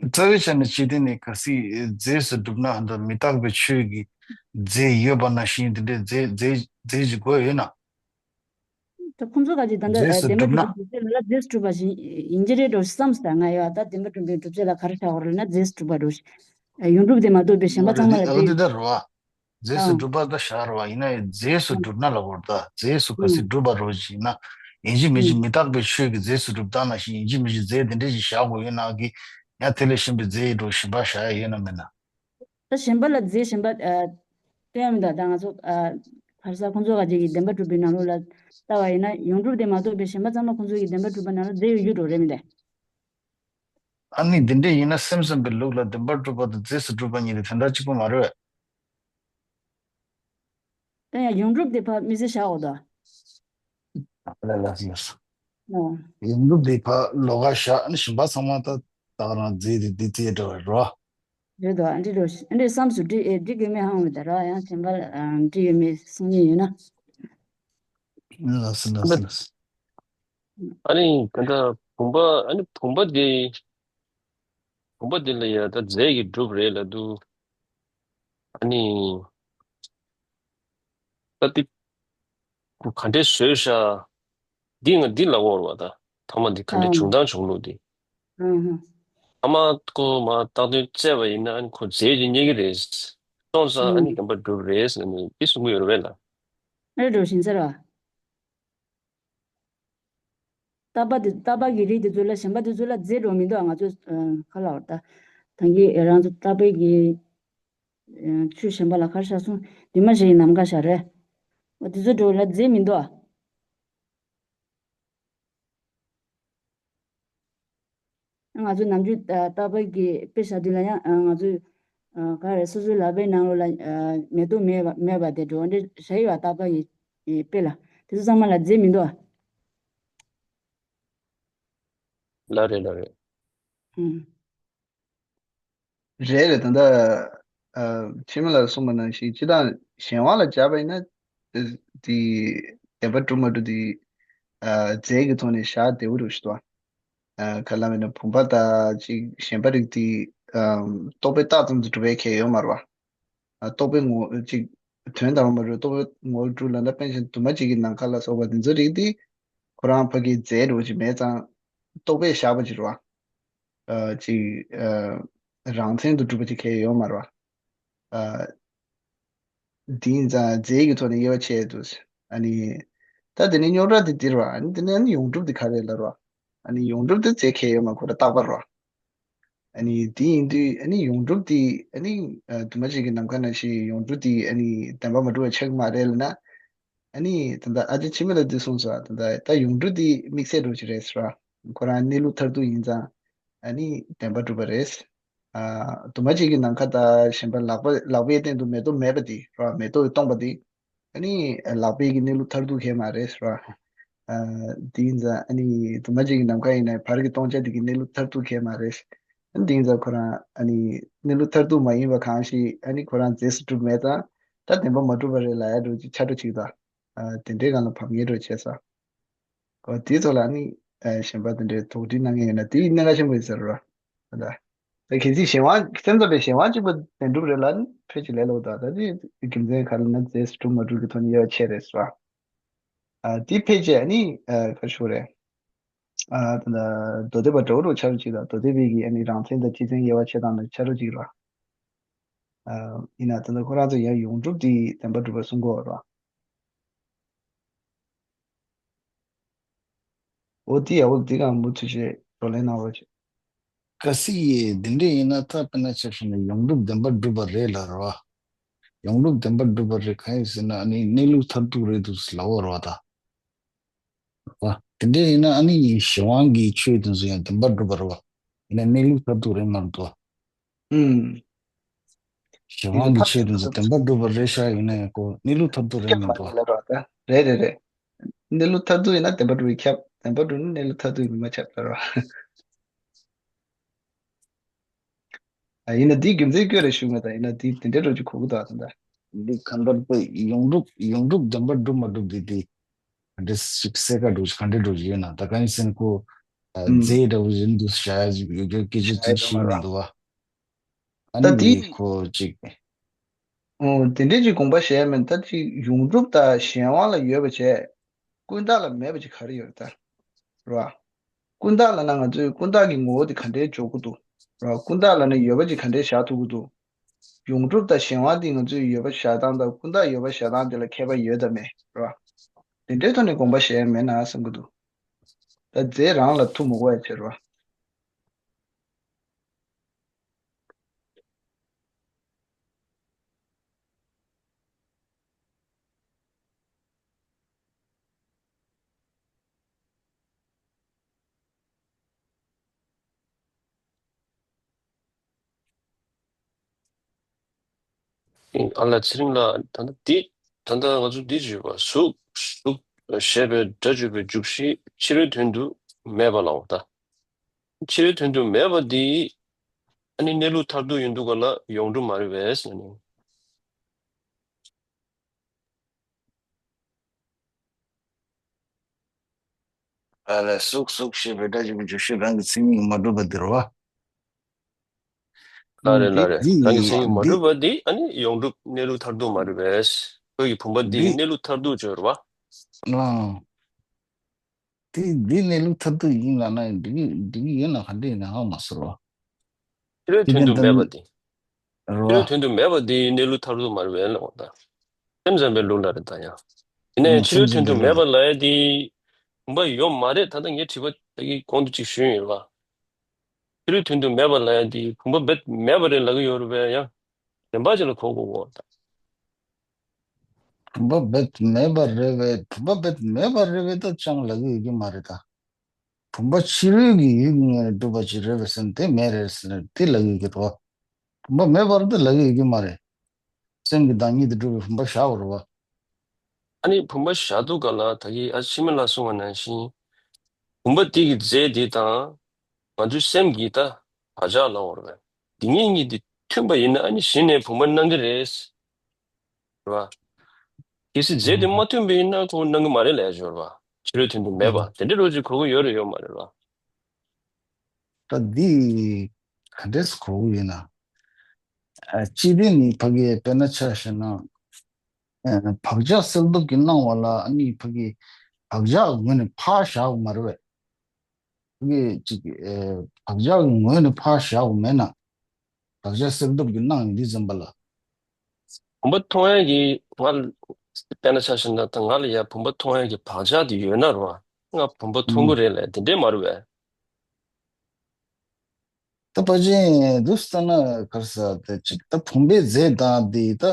རྩ་བའི་ཆ་ནས་སྤྱི་དོན་ནི་གལ་སྲིད་རྫས་སུ་གྲུབ་ན་འདི་མི་རྟག་པའི་ཆོས་ཀྱི་རྫས་ཡོད་པ་ནང་བཞིན་དེ་འདྲའི་རྫས་རྫས་རྫས་ཀྱི་དགོས་ཡོད་ན། ད་ཁོང་ཚོ་ག་ཅིག་ད་ལྟ་རྫས་སུ་བདེན་པ་གྲུབ་ན། གྲུབ་པའི་ལ་རྫས་སུ་གྲུབ་པ་ཞིག་ཡིན་གྱི་རེད་འགྲོ་བསམ་སོང་ད། ང་ཡོད་ད་བདེན་པ་གྲུབ་པའི་སྒྲུབ་བྱེད་ལ་ག་རེ་བྱ་དགོས་རེད་ན་རྫས་སུ་གྲུབ་པ་འགྲོ་ཞིག་ཡོངས་གྲུབ་དེ་མ་གཏོགས་པའི་གཞན་པ་ཚང་མ་ལ་རེད་རྫས། དེ་ལྟར་རོ། རྫས་སུ་གྲུབ་པ་ད་བཞག་རོ་བ་ཡིན་ན་ཡང་རྫས་སུ་གྲུབ་ན་ལ་གོ་ད་རྫས་སུ་གལ་སྲིད་གྲུབ་པ་རོ་ཞིག་ཡིན་ན། ཡིན་གཅིག་མིན་གཅིག་མི་རྟག་པའི་ཆོས་ཀྱི་རྫས་སུ་གྲུབ་སྟངས་ནང་བཞིན་ཡིན་གཅིག་མིན་གཅིག་རྫས་དེ་འདྲས་ཞིག་བཞག་དགོས་ཡོད་ན་གི། ཡང་དེ་ལས་གཞན་པའི་རྫས་འགྲོ་གཞན་པ་བཞག་ཡ་ཡོད་ན་མེད་ན། ད་གཞན་པ་ལ་རྫས་གཞན་པ་ཨ་སྟོན་ཡ་མི་འདུག་ད་ང་ཚོ་ཨ་ག་རེ་ཟ་ཁོང་ཚོ་ག་ཅིག་གིས་བདེན་པ་གྲུབ་པའི་ནང་ལོགས་ལ་ལྟ་བ་ཡིན་ན་ཡོངས་གྲུབ་དེ་མ་གཏོགས་པའི་གཞན་པ་ཚང་མ་ཁོང་ཚོ་གིས་བདེན་པ་གྲུབ་པ་ནང་ལ་རྫས་ཡོད་རྒྱུ་འགྲོ་རེད་མི་འདུག་ཨ་ནི་འདི་འདྲས་ཡིན་ན་སེམས་ཙམ་པའི་ལུགས་ལ་བདེན་པར་གྲུབ་པ་དང་རྫས་སུ་གྲུབ་པ་གཉིས་དེ་དོན་དག་གཅིག་པ་མ་རེད། ད་ཡང་ཡོངས་གྲུབ་དེ་ཕར་དམིགས་བསལ་བཞག་འོ་ད། ལ་ལ་ལ། ཨོ། ཡོངས་གྲུབ་དེ་ཕར་ལོགས་ཀ་བཞག་ཨ་ནི་གཞན་པ་ཚང་མ་ད་ད་ག་རང་རྫས་དེ་འདི་རྫས་འདྲ་བ་རེད་བ། རེད་དོ། ཨ་འདྲི་རོ། ཨ་འདྲི་བསམ་སུ་འདྲི་ཨེ་འདྲི་དགོས་མེད་ཧང་བ་ད་ར། ཡང་གཞན་པ་ཨ་འདྲི་ཡོད་མེད་གསུང་ཉེན་ཡོད་ན། ལགས་སོ་ལགས་སོ་ལགས་སོ། ཨ་ནི་ད་ལྟ་བུམ་པ་ཨ་ནི་བུམ་པ་འདི་བུམ་པ་འདི་ལ་ཡ་ད་རྫས་ཀྱིས་གྲུབ་རེད་ལབ་འདུག་ཨ་ནི་ད་འདི་ག་འདྲས་བཟོས་ཤག་འདི་ང་འདི་ལ་འོར་བ་ད་ཐ་མ་འདི་ག་འདྲས་ཨང་བྱུང་སྟངས་བྱུང་ལུགས་འདི། ཨང་ཧ། ཨ་མ་ཁོ་མ་བཏགས་དོན་བཙལ་བ་ཡིན་ན་ཨ་ནི་ཁོ་རྫས་ཀྱི་རྙེད་ཀྱི་རེད། སོང་ཙང་ཨ་ནི་ཨང་བདེན་པར་གྲུབ་རེད་ཟེར་ནས་འདི་གསུང་གི་ཡོད་རེད་བས་ལ། ཨེ་འགྲོ་བཞིན་ཟེར་བ། རྟག་པ་དེ་རྟག་པ་གི་རིགས་དེ་ཚོ་ལ་གཞན་པ་དེ་ཚོ་ལ་རྫས་འགྲོ་མི་འདུག་ང་ཚོས་ཁ་ལ་བར་ད་ད་གིན་རང་ཚོ་རྟག་པའི་གི་ཆོས་གཞན་པ་ལ་ཁར་ཤ་སོང་དེ་མ་ཞིག་ནམ་མཁའ་ཤ་རེད། འོ་དེ་ཚོ་འགྲོ་ལ་རྫས་མི་འདུག་ང་ཚོ་ནམ་རྒྱུན་རྟག་པ་གི་དཔེ་བཞག་དུས་ལ་ཡང་ང་ཚོས་ག་རེ་སོ་སོའི་ལག་པའི་ནང་ལོགས་ལ་མེ་ཏོག་མེད་པ་མེད་པ་དེ་འགྲོ་འདྲ་བཞག་ཡོད་པ་རྟག་པ་གི་དཔེ་ལ་དེ་ཚོ་ཚང་མ་ལ་རྫས་མི་འདུག་ཨ། ལ་རེད་ལ་རེད། ཨུམ། རེད་རེད། ད་ལྟ་ཨ་འཆི་མེད་ལགས་གསུངས་པ་ནང་བཞིན་སྤྱིར་བཏང་གཞན་དབང་ལ་སྦྱར་བ་ཡིན་ན་དེ་བདེན་པ་གྲུབ་མ་གྲུབ་དེ་ཨ་རྫས་ཀྱི་ཐོག་ནས་བཞག་བདེ་བོ་འདུག་ཞུ་དོ། ཨ་ག་ལ་མེད་ན་བུམ་པ་དང་ཅིག་གཞན་པ་རིགས་དེ་ཨ་རྟོག་པས་བཏགས་ཙམ་དུ་གྲུབ་པའི་ཁྱད་ཡོད་མ་རེད་བ། ཨ་རྟོག་པའི་ངོ་ཅིག་དོན་དམ་པར་མ་གྲུབ་རྟོག་པའི་ངོ་བོར་གྲུབ་ལ་ད་དཔེ་ཆ་དུ་མ་གཅིག་གི་ནམ་མཁའ་ལ་སོགས་པ་དེ་ཚོ་རིགས་དེ་ཁོ་རང་ཕ་གིའི་རྫས་འདྲ་བོ་ཅིག་མེད་ཙང་རྟོག་པས་བཞག་པ་ཅིག་རེད་བ། ཨ་ཅིག་ཨ་རང་མཚན་དུ་གྲུབ་པ་ཅིག་ཁྱད་ཡོད་མ་རེད་བ། ཨ་དེ་ཡིན་ཙང་རྫས་ཀྱི་ཐོག་ནས་དབྱེ་བ་ཕྱེ་འདུག་ཨ་ནི་ད་དེ་ནས་རྙོག་དྲ་དེ་འདིར་བ་ཨ་ནི་དེ་ནས་ཨ་ནི་ཡོངས་གྲུབ་དེ་ག་རེ་ལབ་རེད་བ། ཨ་ནི་ཡོངས་གྲུབ་དེ་རྫས་ཁྱད་ཡོད་མ་ཁོ་ར་རྟག་པ་རེད་བ། ཨ་ནི་དེ་ཡིན་དུས་ཨ་ནི་ཡོངས་གྲུབ་དེ་ཨ་ནི་ཨ་དུ་མ་གཅིག་གི་ནམ་མཁའ་ནང་བཞིན་ཡོངས་གྲུབ་དེ་ཨ་ནི་བདེན་པ་མ་གྲུབ་པ་ཆགས་ཀྱི་མ་རེད་ལབ་ན། ཨ་ནི་ད་ལྟ་ཨ་ཅེ་འཆི་མེད་ལགས་འདི་གསུངས་སོང་། ད་ལྟ་ད་ཡོངས་གྲུབ་དེ་དམིགས་བསལ་འགྲོ་གི་རེད་ཟེར་བ། ཁོ་རང་གནས་ལུགས་མཐར་ཐུག་ཡིན་ཙང་ཨ་ནི་བདེན་པ་གྲུབ་པ་རེད། ཨ་དུ་མ་གཅིག་གི་ནམ་མཁའ་དང་གཞན་པ་ལག་པ་ལག་པའི་སྟེང་དུ་མེ་ཏོག་མེད་པ་དེ་རེད་བ། མེ་ཏོག་གིས་སྟོང་པ་དེ། ཨ་ནི་ལག་པའི་གི་གནས་ལུགས་མཐར་ཐུག་གང་ཡང་མ་རེད་ཟེར་བ། ཨ་དེ་ཡིན་ཙང་ཨ་ནི་དུ་མ་གཅིག་གི་ནམ་མཁའ་ཡིན་ན་བར་གྱི་སྟོང་ཆ་དེ་གི་གནས་ལུགས་མཐར་ཐུག་གང་ཡང་མ་རེད། ཨ་ནི་དེ་ཡིན་ཙང་ཁོ་རང་ཨ་ནི་གནས་ལུགས་མཐར་ཐུག་མ་ཡིན་པ་གང་ཞིག་ཨ་ནི་ཁོ་རང་རྫས་སུ་གྲུབ་མེད་ཙང་ད་བདེན་པ་མ་གྲུབ་པ་རེད་ལབ་ཡ་འདྲ་ཅིག་ཆ་འདྲ་ཅིག་དང་། ཨ་དེ་འདྲའི་སྒང་ལ་བབ་ངེས་འདྲ་བྱས་ཙང་། ཨོ་དེའི་ཐོག་ལ་ཨ་ནི་ཨ་གཞན་པ་དེ་འདྲའི་དོགས་འདྲི་གནང་མཁན་ཡོད་ན་དེ་གནད་འགག་ཆེན་པོ་ཡིན་ཟེར་རོ། ད་ད་གལ་སྲིད་གཞན་དབང་སེམས་ཙམ་པའི་གཞན་དབང་གཅིག་པ་བདེན་གྲུབ་རེད་ལབ་ན་ཕལ་ཆེར་ལས་སླ་པོ་འདུག་ད་དེ་རྒྱུ་མཚན་ག་རེ་ལབ་ན་རྫས་སུ་གྲུབ་མ་གྲུབ་ཀྱི་ཐོག་ནས་དབྱེ་བ་ཕྱེ་རེད་ཟེར་བ། ཨ་དེ་ཕལ་ཆེར་ཨ་ནི་ཨ་ག་རེ་ཞུ་དགོས་རེད། ཨ་ད་ལྟ་མདོ་སྡེ་པ་འདྲ་བོ་ཆགས་ཀྱི་ད་མདོ་སྡེ་པའི་གི་ཨ་ནི་རང་མཚན་དང་སྤྱི་མཚན་དབྱེ་བ་ཕྱེ་སྟངས་ལ་ཆ་འདྲ་ཅིག་རེད། ཨ་ཡིན་ན་ད་ལྟ་ཁོ་རང་ཚོ་ཡང་ཡོངས་གྲུབ་དེ་བདེན་པར་གྲུབ་པ་གསུང་གི་ཡོད་རེད། འོ་དེ་ཡག་པོ་འདི་གང་མུ་མཐུད་བྱས་བགྲོ་གླེང་གནང་རོགས་བྱེད། གལ་སྲིད་འདི་འདྲ་ཡིན་ན་ད་དཔེར་ན་ཆ་བཞག་ན་ཡོངས་གྲུབ་བདེན་པར་གྲུབ་པ་རེད་ལབ་རེད་བ། ཡོངས་གྲུབ་བདེན་པར་གྲུབ་པ་རེད་གང་ཡིན་ཟེར་ན་ཨ་ནི་གནས་ལུགས་མཐར་ཐུག་རེད་འདུག་ལབ་ཡོད་རེད་བ་ད། བ། དེ་འདྲ་ཡིན་ན་ཨ་ནི་གཞན་དབང་གི་ཆོས་དེ་ཚོ་ཡང་བདེན་པར་གྲུབ་པ་རེད་བ། ཡིན་ན་གནས་ལུགས་མཐར་ཐུག་རེད་མ་རེད་དོ། ཨུམ། གཞན་དབང་གི་ཆོས་དེ་ཚོ་བདེན་པར་གྲུབ་པ་རེད་ཤག་ཡིན་ན་ཡང་ཁོ་གནས་ལུགས་མཐར་ཐུག་རེད་མ་རེད་དོ། རེད་རེད་རེད། གནས་ལུགས་མཐར་ཐུག་ཡིན་ན་བདེན་པར་གྲུབ་པས་ཁྱབ། བདེན་པར་གྲུབ་ན་གནས་ལུགས་མཐར་ཐུག་ཡིན་མ་ཁྱབ་ལྟར་བ། ཨ་ཡིན་ན་འདིའི་རྒྱུ་མཚན་བཀོད་རེ་ཞུ་ང་དང་ཡིན་ན་འདི་དེ་འདྲའི་རོ་ཅིག་གོ་གི་འདུག་ཨ་ད་ད། འདི་གང་ལྟར་དུ་ཡོངས་གྲུབ་ཡོངས་གྲུབ་བདེན་པར་གྲུབ་མ་གྲུབ་འདི་དེ་ག་འདྲ་ཞིག་གསལ་ཁ་འགྲོ་ག་འདྲ་འགྲོ་ཡོད་ན། ད་གང་ཡིན་ཟེར་ན་ཁོ་ཨ་ཨུམ། རྫས་འདྲ་བོ་ཡིན་འདུག་བྱ་ཡ་ཡོད་རྒྱུ་སྐད་ཆ་ཅིག་ཤེས་མི་འདུག་བ། ཨ་ད་ནི་འདི་ཁོ་ཅིག་ཨོ་དེ་འདྲས་ཀྱི་དགོངས་པ་བཞེས་མིན་ད་ཅིག་ཡོངས་གྲུབ་དང་གཞན་དབང་ལ་ཡོད་པ་བྱས། ཀུན་བརྟགས་ལ་མེད་པ་ཅིག་ག་རེ་ཡོད་རེད་ད། རེད་བ། ཀུན་བརྟགས་ལབ་ན་ང་ཚོས་ཀུན་བརྟགས་ཀྱི་ངོ་བོ་དེ་ག་འདྲས་འཇོག་གི་འདུག་རེད་བ། ཀུན་བརྟགས་ལབ་ན་ཡོད་པ་ཅིག་ག་འདྲས་བཞག་ཐུབ་ཀྱི་འདུག་ཡོངས་གྲུབ་དང་གཞན་དབང་དེ་ང་ཚོས་ཡོད་པ་བཞག་སྟངས་དང་ཀུན་བརྟགས་ཡོད་པ་བཞག་སྟངས་དེ་ལ་ཁྱད་པར་ཡོད་དམ་མེད་རེད་བ། དེ་འདྲའི་ཐོག་ནས་དགོངས་པ་བཞེས་ཡ་མེད་ན་བསམ་གྱི་འདུག་ད་རྫས་རང་ལ་ཐུག་མི་དགོས་ཡ་བྱེད་རེད་བ། ཨ་ལ་ཚེ་རིང་ལགས། ད་ལྟ་འདི་ད་ལྟ་ང་ཚོ་འདི་བརྗོད་པ་གཟུགས་གཟུགས་ཞེས་པའི་སྒྲ་བརྗོད་པའི་འཇུག་གཞི་ཕྱི་རོལ་དོན་དུ་མེད་པ་ལའོ་ད། ཕྱི་རོལ་དོན་དུ་མེད་པ་འདི་ཨ་ནི་གནས་ལུགས་མཐར་ཐུག་ཡིན་འདུག་ག་ལ་ཡོངས་གྲུབ་མ་རེད་པས་ཟེར་ནས། ཨ་ལས་གཟུགས་གཟུགས་ཞེས་པའི་སྒྲ་བརྗོད་པའི་འཇུག་གཞི་རང་གི་མཚན་ཉིད་མ་གྲུབ་པ་འདི་རེད་བ། ལ་རེད་ལ་རེད། རང་གི་མཚན་ཉིད་མ་གྲུབ་པ་འདི་ཨ་ནི་ཡོངས་གྲུབ་གནས་ལུགས་མཐར་ཐུག་མ་རེད་པས། ཁོ་གི་བུམ་པ་འདི་གི་གནས་ལུགས་མཐར་ཐུག་བརྗོད་རེད་བ། དེ་འདི་གནས་ལུགས་མཐར་ཐུག་ཡིན་ལབ་ན་འགྲིག་གི་འགྲིག་གི་ཡོད་ན་ག་འདྲ་ཡིན་ན་ཧ་མ་ཟེར་བ། ཕྱི་རོལ་དོན་དུ་མེད་པ་དེ། ཕྱི་རོལ་དོན་དུ་མེད་པ་དེ་གནས་ལུགས་མཐར་ཐུག་མ་རེད་པས་ལབ་པ་དང་། སེམས་ཙམ་པའི་ལུགས་ལ་རེད་ད་ཡང་། དེ་ནས་ཕྱི་རོལ་དོན་དུ་མེད་པ་ལབ་ཡ་དེ། བུམ་པ་ཡོད་མ་རེད། ད་ལྟ་ངས་དྲི་བ་ད་གི་གོང་དུ་ཅིག་ཞུས་ཡོད་པ། ཕྱི་རོལ་དོན་དུ་མེད་པ་ལབ་ཡ་དེ་བུམ་པ་རྦད་མེད་པ་རེད་ལབ་གི་ཡོད་རེད་པས་ཡང་། བདེན་པ་ཅིག་ལ་གོ་དགོས་གོ་ད། བུམ་པ་རྦད་མེད་པ་རེད་པས། བུམ་པ་རྦད་མེད་པ་རེད་པས་ད་ཅང་ལབ་གི་ཡོད་ཀྱི་མ་རེད་ད། བུམ་པ་ཕྱི་རོལ་གྱི་ཡུལ་གྱི་ངོས་ནས་གྲུབ་པ་ཅིག་རེད་པས་ཟེར་ན་དེ་མེད་རེད་ཟེར་ན་དེ་ལབ་ཀྱི་ཡོད་ཀྱི་རེད་བ། བུམ་པ་མེད་པར་དེ་ལབ་ཀྱི་ཡོད་ཀྱི་མ་རེད། སེམས་ཀྱི་བདག་ཉིད་དུ་གྲུབ་པའི་བུམ་པ་བཞག་པ་རེད་བ། ཨ་ནི་བུམ་པ་བཞག་དུས་ག་ལ་ད་གིན་ཨ་ཕྱི་མི་ལ་གསུངས་པ་ནང་བཞིན། བུམ་པ་དེ་གི་རྫས་དེ་དང་ང་ཚོའི་སེམས་ཀྱི་ད་བག་ཆགས་ལ་འོར་བས། དེ་གཉིས་གཉིས་དེ་མཐུན་པ་ཡིན་ན་ཨ་ནི་གཞི་ནས་བུམ་པ་སྣང་གི་རེད། རེད་བ། གལ་སྲིད་རྫས་དེ་མ་མཐུན་པ་ཡིན་ན་ཁོ་སྣང་གི་མ་རེད་ལབ་ཡ་ཅིག་ཡོད་རེད་བ། ཕྱི་རོལ་དོན་དུ་མེད་པ་དེ་འདྲའི་རོ་ཅིག་གོ་གི་ཡོད་རེད་ཡོད་མ་རེད་བ། ད་འདི་ག་འདྲས་གོ་གི་ཡོད་ན། ཨ་སྤྱི་དོན་ནི་ཕ་གི་དཔེར་ན་ཆ་བཞག་ན། ཨ་བག་ཆགས་སེལ་སྟོབས་ཀྱིས་སྣང་བ་ལ་ཨ་ནི་ཕ་གི་བག་ཆགས་ངོས་ནས་ཕར་བཞག་པ་མ་རེད་པས། ཕ་གི་ཅིག་ཨ་བག་ཆགས་ངོས་ནས་ཕར་བཞག་པ་མེད་ན། བག་ཆགས་སེལ་སྟོབས་ཀྱིས་སྣང་ཡོང་དུས་ཙམ་པ་ལ། བུམ་པ་མཐོང་ཡས་ཀྱི་ང་ལ་དཔེར་ན་ཆ་བཞག་ན་ད་ང་ལ་ཡ་བུམ་པ་མཐོང་ཡས་ཀྱི་བག་ཆགས་དེ་ཡོད་ན་རེད་བ། ང་བུམ་པ་མཐོང་གི་རེད་ལབ་དེ་འདྲས་མ་རེད་པས། ད་ཕལ་ཆེར་འདུག་ལྟ་ན་ག་རེ་ཟེར་དེ་ཅིག་ད་བུམ་པའི་རྫས་དང་དེ་ད་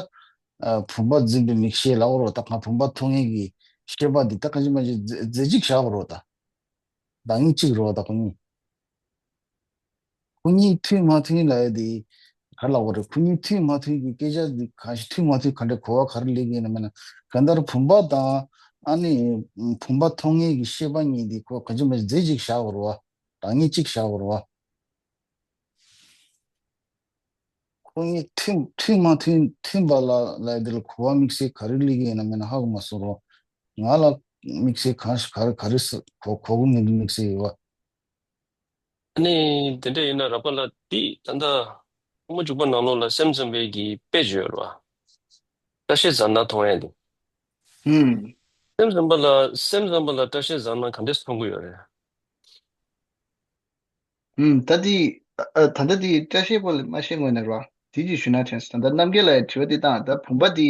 ཨ་བུམ་པ་འཛིན་པའི་མིག་ཤེས་ལབ་དགོས་རེད་བ། ད་ང་བུམ་པ་མཐོང་མཁན་གྱི་ཤེས་པ་འདི་ད་གང་ཅི་མ་ཅི་རྫས་རྫས་གཅིག་བཞག་དགོས་རེད་བ། ད་བདག་ཉིད་གཅིག་རེད་བ། ད་ཁོ་གཉིས་ཁོ་གཉིས་མཐུན་མ་མཐུན་ལབ་ཡ་དེ་ག་རེ་ལབ་དགོས་རེད། ཁོ་གཉིས་མཐུན་མ་མཐུན་གྱི་སྐད་ཆ་འདི་གང་ཞིག་མཐུན་མ་མཐུན་ག་འདྲ་གོ་བ་ག་རེ་སླེབས་ཀྱི་ཡིན་ན་མིན་ན། གང་ལྟར་བུམ་པ་དང་ཨ་ནི་བུམ་པ་མཐོང་མཁན་གྱི་ཤེས་པ་གཉིས་འདི་ཁོ་གང་ཅི་མ་ཅི་རྫས་གཅིག་བཞག་དགོས་རེད་བ། བདག་ཉིད་གཅིག་བཞག་དགོས་རེད་བ། ཁོ་གཉིས་མཐུན་མཐུན་མ་མཐུན་མཐུན་པ་ལ་ལ་དེ་ལ་གོ་བ་དམིགས་བསལ་ག་རེ་སླེབས་ཀྱི་ཡིན་ན་མིན་ན་ཧ་གོ་མ་སོང་རོགས། ང་ལ་དམིགས་བསལ་གང་ཞིག་ག་རེ་ག་རེ་ཟེར་གོ་གོ་གི་མི་འདུག་དམིགས་བསལ་ཡོད་པ། ཨ་ནི་དེ་འདྲ་ཡིན་ན་རབ་པ་ལ་འདི་ད་ལྟ་ཁོང་མ་འཇུག་པ་ནང་ལོགས་ལ་སེམས་ཙམ་པའི་གི་དཔེ་བརྗོད་རོགས། སྐྲ་ཤད་ཟ་ན་མཐོང་ཡས་འདུག་ཧུམ། སེམས་ཙམ་པ་ལ་སེམས་ཙམ་པ་ལ་སྐྲ་ཤད་ཟ་ན་ག་འདྲས་མཐོང་གི་ཡོད་རེད། ཨུམ། ད་དེ་ཨ་ད་ལྟ་དེ་བཀྲ་ཤིས་པོ་ལ་མ་ཤེས་ངོས་ནས་རོ། དེ་ཅིག་ཞུ་ན་དྲན་སོང་། ད་ལྟ་རྣམ་རྒྱལ་ལགས་ཀྱིས་དྲི་བ་དེ་བཏང་། ད་བུམ་པ་དེ་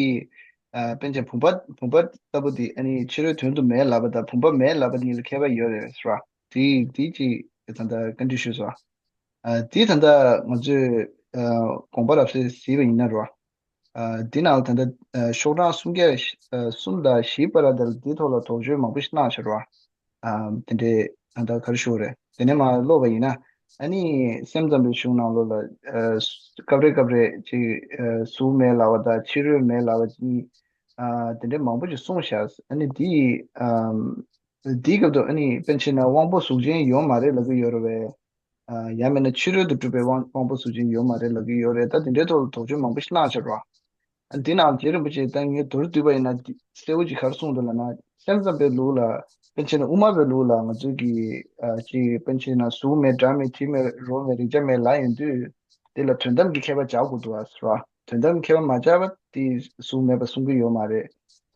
ཨ་པཎ་ཆེན་བུམ་པ་བུམ་པ་ལྟ་བུ་དེ་ཨ་ནི་ཕྱི་རོལ་དོན་དུ་མེད་ལབ་པ་དང་བུམ་པ་མེད་ལབ་པ་གཉིས་ལ་ཁྱད་པར་ཡོད་རེད་ཟེར་བ། དེ་དེ་ཅིག་ད་ལྟ་བཀའ་འདྲི་ཞུས་སོང་། ཨ་དེ་ད་ལྟ་ང་ཚོས་ཨ་དགོངས་པ་རབ་གསལ་གཟིགས་པ་ཡིན་ན་རོ། ཨ་འདི་ནང་ལ་ད་ལྟ་ཨ་ཤོག་གྲངས་སུམ་བརྒྱ་ཨ་གསུམ་དང་བཞི་བར་དེར་འདིའི་ཐོག་ལ་དོགས་གཅོད་མང་པོ་ཞིག་གནང་བཞག་རེད་བ། ཨ་དེ་འདྲའི་ད་ལྟ་ག་རེ་ཞུ་དགོས་རེད། དེ་ནས་མར་ཀློག་པ་ཡིན་ན། ཨ་ནི་སེམས་ཙམ་པའི་གཞུང་ནང་ལོགས་ལ་ཨ་སྐབས་རེ་སྐབས་རེ་ཅིག་ཨ་གཟུགས་མེད་ལབ་པ་དང་ཕྱི་རོལ་མེད་ལབ་པ་གཉིས། ཨ་དེ་འདྲའི་མང་པོ་ཞིག་གསུངས་བཞག་ཨ་ནི་འདི་ཨ་འདིའི་སྐབས་དུ་ཨ་ནི་པཎ་ཆེན་ན་དབང་པོ་གཟུགས་ཅན་ཡོད་མ་རེད་ལབ་ཀྱི་ཡོད་རེད་བས། ཨ་ཡང་མིན་ན་ཕྱི་རོལ་དུ་གྲུབ་པའི་དབང་དབང་པོ་གཟུགས་ཅན་ཡོད་མ་རེད་ལབ་ཀྱི་ཡོད་རེད། ད་དེ་འདྲའི་ཐོག་ལ་དོགས་གཅོད་མང་པོ་ཞིག་གནང་བཞག་རེད་བ། འདི་ནང་རྗེ་རིན་པོ་ཆེ་ད་ངས་མདོར་བསྡུས་པ་ཡིན་ན་འདི་གསལ་བོ་ཅིག་ག་རེ་གསུངས་འདུག་ལབ་ན། སེམས་ཙམ་པའི་ལུགས་ལ་པཎ་ཆེན་དབུ་མ་པའི་ལུགས་ལ་ང་ཚོས་ཀྱི་ཨ་ཅིག་པཎ་ཆེན་ན་གཟུགས་མེད་སྒྲ་མེད་དྲི་མེད་རོ་མེད་རེག་བྱ་མེད་ལབ་ཡོང་དུས། དེ་ལ་དོན་དམ་གྱི་ཁྱད་པར་སྦྱར་དགོས་འདུག་ཨ་ཟེར་བ། དོན་དམ་གྱི་ཁྱད་པར་མ་སྦྱར་བ་དེ་གཟུགས་མེད་པ་གསུང་གི་ཡོད་མ་རེད།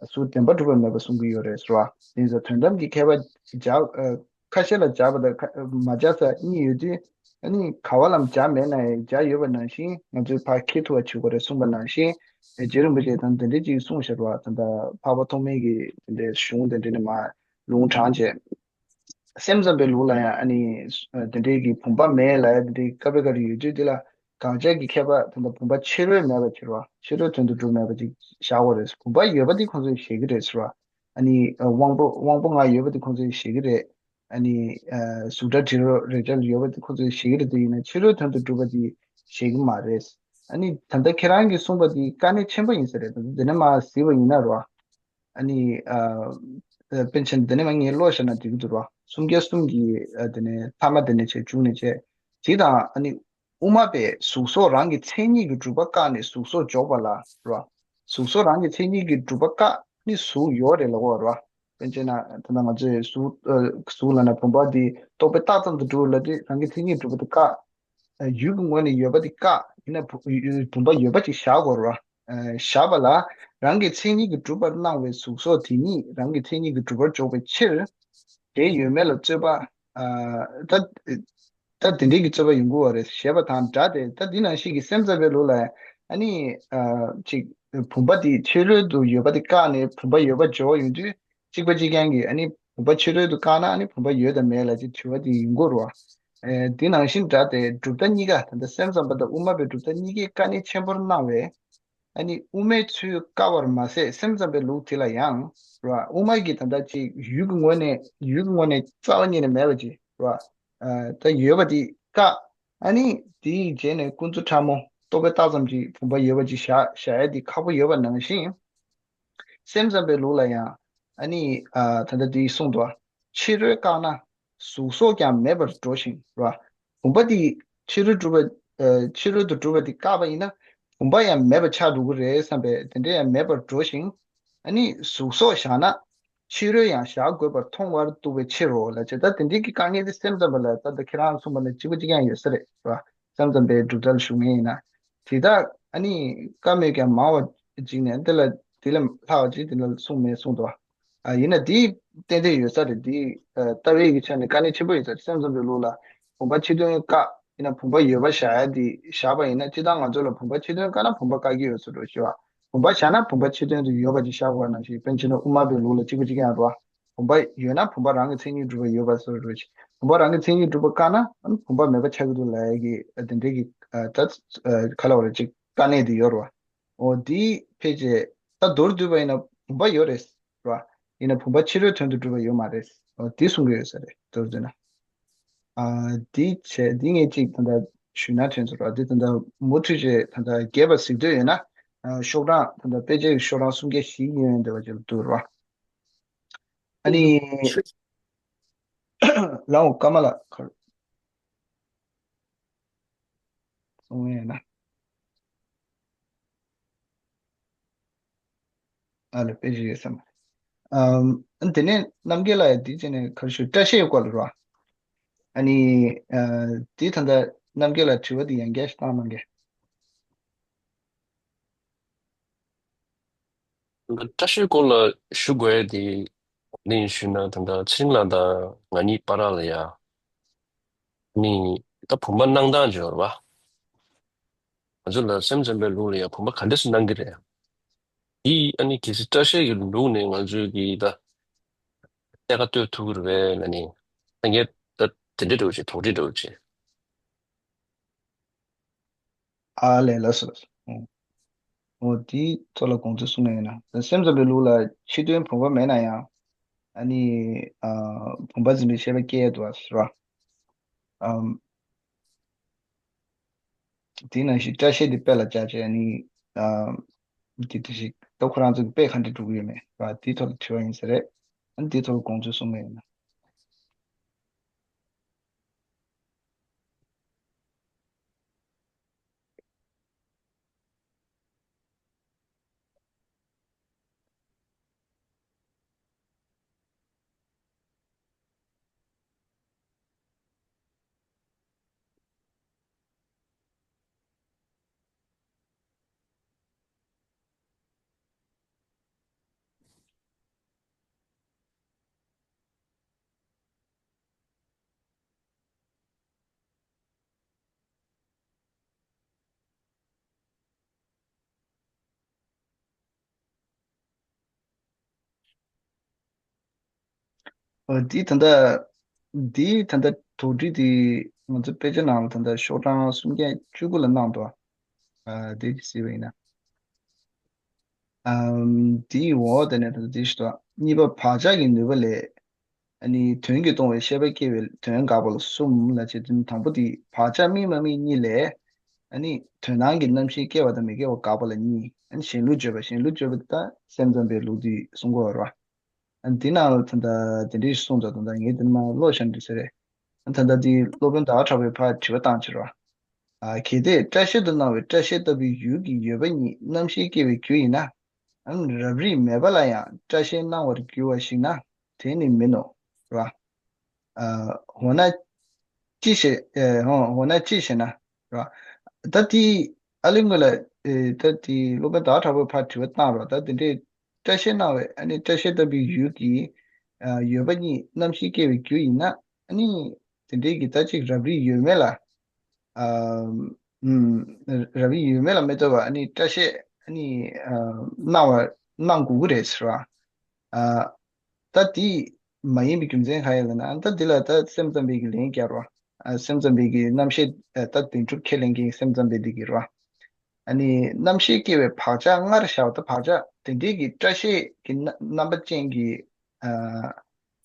གཟུགས་བདེན་པར་གྲུབ་པ་མེད་པ་གསུང་གི་ཡོད་རེད་ཟེར་བ། དེ་ཚོ་དོན་དམ་གྱི་ཁྱད་པར་སྦྱར་ཨ། ཁ་ཤས་ལ་སྦྱར་བ་དང་ཁ་མ་སྦྱར་ས་གཉིས་ཡོད་དུས། ཨ་ནི་ག་བ་ལ་སྦྱར་མེད་ན་ཡང་སྦྱར་ཡོད་པ་ནང་བཞིན་ང་ཚོས་ཕར་འཁྱེར་ཐུབ་པ་བྱེད་དགོས་རེད་གསུངས་པ་ནང་བཞིན། རྗེ་རིན་པོ་ཆེས་ད་དེ་འདྲའི་ཅིག་གསུངས་བཞག་པ་ད་ལྟ་འཕགས་པ་ཐོགས་མེད་ཀྱི་དེ་འདྲའི་གཞུང་དེ་འདྲ་ནས་མར་ལུང་དྲངས་བྱས། སེམས་ཙམ་པའི་ལུགས་ལ་ཡང་ཨ་ནི་དེ་འདྲའི་གི་བུམ་པ་མེད་ལབ་ཡ་དེ་འདྲའི་སྐབས་རེ་སྐབས་རེ་ཡོད་དུས་དེ་ལ་དགག་བྱ་གི་ཁྱད་པར་ད་ལྟ་བུམ་པ་ཕྱི་རོལ་མེད་པ་ཕྱིར་བ་ཕྱི་རོལ་དོན་དུ་གྲུབ་མེད་པ་ཅིག་བཞག་དགོས་རེད། བུམ་པ་ཡོད་པ་དེ་ཁོང་ཚོས་བཞེད་ཀྱི་རེད་ཟེར་བ། ཨ་ནི་དབང་པོ་དབང་པོ་ལྔ་ཡོད་པ་དེ་ཁོང་ཚོས་བཞེད་ཀྱི་རེད། ཨ་ནི་གཟུགས་སྒྲ་དྲི་རོ་རེག་བྱ་ཡོད་པ་དེ་ཁོང་ཚོས་བཞེད་ཀྱི་རེད། དེ་ཡིན་ན་ཕྱི་རོལ་དོན་དུ་གྲུབ་པ་དེ་བཞེད་ཀྱི་མ་རེད། ཨ་ནི་ད་ལྟ་ཁྱེད་རང་གིས་གསུངས་པ་དེ་དཀའ་གནད་ཆེན་པོ་ཡིན་ས་རེད། དེ་ནས་མར་གཟིགས་པ་ཡིན་ན་རོ། ཨ་ནི་ཨ་པཎ་ཆེན་དེ་ནས་མར་ངས་ཀློག་བཞག་ན་འགྲིག་གི་འདུག་རོ། སུམ་བརྒྱ་གསུམ་གྱི་ཨ་དེ་ནས་ཐ་མ་དེ་ནས་བྱས་བཅུག་ནས་བྱས། དེ་དང་ཨ་ནི་དབུ་མ་པས་གཟུགས་སོགས་རང་གི་མཚན་ཉིད་ཀྱིས་གྲུབ་པ་བཀག་ནས་གཟུགས་སོགས་འཇོག་པ་ལ་རོ། གཟུགས་སོགས་རང་གི་མཚན་ཉིད་ཀྱིས་གྲུབ་པ་བཀག་ནི་གཟུགས་ཡོད་རེད་ལབ་པ་རོ། པཎ་ཆེན་ན་ད་ལྟ་ང་ཚོས་གཟུགས་ཨ་གཟུགས་ལབ་ན་བུམ་པ་འདི་རྟོག་པས་བཏགས་ཙམ་དུ་གྲུབ་ལབ་དུས་རང་གི་མཚན་ཉིད་གྲུབ་པ་དེ་བཀག་ཡུལ་གྱི་ངོས་ནས་ཡོད་པ་དེ་བཀག་ཡིན་ན་བུ་བུམ་པ་ཡོད་པ་ཅིག་བཞག་དགོས་རེད་བ། བཞག་པ་ལ་རང་གི་མཚན་ཉིད་ཀྱིས་གྲུབ་པར་སྣང་བའི་གཟུགས་སོགས་དེ་ཉིད་རང་གི་མཚན་ཉིད་ཀྱིས་གྲུབ་པར་འཇོག་པའི་ཕྱིར། དེ་ཡོད་མེད་ལ་རྩོད་པ། ད་ད་དེ་འདྲའི་གི་རྩོད་པ་ཡོང་གི་ཡོད་རེད་ཞེས་པ་དང་སྦྲགས་ཏེ། ད་འདི་ནང་བཞིན་གྱི་སེམས་ཙམ་པའི་ལུགས་ལ་ཨ་ནི་ཅིག་བུམ་པ་དེ་ཕྱི་རོལ་དུ་ཡོད་པ་དེ་བཀག་ནས་བུམ་པ་ཡོད་པ་འཇོག་ཡོང་དུས། གཅིག་པ་གཅིག་རྐྱང་གིས་ཨ་ནི་བུམ་པ་ཕྱི་རོལ་དུ་བཀག་ན་ཨ་ནི་བུམ་པ་ཡོད་དམ་མེད་ལ་ཅིག་དྲི་བ་དེ་ཡོང་གི་ཡོད་རེད་བ། ཨེ་དེ་ནང་བཞིན་སྦྲགས་ཏེ་གྲུབ་མཐའ་གཉིས་ཀ་ད་ལྟ་སེམས་ཙམ་པ་དང་དབུ་མ་པའི་གྲུབ་མཐའ་གཉིས་ཀས་དཀའ་གནད་ཆེན་པོར་སྣང་བས། ཨ་ནི་དབུ་མའི་ཚུལ་བཀག་པར་མ་ཟད་སེམས་ཙམ་པའི་ལུགས་དེ་ལ་ཡང་རེད་བ། དབུ་མ་གིས་ད་ལྟ་ཅིག་ཡུལ་གྱི་ངོས་ནས་ཡུལ་གྱི་ངོས་ནས་རྩ་བ་ཉིད་ནས་མེད་པ་ཅིག་རེད་བ། ཨ་ད་ཡོད་པ་དེ་བཀག་ཨ་ནི་དེའི་རྗེས་ནས་ཀུན་རྫོབ་ཕྲ་མོ་རྟོག་པས་བཏགས་ཙམ་གྱིས་བུམ་པ་ཡོད་པ་ཅིག་བཞག་བཞག་ཡ་དེ་ཁག་པོ་ཡོད་པ་ནང་བཞིན། སེམས་ཙམ་པའི་ལུགས་ལ་ཡང་ཨ་ནི་ཨ་ད་ལྟ་དེ་གསུངས་འདུག་ཕྱི་རོལ་བཀག་ན་གཟུགས་སོགས་ཀྱང་མེད་པར་འགྲོ་ཞིང་ར། བུམ་པ་དེ་ཕྱི་རོལ་གྲུབ་པ་ཨ་ཕྱི་རོལ་དུ་གྲུབ་པ་དེ་བཀག་པ་ཡིན་ན་བུམ་པ་ཡང་མེད་པ་ཆགས་འགྲོ་གི་རེད་བསམ་པས་དེ་འདྲ་ཡང་མེད་པར་འགྲོ་ཞིང་། ཨ་ནི་གཟུགས་སོགས་བཞག་ན་ཕྱི་རོལ་ཡང་བཞག་དགོས་པར་མཐོང་བར་འདུག་པའི་ཕྱིར་རོ་ལབ་བྱས། ད་དེ་འདྲའི་གི་དཀའ་ངལ་དེ་སེམས་ཙམ་པ་ལ་ད་ལྟ་ཁྱེད་རང་གསུངས་པ་ནང་གཅིག་པ་གཅིག་རྐྱང་ཡོད་ས་རེད་ར། སེམས་ཙམ་པའི་གྲུབ་མཐའ་ལ་ཞུགས་མཁན་ཡིན་ན། དེ་དག་ཨ་ནི་བཀག་མེད་ཀྱང་མང་བ་ཅིག་ནས་དེ་ལ་དེ་ལས་ལྷག་པ་ཅིག་དེ་ལ་གསུངས་མེད་གསུངས་འདུག་ཨ་ཡིན་ན་དེ་ཏན་ཏན་ཡོད་ས་རེད། དེ་ཨ་ལྟ་བའི་གི་ཆ་ནས་དཀའ་གནད་ཆེན་པོ་ཡོད་ས་རེད། སེམས་ཙམ་པའི་ལུགས་ལ་བུམ་པ་ཕྱི་དོན་བཀག་ཡིན་ན་བུམ་པ་ཡོད་པ་བཞག་ཡ་དེ་བཞག་པ་ཡིན་ན་སྤྱིར་བཏང་ང་ཚོ་ལ་བུམ་པ་ཕྱི་དོན་བཀག་ན་བུམ་པ་བཀག་གི་ཡོད་ས་རེད་ཞུ་བ། བུམ་པ་བཞག་ན་བུམ་པ་ཕྱི་དོན་དུ་ཡོད་པ་ཅིག་བཞག་དགོས་པ་ནང་བཞིན་པཎ་ཆེན་དབུ་མ་པའི་ལུགས་ལ་གཅིག་པ་གཅིག་རྐྱང་རེད་བ། བུམ་པ་ཡོད་ན་བུམ་པ་རང་གི་མཚན་ཉིད་གྲུབ་པ་ཡོད་པ་བཟོ་འདྲ་ཅིག་བུམ་པ་རང་གི་མཚན་ཉིད་གྲུབ་པ་བཀག་ན་ཨ་ནི་བུམ་པ་མེད་པ་ཆགས་ཀྱི་འདུག་ལབ་ཡ་གི་དེ་འདྲའི་གི་ད་ག་ལབ་རེད་ཅིག་དཀའ་གནད་དེ་ཡོད་རེད་བ། འོ་དེ་ཕལ་ཆེར་ད་མདོར་བསྡུས་པ་ཡིན་ན་བུམ་པ་ཡོད་རེད་རེད་བ། ཡིན་ན་བུམ་པ་ཕྱི་རོལ་དོན་དུ་གྲུབ་པ་ཡོད་མ་རེད། འོ་དེ་གསུང་གི་ཡོད་ས་རེད་མདོར་བསྡུས་ན། ཨ་དེ་བྱས་དེ་ངས་ཅིག་ད་ལྟ་ཞུས་ན་དྲན་སོང་ར། དེ་ད་ལྟ་མུ་མཐུད་བྱས་ད་ལྟ་རྒྱས་པ་གཟིགས་འདོད་ཡོད་ན་ཤོག་གྲངས་ད་ལྟ་དཔེ་ཆའི་ཤོག་གྲངས་སུམ་བརྒྱ་བཞི་གཉིས་ཡོད་འདྲ་བ་ཅིག་ལ་འདུག་ར། ཨ་ནི། ལའོ་ཀ་མ་ལ་ཁར། སོང་ཡ་ན། ཨ་ལེ་དཔེ་ཞིག་ཡོད་སམ། ཨམ། དེ་ནས་རྣམ་རྒྱལ་ལགས་ཡ་དེ་བྱས་ནས་ཁར་ཞུ་བཀྲ་ཤིས་སྐོར་ལ་རོ། ཨ་ནི། ཨ་དེ་ད་ལྟ་རྣམ་རྒྱལ་ལགས་དྲི་བ་དེ་ཡང་བསྐྱར་ཞིག་བཏང་གནང་གི། བཀྲ་ཤིས་སྐོར་ལ་ཞུ་དགོས་ཡ་དེ་ག་རེ་ཡིན་ཞུས་ན་ད་ལྟ་ཚེ་རིང་ལགས་དང་ང་གཉིས་བར་ལ་ཡ། ནི་ད་བུམ་པ་སྣང་སྟངས་ཅིག་ཡོད་རེད་བ། ང་ཚོ་ལ་སེམས་ཙམ་པའི་ལུགས་ལ་ཡང་བུམ་པ་ག་འདྲས་སུ་སྣང་གི་རེད། འདི་ཨ་ནི་གལ་སྲིད་བཀྲ་ཤིས་ཀྱི་ལུགས་ནས་ང་ཚོས་ཀྱི་ད་གཏད་ཁ་གཏོད་ཐུབ་ཀྱི་རེད་པས་ལབ་ནས་ད་ངས་ད་དེ་འདྲས་འདྲ་བོ་ཅིག་དོགས་འདྲི་འདྲ་བོ་ཅིག་ཨ་ལས་ལགས་སོ་ལགས་སོ། ཨོ། ཨོ་དེའི་ཐོག་ལ་དགོངས་ཚུལ་གསུང་ན་ཡིན་ན། སེམས་ཙམ་པའི་ལུགས་ལ་ཕྱི་དོན་བུམ་པ་མེད་ན་ཡང་། ཨ་ནི། ཨ་བུམ་པ་འཛིན་པའི་ཤེས་པ་སྐྱེ་ཡས་འདུག་ཟེར་བ། ཨམ། དེ་ནང་བཞིན་བཀྲ་ཤིས་དེ་དཔེ་ལ་བྱ་བྱས་ནི། ཨམ། དེ་དེ་ཞིག་ད་ཁོ་རང་ཚོ་གི་དཔེ་ག་འདྲ་འགྲོ་གི་ཡོད་མེད་ར་དེའི་ཐོག་ལ་དྲི་བ་ཡིན་ས་རེད། ཨ་ནི་དེའི་ཐོག་ལ་དགོངས་ཚུལ་གསུང་ན་ཡིན་ན། འོ་འདི་ད་ལྟ་འདི་ད་ལྟ་དོགས་འདྲི་འདི་ང་ཚོ་དཔེ་ཆ་ནང་ལ་ད་ལྟ་ཤོག་གྲངས་སུམ་བརྒྱ་བཅུ་དགུ་ལ་གནང་འདུག་ཨ་འདི་གཟིགས་པ་ཡིན་ན། ཨམ། དེའི་འོག་དེ་ནས་ད་ལྟ་དེ་ཞིག་ཏུ་གཉིས་པ་བག་ཆགས་ཀྱི་ནུས་པ་ལས། ཨ་ནི་དོན་གྱིས་སྟོང་བའི་ཤེས་པ་སྐྱེ་བའི་དོན་དགག་པ་ལ་གསུམ་ལ་བྱེད་དོན་དང་པོ་དེ་བག་ཆགས་དམིགས་མ་དམིགས་གཉིས་ལས། ཨ་ནི་དོན་སྣང་གི་རྣམ་ཤེས་སྐྱེ་བ་དང་མི་སྐྱེ་བ་དགག་པ་ལ་གཉིས། ཨ་ནི་གཞན་ལུགས་བརྗོད་པ་གཞན་ལུགས་བརྗོད་པ་དེ་ད་སེམས་ཙམ་པའི་ལུགས་དེ་གསུང་གི་ཡོད་རེད་བ། ཨ་ནི་དེ་ནང་ལ་ད་ལྟ་དེ་འདྲའི་གསུངས་ཙང་ད་ལྟ་ངས་དེ་མ་ཀློག་བཞག་འདྲ་ཟེར་རེད། ད་ལྟ་འདི་སློབ་དཔོན་ཟླ་བ་གྲགས་པས་ཕར་དྲི་བ་བཏང་ཕྱིར་རོ། གལ་ཏེ་སྐྲ་ཤད་དུ་སྣང་བའི་སྐྲ་ཤད་ལྟ་བུའི་ཡུལ་གྱི་ཡོད་པ་ཉིད་རྣམ་ཤེས་སྐྱེ་བའི་རྒྱུ་ཡིན་ན། རབ་རིབ་མེད་པ་ལ་ཡང་སྐྲ་ཤད་སྣང་བར་འགྱུར་བ་ཞིག་ན་དེ་ནི་མིན་ནོ། ར། འོ་ན་ཅི་ཞེ། འོ་ན་ཅི་ཞེ་ན། ར། ད་དེ་ཨ་ལི་ངོས་ལ་ད་དེ་སློབ་དཔོན་ཟླ་བ་གྲགས་པས་ཕར་དྲི་བ་བཏང་རོགས། ད་དེ་འདྲའི་སྐྲ་ཤད་སྣང་བའི་ཨ་ནི་སྐྲ་ཤད་ལྟ་བུའི་ཡུལ་གྱི་ཡོད་པ་ཉིད་རྣམ་ཤེས་སྐྱེ་བའི་རྒྱུ་ཡིན་ན། ཨ་ནི་དེ་འདྲའི་གི་ད་ཅིག་རབ་རིབ་ཡོད་མེད་ལ། ཨ། ཨུམ། རབ་རིབ་ཡོད་མེད་ལ་མི་ལྟོས་པར་ཨ་ནི་སྐྲ་ཤད་ཨ་ནི་ཨ་སྣང་བ་སྣང་དགོས་ཀྱི་རེད་ཟེར་བ། ཨ། ད་དེ་མ་ཡིན་པའི་རྒྱུ་མཚན་གང་ཡིན་ལབ་ན། ད་འདི་ལ་ད་སེམས་ཙམ་པའི་གི་ལན་རྒྱག་རོགས། ཨ། སེམས་ཙམ་པའི་གི་རྣམ་ཤེས་ཨ་ད་བདེན་གྲུབ་ཁས་ལེན་མཁན་གྱི་སེམས་ཙམ་པའི་འདི་གི་རོ། ཨ་ནི་རྣམ་ཤེས་སྐྱེ་བའི་བག་ཆགས་སྔར་བཞག་པ་ད་བག་ཆགས་དེ་འདྲའི་གི་སྐྲ་ཤད་ཀྱི་རྣ་རྣམ་པ་ཅན་གྱི་ཨ།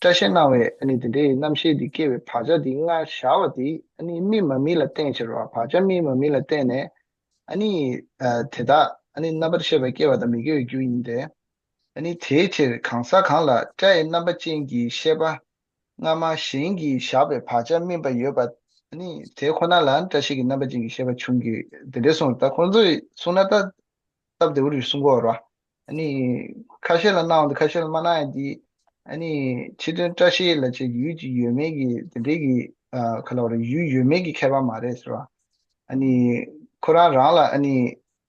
སྐྲ་ཤད་སྣང་བའི་ཨ་ནི་དེ་འདྲའི་རྣམ་ཤེས་དེ་སྐྱེ་བའི་བག་ཆགས་དེ་སྔར་བཞག་པ་དེ་ཨ་ནི་དམིགས་མ་དམིགས་ལ་བརྟེན་ཕྱིར་རོ། བག་ཆགས་དམིགས་མ་དམིགས་ལ་བརྟེན་ནས་ཨ་ནི་ཨ་དེ་དག་ཨ་ནི་རྣམ་པར་ཤེས་པ་སྐྱེ་བ་དང་མི་སྐྱེ་བའི་རྒྱུ་ཡིན་ཏེ། ཨ་ནི་དེའི་ཕྱིར་གང་ཟག་གང་ལ་སྐྲ་ཡི་རྣམ་པ་ཅན་གྱི་ཤེས་པ་སྔ་མ་གཞན་གྱིས་བཞག་པའི་བག་ཆགས་དམིགས་པ་ཡོད་པ། ཨ་ནི་དེ་ཁོ་ན་ལ་སྐྲ་ཤད་ཀྱི་རྣམ་པ་ཅན་གྱི་ཤེས་པ་བྱུང་གི་དེ་འདྲའི་གསུངས། ད་ཁོང་ཚོས་གསུངས་ན་ད་སྟབས་བདེ་བོ་རེད་གསུང་གི་ཡོད་རེད་བ། ཨ་ནི་ཁ་ཤས་ལ་སྣང་བ་འདི་ཁ་ཤས་ལ་མ་སྣང་ཡ་འདི། ཨ་ནི་ཕྱི་དོན་སྐྲ་ཤད་ལ་ཅིག་ཡུལ་ཅིག་ཡོད་མེད་ཀྱི་དེ་འདྲའི་གི་ཨ་ག་ལབ་རེད། ཡུལ་ཡོད་མེད་ཀྱི་ཁྱད་པར་མ་རེད་ཟེར་བ། ཨ་ནི་ཁོ་རང་རང་ལ་ཨ་ནི་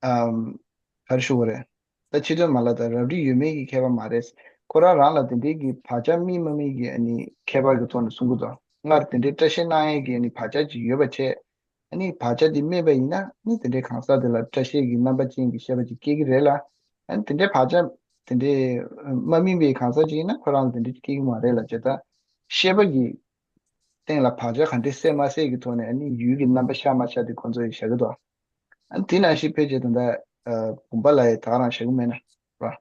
ཨམ་ག་རེ་ཞུ་དགོས་རེད། ད་ཕྱི་དོན་མ་ལ་ད་རབ་རིབ་ཡོད་མེད་ཀྱི་ཁྱད་པར་མ་རེད། ཁོ་རང་རང་ལ་དེ་འདྲའི་གི་བག་ཆགས་དམིགས་མ་དམིགས་ཀྱི་ཨ་ནི་ཁྱད་པར་གྱི་ཐོག་ནས་གསུང་གི་འདུག་སྔར་དེ་འདྲའི་སྐྲ་ཤད་སྣང་ཡས་ཀྱི་ཨ་ནི་བག་ཆགས་ཅིག་ཡོད་པ་བྱས། ཨ་ནི་བག་ཆགས་དེ་དམིགས་པ་ཡིན་ན་ཨ་ནི་དེ་འདྲའི་གང་ཟག་དེ་ལ་སྐྲ་ཤད་ཀྱི་རྣམ་པ་ཅན་གྱི་ཤེས་པ་ཅིག་སྐྱེ་གི་རེད་ལ། ཨ་ནི་དེ་འདྲའི་བག་ཆགས་དེ་འདྲའི་མ་དམིགས་པའི་གང་ཟག་ཅིག་ཡིན་ན་ཁོ་རང་ལ་དེ་འདྲ་ཅིག་སྐྱེ་གི་མ་རེད་ལ་བྱས། ད་ཤེས་པ་གི་སྟེང་ལ་བག་ཆགས་ག་འདྲའི་སད་མ་སད་ཀྱི་ཐོག་ནས་ཨ་ནི་ཡུལ་གྱི་རྣམ་པ་ཤར་མ་ཤར་དེ་ཁོ་ཚོ་ཡིས་བཞག་གི་འདུག་ཨ་ནི་དེ་ནང་བཞིན་ཕལ་ཆེར་ད་ལྟ་ཨ་བུམ་པ་ལ་ཡི་ད་ག་རང་བཞག་གི་མེད་ན་ར།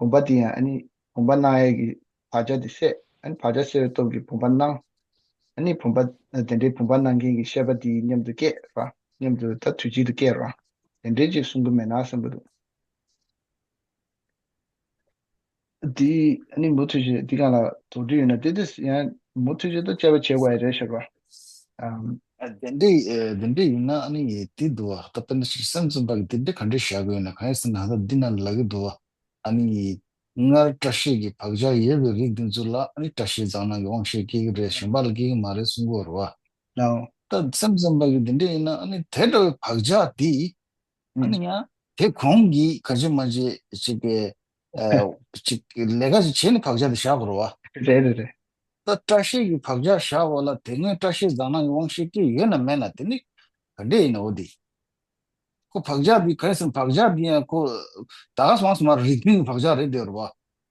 བུམ་པ་དེ་ཡང་ཨ་ནི་བུམ་པ་སྣང་ཡས་ཀྱི་བག་ཆགས་དེ་སད། ཨ་ནི་བག་ཆགས་སད་པའི་སྟོབས་ཀྱིས་བུམ་པ་སྣང་། ཨ་ནི་བུམ་པ་དེ་འདྲའི་བུམ་པ་སྣང་མཁན་གྱི་ཤེས་པ་དེ་མཉམ་དུ་སྐྱེ་ར། མཉམ་དུ་ད་དུས་གཅིག་ཏུ་སྐྱེ་ར། དེ་འདྲའི་ཅིག་གསུང་གི་མེད་ན་བསམ་གྱི་འདུག་འདི་ཨ་ནི་མུ་མཐུད་བྱས་འདི་གང་ལ་དོགས་འདྲི་ཡོད་ན་དེ་དེ་ཡང་མུ་མཐུད་བྱས་ད་དཔྱད་པ་བྱེད་དགོས་ཡ་རེད་ཤག་ར། ཨམ། ཨ་དེ་འདྲའི་ཨ་དེ་འདྲའི་ཡིན་ན་ཨ་ནི་དེ་འདུག་བ། ད་དཔེར་ན་ཅིག་སེམས་ཙམ་པ་གི་དེ་འདྲའི་ག་འདྲའི་བཞག་གི་ཡོད་ན། གང་ཡིན་ཟེར་ན་ད་འདི་ན་ལབ་གི་འདུག་བ། ཨ་ནི་སྔར་སྐྲ་ཤད་ཀྱི་བག་ཆགས་ཡོད་པའི་རིགས་དེ་ཚོ་ལ་ཨ་ནི་སྐྲ་ཤད་རྫ་ནང་གི་དབང་ཤེས་སྐྱེ་གི་རེད། གཞན་པ་ལ་སྐྱེ་གི་མ་རེད་གསུང་གི་ཡོད་རེད་བ། ལའོ། ད་སེམས་ཙམ་པ་གི་དེ་འདྲ་ཡིན་ན་ཨ་ནི་དེ་འདྲ་བའི་བག་ཆགས་དེ། ཨ་ནི་ཡང་དེ་གོང་གི་ག་ཅི་མ་ཅི་ཅིག་གི་ཨ་ཅིག་གི་ལས་ཀ་ཅིག་བྱས་ནས་བག་ཆགས་དེ་བཞག་དགོས་རེད་བ། རེད་རེད་རེད། ད་སྐྲ་ཤད་ཀྱི་བག་ཆགས་བཞག་པ་ལ་དེ་སྔོན་སྐྲ་ཤད་རྫ་ནང་གི་དབང་ཤེས་སྐྱེས་ཡོད་ན་མེད་ན་དེ་ནི་ག་འདྲས་ཡིན་ན་འོ་དེ། ཁོ་བག་ཆགས་འདི་ག་རེ་ཟེར་ན་བག་ཆགས་འདི་ཡང་ཁོ་ད་ག་སོང་སོང་མ་རིག་པའི་བག་ཆགས་རེད་འདོད་རེད་བ།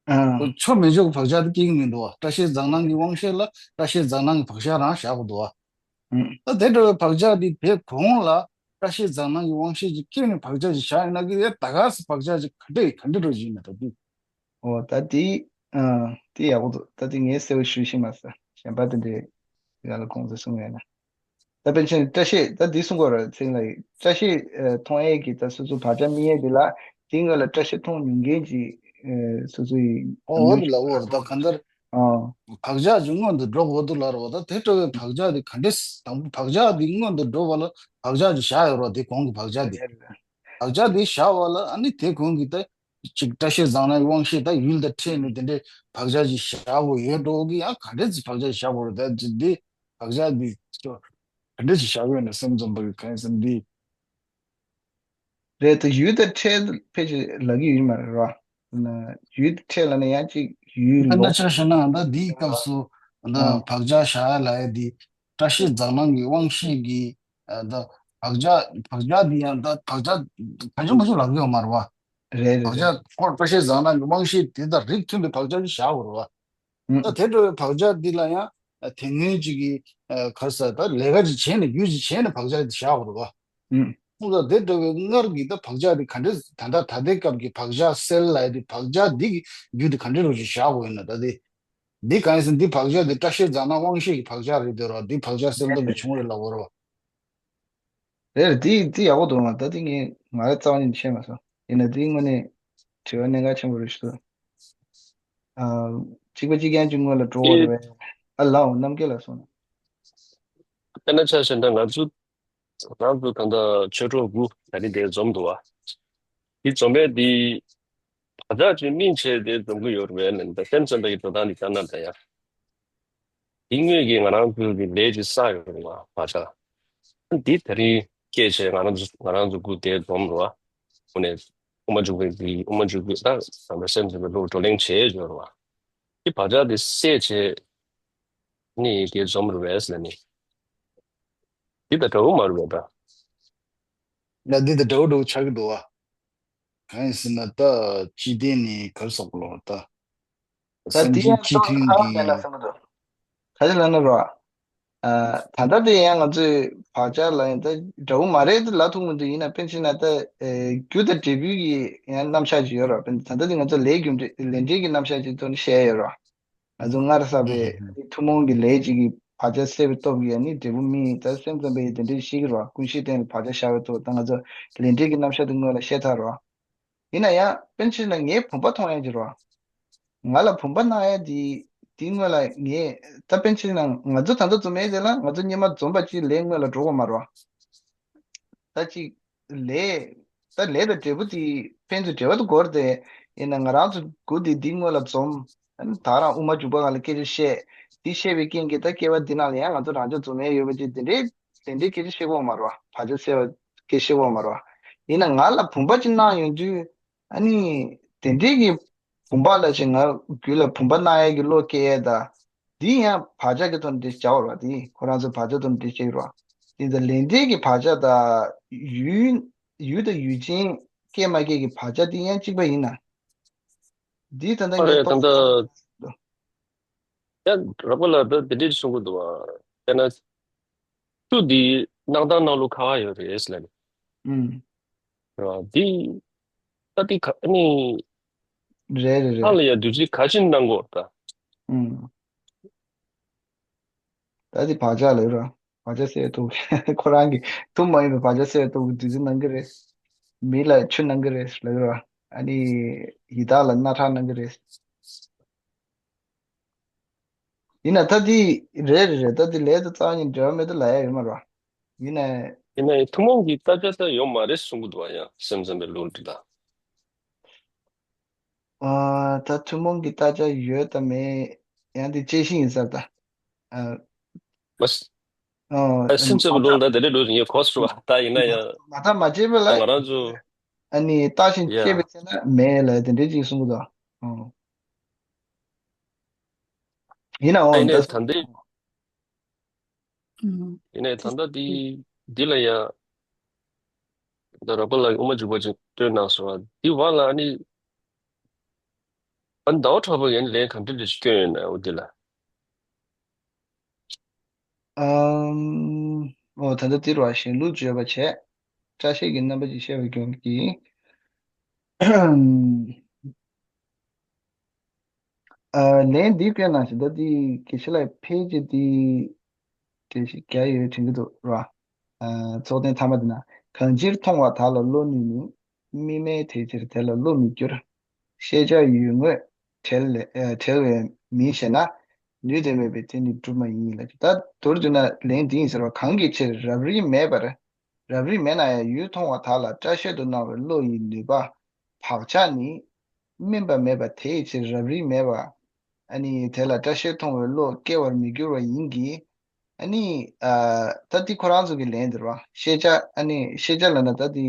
ཨ། ཁོ་ཆོ་མེད་ཆོག་གི་བག་ཆགས་འདི་སྐྱེ་གི་མི་འདུག་བ། སྐྲ་ཤད་རྫ་ནང་གི་དབང་ཤེས་ལ་སྐྲ་ཤད་རྫ་ནང་གི་བག་ཆགས་རང་བཞག་གི་འདུག་བ། ཨ། ད་དེ་འདྲ་བའི་བག་ཆགས་འདི་དེ་གོང་ལ་སྐྲ་ཤད་རྫ་ནང་གི་དབང་ཤེས་ཀྱིས་སྐྱེས་ནས་བག་ཆགས་ཅིག་བཞག་ཡིན་ན་གི་ད་ག་སེ་བག་ཆགས་ཅིག་ག་འདྲ་ག་འདྲ་འགྲོ་ཅིག་ཡིན་ན་ད་འདི། འོ་ད་འདི། ཨ། འདི་ཡག་པོ་འདུག་ད་འདི་ངས་གསལ་པོ་ཞུ་ཤེས་མ་སོང་། གཞན་པ་དེ་འདྲའི་ཡ་ལ་ཁོང་ཚོས་གསུང་ཡོད་ན། ད་པཎ་ཆེན་བཀྲ་ཤིས་ད་འདི་གསུང་གི་ཡོད་རེད། ཚེ་རིང་ལགས་ཀྱིས་བཀྲ་ཤིས་ཨ་མཐོང་ཡས་ཀྱི་ད་སོ་སོ་བག་ཆགས་རྨིས་ཡས་འདི་ལ་དེའི་སྔོན་ལ་བཀྲ་ཤིས་མཐོང་མྱོང་མཁན་གྱི་ཨ་སོ་སོ་ཡི་འོ་འོ་དེ་ལ་འོ་རེད། ད་གང་ལྟར་ཨ་བག་ཆགས་ཀྱི་སྔོན་དུ་འགྲོ་དགོས་འདུག་ལབ་རེད་བ། ད་དེ་འདྲ་བའི་བག་ཆགས་འདི་ག་འདྲས་དང་པོ་བག་ཆགས་འདི་སྔོན་དུ་འགྲོ་བ་ལ་བག་ཆགས་ཀྱི་བཞག་ཡོད་རེད་བ། དེ་གོང་གི་བག་ཆགས་འདི་བག་ཆགས་འདི་བཞག་པ་ལ་ཨ་ནི་དེ་གོང་གི་ད་ཅིག་བཀྲ་ཤིས་རྫ་ནང་གི་དབང་ཤེས་ད་ཡུལ་དང་འཕྲད་ནས་དེ་འདྲའི་བག་ཆགས་ཅིག་བཞག་དགོས་ཡོད་འགྲོ་གི་ཡང་ག་འདྲས་ཅིག་བག་ཆགས་བཞག་དགོས་རེད། ད་ཅིག་འདི་བག་ཆགས་འདི་ཅོ་ག་འདྲས་ཅིག་བཞག་ཡོད་ན་སེམས་ཙམ་པ་གི་གང་ཡིན་ཟེར་ན་འདི་རེད། ད་ཡུལ་དང་འཕྲད་ཕལ་ཆེར་ལབ་ཀྱི་ཡོད་མ་རེད་བ། ན་ཡུལ་དང་འཕྲད་ལབ་ན་ཡང་ཅིག་ཡུལ་ད་ལོག་ན་ཆ་བཞག་ན་ད་འདིའི་སྐབས་སུ་ད་ཨ་བག་ཆགས་བཞག་ཡ་ལབ་ཡ་འདི་བཀྲ་ཤིས་རྫ་ནང་གི་དབང་ཤེས་ཀྱི་ཨ་ད་བག་ཆགས་བག་ཆགས་འདི་ཡང་ད་བག་ཆགས་གང་བྱུང་མང་བྱུང་ལབ་ཀྱི་ཡོད་མ་རེད་བ། རེད་རེད་བག་རེད། ཆགས་ཁོ་བཀྲ་ཤིས་རྫ་ནང་གི་དབང་ཤེས་དེ་དང་རིགས་མཐུན་པའི་བག་ཆགས་ཅིག་བཞག་དགོས་རེད་བ། ད་དེ་འདྲ་བའི་བག་ཆགས་འདི་ལ་ཡང་དེ་སྔོན་ཅིག་གི་ག་རེ་ཟེར་ད་ལས་ཀ་ཅིག་བྱས་ནས་རྒྱུ་ཅིག་བྱས་ནས་བག་ཆགས་འདི་བཞག་དགོས་རེད་བ། ཁོང་ཚོ་དེ་འདྲ་བའི་སྔར་གྱི་ད་བག་ཆགས་དེ་ག་འདྲས་ད་ལྟ་ད་ལྟའི་སྐབས་ཀྱི་བག་ཆགས་སེལ་ལབ་ཡ་དེ་བག་ཆགས་འདི་གི་རྒྱུ་དེ་ག་འདྲས་རོགས་ཅིག་བཞག་དགོས་ཡོད་ན། ད་དེ་འདི་གང་ཡིན་ཟེར་ན་འདི་བག་ཆགས་དེ་སྐྲ་ཤད་འཛག་ན་དབང་ཤེས་ཀྱི་བག་ཆགས་རེད་འདོད་རོགས། འདི་བག་ཆགས་སེལ་ཐབས་ལ་བྱུང་རེད་ལབ་དགོས་རེད་བ། རེད་རེད། དེ་དེ་ཡག་པོ་འདུག་ལ། ད་དེ་ངས་ང་རང་རྩ་བ་ཉིད་ནས་ཤེས་མ་སོང་། ཡིན་ན་དེ་དངོས་གནས་དྲི་བ་གནད་འགག་ཆེན་པོ་རེད་ཤག་ཨ། གཅིག་པ་གཅིག་རྐྱང་གཅིག་སྔོན་ལ་འགྲོ་བ་རེད་པས། ཨ་ལའོ་རྣམ་རྒྱལ་ལགས་གསུངས་ན། དཔེར་ན་ཆ་བཞག་ན་ང་ཚོ་ང་ཚོ་ད་ལྟ་ཆོས་གྲོགས་དགུ་ད་རིང་དེ་འཛོམས་འདུག་བ། དེ་འཛོམས་པའི་དེ་བག་ཆགས་ཀྱི་སྨིན་བྱས་ཏེ་འཛོམས་ཀྱི་ཡོད་རེད་པས་ལབ་ནས་ད་སེམས་ཙམ་པའི་འགྲོ་སྟངས་འདི་ལྟར་ན་ད་ཡ། དེ་དངོས་ཀྱི་ང་རང་ཚོ་གི་ལས་ཀྱི་ས་ཡོད་རེད་བ། བག་ཆགས་འདི་ད་རིང་སྐྱེས་བྱས་ང་རང་ཚོ་ང་རང་ཚོ་དགུ་དེ་འཛོམས་རེད་བ། དངོས་གནས་དབུ་མ་འཇུག་པའི་གི་དབུ་མ་འཇུག་པའི་ད་བསམ་པའི་སེམས་ཙམ་པའི་ལུགས་བགྲོ་གླེང་བྱས་ཡོད་རེད་བ། དེ་བག་ཆགས་དེ་སད་བྱས་ནས་དེ་འཛོམས་རེད་པས་ལབ་ནས། འདི་དང་འདྲ་བོ་མ་རེད་པས་ད། ལ་འདི་དང་འདྲ་བོ་འདྲ་བོ་ཆགས་ཀྱི་འདུག་བ། གང་ཡིན་ཟེར་ན་ད་སྤྱི་བདེ་ནི་ག་རེ་ཟེར་དགོས་ལོ་ད། ད་སེམས་དེ་ཅན་ཡང་སྤྱི་ཏོག་མཐུན་ཁ་གི་ལ་ཟེར་གི་འདུག་ག་རེ་ལབ་ན་རོ། ཨ། ད་ལྟ་དེ་ཡང་ང་ཚོས་བག་ཆགས་ལ་ཡང་ད་འདྲ་བོ་མ་རེད་དེ་ལབ་ཐུབ་མི་འདུག་ཡིན་ན་དཔེར་ན་ད་ཨེ་རྒྱུ་དང་འབྲས་བུའི་གི་ཡང་རྣམ་གཞག་ཅིག་ཡོད་རོ། དཔེར་ན་ད་ལྟ་དེ་ང་ཚོ་ལས་རྒྱུ་འབྲས་ལས་འབྲས་ཀྱི་རྣམ་གཞག་ཅིག་ཐོག་ནས་བཤད་ཡོད་རོ། ང་ཚོ་སྔར་བསགས་པའི་ཐུན་མོང་གི་ལས་ཅིག་གིས་བག་ཆགས་སད་པའི་སྟོབས་ཀྱིས་ནི་འབྲས་བུ་སྨིན། ད་སེམས་ཙམ་པས་དེ་འདྲའི་ཤེས་ཀྱི་རོ། ཀུན་ཤེས་སྟེང་ལ་བག་ཆགས་ཤར་བའི་སྟོབས། ད་ང་ཚོ་ལས་འབྲས་ཀྱི་རྣམ་གཞག་དེ་སྔོན་ལ་བཤད་ཚར་རོ། ཡིན་ན་ཡང་དཔེར་ན་ཆ་བཞག་ན་ངའི་བུམ་པ་མཐོང་ཡ་ཅིག་རོ། ང་ལ་བུམ་པ་སྣང་ཡ་དེ་དེའི་སྔོན་ལ་ངས་ད་དཔེར་ན་ཆ་བཞག་ན་ང་ཚོ་ད་ལྟ་འཛོམས་ཡ་དེ་ལ་ང་ཚོ་སྔོན་མ་འཛོམས་པ་ཅིག་ལས་སྔོན་ལ་འགྲོ་གི་མ་རོ། ད་ཅིག་ལས། ད་ལས་དང་འབྲས་བུ་དེ་ཕན་ཚུན་འབྲེལ་བ་དེ་དགོས་རེད་དེ། ཡིན་ན་ང་རང་ཚོ་དགུ་དེ་འདི་སྔོན་ལ་འཛོམས། ད་རང་དབུ་མ་འཇུག་པ་སྒང་ལ་སྐད་ཆ་བཤད། འདི་བཤད་པའི་རྐྱེན་གྱིས་ད་སྐྱེ་བ་འདི་ནང་ལ་ཡང་ང་ཚོ་རང་ཅག་འཛོམས་ཡས་ཡོད་པ་ཅིག་དེ་འདྲའི་དེ་འདྲའི་སྐད་ཆ་བཤད་ཀྱི་ཡོད་མ་རེད་བ། བག་ཆགས་སད་པའི་སྐད་ཆ་བཤད་ཀྱི་ཡོད་མ་རེད་བ། ཡིན་ན་ང་ལ་བུམ་པ་ཅིག་སྣང་ཡོང་དུས། ཨ་ནི། དེ་འདྲའི་གི་བུམ་པ་ལ་ཅིག་ང་རྒྱུད་ལ་བུམ་པ་སྣང་ཡས་ཀྱི་བློ་སྐྱེ་ཡས་ད། འདི་ཡང་བག་ཆགས་ཀྱི་ཐོག་ནས་འདི་བྱ་བ་རེད་བ། འདི་ཁོ་རང་ཚོ་བག་ཆགས་ཐོག་ནས་འདི་བྱེད་ཀྱི་རེད་བ། འདི་ད་ལས་འབྲས་ཀྱི་བག་ཆགས་དང་། ཡུལ། ཡུལ་དང་ཡུལ་ཅན་སྐྱེ་མ་སྐྱེ་གི་བག་ཆགས་འདི་ཡང་གཅིག་པ་ཡིན་ན། འདི་ད་ལྟ་ཨ་ངས་རེད་ད་ལྟ། ཡང་རོགས་པ་ལ་ད་དེ་འདྲས་གསུང་གི་འདུག་བ། དཔེར་ན། ཆུ་འདི་སྣང་དང་སྣང་ལུགས་ཁ་ཁ་ཡོད་རེད་ཟེར་ལབ་ནས། ཨུམ། རེད་བ། འདི། ད་འདི་ག་ནི། རེད་རེད་ཨ་རེད། ལ་ཡ་བདུད་རྩི་ག་ཅིག་སྣང་གོ་ད། ཨུམ། ད་འདི་བག་ཆགས་ལ་ཡོད་ར། བག་ཆགས་སད་ཐུབ། ཁོ་རང་གི་ཐུན་མ་ཡིན་པའི་བག་ཆགས་སད་ཐུབ་བདུད་རྩི་སྣང་གི་རེད། མི་ལ་ཆུ་སྣང་གི་རེད་ལ་ཡོད་ར། ཨ་ནི། ཡི་དྭགས་ལ་སྣ་ཁྲག་སྣང་གི་རེད། ཡིན་ན་ད་འདི། རེད་རེད་རེད། ད་འདི་ལས་དང་རྩ་བ་ཉིད་འབྲེལ་བ་མེད་དུ་ལ་ཡ་ཡོད་མ་རེད་བ། ཡིན་ན། ཡིན་ན་ཡང་ཐུན་མོང་གི་ལྟ་ཆ་ད་ཡོད་མ་རེད་གསུང་གི་འདུག་བ། ཡང་སེམས་ཙམ་པའི་ལུགས་འདི་ལ། ཨ། ད་ཐུན་མོང་གི་ལྟ་ཆ་ཡོད་དམ་མེད། ཡང་འདི་དཔྱད་གཞི་ཡིན་ས་རེད་ད། ཨ། མ་ཨ། ཨ། སེམས་ཙམ་པའི་ལུགས་ད་དེ་འདྲའི་ལུགས་ཡིན་གོ་སོང་བ། ད་ཡིན་ན་ཡང་། མ་ཐག་མ་བྱས་པ་ལ། ང་རང་ཚོ། ཨ་ནི་ལྟ་ཞིང་ཡ། དཔྱད་པའི་ཚེ་ན་མེད་ལ་དེ་འདྲའི་ཅིག་གསུང་གི་འདུག་ཨ། ཡིན་ནའང་ད་ད་ཡིན་ནའི་ད་ལྟའི། ཨུམ། ཡིན་ནའི་ད་ལྟ་འདི། འདི་ལ་ཡང་། ད་རོགས་པ་ལ་དབུ་མ་འཇུག་པ་ཅིག་སྟོན་གནང་སོང་བ། འདི་བར་ལ་ཨ་ནི། ཨ་ནི་ཟླ་བ་གྲགས་པ་ཡིན་ལན་གང་འདྲ་འདྲ་ཞིག་སྐྱོན་ཡོད་ན་འོ་འདི་ལ། ཨམ། འོ་ད་ལྟ་འདིར་བ་གཞན་ལུགས་བརྗོད་པ་བྱས། སྐྲ་ཤད་ཀྱི་རྣམ་པ་ཅིག་བཤད་པའི་སྐྱོན་གྱིས། ཨ། ལན་འདི་བཀོད་གནང་ཞིང་ད་འདི་དགེ་བཤེས་ལགས་ཕལ་ཆེར་འདི་འགྲེལ་བཤད་རྒྱག་ཡོད་དྲན་གྱི་འདུག་ར། ཨ། ཚོགས་ཐེངས་མཐའ་མ་འདི་ན་གང་ཕྱིར་མཐོང་བ་དག་ལ་བློ་ནུས་ནི། མིག་སྨན་དེའི་ཕྱིར་དེ་ལ་བློ་མི་འགྱུར། ཤེས་བྱ་ཡུལ་དངོས་བྲལ་ལས་ཨ། བྲལ་བས་མིན་ཞེ་ན། ནུས་དེ་མེད་པས་དེ་ནི་གྲུབ་མ་ཡིན་ལ། ད་མདོར་བསྡུ་ན་ལན་འདི་ཡིན་ཟེར་བ། གང་གི་ཕྱིར་རབ་རིབ་མེད་པར། རབ་རིབ་མེད་ན་ཡང་ཡུལ་མཐོང་བ་དག་ལ་སྐྲ་ཤད་དུ་སྣང་བའི་བློ་ཡི་ནུས་པ། བག་ཆགས་ནི། སྨིན་པ་མེད་པ་དེའི་ཕྱིར་རབ་རིབ་མེད་པ། ཨ་ནི་དེ་ལ་སྐྲ་ཤད་མཐོང་བའི་བློ་སྐྱེ་བར་མི་འགྱུར་བ་ཡིན་གྱི། ཨ་ནི། ཨ། ད་འདི་ཁོ་རང་ཚོ་གི་ལན་འདི་རེད་བ། ཤེས་བྱ། ཨ་ནི་ཤེས་བྱ་ལབ་ན་ད་འདི་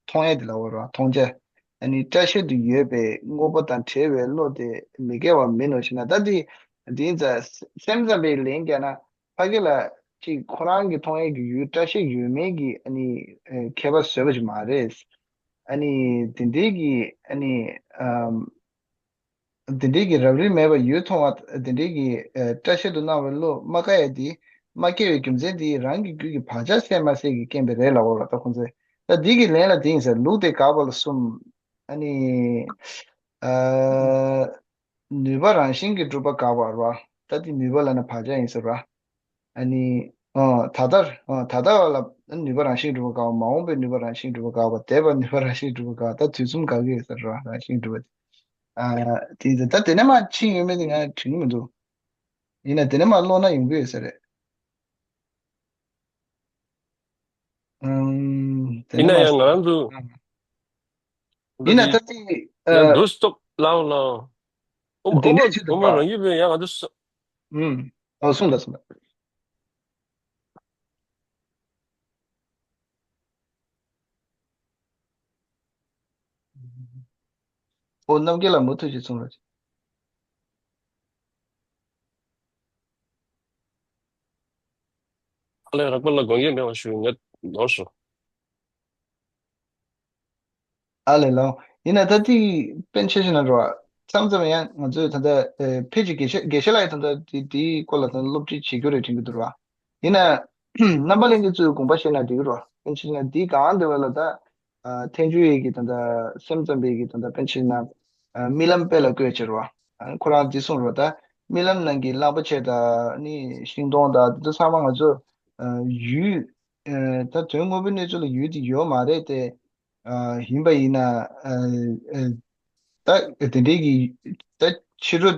མཐོང་ཡས་འདི་ལ་འོ་རེད་བ། མཐོང་བྱ། ཨ་ནི་སྐྲ་ཤད་དུ་ཡོད་པའི་དངོས་པོ་དང་བྲལ་བའི་བློ་དེ་མི་སྐྱེ་བ་མིན་ནོ་ཞེ་ན། ད་འདི་འདི་ཡིན་ཙང་སེམས་ཙམ་པའི་ལན་བརྒྱབ་ན་ཕ་གི་ལ་ཅིག་ཁོ་རང་གི་མཐོང་ཡས་ཀྱི་ཡུལ་སྐྲ་ཤད་ཡོད་མེད་ཀྱི་ཨ་ནི་ཨ་ཁྱད་པར་བཟོས་པ་ཞིག་མ་རེད། ཨ་ནི་དེ་འདྲའི་གི་ཨ་ནི་ཨམ། འདི་འདྲའི་གི་རབ་རིབ་མེད་པར་ཡུལ་མཐོང་བ་འདི་འདྲའི་གི་ཨ་བཀྲ་ཤིས་སུ་སྣང་བའི་བློ་མ་སྐྱེ་ཡ་དེ། མ་སྐྱེ་བའི་རྒྱུ་མཚན་དེ་རང་གི་རྒྱུད་ཀྱི་བག་ཆགས་སད་མ་སད་ཀྱི་རྐྱེན་པས་རེད་ལབ་པ་ལ། ད་ཁོང་ཚོས་ད་འདི་གི་ལན་ལ་དེ་ཡིན་ཟེར། ལུགས་དེ་དགག་པ་ལ་གསུམ། ཨ་ནི་ཨ་ནུས་པ་རང་བཞིན་གྱིས་གྲུབ་པ་དགག་པ་རེད་བ། ད་དེ་ནུས་པ་ལབ་ན་བག་ཆགས་ཡིན་ཟེར་བ། ཨ་ནི། ཨ། ད་ལྟར། ཨ། ད་ལྟ་བ་ལ་ནུས་པ་རང་བཞིན་གྲུབ་པ་དགག་པ། མ་འོངས་པའི་ནུས་པ་རང་བཞིན་གྲུབ་པ་དགག་པ། འདས་པ་ནུས་པ་རང་བཞིན་གྲུབ་པ་དགག་ད་དུས་གསུམ་དགག་གི་ཡོད་ས་རེད་བ། རང་བཞིན་གྲུབ་པ་དེ། ཨ། དེ་ད་དེ་ནས་མར་ཕྱིན་ཡོད་མེད་དེ་ང་དྲན་གྱི་མི་འདུག་ཡིན་ན་དེ་ནས་མར་ཀློག་ན་ཡོང་གི་ཡོད་ས་རེད། ཨམ། དེ་ཡིན་ནས་ན་མར་ཡང་ང་རང་ཚོ། ཨ། འདི་ཡིན་ན་ད་ལྟ་དེ། ཡང་ཨ། འདུག་སྟོབས་ལའོ་ལའོ། ཨོ་མ། དེ་ཨོ་མ། འདྲ་ཅིག་འདུག་ཨོ་མ་པ། རང་ཡུལ་བས་ཡང་ང་ཚོ་ས། ཨུམ། ཨོ། གསུངས་དང་། གསུངས་དང་། ཨོ། རྣམ་རྒྱལ་ལགས་མུ་མཐུད་ཅིག་གསུང་རོགས། ཨ་ལས། རག་པ་ལ་དགོངས་འགལ་མེད་པ་ཞུ། ངས་ནོར་སོང་། ཨ་ལས་ལགས། ཡིན་ན་ད་ལྟའི་པཎ་ཆེན་ཞིག་ན་རོ། མཚམས་མཚམས་ཡང་ང་ཚོས་ད་ལྟ་ཨེ་ཕལ་ཆེར་དགེ་བཤེས་དགེ་བཤེས་ལགས་ཡང་ད་ལྟ་དེ་དེའི་སྐོར་ལ་ད་ལྟ་སློབ་ཁྲིད་བྱེད་རྒྱུ་རེད་དྲན་གྱི་འདུག་ར། ཡིན་ན་རྣམ་པ་ལྷན་རྒྱས་ཚོས་དགོངས་པ་བཞེས་ན་འགྲིག་གི་རོ། པཎ་ཆེན་ཞིག་ན་དེའི་སྒང་དེ་བ་ལ་ད་ཨ་ཐལ་འགྱུར་ཡི་གི་ད་ལྟ་སེམས་ཙམ་པའི་གི་ད་ལྟ་པཎ་ཆེན་ཞིག་ན་ཨ་རྨི་ལམ་དཔེ་ལ་བཀོད་བྱས་རོ། ཨ་ཁོ་རང་འདི་གསུངས་རོ། ད་རྨི་ལམ་ནང་གི་གླང་པོ་ཆེ་དང་ནི་ཤིང་སྡོང་དང་དེ་ཚོ་ཚང་མ་ང་ཚོ་ཨ་ཡུལ། ཨ་ད་དོན་དངོས་པོའི་གནས་ཚུལ་ལ་ཡུལ་དེ་ཡོད་མ་རེད་དེ། ཨ་ཡིན་པ་ཡིན་ན་ཨ་ཨ་ད་དེ་འདྲའི་གི་ད་ཕྱི་རོལ་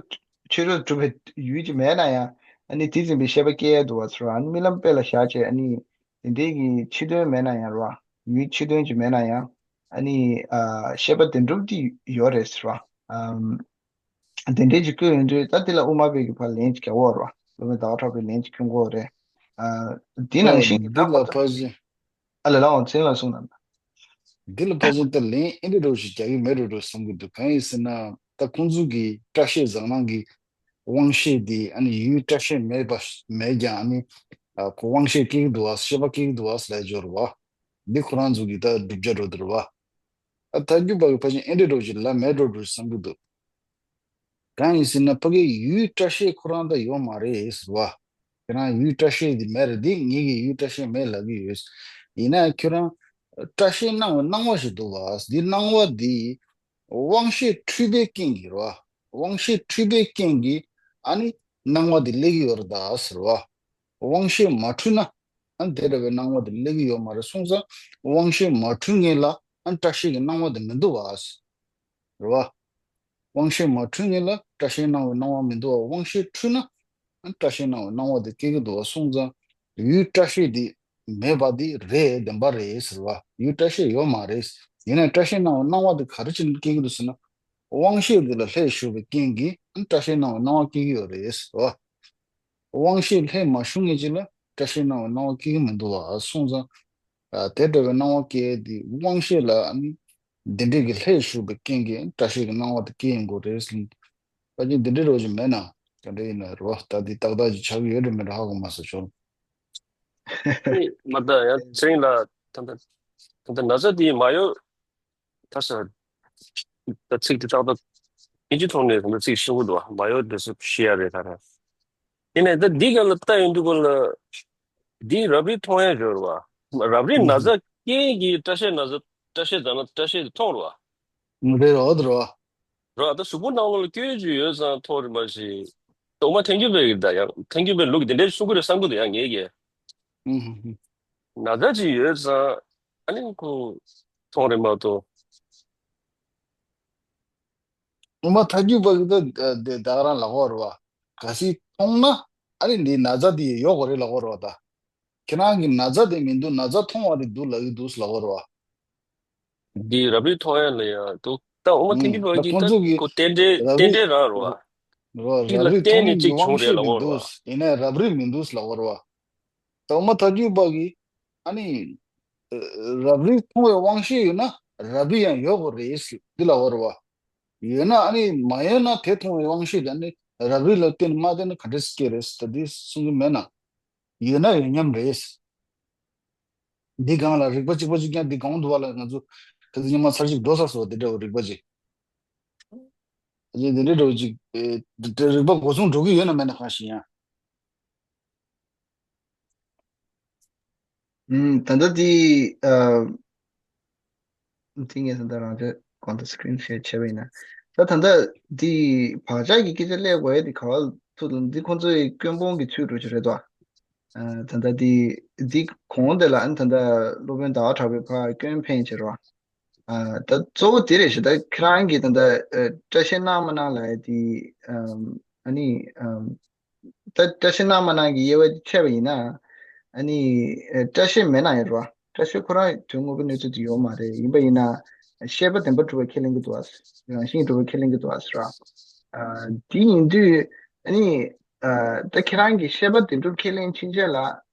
ཕྱི་རོལ་གྲུབ་པའི་ཡུལ་གྱི་མེད་ན་ཡང་ཨ་ནི་དེ་འཛིན་པའི་ཤེས་པ་སྐྱེ་ཡ་འདུག་བ་ཟེར་བ། ཨ་ནི་རྨི་ལམ་དཔེ་ལ་བཞག་བྱས་ཨ་ནི་དེ་འདྲའི་གི་ཕྱི་དོན་མེད་ན་ཡང་རོ། ཡུལ་ཕྱི་དོན་གྱི་མེད་ན་ཡང་ཨ་ནི་ཨ་ཤེས་པ་བདེན་གྲུབ་དེ་ཡོད་རེད་ཟེར་བ། ཨམ། དེ་འདྲའི་ཅིག་བཀོད་ཡོང་དུས་ད་དེ་ལ་དབུ་མ་པའི་གི་ཕར་ལན་ཅིག་རྒྱག་དགོས་རེད་བ། སློབ་དཔོན་ཟླ་བ་གྲགས་པའི་ལན་ཅིག་སྐྱོན་དགོས་རེད། ཨ་དེ་ནང་ཨ་བཞིན་གྱི་འདི་ལ་ལྟ་བ་ཕར་ཞིག་ཨ་ལས་ལགས་འོང་མཚན་ལ་གསུངས་དང་། འདི་ལ་ཕར་ཞིག་ད་ལན་ཨེ་འདྲ་འདྲ་ཞིག་རྒྱག་གི་མེད་འགྲོ་འགྲོ་བསམ་གྱི་འདུག་གང་ཡིན་ཟེར་ན་ད་ཁོང་ཚོ་གི་སྐྲ་ཤད་ཟ་ནང་གི་དབང་ཤེས་དེ་ཨ་ནི་ཡུལ་སྐྲ་ཤད་མེད་པ་མེད་ཀྱང་ཨ་ནི་ཨ་ཁོ་དབང་ཤེས་སྐྱེ་གི་འདུག་བ། ཤེས་པ་སྐྱེ་གི་འདུག་བ་ཟེར་ལས་སྦྱོར་བ། འདི་ཁོ་རང་ཚོ་གི་ད་བསྒྲུབ་བྱ་འགྲོ་འདུག་བ། ཨ་ཐལ་འགྱུར་བ་གི་ཕར་ཞིག་ཨེ་འདྲ་འདྲ་ཞིག་ལབ་མེད་འགྲོ་འགྲོ་བསམ་གྱི་འདུག་གང་ཡིན་ཟེར་ན་ཕ་གི་ཡུལ་སྐྲ་ཤད་ཁོ་རང་ད་ཡོད་མ་རེད་ཟེར་བ། ཁྱེད་རང་ཡུལ་སྐྲ་ཤད་འདི་མེད་རེད། འདི་ངེད་ཀྱི་ཡུལ་སྐྲ་ཤད་མེད་ལབ་ཀྱི་ཡོད། ཡིན་ན་ཁྱོད་རང་སྐྲ་ཤད་སྣང་བའི་སྣང་བ་ཞིག་འདུག་བ། འདི་སྣང་བ་འདི་དབང་ཤེས་འཁྲུལ་པའི་རྐྱེན་གྱིས་རེད་བ། དབང་ཤེས་འཁྲུལ་པའི་རྐྱེན་གྱིས་ཨ་ནི་སྣང་བ་འདི་སླེབས་ཀྱི་ཡོད་རེད་ད་ཟེར་བ། དབང་ཤེས་མ་འཁྲུལ་ན་ཨ་ནི་དེ་འདྲ་བའི་སྣང་བ་འདི་སླེབས་ཀྱི་ཡོད་མ་རེད། སོང་ཙང་དབང་ཤེས་མ་འཁྲུལ་ངེས་ལ་ཨ་ནི་སྐྲ་ཤད་ཀྱི་སྣང་བ་འདི་མི་འདུག་བ། རེད་བ། དབང་ཤེས་མ་འཁྲུལ་ངེས་ལ་སྐྲ་ཤད་སྣང་བའི་སྣང་བ་མི་འདུག་བ། དབང་ཤེས་འཁྲུལ་ན་སྐྲ་ཤད་སྣང་བའི་སྣང་བ་དེ་སྐྱེ་གི་འདུག་བ། སོང་ཙང་ཡུལ་སྐྲ་ཤད་དེ་མེད་པ་དེ་རེད། བདེན་པ་རེད་ཟེར་བ། ཡུལ་སྐྲ་ཤད་ཡོད་མ་རེད། ཡིན་ན་སྐྲ་ཤད་སྣང་བའི་སྣང་བ་དེ་ག་རེ་བྱས་ནས་སྐྱེ་གི་འདུག་ཟེར་ན། དབང་ཤེས་དེ་ལ་ལྷད་ཞུགས་པའི་རྐྱེན་གྱིས་སྐྲ་ཤད་སྣང་བའི་སྣང་བ་སྐྱེ་གི་ཡོད་རེད་ཟེར་བ། དབང་ཤེས་ལྷད་མ་ཞུགས་ངེས་ཅིག་ལ་སྐྲ་ཤད་སྣང་བའི་སྣང་བ་སྐྱེ་གི་མི་འདུག་བ། སོང་ཙང་། ཨ་དེ་འདྲ་བའི་སྣང་བ་སྐྱེ་དེ་དབང་ཤེས་ལ་ཨ་ནི་འདི་འདྲའི་གི་ལྷད་ཞུགས་པའི་རྐྱེན་གྱིས་སྐྲ་ཤད་ཀྱི་སྣང་བ་དེ་སྐྱེ་ཡོང་གི་རེད་ཟེར། ཕལ་ཆེར་འདི་འདྲའི་རོ་ཞིག་མེད་ན་ག་འདྲ་ཡིན་ན་རོ། ད་འདི་ཏག་ཏག་ཅིག་ཆགས་ཀྱི་ཡོད་རེད་མེད་རེད་ཧ་གོ་མ་སོང་ཆོག་ཨེ་མ་ད་ཡང་ཚེ་རིང་ལགས་ད་ད་ད་ད་ན་ཚ་དེ་མ་ཡོད། ད་ས། ད་ཚིག་དེ་ཏག་ཏག་ཨིན་ཇི་ཐོག་ནས་ད་ཚིག་ཤེས་ཀྱི་འདུག་བ། མ་ཡོད་དེ་ཚོ་ཤེས་ཡ་རེད་ད་ར། ཡིན་ནའི་ད་འདི་ག་ལ་ལྟ་ཡོང་དུས་ག་ལ། འདི་རབ་རིབ་མཐོང་ཡ་ཡོད་རེད་བ། རབ་རིབ་ན་ཚ་རྐྱེན་གྱིས་སྐྲ་ཤད་ན་ཚ་སྐྲ་ཤད་ཟ་ན་སྐྲ་ཤད་དེ་མཐོང་རེད་བ། རེད་རོ་དེ་རོ། རོ་ད་གཟུགས་པོ་ནང་ལོགས་ལ་སྐྱོན་ཅིག་ཡོད་ཙང་མཐོང་རེད་མ་གཞི། དོག་མ་ཐལ་འགྱུར་བས་ཡིན་ད་ཡང་ཐལ་འགྱུར་བས་ལུགས་དེ་འདྲའི་གསུང་གི་རེད་བསམ་གི་འདུག་ཡང་ངེད་ཀྱིས། ན་ཚ་ཅིག་ཡོད་ཙང་ཨ་ནི་ཁོ་མཐོང་རེད་མ་གཏོགས། ཨུ་མ་ཐལ་འགྱུར་བ་གི་ད་དེ་ད་ག་རང་ལབ་ཀྱི་ཡོད་རེད་བ། གལ་སྲིད་མཐོང་ན་ཨ་ནི་འདི་ན་ཚ་དེ་ཡོད་དགོས་རེད་ལབ་ཀྱི་ཡོད་རེད་བ་ད། ཁྱེད་རང་གི་ན་ཚ་དེ་མི་འདུག་ན་ཚ་མཐོང་བ་དེ་འདུག་ལབ་ཀྱི་འདུག་ལབ་ཀྱི་ཡོད་རེད་བ། འདི་རབ་རིབ་མཐོང་ཡ་ལ་ཡང་འདུག་ད་ཨུ་མ་ཐལ་འགྱུར་བ་ད་གི་ཁོང་ད་ཚོ་གི་ཁོ་རྟེན་འབྲེལ་རབ་རྟེན་རིབ་འབྲེལ་རང་རེད་བ། རེད་བ། དེ་ལ་རབ་རིབ་བརྟེན་མཐོང་ནས་གཅིག་ཡོད་བྱུང་དབང་རེད་ཤེས་ལབ་མི་ཀྱི་འདུག་ཡིན་ནའི་རབ་རིབ་མི་འདུག་ལབ་ཀྱི་ཡོད་རེད་བ། ད་ཨུ་མ་ཐལ་འགྱུར་བ་གི་ཨ་ནི། རབ་རིབ་མཐོང་བའི་དབང་ཤེས་ཡོད་ན་རབ་རིབ་ཡང་ཡོད་དགོས་རེད་ཟེར་འདི་ལབ་ཀྱི་ཡོད་རེད་བ། ཡོད་ན་ཨ་ནི་མ་ཡོད་ན་དེ་མཐོང་བའི་དབང་ཤེས་དེ་ནི་རབ་རིབ་ལ་བརྟེན་ནས་མ་བརྟེན་ན་ག་འདྲ་སེ་སྐྱེ་རེད་ཟེར་ད་འདི་གསུང་གི་མེད་ན། ཡོད་ན་ཡོད་མཉམ་རེད། འདི་སྒང་ལ་རིགས་པ་གཅིག་པ་གཅིག་རྐྱང་འདི་སྒང་དུ་བ་ལ་ང་ཚོ་ག་ཚོད་ཉི་མ་ཚར་གཅིག་འགྲོ་ས་སོ་དེ་འདྲ་བ་རིགས་པ་གཅིག་ཨ་ཅེ་འདི་འདྲའི་འགྲོ་ཅིག་ཨེ་དེ་རིག་པ་གོ་མཚུངས་འགྲོ་གི་ཡོད་ན་མེད་ན་གང་ཞིག་ཡང་། ཨུམ། ད་ལྟ་དེ་ཨ། དེ་ངས་ད་ལྟ་རང་ཚོའི་གོང་དུ་སི་ཀི་རིན་ཤེར་བྱས་པ་ཡིན་ན། ད་ད་ལྟ་དེ་བག་ཆགས་ཀྱི་སྐད་ཆ་སླེབས་དགོས་ཡ་དེ་ག་བ་ཐུག་འདུག་འདི་ཁོང་ཚོའི་སྐྱོན་སྤོང་གི་ཚུལ་འགྲོ་ཆོག་རེད་དོ། ཨ། ད་ལྟ་དེ་དེ་གོང་དེ་ལ་ཨ་ནི་ད་ལྟ་སློབ་དཔོན་ཟླ་བ་གྲགས་པས་ཕར་སྐྱོན་འཕེན་བྱས་རོ། ཨ། ད་གཙོ་བོ་དེ་རེད་ཤག་ད་ཁྱེད་རང་གིས་ད་ལྟ་ཨ། བཀྲ་ཤིས་སྣང་མ་སྣང་ལབ་ཡ་དེ་ཨམ། ཨ་ནི་ཨམ། ད་བཀྲ་ཤིས་སྣང་མ་སྣང་གི་དབྱེ་བ་འཕྱད་པ་ཡིན་ན། ཨ་ནི་ཨ། བཀྲ་ཤིས་མེད་ན་ཡང་རོ། བཀྲ་ཤིས་ཁོ་རང་དོན་དངོས་པོའི་གནས་ཚུལ་དེ་ཡོད་མ་རེད། ཡིན་པ་ཡིན་ན་ཤེས་པ་བདེན་པར་གྲུབ་པ་ཁས་ལེན་གྱི་འདུག་ཨ། རང་བཞིན་གྲུབ་པ་ཁས་ལེན་གྱི་འདུག་ཨ་ཟེར་རོ། ཨ། དེ་ཡིན་དུས་ཨ་ནི་ཨ། ད་ཁྱེད་རང་གིས་ཤེས་པ་བདེན་གྲུབ་ཁས་ལེན་ཕྱིན་ཆད་ལ་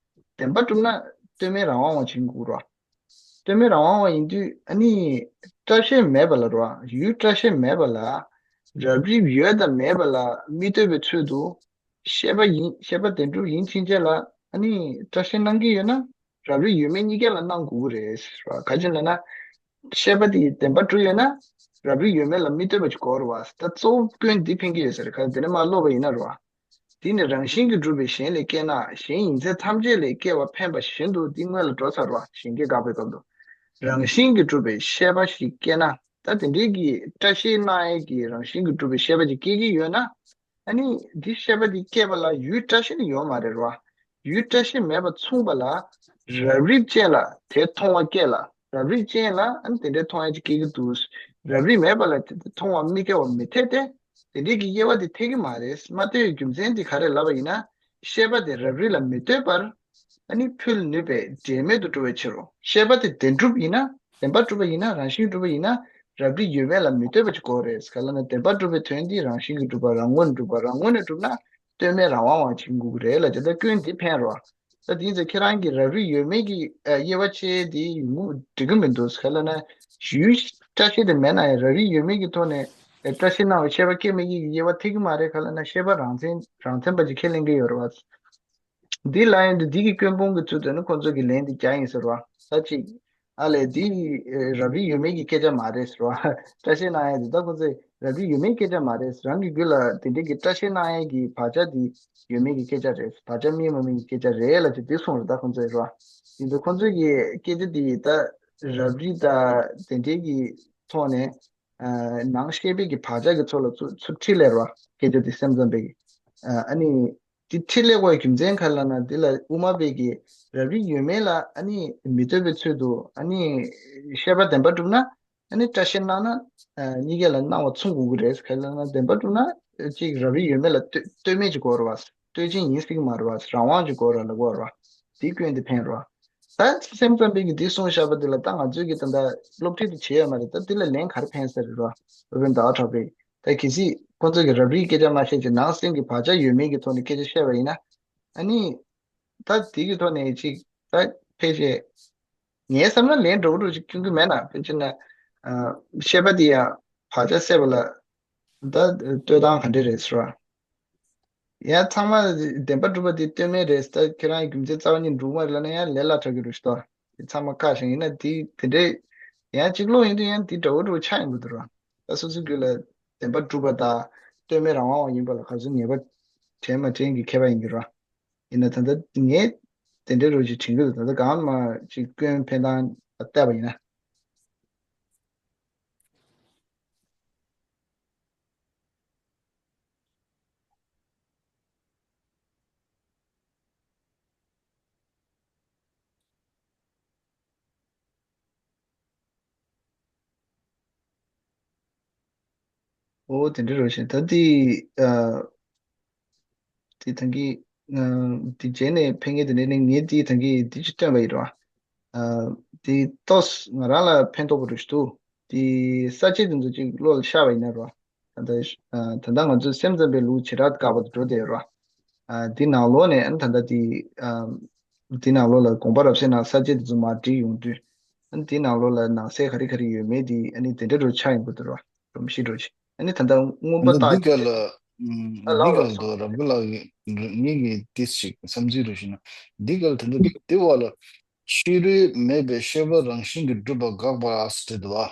བདེན་པར་གྲུབ་ན་ལྟོས་མེད་རང་དབང་བ་བྱེད་དགོས་རོ། ལྟོས་མེད་རང་དབང་བ་ཡིན་དུས་ཨ་ནི་བཀྲ་ཤིས་མེད་པ་ལ་རོ། ཡུལ་བཀྲ་ཤིས་མེད་པ་ལ་རབ་རིབ་ཡོད་དང་མེད་པ་ལ་མི་ལྟོས་པའི་ཚུལ་དུ་ཤེས་པ་ཡིན། ཤེས་པ་བདེན་གྲུབ་ཡིན་ཕྱིན་ཆད་ལ་ཨ་ནི་བཀྲ་ཤིས་སྣང་གི་ཡོད་ན་རབ་རིབ་ཡོད་མེད་གཉིས་ཀ་ལ་སྣང་དགོས་ཀྱི་རེད་རོ། ག་ཅི་ལབ་ན་ཤེས་པ་དེ་བདེན་པར་གྲུབ་ཡོད་ན་རབ་རིབ་ཡོད་མེད་ལ་མི་ལྟོས་པ་ཅིག་དགོས་རེད་བ། ད་གཙོ་བོ་སྐྱོན་འདི་འཕེན་གྱི་ཡོད་ས་རེད། ག་དེ་ནས་མར་ཀློག་པ་ཡིན་ན་རོ། དེ་ནི་རང་བཞིན་གྱིས་གྲུབ་པའི་གཞན་ལས་སྐྱེས་ན་གཞན་ཡིན་ཚད་ཐམས་ཅད་ལས་སྐྱེ་བ་འཕེན་པ་བཞིན་དུ། འདི་སྔོན་ལ་འགྲོ་ཚར་བ། གཞན་སྐྱེ་དགག་པའི་སྐབས་སུ། རང་བཞིན་གྱིས་གྲུབ་པའི་ཤེས་པ་ཞིག་སྐྱེས་ན། ད་དེ་འདྲའི་གི་བཀྲ་ཤིས་སྣང་ཡས་ཀྱི་རང་བཞིན་གྱིས་གྲུབ་པའི་ཤེས་པ་ཅིག་སྐྱེ་གི་ཡོད་ན། ཨ་ནི་འདི་ཤེས་པ་འདི་སྐྱེས་པ་ལ་ཡུལ་བཀྲ་ཤིས་ནི་ཡོད་མ་རེད་རོ། ཡུལ་བཀྲ་ཤིས་མེད་པ་མཚུངས་པ་ལ་རབ་རིབ་ཅན་ལ་དེ་མཐོང་བ་སྐྱེ་ལ། རབ་རིབ་ཅན་ལ་ཨ་ནི་དེ་འདྲའི་མཐོང་ཡ་ཅིག་སྐྱེ་གི་འདུག་རབ་རིབ་མེད་པ་ལ་དེ་མཐོང་བ་མི་སྐྱེ་བ་མི་འཐད་དེ། དེ་འདྲའི་གི་དབྱེ་བ་དེ་འཐད་ཀྱི་མ་རེད། མ་འཐད་པའི་རྒྱུ་མཚན་དེ་ག་རེ་ལབ་པ་ཡིན་ན། ཤེས་པ་དེ་རབ་རིབ་ལ་མི་ལྟོས་པར་ཨ་ནི་ཕུལ་ནུས་པའི་འབྲེལ་མེད་དུ་འགྲོ་བའི་ཕྱིར་རོ། ཤེས་པ་དེ་བདེན་གྲུབ་ཡིན་ན། བདེན་པར་གྲུབ་པ་ཡིན་ན། རང་བཞིན་གྲུབ་པ་ཡིན་ན། རབ་རིབ་ཡོད་མེད་ལ་མི་ལྟོས་པ་ཅིག་དགོས་རེད། ག་ལབ་ན་བདེན་པར་གྲུབ་པའི་དོན་འདི་རང་བཞིན་གྱིས་གྲུབ་པ། རང་ངོས་ནས་གྲུབ་པ། རང་ངོས་ནས་གྲུབ་ན་ལྟོས་མེད་རང་དབང་བ་ཅིག་དགོས་ཀྱི་རེད་ལབ་ཀྱི། ད་སྐྱོན་འདི་འཕེན་རོ། ད་དེ་ཚོ་ཁྱེད་རང་གིས་རབ་རིབ་ཡོད་མེད་ཀྱི་ཨ་དབྱེ་བ་ཕྱེ་དེ་ཡོང་གི་འགྲིག་གི་མི་འདུག་ག་ལབ་ན་ཡུལ་བཀྲ་ཤིས་དེ་མེད་ན་ཡང་རབ་རིབ་ཡོད་མེད་ཀྱི་ཐོག་ནས་ཨ་བཀྲ་ཤིས་སྣང་བའི་ཤེས་པ་སྐྱེ་མི་སྐྱེ་གི་དབྱེ་བ་འཐད་ཀྱི་མ་རེད། ག་ལབ་ན་ཤེས་པ་རང་མཚན་རང་མཚན་པ་ཅིག་ཁས་ལེན་གྱི་ཡོད་རེད་བ། འདི་ལབ་ཡོང་དུས་འདི་གི་སྐྱོན་སྤོང་གི་ཚུལ་དུ་ནི་ཁོང་ཚོ་གི་ལན་འདི་རྒྱག་ཡིན་ཟེར་བ། ད་ཅིག་ཨ་ལས་འདི་ཨེ་རབ་རིབ་ཡོད་མེད་ཀྱི་སྐད་ཆ་མ་རེད་ཟེར་བ། བཀྲ་ཤིས་སྣང་ཡ་འདི་ད་ཁོང་ཚོས་རབ་རིབ་ཡོད་མེད་སྐད་ཆ་མ་རེད། རང་གི་རྒྱུད་ལ་དེ་འདྲའི་གི་བཀྲ་ཤིས་སྣང་ཡ་གི་བག་ཆགས་འདི་ཡོད་མེད་ཀྱི་སྐད་ཆ་རེད། བག་ཆགས་སྨིན་མ་སྨིན་གྱི་སྐད་ཆ་རེད་ལབ་ཅིག་འདི་གསུངས་རེད། ད་ཁོང་ཚོས་རེད་བ། ཡིན་དུས་ཁོང་ཚོས་ཀྱི་སྐད་ཆ་འདི་ད་རབ་རིབ་ད་དེ་འདྲའི་གི་ཐོག་ནས་ཨ་ནང་ཤེས་པའི་གི་བག་ཆགས་ཀྱི་ཚོགས་ལ་ཚུར་ཚུར་འཁྲིད་ལེ་རེད་བ། སྐད་ཆ་འདི་སེམས་ཙམ་པའི་གི་ཨ་ཨ་ནི། དེ་འཕྲི་ལས་འགོ་རྒྱུ་མཚན་ག་རེ་ལབ་ན། འདི་ལ་དབུ་མ་པས་ཀྱི་རབ་རིབ་ཡོད་མེད་ལ་ཨ་ནི་མི་ལྟོས་པའི་ཚུལ་དུ་ཨ་ནི་ཤེས་པ་བདེན་པར་གྲུབ་ན་ཨ་ནི་བཀྲ་ཤིས་སྣང་ན་ཨ་གཉིས་ཀ་ལ་སྣང་བ་མཚུངས་དགོས་ཀྱི་རེད། ག་རེ་ལབ་ན་བདེན་པར་གྲུབ་ན་ཅིག་རབ་རིབ་ཡོད་མེད་ལ་ལྟོས་ལྟོས་མེད་ཅིག་དགོས་རེད་བ། ལྟོས་ཅན་ཡིན་སྲིད་ཀྱི་མ་རེད་བ། རང་དབང་ཅིག་དགོས་རེད་ལབ་དགོས་རེད་བ། དེའི་སྐྱོན་དེ་འཕེན་རེད་བ། ད་སེམས་ཙམ་པས་ཀྱི་འདི་གསུངས་བཞག་པ་འདི་ལ་ད་ང་ཚོས་ཀྱི་ད་ལྟ་སློབ་ཁྲིད་དེ་བྱས་ཡོད་མ་རེད། ད་འདི་ལ་ལན་ག་རེ་འཕེན་ས་རེད་བ། སློབ་དཔོན་ཟླ་བ་གྲགས་པས། ད་གལ་སྲིད་ཁོ་ཚོ་གིས་རབ་རིབ་སྐད་ཆ་མ་བཤད་ཅིག་ནང་སེམས་ཀྱི་བག་ཆགས་ཡོད་མེད་ཀྱི་ཐོག་ནས་སྐད་ཆ་བཤད་པ་ཡིན་ན། ཨ་ནི། ད་དེ་གི་ཐོག་ནས་ཅིག་ད་ཕལ་ཆེར་ངའི་བསམ་ན་ལན་འདྲ་བོ་འདྲ་ཅིག་སྐྱོན་གྱི་མེད་ན། ཕལ་ཆེར་ན་ཨ་བཤད་པ་དེ་ཡང་བག་ཆགས་སད་པ་ལ་ད་ལྟོས་སྟངས་ག་འདྲ་རེད་ཟེར་བ། ཡང་ཚང་མ་བདེན་པ་གྲུབ་པ་དེ་ལྟོས་མེད་རེད། ད་ཁྱེད་རང་གི་རྒྱུ་མཚན་རྩ་བ་ཉིད་འགྲུབ་མ་རེད་ལབ་ན་ཡང་ལས་སླ་དྲགས་ཀྱི་རེད་ཤག་ད་དེ་ཚང་མ་བཀག་བཞག་ཡིན་ན་དེ་དེ་འདྲས་ཡང་གཅིག་ཀློག་ཡིན་དུས་ཡང་དེ་འདྲ་བོ་འདྲ་བོ་ཆགས་ཡོང་གི་འདུག་ར། ད་སོ་སོའི་རྒྱུད་ལ་བདེན་པ་གྲུབ་པ་དང་ལྟོས་མེད་རང་དབང་བ་ཡིན་པ་ལ་ག་ཚོད་ངེས་པ་དྲན་མ་དྲན་གྱི་ཁྱད་པར་ཡིན་གྱི་ར། ཡིན་ན་ད་ལྟ་ངས་དེ་འདྲའི་རོ་ཅིག་དྲན་གྱི་འདུག་ད་ལྟ་གང་མ་ཅིག་སྐྱོན་འཕེན་སྟངས་ལ་བལྟས་པ་ཡིན་ན། ཨོ་དེ་འདྲ་རོ་ཞིག་ད་དེ་ཨ། དེ་ཐང་གི་ཨ། དེ་རྗེས་ནས་ཕན་ངེས་དེ་འདྲ་ནི་ངས་དེ་ཐང་གི་དེ་ཅིག་སྟོན་པ་ཡིན་རོ། ཨ། དེ་ཏོག་ང་རང་ལ་ཕན་ཐོགས་པ་རོ་ཞིག་འདུག་དེ་ས་བཅད་དེ་ཚོ་ཅིག་བློ་ལ་ཤར་བ་ཡིན་ན་རོ། ད་ལྟ་ཨ། ད་ལྟ་ང་ཚོས་སེམས་ཙམ་པའི་ལུགས་བྱེ་བྲག་དཀར་པོ་དུ་འགྲོ་བསྡད་ཡོད་ར། ཨ། འདི་ནང་ལོགས་ནས་ཨ་ནི་ད་ལྟ་འདི་ཨ། འདི་ནང་ལོགས་ལ་དགོངས་པ་རབ་གསལ་ནང་ས་བཅད་དེ་ཚོ་མར་བསྒྲིགས་ཡོང་དུས། ཨ་ནི་འདི་ནང་ལོགས་ལ་ནང་གསེས་ག་རེ་ག་རེ་ཡོད་མེད་འདི་ཨ་ནི་དེ་འདྲ་འགྲོ་ཆགས་ཡོང་གི་འདུག་ར། སྒྲོམ་གཞི་འགྲོ་ཆེ་ཨ་ནི་ད་ལྟ་མངོན་པ་ད་འདི་རྟགས་གལ་ལ་ཨ་འདི་ལགས་གལ་ལགས་དུ་རབ་གི་ལགས་ངེད་ཀྱི་ཏིས་ཞིག་བསམ་ཚུལ་རུ་ཞིག་ན་འདི་གལ་ད་འདི་འདི་བ་ལ་ཕྱི་རོལ་མེད་པའི་ཤེས་པ་རང་བཞིན་གྱིས་གྲུབ་པ་དགག་པ་ཨ་སི་དེ་དུ་བ།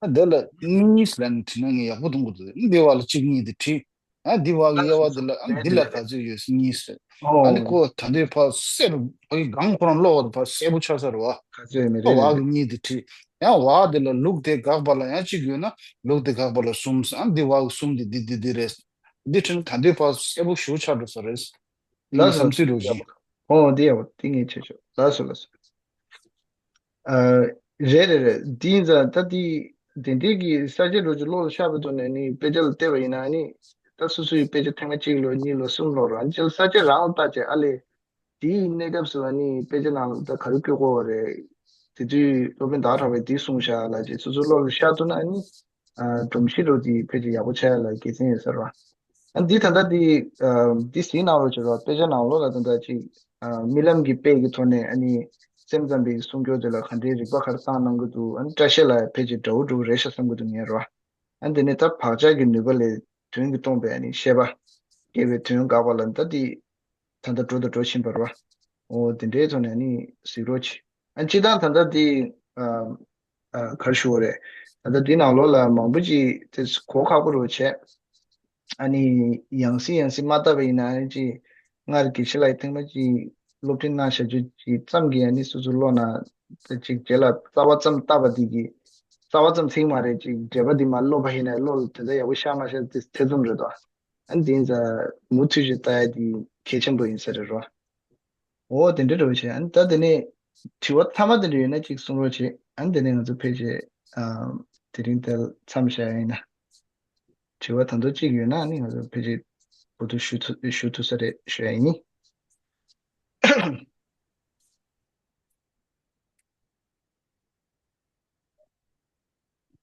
ཨ་འདི་ལ་གཉིས་ལ་ནི་བྲིས་ན་ངས་ཡག་པོ་མཐོང་གི་འདུག་འདི་བ་ལ་གཅིག་གཉིས་དེ་བྲིས། ཨ་འདི་བ་གི་དབྱེ་བ་འདི་ལ་ཨ་འདི་ལ་ག་ཚོད་ཡོད་གཉིས་རེད། ཨ་ནི་ཨོ། ཁོ་ད་འདོད་ཕར་གསལ་པོ་ཕ་གི་གང་ཁོ་རང་ཀློག་པ་དང་ཕར་གསལ་པོ་ཆགས་ས་རེད་བ། ག་ཚོད་ཡོད་མེད་ཨ་རེད། བ་གི་གཉིས་དེ་བྲིས། ཡང་བ་འདི་ལ་ལུགས་དེ་དགག་པ་ལ་ཡང་གཅིག་ཡོད་ན་ལུགས་དེ་དགག་པ་ལ་གསུམ། ཨ་འདི་བ་གི་གསུམ་འདི་འདི་འདི་འདི་རེད། འདི་བྲིས་ན་ད་འདོད་ཕར་གསལ་པོ་ཞེ་པོ་ཆགས་འགྲོ་ས་རེད། ལགས་སོ། བསམ་ཚུལ་རོགས་གྱིས། ཨོ་དེ་ཡག་པོ་དེ་ངས་བྱས་ཆོག་ལགས་སོ་ལགས་སོ། ཨ། རེད་རེད་རེད། དེ་ཡིན་ཙང་ད་དེ་དེ་འདྲའི་གི་ས་བཅད་རོ་ཅིག་བློ་ལ་ཤར་བའི་ཐོག་ནས་ནི་དཔེ་ཆ་ལ་བལྟས་པ་ཡིན་ན་ནི། ད་སོ་སོའི་དཔེ་ཆ་ཐེངས་མ་གཅིག་ལོ་གཉིས་ལོ་གསུམ་ལོ་རང་ཅིག་ས་བཅད་རང་ལ་བལྟ་བྱས་ཨ་ལས། དེའི་གནས་སྐབས་སུ་ཨ་ནི་དཔེ་ཆ་ནང་ལ་ད་ག་རེ་བཀོད་དགོས་པ་རེད། དེ་དུས་སློབ་དཔོན་ཟླ་གྲགས་པས་དེ་གསུངས་བཞག་ལ་ཅིག་སོ་སོའི་བློ་ལ་ཤར་ཐུབ་ན་ཨ་ནི། ཨ། སྒྲོམ་གཞི་རོ་དེ་ཕལ་ཆེར་ཡག་པོ་ཆགས་ཡ་ལ་དགེ་མཚན་ཡོད་ས་རེད་བ། ཨ་འདི་ད་ལྟ་འདི། ཨ། འདི་གཟིགས་གནང་རོགས་བྱེད་རོགས། དཔེ་ཆ་ནང་ལོགས་ལ་ད་ལྟ་ཅིག་ཨ། རྨི་ལམ་གྱི་དཔེ་གི་ཐོག་ནས་ཨ་ནི་སེམས་ཙམ་པའི་གསུང་སྐྱོར་དེ་ལ་ག་འདྲའི་རིགས་པ་ག་རེ་བཏང་གནང་གི་འདུག་ཨ་ནི་བཀྲ་ཤིས་ལ་ཕལ་ཆེར་འདྲ་བོ་འདྲ་བོ་རེད་ཤག་བསམ་གི་འདུག་ངས་རོ། ཨ་འདི་ནས་ད་བག་ཆགས་ཀྱི་ནུས་པ་ལས་དོན་གྱིས་སྟོང་པའི་ཨ་ནི་ཤེས་པ་སྐྱེ་བའི་དོན་དགག་པ་ལ་ད་འདི་ད་ལྟ་འགྲོ་དང་འགྲོ་བཞིན་པ་རོ། འོ་དེ་འདྲའི་ཐོག་ནས་ཨ་ནི་གཟིགས་རོགས་བྱེད། ཨ་སྤྱིར་བཏང་ད་ལྟ་འདི། ཨ། ཨ། ག་རེ་ཞུ་དགོས་རེད། ད་ལྟ་འདི་ནང་ལོགས་ལ་མང་པོ་ཅིག་དེ་གོ་ཁག་པོ་རུ་བྱས། ཨ་ནི་ཡང་སེ་ཡང་སེ་མ་བལྟས་པ་ཡིན་ན་ཨ་ནི་ཅིག་སྔར་དགེ་བཤེས་ལགས་ཀྱིས་ཐེངས་མ་ཅིག་སློབ་ཁྲིད་གནང་བཞག་རྒྱུ་ཅིག་ཙམ་གྱིས་ཨ་ནི་སོ་སོའི་བློ་ན་ད་ཅིག་རྗེས་ལ་རྩ་བ་ཙམ་བལྟས་པ་འདི་གིས་རྩ་བ་ཙམ་ཚིག་མ་རེད། ཅིག་འགྲེལ་པ་འདི་མར་ཀློག་པ་ཡིན་ན་བློ་ལ་དེ་འདྲ་ཡག་པོ་ཤར་མ་ཤར་དེ་ཐེ་ཚོམ་རེད་དོ། ཨ་ནི་དེ་ཡིན་ཙང་མུ་མཐུད་ཅིག་བལྟ་ཡ་དེ་གལ་ཆེན་པོ་ཡིན་ས་རེད་རོ། འོ་དེ་འདྲ་འདྲ་བོ་བྱས། ཨ་ནི་ད་དེ་ནས་དྲི་བ་མཐའ་མ་དེ་འདྲ་ཡོད་ན་ཅིག་གསུང་རོགས་བྱེད། ཨ་ནི་དེ་ནས་ང་ཚོ་ཕལ་ཆེར་ཨམ། དེ་རིང་དེ་མཚམས་བཞག་ཡ་ཡིན་ན། དྲི་བ་ད་དུང་གཅིག་ཡོད་ན་ཨ་ནི་ང་ཚོ་ཕལ་ཆེར་བུ་དུ་ཞུ་ཐུབ་ཞུ་ཐུབ་ས་རེད་ཞུ་ཡ་ཡིན།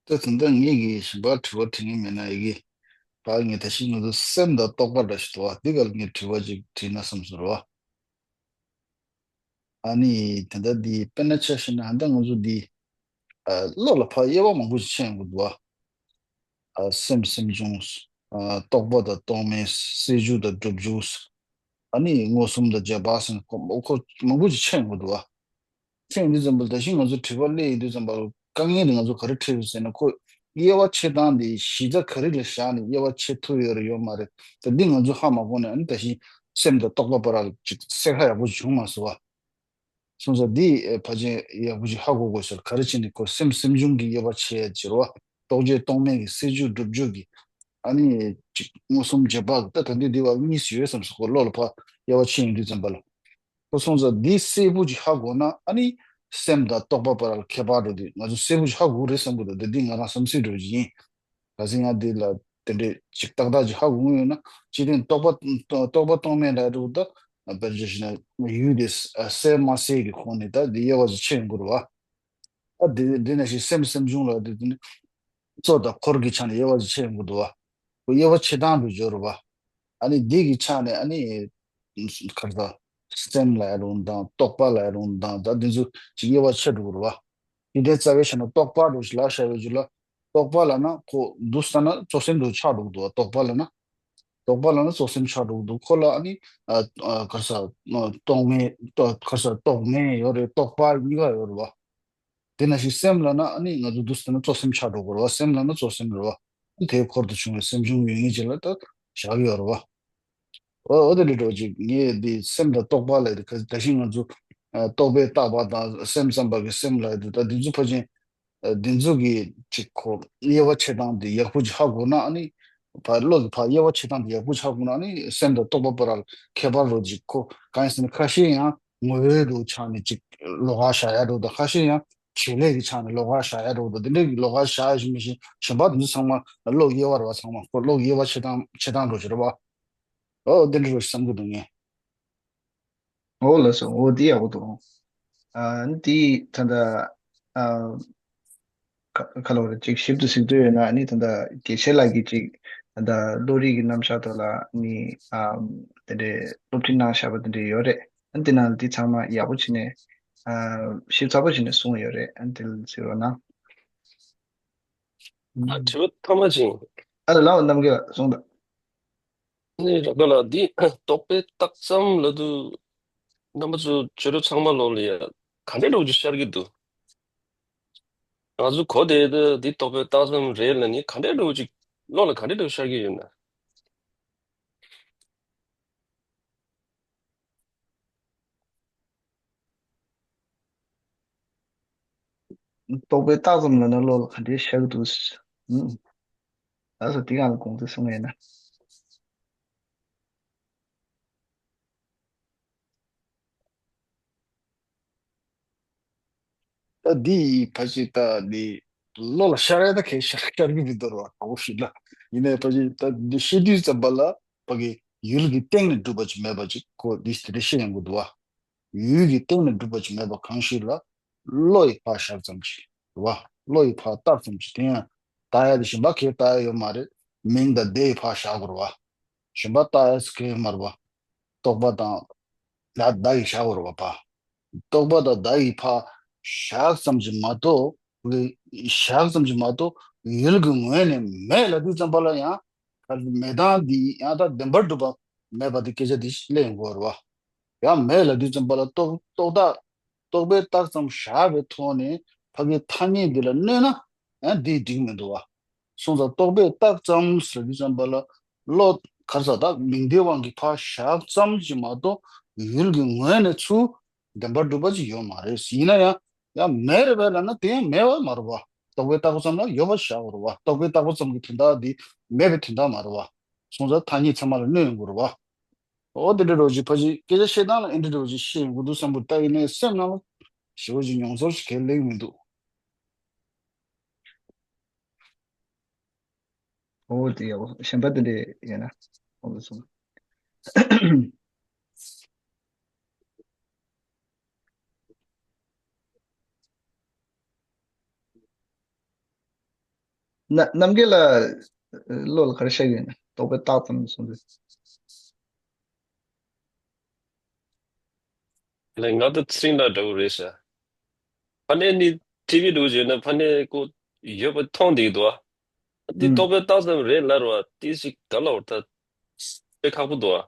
ད་དེ་འདྲ་ངེད་ཀྱིས་གཞན་པ་དྲི་བ་དྲི་ངེས་མེད་ན་ཡི་གེ། ད་ངས་ད་ཤི་ང་ཚོ་སེམས་དང་རྟོག་པ་འདྲ་ཞིག་འདུག་བ། འདི་ག་ལ་ངས་དྲི་བ་ཅིག་དྲིས་ན་བསམ་སོང་རོ། ཨ་ནི་དེ་འདྲ་འདི་དཔེར་ན་ཆ་བཞག་ན་ཧ་ད་ང་ཚོ་འདི་ཨ། བློ་ལ་ཕར་དབྱེ་བ་མང་པོ་ཞིག་ཕྱེ་ཡོང་གི་འདུག་བ། ཨ། སེམས་སེམས་བྱུང་། ཨ། རྟོག་པ་དང་རྟོག་མེད། སྲིད་འཇུག་དང་སྒྲུབ་འཇུག་ཨ་ནི་མངོན་སུམ་དང་རྗེས་དཔག་ཟེར་ཁོ་ཁོ་མང་པོ་ཞིག་ཕྱེ་ཡོང་གི་འདུག་བ། ཕྱེ་ཡོང་དུས་ཙམ་པ་ལ་ད་ཤི་ང་ཚོ་དྲི་བ་སླེབས་ཡོང་དུས་ཙམ་པ་ལ་དཀའ་ངལ་དེ་ང་ཚོ་ག་རེ་འཕྲད་ཡོད་ཟེར་ན་ཁོ་དབྱེ་བ་ཕྱེ་སྟངས་དེ་གཞི་རྩ་ག་རེ་ལ་བཞག་ནས་དབྱེ་བ་ཕྱེ་ཐུབ་ཡོད་རེད་ཡོད་མ་རེད། ད་འདི་ང་ཚོ་ཧ་མ་གོ་ནས་ཨ་ནི་ད་ཤི་སེམས་དང་རྟོག་པ་བར་ལ་ཅིག་གསལ་ཁ་ཡག་པོ་བྱུང་མ་སོང་བ། སོང་ཙང་འདི་ཨེ་ཕལ་ཆེར་ཡག་པོ་ཞིག་ཧ་གོ་དགོས་ཟེར། ག་རེ་བྱས་ནས་ཁོ་སེམས་སེམས་བྱུང་གི་དབྱེ་བ་ཕྱེ་ཡ་ཅིག་རེད་བ། རྟོག་བཅས་རྟོག་མེད་ཀྱི། སྲིད་འཇུག་སྒྲུབ་འཇུག་གི། ཨ་ནི་ཅིག་མངོན་སུམ་རྗེས་དཔག་གི། ད་ད་འདི་འདི་བ་གཉིས་སུ་ཡོད་བསམ་སོང་། ཁོ་བློ་ལ་ཕར་དབྱེ་བ་ཕྱེ་ཡོང་དུས་ཙམ་པ་ལ། ཁོ་སོང་ཙང་འདི་གསལ་པོ་ཅིག་ཧ་གོ་ན་ཨ་ནི་སེམས་དང་རྟོག་པ་བར་ལ་ཁྱད་པར་འགྲོ་དུས་ང་ཚོ་གསལ་པོ་ཅིག་ཧ་གོ་རེད་བསམ་གི་འདུག་ད་འདི་ང་རང་བསམ་ཚུལ་འདྲ་བོ་ཅིག་ཡིན། ག་ཚོད་ཡང་འདི་ལ་དེ་འདྲའི་ཅིག་ཏག་ཏག་ཅིག་ཧ་གོ་གི་ཡོད་ན་སྤྱིར་བཏང་རྟོག་པ་རྟོག་པ་རྟོག་མེད་ལ་འགྲོ་ད་དཔེར་བརྗོད་བྱས་ན་ཡུལ་དེ་གསལ་མ་གསལ་གྱི་ཁོངས་ནས་ད་འདི་དབྱེ་བ་ཅིག་ཕྱེ་ཡོང་གི་རེད་བ། ད་འདི་འདི་ནང་བཞིན་སེམས་སེམས་བྱུང་ལ་འདི་འདི་ནི་གཙོ་དང་འཁོར་གྱི་ཆ་ནས་དབྱེ་བ་ཅིག་ཕྱེ་ཡོང་གི་འདུག་བ། ཁོ་དབྱེ་བ་ཕྱེ་སྟངས་དུ་སྦྱོར་བ། ཨ་ནི་འདི་གི་ཆ་ནས་ཨ་ནི་ག་རེ་ད་སེམས་ལ་ཡ་རུང་དང་རྟོག་པ་ལ་ཡ་རུང་དང་ད་འདི་ཚོ་ཅིག་དབྱེ་བ་ཕྱེ་འགྲོ་གི་རེད་བ། དེ་འདྲའི་རྩ་བའི་ཆ་ནས་རྟོག་པ་འདྲ་ཞིག་ལ་བཞག་པའི་རྒྱུ་ལ། རྟོག་པ་ལབ་ན་ཁོ་འདུག་ས་ན་གཙོ་སེམས་དུ་ཆགས་འགྲོ་གི་འདུག་བ། རྟོག་པ་ལབ་ན། རྟོག་པ་ལབ་ན་གཙོ་སེམས་ཆགས་འགྲོ་གི་འདུག་ཁོ་ལ་ཨ་ནི་ཨ་ཨ་ག་རེ་ཟ་རྟོག་མེད་རྟོག་ག་རེ་ཟ་རྟོག་མེད་ཡོད་རེད། རྟོག་པ་གཉིས་ཀ་ཡོད་རེད་བ། དེ་ནང་བཞིན་སེམས་ལབ་ན་ཨ་ནི་ང་ཚོ་འདུག་ཟེར་ན་གཙོ་སེམས་ཆགས་འགྲོ་གི་རེད་བ། སེམས་ལབ་ན་གཙོ་སེམས་རེད་བ། དེའི་འཁོར་དུ་བྱུང་བའི་སེམས་བྱུང་ཡོད་ངེས་ཅིག་ལ་ད་བཞག་གི་ཡོད་རེད་བ། འོ་འོ་དེ་འདྲ་འགྲོ་ཅིག་ངས་འདི་སེམས་དང་རྟོག་པ་ལབ་དེ་ད་གཞི་ང་ཚོ་ཨ་རྟོག་པས་བཏགས་པ་དང་སེམས་ཙམ་པ་གི་སེམས་ལབ་དེ་ད་འདི་ཚོ་ཕལ་ཆེར་ཨ་འདི་ཚོ་གི་ཅིག་ཁོ་དབྱེ་བ་ཕྱེ་སྟངས་དེ་ཡག་པོ་ཅིག་ཧ་གོ་ན་ཨ་ནི་ཕར་བློ་གི་ཕར་དབྱེ་བ་ཕྱེ་སྟངས་དེ་ཡག་པོ་ཅིག་ཧ་གོ་ན་ཨ་ནི་སེམས་དང་རྟོག་པ་བར་ལ་ཁྱད་པར་རོ་ཅིག་ཁོ་གང་ཡིན་ཟེར་ན་ཁ་ཤས་ཡང་ངོ་བོའི་རུ་ཆགས་ནས་ཅིག་ལོགས་ཀ་བཞག་ཡ་འགྲོ་དང་། ཁ་ཤས་ཡང་བྱེད་ལས་ཀྱི་ཆ་ནས་ལོགས་ཀ་བཞག་ཡ་འགྲོ་དང་། དེ་འདྲ་གི་ལོགས་ཀ་བཞག་ཡ་ཞིག་མི་ཤེས། གཞན་པ་འདི་ཚང་མ་བློ་དབྱེ་བ་རེད་བ། ཚང་མ་ཁོ་བློ་དབྱེ་བ་ཕྱེ་སྟངས་ཕྱེ་སྟངས་འགྲོ་ཅིག་རེད་བ། ཨོ་དེ་འདྲ་རེད་བསམ་གྱི་འདུག་ངས། ཨོ་ལགས་སོ། ཨོ་འདི་ཡག་པོ་འདུག་ཨ་འདི་ད་ལྟ་ཨ་ཁ་ཁ་ལོ་རེ་ཅིག་ཞིབ་ཏུ་གཟིགས་འདོད་ཡོད་ན་ཨ་ནི་ད་ལྟ་དགེ་བཤེས་ལགས་ཀྱིས་ཅིག་ད་ལྟ་བློ་རིག་གི་རྣམ་གཞག་ཐོག་ལ་ཨ་ནི་ཨ་དེ་འདྲའི་སློབ་ཁྲིད་གནང་བཞག་པ་དེ་འདྲ་ཡོད་རེད། ཨ་འདི་ནང་ལ་འདི་ཚང་མ་ཡག་པོ་བྱས་ནས་ཨ་ཞིབ་ཚགས་པོ་བྱས་ནས་གསུངས་ཡོད་རེད། ཨ་འདི་ལ་གཟིགས་རོགས་གནང་། ཨ་དྲི་བ་མཐའ་མ་ཅིག་ཨ་ལ་ལའོ་རྣམ་རྒྱལ་ལགས་གསུངས་དང་། ནི་རག་པ་ལ་འདི་རྟོག་པས་བཏགས་ཙམ་ལབ་དུས་རྣམ་པ་ཚོ་བརྗོད་གྲྭ་ཚང་མ་ལོག་ལ་ཡ་ག་འདྲའི་འདྲ་བོ་ཅིག་ཤར་གྱི་འདུག་ང་ཚོ་གོ་བདེ་འདི་རྟོག་པའི་རྟགས་ཙམ་རེད་ལབ་ནི་ག་འདྲའི་འདྲ་བོ་ཅིག་བློ་ལ་ག་འདྲའི་འདྲ་བོ་ཤར་གྱི་ཡོད་ན། རྟོག་པའི་རྟགས་ཙམ་ལབ་ན་བློ་ལ་ག་འདྲའི་ཤར་གྱི་འདུག་ཨུམ། ད་སོ་དེ་གང་ལ་དགོངས་ཚུལ་གསུང་ཡས་ན། ད་འདི་ཡི་ཕ་ཅིག་ད་འདི་བློ་ལ་ཤར་ཡ་ད་གས་ཤར་ཤར་གྱི་མི་འདུག་ར་ག་འོ་ཞིག་ལ། ཡིན་ནའི་ཕ་ཅིག་ད་འདི་ཤེས་དུས་ཙམ་པ་ལ་ཕ་གི་ཡུལ་གྱི་སྟེང་ནས་གྲུབ་པ་ཅིག་མེད་པ་ཅིག་ཁོ་འདི་དེ་འདྲ་ཤེས་ཡོང་གི་འདུག་བ། ཡུལ་གྱི་སྟེང་ནས་གྲུབ་པ་ཅིག་མེད་པ་གང་ཞིག་ལ། བློ་ཡི་ཕར་བཞག་ཙམ་ཅིག་རེད་བ། བློ་ཡི་ཕར་བཏགས་ཙམ་ཅིག་དེ་ཡང་བཏགས་ཡ་དེ་གཞན་པ་གས་བཏགས་ཡ་ཡོད་མ་རེད། མིང་དང་བརྡ་ཡི་ཕར་བཞག་དགོས་རེད་བ། གཞན་པ་བཏགས་ཡ་གས་ཡོད་མ་རེད་བ། རྟོག་པ་དང་བརྡ་བརྡ་ཡི་བཞག་དགོས་རེད་བ་ཕ། རྟོག་པ་དང་བརྡ་ཡི་ཕར་བཞག་ཙམ་ཅིག་མ་གཏོགས། བཞག་ཙམ་ཅིག་མ་གཏོགས་ཡུལ་གྱི་ངོས་ནས་མེད་ལབ་དུས་ཙམ་པ་ལ་ཡང་། མེད་སྟངས་འདི་ཡང་དག་བདེན་པར་གྲུབ་པ་མེད་པ་དེ་སྐད་ཆ་འདི་གླེང་དགོས་རེད་བ། ཡང་མེད་ལབ་དུས་ཙམ་པ་ལ་རྟོག་རྟོག་བཏགས་རྟོག་པའི་རྟགས་ཙམ་བཞག་པའི་ཐོག་ནས་ཕ་གིའི་ཐ་སྙད་འདི་ལ་གནོད་ན་ཡང་འདི་འགྲིག་མི་འདུག་བ། སོང་ཙང་རྟོག་པའི་རྟགས་ཙམ་ཟེར་དུས་ཙམ་པ་ལ་བློ་གར་ས་དག་མིང་བརྡའི་དབང་གིས་ཕར་བཞག་ཙམ་ཅིག་མ་གཏོགས་ཡུལ་གྱི་ངོས་ནས་ཚུར་བདེན་པར་གྲུབ་པ་ཅིག་ཡོད་མ་རེད། ཡིན་ན་ཡང་ཡང་མེད་རེད་པས་ལབ་ན་དེ་ཡང་མེད་པ་མ་རེད་བ། རྟོག་པའི་རྟགས་པ་ཙམ་ལ་ཡོད་པ་བཞག་དགོས་རེད་བ། རྟོག་པའི་རྟགས་པ་ཙམ་གྱི་དོན་དག་འདི་མེད་པའི་དོན་དག་མ་རེད་བ། སོང་ཙང་ཐ་སྙད་ཚང་མ་ལ་གནོད་ཡོང་གི་རེད་བ། འོ་དེ་འདྲ་རོ་ཅིག་ཕ་ཅིག་སྐད་ཆ་བཤད་སྟངས་ལ་ཨེ་འདྲ་རོ་ཅིག་བཤད་ཡོང་གི་འདུག་བསམ་གི་ལྟ་ཡིན་ནའི་སེམས་ནང་ལ་ཞེ་པོ་ཅིག་མྱོང་ཚོར་ཞིག་གས་ལེགས་མི་འདུག་འོ་དེ་ཡག་པོ་གཞན་པ་དེ་འདྲས་ཡོད་ན་འོ་དེ་སོང་། ན་རྣམ་རྒྱལ་ལ་བློ་ལ་ག་རེ་ཤར་ཡོད་ན་རྟོག་པའི་རྟགས་ཙམ་གསུངས་ཏེ། ལས་ང་ད་ཚིག་ལ་འདྲ་བོ་རེད་ཤག་ཕ་ནས་ནི་ཊི་ཝི་འདྲ་བོ་བྱས་ན་ཕ་ནས་ཀོ་ཡོད་པ་མཐོང་བསྡད་འདུག་ཨ། འདི་ཨུམ། རྟོག་པའི་རྟགས་ཙམ་རེད་ལབ་ར་བ་ཏི་ཞིག་ག་ལ་བར་ཐག་དཔེ་ཁག་པོ་འདུག་ཨ།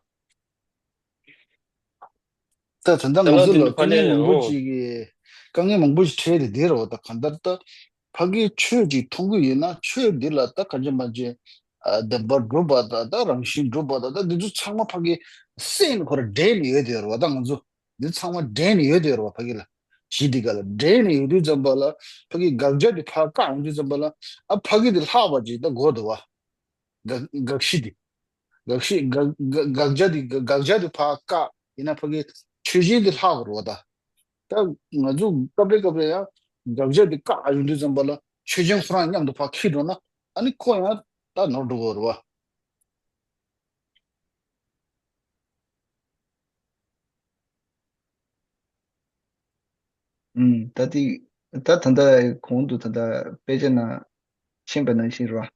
ད་ད་ལྟ་ང་ཚོ་ལ་དཀའ་ངལ་མང་པོ་ཅིག་གི་དཀའ་ངལ་མང་པོ་ཞིག་འཕྲད་དེ་བསྡད་རེད་བ། ད་གང་ལྟར་ད་ཕ་གིའི་ཆོས་ཅིག་མཐོང་གི་ཡོད་ན་ཆོས་འདི་ལ་ད་གང་ཅི་མ་ཅི་བདེན་པར་གྲུབ་པ་དང་ད་རང་བཞིན་གྲུབ་པ་དང་ད་འདི་ཚོ་ཚང་མ་ཕ་གི་སེམས་ཁོ་ར་འདྲེས་ནས་ཡོད་དེ་རེད་བ། ད་ང་ཚོ་འདི་ཚང་མ་འདྲེས་ནས་ཡོད་དེ་རེད་བ། ཕ་གི་ལ་གཞི་འདི་ག་ལ་འདྲེས་ནས་ཡོད་དུས་ཙམ་པ་ལ་ཕ་གི་དགག་བྱ་འདི་ཕར་བཀག་ཡོང་དུས་ཙམ་པ་ལ་ཨ་ཕ་གི་འདི་ལྷག་པ་ཅིག་ད་དགོས་འདུག་བ། དགག་དགག་གཞི་འདི། དགག་གཞི་དགག་དགག་བྱ་འདི་དགག་དགག་བྱ་འདི་ཕར་བཀག་ཡིན་ན་ཕ་གི་ཆོས་ཅན་འདི་ལྷག་དགོས་རེད་བ་ད། ད་ང་ཚོ་སྐབས་རེ་སྐབས་རེ་ཡང་དགག་བྱ་འདི་བཀག་ཡོང་དུས་ཙམ་པ་ལ་ཆོས་ཅན་ཁོ་རང་མཉམ་དུ་ཕར་འཁྱེར་འགྲོ་ན་ཨ་ནི་ཁོ་ཡང་ད་ནོར་འགྲོ་གི་རེད་བ། ཨུམ། ད་ལྟའི་ད་ད་ལྟ་གོང་དུ་ད་ལྟ་དཔེ་ཆ་ནང་མཁྱེན་པ་ནང་བཞིན་རེད་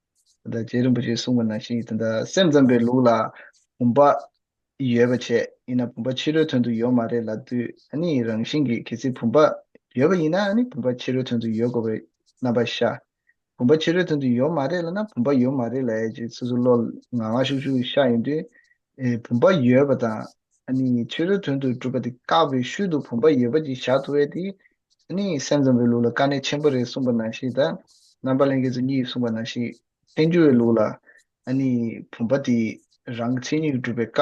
བ། ད་ལྟ་རྗེ་རིན་པོ་ཆེས་གསུངས་པ་ནང་བཞིན་ད་ལྟ་སེམས་ཙམ་པའི་ལུགས་ལ་བུམ་པ་ཡོད་པ་བྱས་ཡིན་ན་བུམ་པ་ཕྱི་རོལ་དོན་དུ་ཡོད་མ་རེད་ལབ་དུས་ཨ་ནི་རང་བཞིན་གྱིས་གལ་སྲིད་བུམ་པ་ཡོད་པ་ཡིན་ན་ཨ་ནི་བུམ་པ་ཕྱི་རོལ་དོན་དུ་ཡོད་དགོས་པའི་རྣམ་པ་ཤར། བུམ་པ་ཕྱི་རོལ་དོན་དུ་ཡོད་མ་རེད་ལབ་ན་བུམ་པ་ཡོད་མ་རེད་ལབ་ཡ་ཅིག་སོ་སོ་བློ་ངང་ངང་ཤུགས་ཤུགས་ཤར་ཡོང་དུས་ཨེ་བུམ་པ་ཡོད་པ་དང་ཨ་ནི་ཕྱི་རོལ་དོན་དུ་གྲུབ་པ་དེ་བཀག་པའི་ཤུལ་དུ་བུམ་པ་ཡོད་པ་ཅིག་བཞག་ཐུབ་པ་དེ་ཨ་ནི་སེམས་ཙམ་པའི་ལུགས་ལ་དཀའ་གནད་ཆེན་པོ་རེད་གསུངས་པ་ནང་བཞིན་དང་རྣམ་པ་ལྷན་རྒྱས་ཚོ་གཉིས་གསུངས་པ་ནང་བཞིན་ཐལ་འགྱུར་བའི་ལུགས་ལ་ཨ་ནི་བུམ་པ་དེ་རང་གི་མཚན་ཉིད་ཀྱིས་གྲུབ་པའི་བཀག་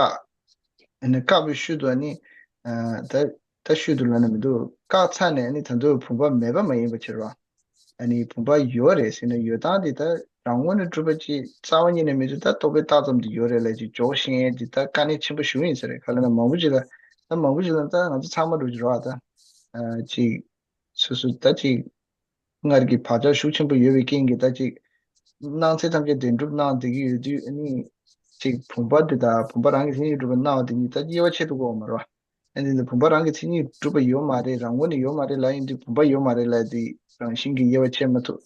ཨ་ནི་བཀག་པའི་ཤུལ་དུ་ཨ་ནི་ཨ་ད་ད་ཤུལ་དུ་ལབ་ན་མི་འདུག་བཀག་ཚར་ནས་ཨ་ནི་ད་དུང་བུམ་པ་མེད་པ་མ་ཡིན་པ་ཕྱིར་རོ། ཨ་ནི་བུམ་པ་ཡོད་རེད་ཟེར་ན་ཡོད་སྟངས་དེ་ད་རང་ངོས་ནས་གྲུབ་པ་ཅིག་རྩ་བ་ཉིད་ནས་མི་འདུག་ད་རྟོག་པའི་རྟགས་ཙམ་དུ་ཡོད་རེད་ལབ་ཅིག་འཇོག་ཤེས་ཡས་དེ་ད་དཀའ་གནད་ཆེན་པོ་ཞིག་ཡིན་ས་རེད། ག་ལབ་ན་མང་པོ་ཅིག་ལ་ད་མང་པོ་ཅིག་ལ་ད་ང་ཚོ་ཚང་མ་འགྲོ་གི་རེད་བ། ད་ཨ་ཅིག་སོ་སོ་ད་ཅིག་སྔར་གྱི་བག་ཆགས་ཤུགས་ཆེན་པོ་ཡོད་པའི་རྐྱེན་གྱིས་ད་ཅིག་སྣང་ཚད་ཐམས་ཅད་བདེན་གྲུབ་སྣང་བསྡད་ཀྱི་ཡོད་དུས་ཨ་ནི་ཅིག་བུམ་པ་དེ་དང་བུམ་པ་རང་གི་མཚན་ཉིད་གྲུབ་པ་སྣང་བ་དེ་གཉིས་ད་དབྱེ་བ་ཕྱེ་ཐུབ་ཀྱི་ཡོད་མ་རེད་བ། ཨ་ནི་འདི་བུམ་པ་རང་གི་མཚན་ཉིད་གྲུབ་པ་ཡོད་མ་རེད་རང་ངོས་ནས་ཡོད་མ་རེད་ལབ་ཡིན་དུས་བུམ་པ་ཡོད་མ་རེད་ལབ་དེ་རང་བཞིན་གྱིས་དབྱེ་བ་ཕྱེ་མ་ཐུབ།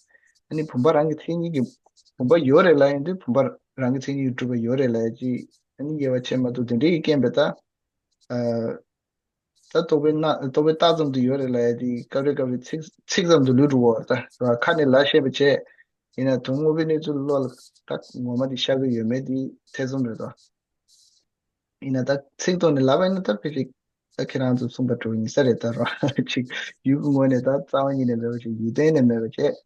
ཨ་ནི་བུམ་པ་རང་གི་མཚན་ཉིད་ཀྱིས་བུམ་པ་ཡོད་རེད་ལབ་ཡིན་དུས་བུམ་པ་རང་གི་མཚན་ཉིད་ཀྱིས་གྲུབ་པ་ཡོད་རེད་ལབ་ཅིག་ཨ་ནི་དབྱེ་བ་ཕྱེ་མ་ཐུབ་དེ་འདྲའི་རྐྱེན་པས་ད། ཨ། ད་རྟོག་པའི་སྣ་རྟོག་པའི་རྟགས་ཙམ་དུ་ཡོད་རེད་ལབ་ཡ་དེ་སྐབས་རེ་སྐབས་རེ་ཚིག་ཚིག་ཙམ་དུ་ལུས་འགྲོ་བ་ད་ར་ཁ་ནས་ལབ་ཤེས་པ་བྱས། ཡིན་ན་དོན་དངོས་པོའི་གནས་ཚུལ་བློ་ལ་ད་ངོ་མ་དེ་ཤར་གི་ཡོད་མེད་དེ་ཐེ་ཚོམ་རེད་དོ། ཡིན་ན་ད་ཚིག་ཐོག་ནས་ལབ་པ་ཡིན་ན་ད་ཕལ་ཆེར་ད་ཁྱེད་རང་ཚོ་གསུངས་པ་འགྲོ་ཡིན་ས་རེད་ད་ར་ཅིག་ཡུལ་གྱི་ངོས་ནས་ད་རྩ་བ་ཉིད་ནས་མེད་པ་ཅིག་ཡུལ་གཏན་ནས་མེད་པ་བྱས།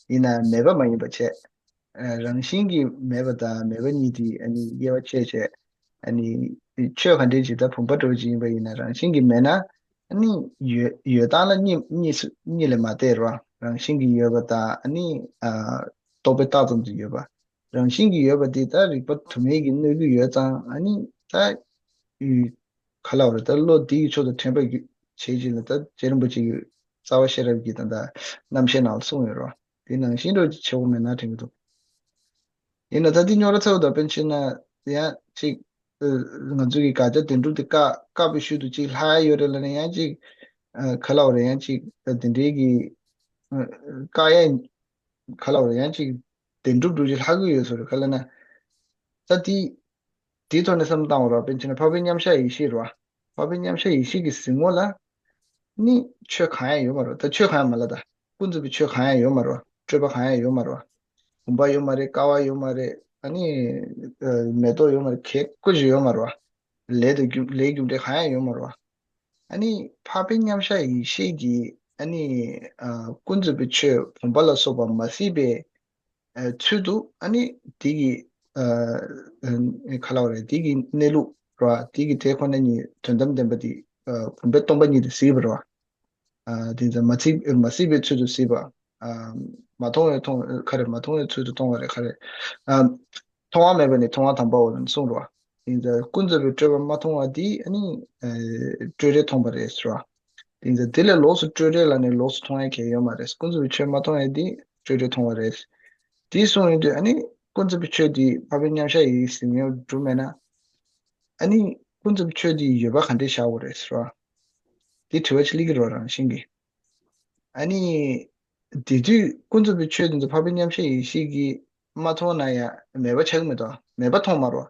ཡིན་ན་མེད་པ་མ་ཡིན་པ་བྱས། ཨ་རང་བཞིན་གྱིས་མེད་པ་དང་མེད་པ་གཉིས་དེ་ཨ་ནི་དབྱེ་བ་ཕྱེ་བྱས། ཨ་ནི་ཆོས་ག་འདྲའི་ཅིག་ད་བུམ་པ་འདྲ་བོ་ཅིག་ཡིན་པ་ཡིན་ན་རང་བཞིན་གྱིས་མེད་ན། ཨ་ནི་ཡོད་ཡོད་སྟངས་ལ་གཉིས་གཉིས་སུ་གཉིས་ལས་མ་འདས་རོ། རང་བཞིན་གྱིས་ཡོད་པ་དང་ཨ་ནི་ཨ་རྟོག་པས་བཏགས་ཙམ་དུ་ཡོད་པ། རང་བཞིན་གྱིས་ཡོད་པ་འདི་ད་རིག་པ་དུ་མའི་གིས་གནོད་ཀྱི་ཡོད་ཙང་ཨ་ནི་ད་ཡུལ་ག་ལ་བ་རེད། ད་བློ་འདི་གི་ཕྱོགས་དང་དྲན་པ་བརྒྱུད་བྱེད་ཀྱི་ལ་ད་རྗེ་རིན་པོ་ཆེ་གི་རྩ་བ་ཤེས་རབ་ཀྱི་ད་ད་རྣམ་བཤད་ནང་ལ་གསུངས་ཡོད་རོ། དེ་ནང་བཞིན་འགྲོ་བྱེད་དགོས་མེད་ན་དྲན་གྱི་འདུག་ཡིན་ན་ད་འདི་རྙོག་དྲ་ཚ་བོ་དང་དཔེ་མཚོན་ན་ཡང་ཅིག་ཨ་ང་ཚོ་གི་དགག་བྱ་བདེན་གྲུབ་དེ་བཀག་བཀག་པའི་ཤུལ་དུ་ཅིག་ལྷག་ཡ་ཡོད་རེད་ལབ་ན་ཡང་ཅིག་ཨ་ག་ལ་བ་རེད། ཡང་ཅིག་ཨ་དེ་འདྲའི་གི་ཨ་བཀག་ཡ་ག་ལ་བ་རེད། ཡང་ཅིག་བདེན་གྲུབ་འདྲ་ཅིག་ལྷག་གི་ཡོད་ཚོད་རེད། ག་ལ་ན་ད་དེ་དེའི་ཐོག་ནས་བསམ་བློ་བཏང་བ་རོགས། དཔེ་མཚོན་ན་འཕགས་པའི་མཉམ་གཞག་ཡེ་ཤེས་རོ། འཕགས་པའི་མཉམ་གཞག་ཡེ་ཤེས་ཀྱི་གཟིགས་ངོ་ལ་ནི་ཆོས་གང་ཡང་ཡོད་མ་རེད། ད་ཆོས་གང་ཡང་མ་ལ་ད་ཀུན་རྫོབ་པའི་ཆོས་གང་ཡང་ཡོད་མ་རེད། སྤྲོས་པ་གང་ཡང་ཡོད་མ་རེད། བུམ་པ་ཡོད་མ་རེད། ཀ་བ་ཡོད་མ་རེད། ཨ་ནི་ཨ་མེ་ཏོག་ཡོད་མ་རེད། གས་ཀོ་ཅིག་ཡོད་མ་རེད། ལས་དང་རྒྱུ་ལས་རྒྱུ་འབྲས་གང་ཡང་ཡོད་མ་རེད། ཨ་ནི་འཕགས་པའི་མཉམ་གཞག་ཡེ་ཤེས་ཀྱིས་ཨ་ནི་ཨ་ཀུན་རྫོབ་པའི་ཆོས་བུམ་པ་ལ་སོགས་པ་མ་གཟིགས་པའི་ཨ་ཚུལ་དུ་ཨ་ནི་དེ་གི་ཨ་ཨ་ག་ལ་བ་རེད། དེ་གི་གནས་ལུགས་ར་དེ་གི་དེ་ཁོ་ན་ཉིད་དོན་དམ་བདེན་པ་དེ་ཨ་བུམ་པས་སྟོང་པ་ཉིད་དུ་གཟིགས་པ་ར། ཨ་དེ་ཚོ་མ་གཟིགས་མ་གཟིགས་པའི་ཚུལ་དུ་གཟིགས་པ། ཨ་མ་མཐོང་བའི་མཐོང་ཁ་རེ་མ་མཐོང་བའི་ཚུལ་དུ་མཐོང་བ་རེད། ཁ་རེ་ཨ་མཐོང་བ་མེད་པ་ནི་མཐོང་བ་དམ་པའོ་ལབ་ནས་གསུངས་རོ། དེ་ཚོ་ཀུན་རྫོབ་པའི་སྤྲོས་པ་མ་མཐོང་བ་དེ་ཨ་ནི་ཨ་སྤྲོས་བྲལ་མཐོང་བ་རེད་ཟེར་བ། དེ་ཚོ་དེ་ལས་ལོགས་སུ་སྤྲོས་བྲལ་ལ་ནི་ལོགས་སུ་མཐོང་ཡ་གང་ཡང་ཡོད་མ་རེད། ཀུན་རྫོབ་པའི་ཆོས་མ་མཐོང་ཡ་དེ་སྤྲོས་བྲལ་མཐོང་བ་རེད། དེ་གསུངས་ཡོང་དུས་ཨ་ནི་ཀུན་རྫོབ་པའི་ཆོས་དེ་འཕགས་པའི་མཉམ་གཞག་ཡིན་ཟེར་ཉེན་སྒྲུབ་མེད་ན། ཨ་ནི་ཀུན་རྫོབ་ཆོས་འདི་ཡོད་པ་ག་འདྲས་བཞག་དགོས་རེད་ཟེར་བ། འདི་དྲི་བ་ཅིག་སླེབས་ཀྱི་རེད་རང་བཞིན་གྱིས། ཨ་ནི་དེ་དུས་ཀུན་རྫོབ་པའི་ཆོས་འདི་ཚོ་འཕགས་པའི་མཉམ་གཞག་ཡེ་ཤེས་ཀྱིས་མ་མཐོང་ན་ཡང་མེད་པ་ཆགས་ཀྱི་མེད་དོ། མེད་པ་མཐོང་མ་རེད།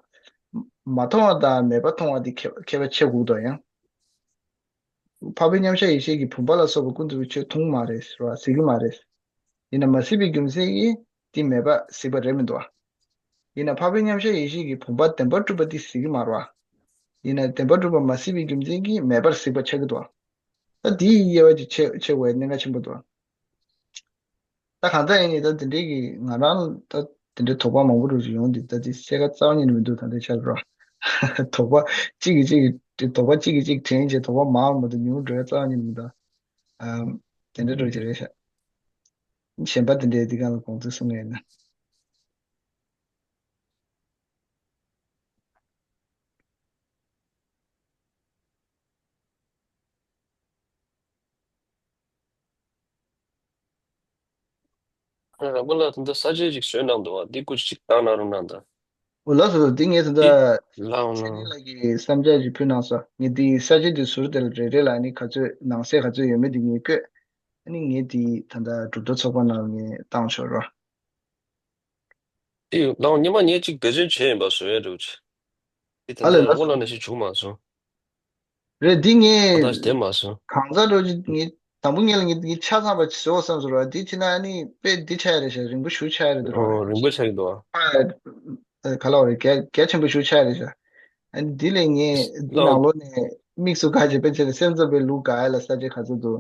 མ་མཐོང་བ་དང་མེད་པ་མཐོང་བ་འདི་ཁྱད་ཁྱད་པར་ཕྱེ་དགོས་དོ་ཡང་། འཕགས་པའི་མཉམ་གཞག་ཡེ་ཤེས་ཀྱིས་བུམ་པ་ལ་སོགས་པ་ཀུན་རྫོབ་པའི་ཆོས་མཐོང་གི་མ་རེད་ཟེར་བ། གཟིགས་ཀྱི་མ་རེད། ཡིན་ན་མ་གཟིགས་པའི་རྒྱུ་མཚན་གྱིས་དེ་མེད་པ་གཟིགས་པ་རེད་མི་འདུག་བ། ཡིན་ན་འཕགས་པའི་མཉམ་གཞག་ཡེ་ཤེས་ཀྱིས་བུམ་པ་བདེན་པར་གྲུབ་པ་དེ་གཟིགས་ཀྱི་མ་རེད་བ། ཡིན་ན་བདེན་པར་གྲུབ་པ་མ་གཟིགས་པའི་རྒྱུ་མཚན་གྱིས་མེད་པར་གཟིགས་པ་ཆགས་ཀྱི་འདུག་བ། ད་དེའི་དབྱེ་བ་ཅིག་ཕྱེ་ཕྱེ་དགོས་པའི་གནད་འགག་ཆེན་པོ་འདུག་བ། ད་གང་ལྟར་ཡིན་ནའི་ད་དེ་འདྲའི་གི་ང་རང་ད་དེ་འདྲའི་དོགས་པ་མང་པོ་རུ་ཡོང་དུས་ད་དེ་བཤད་ཀ་རྩ་བ་ཉིད་ནས་མི་འདུག་ད་ལྟའི་ཆར་རོ། དོགས་པ་གཅིག་གིས་གཅིག་གི་དོགས་པ་གཅིག་གིས་གཅིག་དྲན་བྱས་དོགས་པ་མང་བ་མ་གཏོགས་ཉུང་འགྲོ་ཡ་རྩ་བ་ཉིད་ནས་མི་འདུག་ཨམ། དེ་འདྲ་འགྲོ་གི་རེད་ཤག་གཞན་པ་དེ་འདྲའི་འདི་གང་ལ་དགོངས་ཚུལ་གསུང་ངེས་ཡིན་ན། རང་པོ་ལ་ད་ལྟ་ས་བཅད་ཅིག་བཟོས་གནང་འདུག་བ། འདི་སྐུ་ཅིག་བཏང་གནང་རོགས་གནང་དང་། འོ་ལགས་སོ། འདི་ངས་ད་ལྟ་འདི་ལགས་འོང་ཆེ་ནི་ལགས། ལགས་ཀྱི་བསམ་འཆར་ཅིག་ཕུལ་གནང་སོང་། ངས་འདི་ས་བཅད་འདི་ཟུར་དེ་ལ་རེ་རེ་ལ་ནི་ག་ཚོད་ནང་གསེས་ག་ཚོད་ཡོད་མེད་འདི་ངས་བཀོད། ཨ་ནི་ངས་འདི་ད་ལྟ་གྲུབ་མཐའ་ཚོགས་པ་ནང་ངས་བཏང་ཆོག་རོགས། དེ་ལའང་སྔོན་མ་ངས་གཅིག་འབད་བརྩོན་བྱས་ཡིན་པ་བཟོ་ཡས་འདྲ་བོ་ཅིག་དེ་ད་ཨ་ལས་ལྟ་ལ་དབུ་ལ་ནས་ཞིག་བྱུང་མ་སོང་། རེད་འདི་ངས་ཨ་ད་ཞིག་བསྡད་མ་སོང་། གང་ཟག་འདྲ་བོ་ཅིག་ངས་དང་པོ་ངས་ལ་ངས་ངས་ཆ་ཚང་བ་ཞིག་བཟོ་བསམ་སོང་ར། འདི་བྱས་ན་ཨ་ནི་དཔེ་འདི་ཆགས་ཡ་རེད་ཤག་རིང་པོ་ཞེ་པོ་ཆགས་ཡ་རེད་འདུག་ར། ཨོ་རིང་པོ་ཆགས་ཀྱི་འདུག་ཨ། ཨ་ག་ལ་བ་རེད། གལ་གལ་ཆེན་པོ་ཞེ་པོ་ཆགས་ཡ་རེད་ཤག་ཨ་ནི་འདི་ལས་ངས་འདི་ལའང་ནང་ལོགས་ནས་དམིགས་སུ་བཀར་བྱས་དཔེ་ཆ་ལ་སེམས་ཙམ་པའི་ལུགས་དགའ་ཡ་ལ་ས་བཅད་ག་ཚོད་འདུག་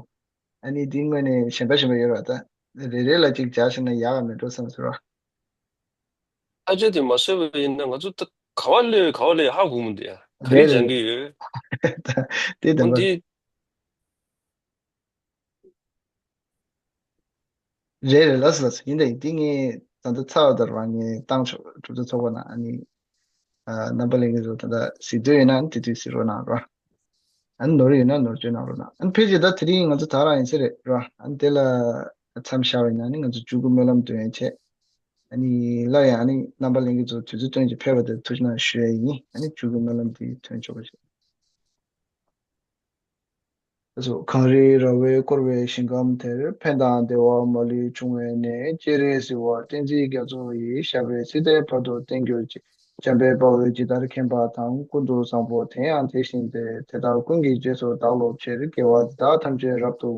ཨ་ནི་འདི་དངོས་གནས་གཞན་པ་གཞན་པ་ཡོད་ར། ད་རེ་རེ་ལ་གཅིག་སྦྱར་བྱས་ན་ཡག་ག་མེད་འགྲོ་བསམ་སོང་ར། ས་བཅད་དེ་མ་བཟོས་པ་ཡིན་ན་ང་ཚོ་ད་ག་བ་སླེབས་ག་བ་སླེབས་ཧ་གོ་མི་འདུག་ཡ། ག་རེ་རེད་སྦྱང་རེད། གི་ཡོད། ད་དེ་འོན་དང་པོ་ཏེ། རེད་རེད། ལགས་སོ་ལགས་སོ། ཡིན་ད་ཡིན། དེ་ངས་ད་ལྟ་ཚར་བ་དང་རང་ངས་བཏང་ཆོག་གྲུབ་མཐའ་ཚོགས་པ་ནང་ཨ་ནི་ཨ་རྣམ་པ་ལྷན་རྒྱས་ཚོ་ད་ལྟ་གཟིགས་འདོད་ཡོད་ན་དེ་དུས་གཟིགས་རོགས་གནང་རོགས། ཨ་ནི་ནོར་ཡོད་ན་ནོར་བཅོས་གནང་རོགས་གནང་། ཨ་ནི་ཕལ་ཆེར་ད་དེ་རིང་ང་ཚོ་ད་རང་ཡིན་ས་རེད་རོགས། ཨ་ནི་དེ་ལ་མཚམས་བཞག་པ་ཡིན་ན་ཨ་ནི་ང་ཚོ་མཇུག་གི་སྨོན་ལམ་འདོན་ཡས་བྱས། ཨ་ནི་སླར་ཡང་ཨ་ནི་རྣམ་པ་ལྷན་རྒྱས་ཚོ་དུས་ཚོད་བཏོན་བྱས་ཕེབས་པ་དེར་ཐུགས་རྗེ་གནང་ཞུ་ཡས་ཡིན། ཨ་ནི་མཇུག་གི་སྨོན་ལམ་དེ་ཐོན་ཆོག་པ་བྱས། གངས་རིའི་ར་བས་བསྐོར་བའི་ཞིང་ཁམས་དེར། ཕན་དང་བདེ་བ་མ་ལུས་འབྱུང་བའི་གནས། སྤྱན་རས་གཟིགས་དབང་བསྟན་འཛིན་རྒྱ་མཚོ་ཡི། ཞབས་པད་སྲིད་མཐའི་བར་དུ་བརྟན་གྱུར་ཅིག་འཇམ་དཔལ་དཔའ་བོས་ཇི་ལྟར་མཁྱེན་པ་དང་། ཀུན་ཏུ་བཟང་པོ་དེ་ཡང་དེ་བཞིན་ཏེ། དེ་དག་ཀུན་གྱི་རྗེས་སུ་བདག་སློབ་ཕྱིར། དགེ་བ་འདི་དག་ཐམས་ཅད་རབ་ཏུ།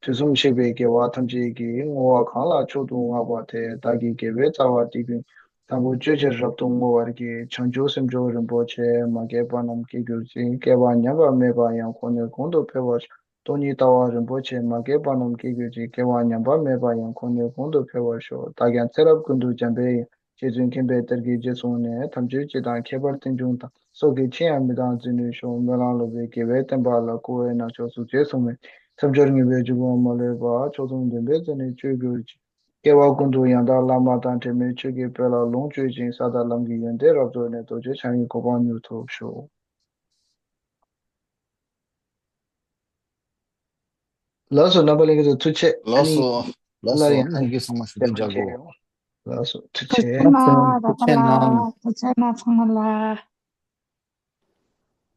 དུས་གསུམ་གཤེགས་པའི་རྒྱལ་བ་ཐམས་ཅད་ཀྱིས། བསྔོ་བ་གང་ལ་མཆོག་ཏུ་བསྔགས་པ་དེས། བདག་གི་དགེ་བའི་རྩ་བ་འདི་ཀུན། དང་པོ་སྤྱོད་ཕྱིར་རབ་ཏུ་བསྔོ་བར་བགྱི། བྱང་ཆུབ་སེམས་མཆོག་རིན་པོ་ཆེ། མ་སྐྱེས་པ་རྣམས་སྐྱེ་གྱུར་ཅིག་བསྐལ་པ་ཉམས་པ་མེད་པ་ཡང་། གོང་ནས་གོང་དུ་འཕེལ་བར་ཤོག་སྟོང་ཉིད་ལྟ་བ་རིན་པོ་ཆེ། མ་སྐྱེས་པ་རྣམས་སྐྱེ་གྱུར་ཅིག། སྐྱེ་བ་ཉམས་པ་མེད་པ་ཡང་། འཁོར་ནི་གོང་དུ་འཕེལ་བར་ཤོག། བདག་ཀྱང་ཚེ་རབས་ཀུན་ཏུ་འཇམ་པའི་དབྱངས། རྗེ་བཙུན་མཁྱེན་པའི་གཏེར་གྱི་རྗེས་བཟུང་ནས། ཐམས་ཅད་སྤྱི་དང་ཁྱད་པར་རྟེན་འབྱུང་དང་། སྲོག་གི་ཕྱིར་ཡང་མི་གཏང་འཛིན་ནུས་ཤོག། སྨོན་ལམ་སློབ་པའི་དགེ་བའི་བསྟན་པ་ལ། བསྐུལ་བའི་རྣམ་ཅོག་གཟུགས་ཅན་སྲུང་མས། མཚམས་སྦྱོར་ངན་པའི་འཇུག་ངོགས་མ་ལུས་པ། མཆོག་ཐུན་བདེན་པའི་ཚུལ་ནི་སྤྱོད་གྱུར་ཅིག། སྐྱེ་བ་ཀུན་ཏུ་ཡང་དག་བླ་མ་དང་། འབྲལ་མེད་ཆོས་ཀྱི་དཔལ་ལ་ལོངས་སྤྱོད་ཅིང་། ས་དང་ལམ་གྱི་ཡོན་ཏན་རབ་རྫོགས་ནས། རྡོ་རྗེ་འཆང་གི་གོ་འཕང་མྱུར་ཐོབ་ཤོག། ལགས་སོ། རྣམ་པ་ལྷན་རྒྱས་ཚོ་ཐུགས་རྗེ་ཆེ། ཨ་ལགས་ནི་སོ། ལགས་སོ། ལར་ཡང་ཨ་ནི་ལྷན་རྒྱས་ཚང་མ་བཞུགས་གདན་འཇགས་དགོས། ལགས་སོ། ཐུགས་རྗེ་ཆེ། ཐུགས་རྗེ་ཆེ་གནང་། ཐུགས་རྗེ་ཆེ་གནང་། ཐུགས་རྗེ་ཆེ་གནང་། ཚང་མ་ལ།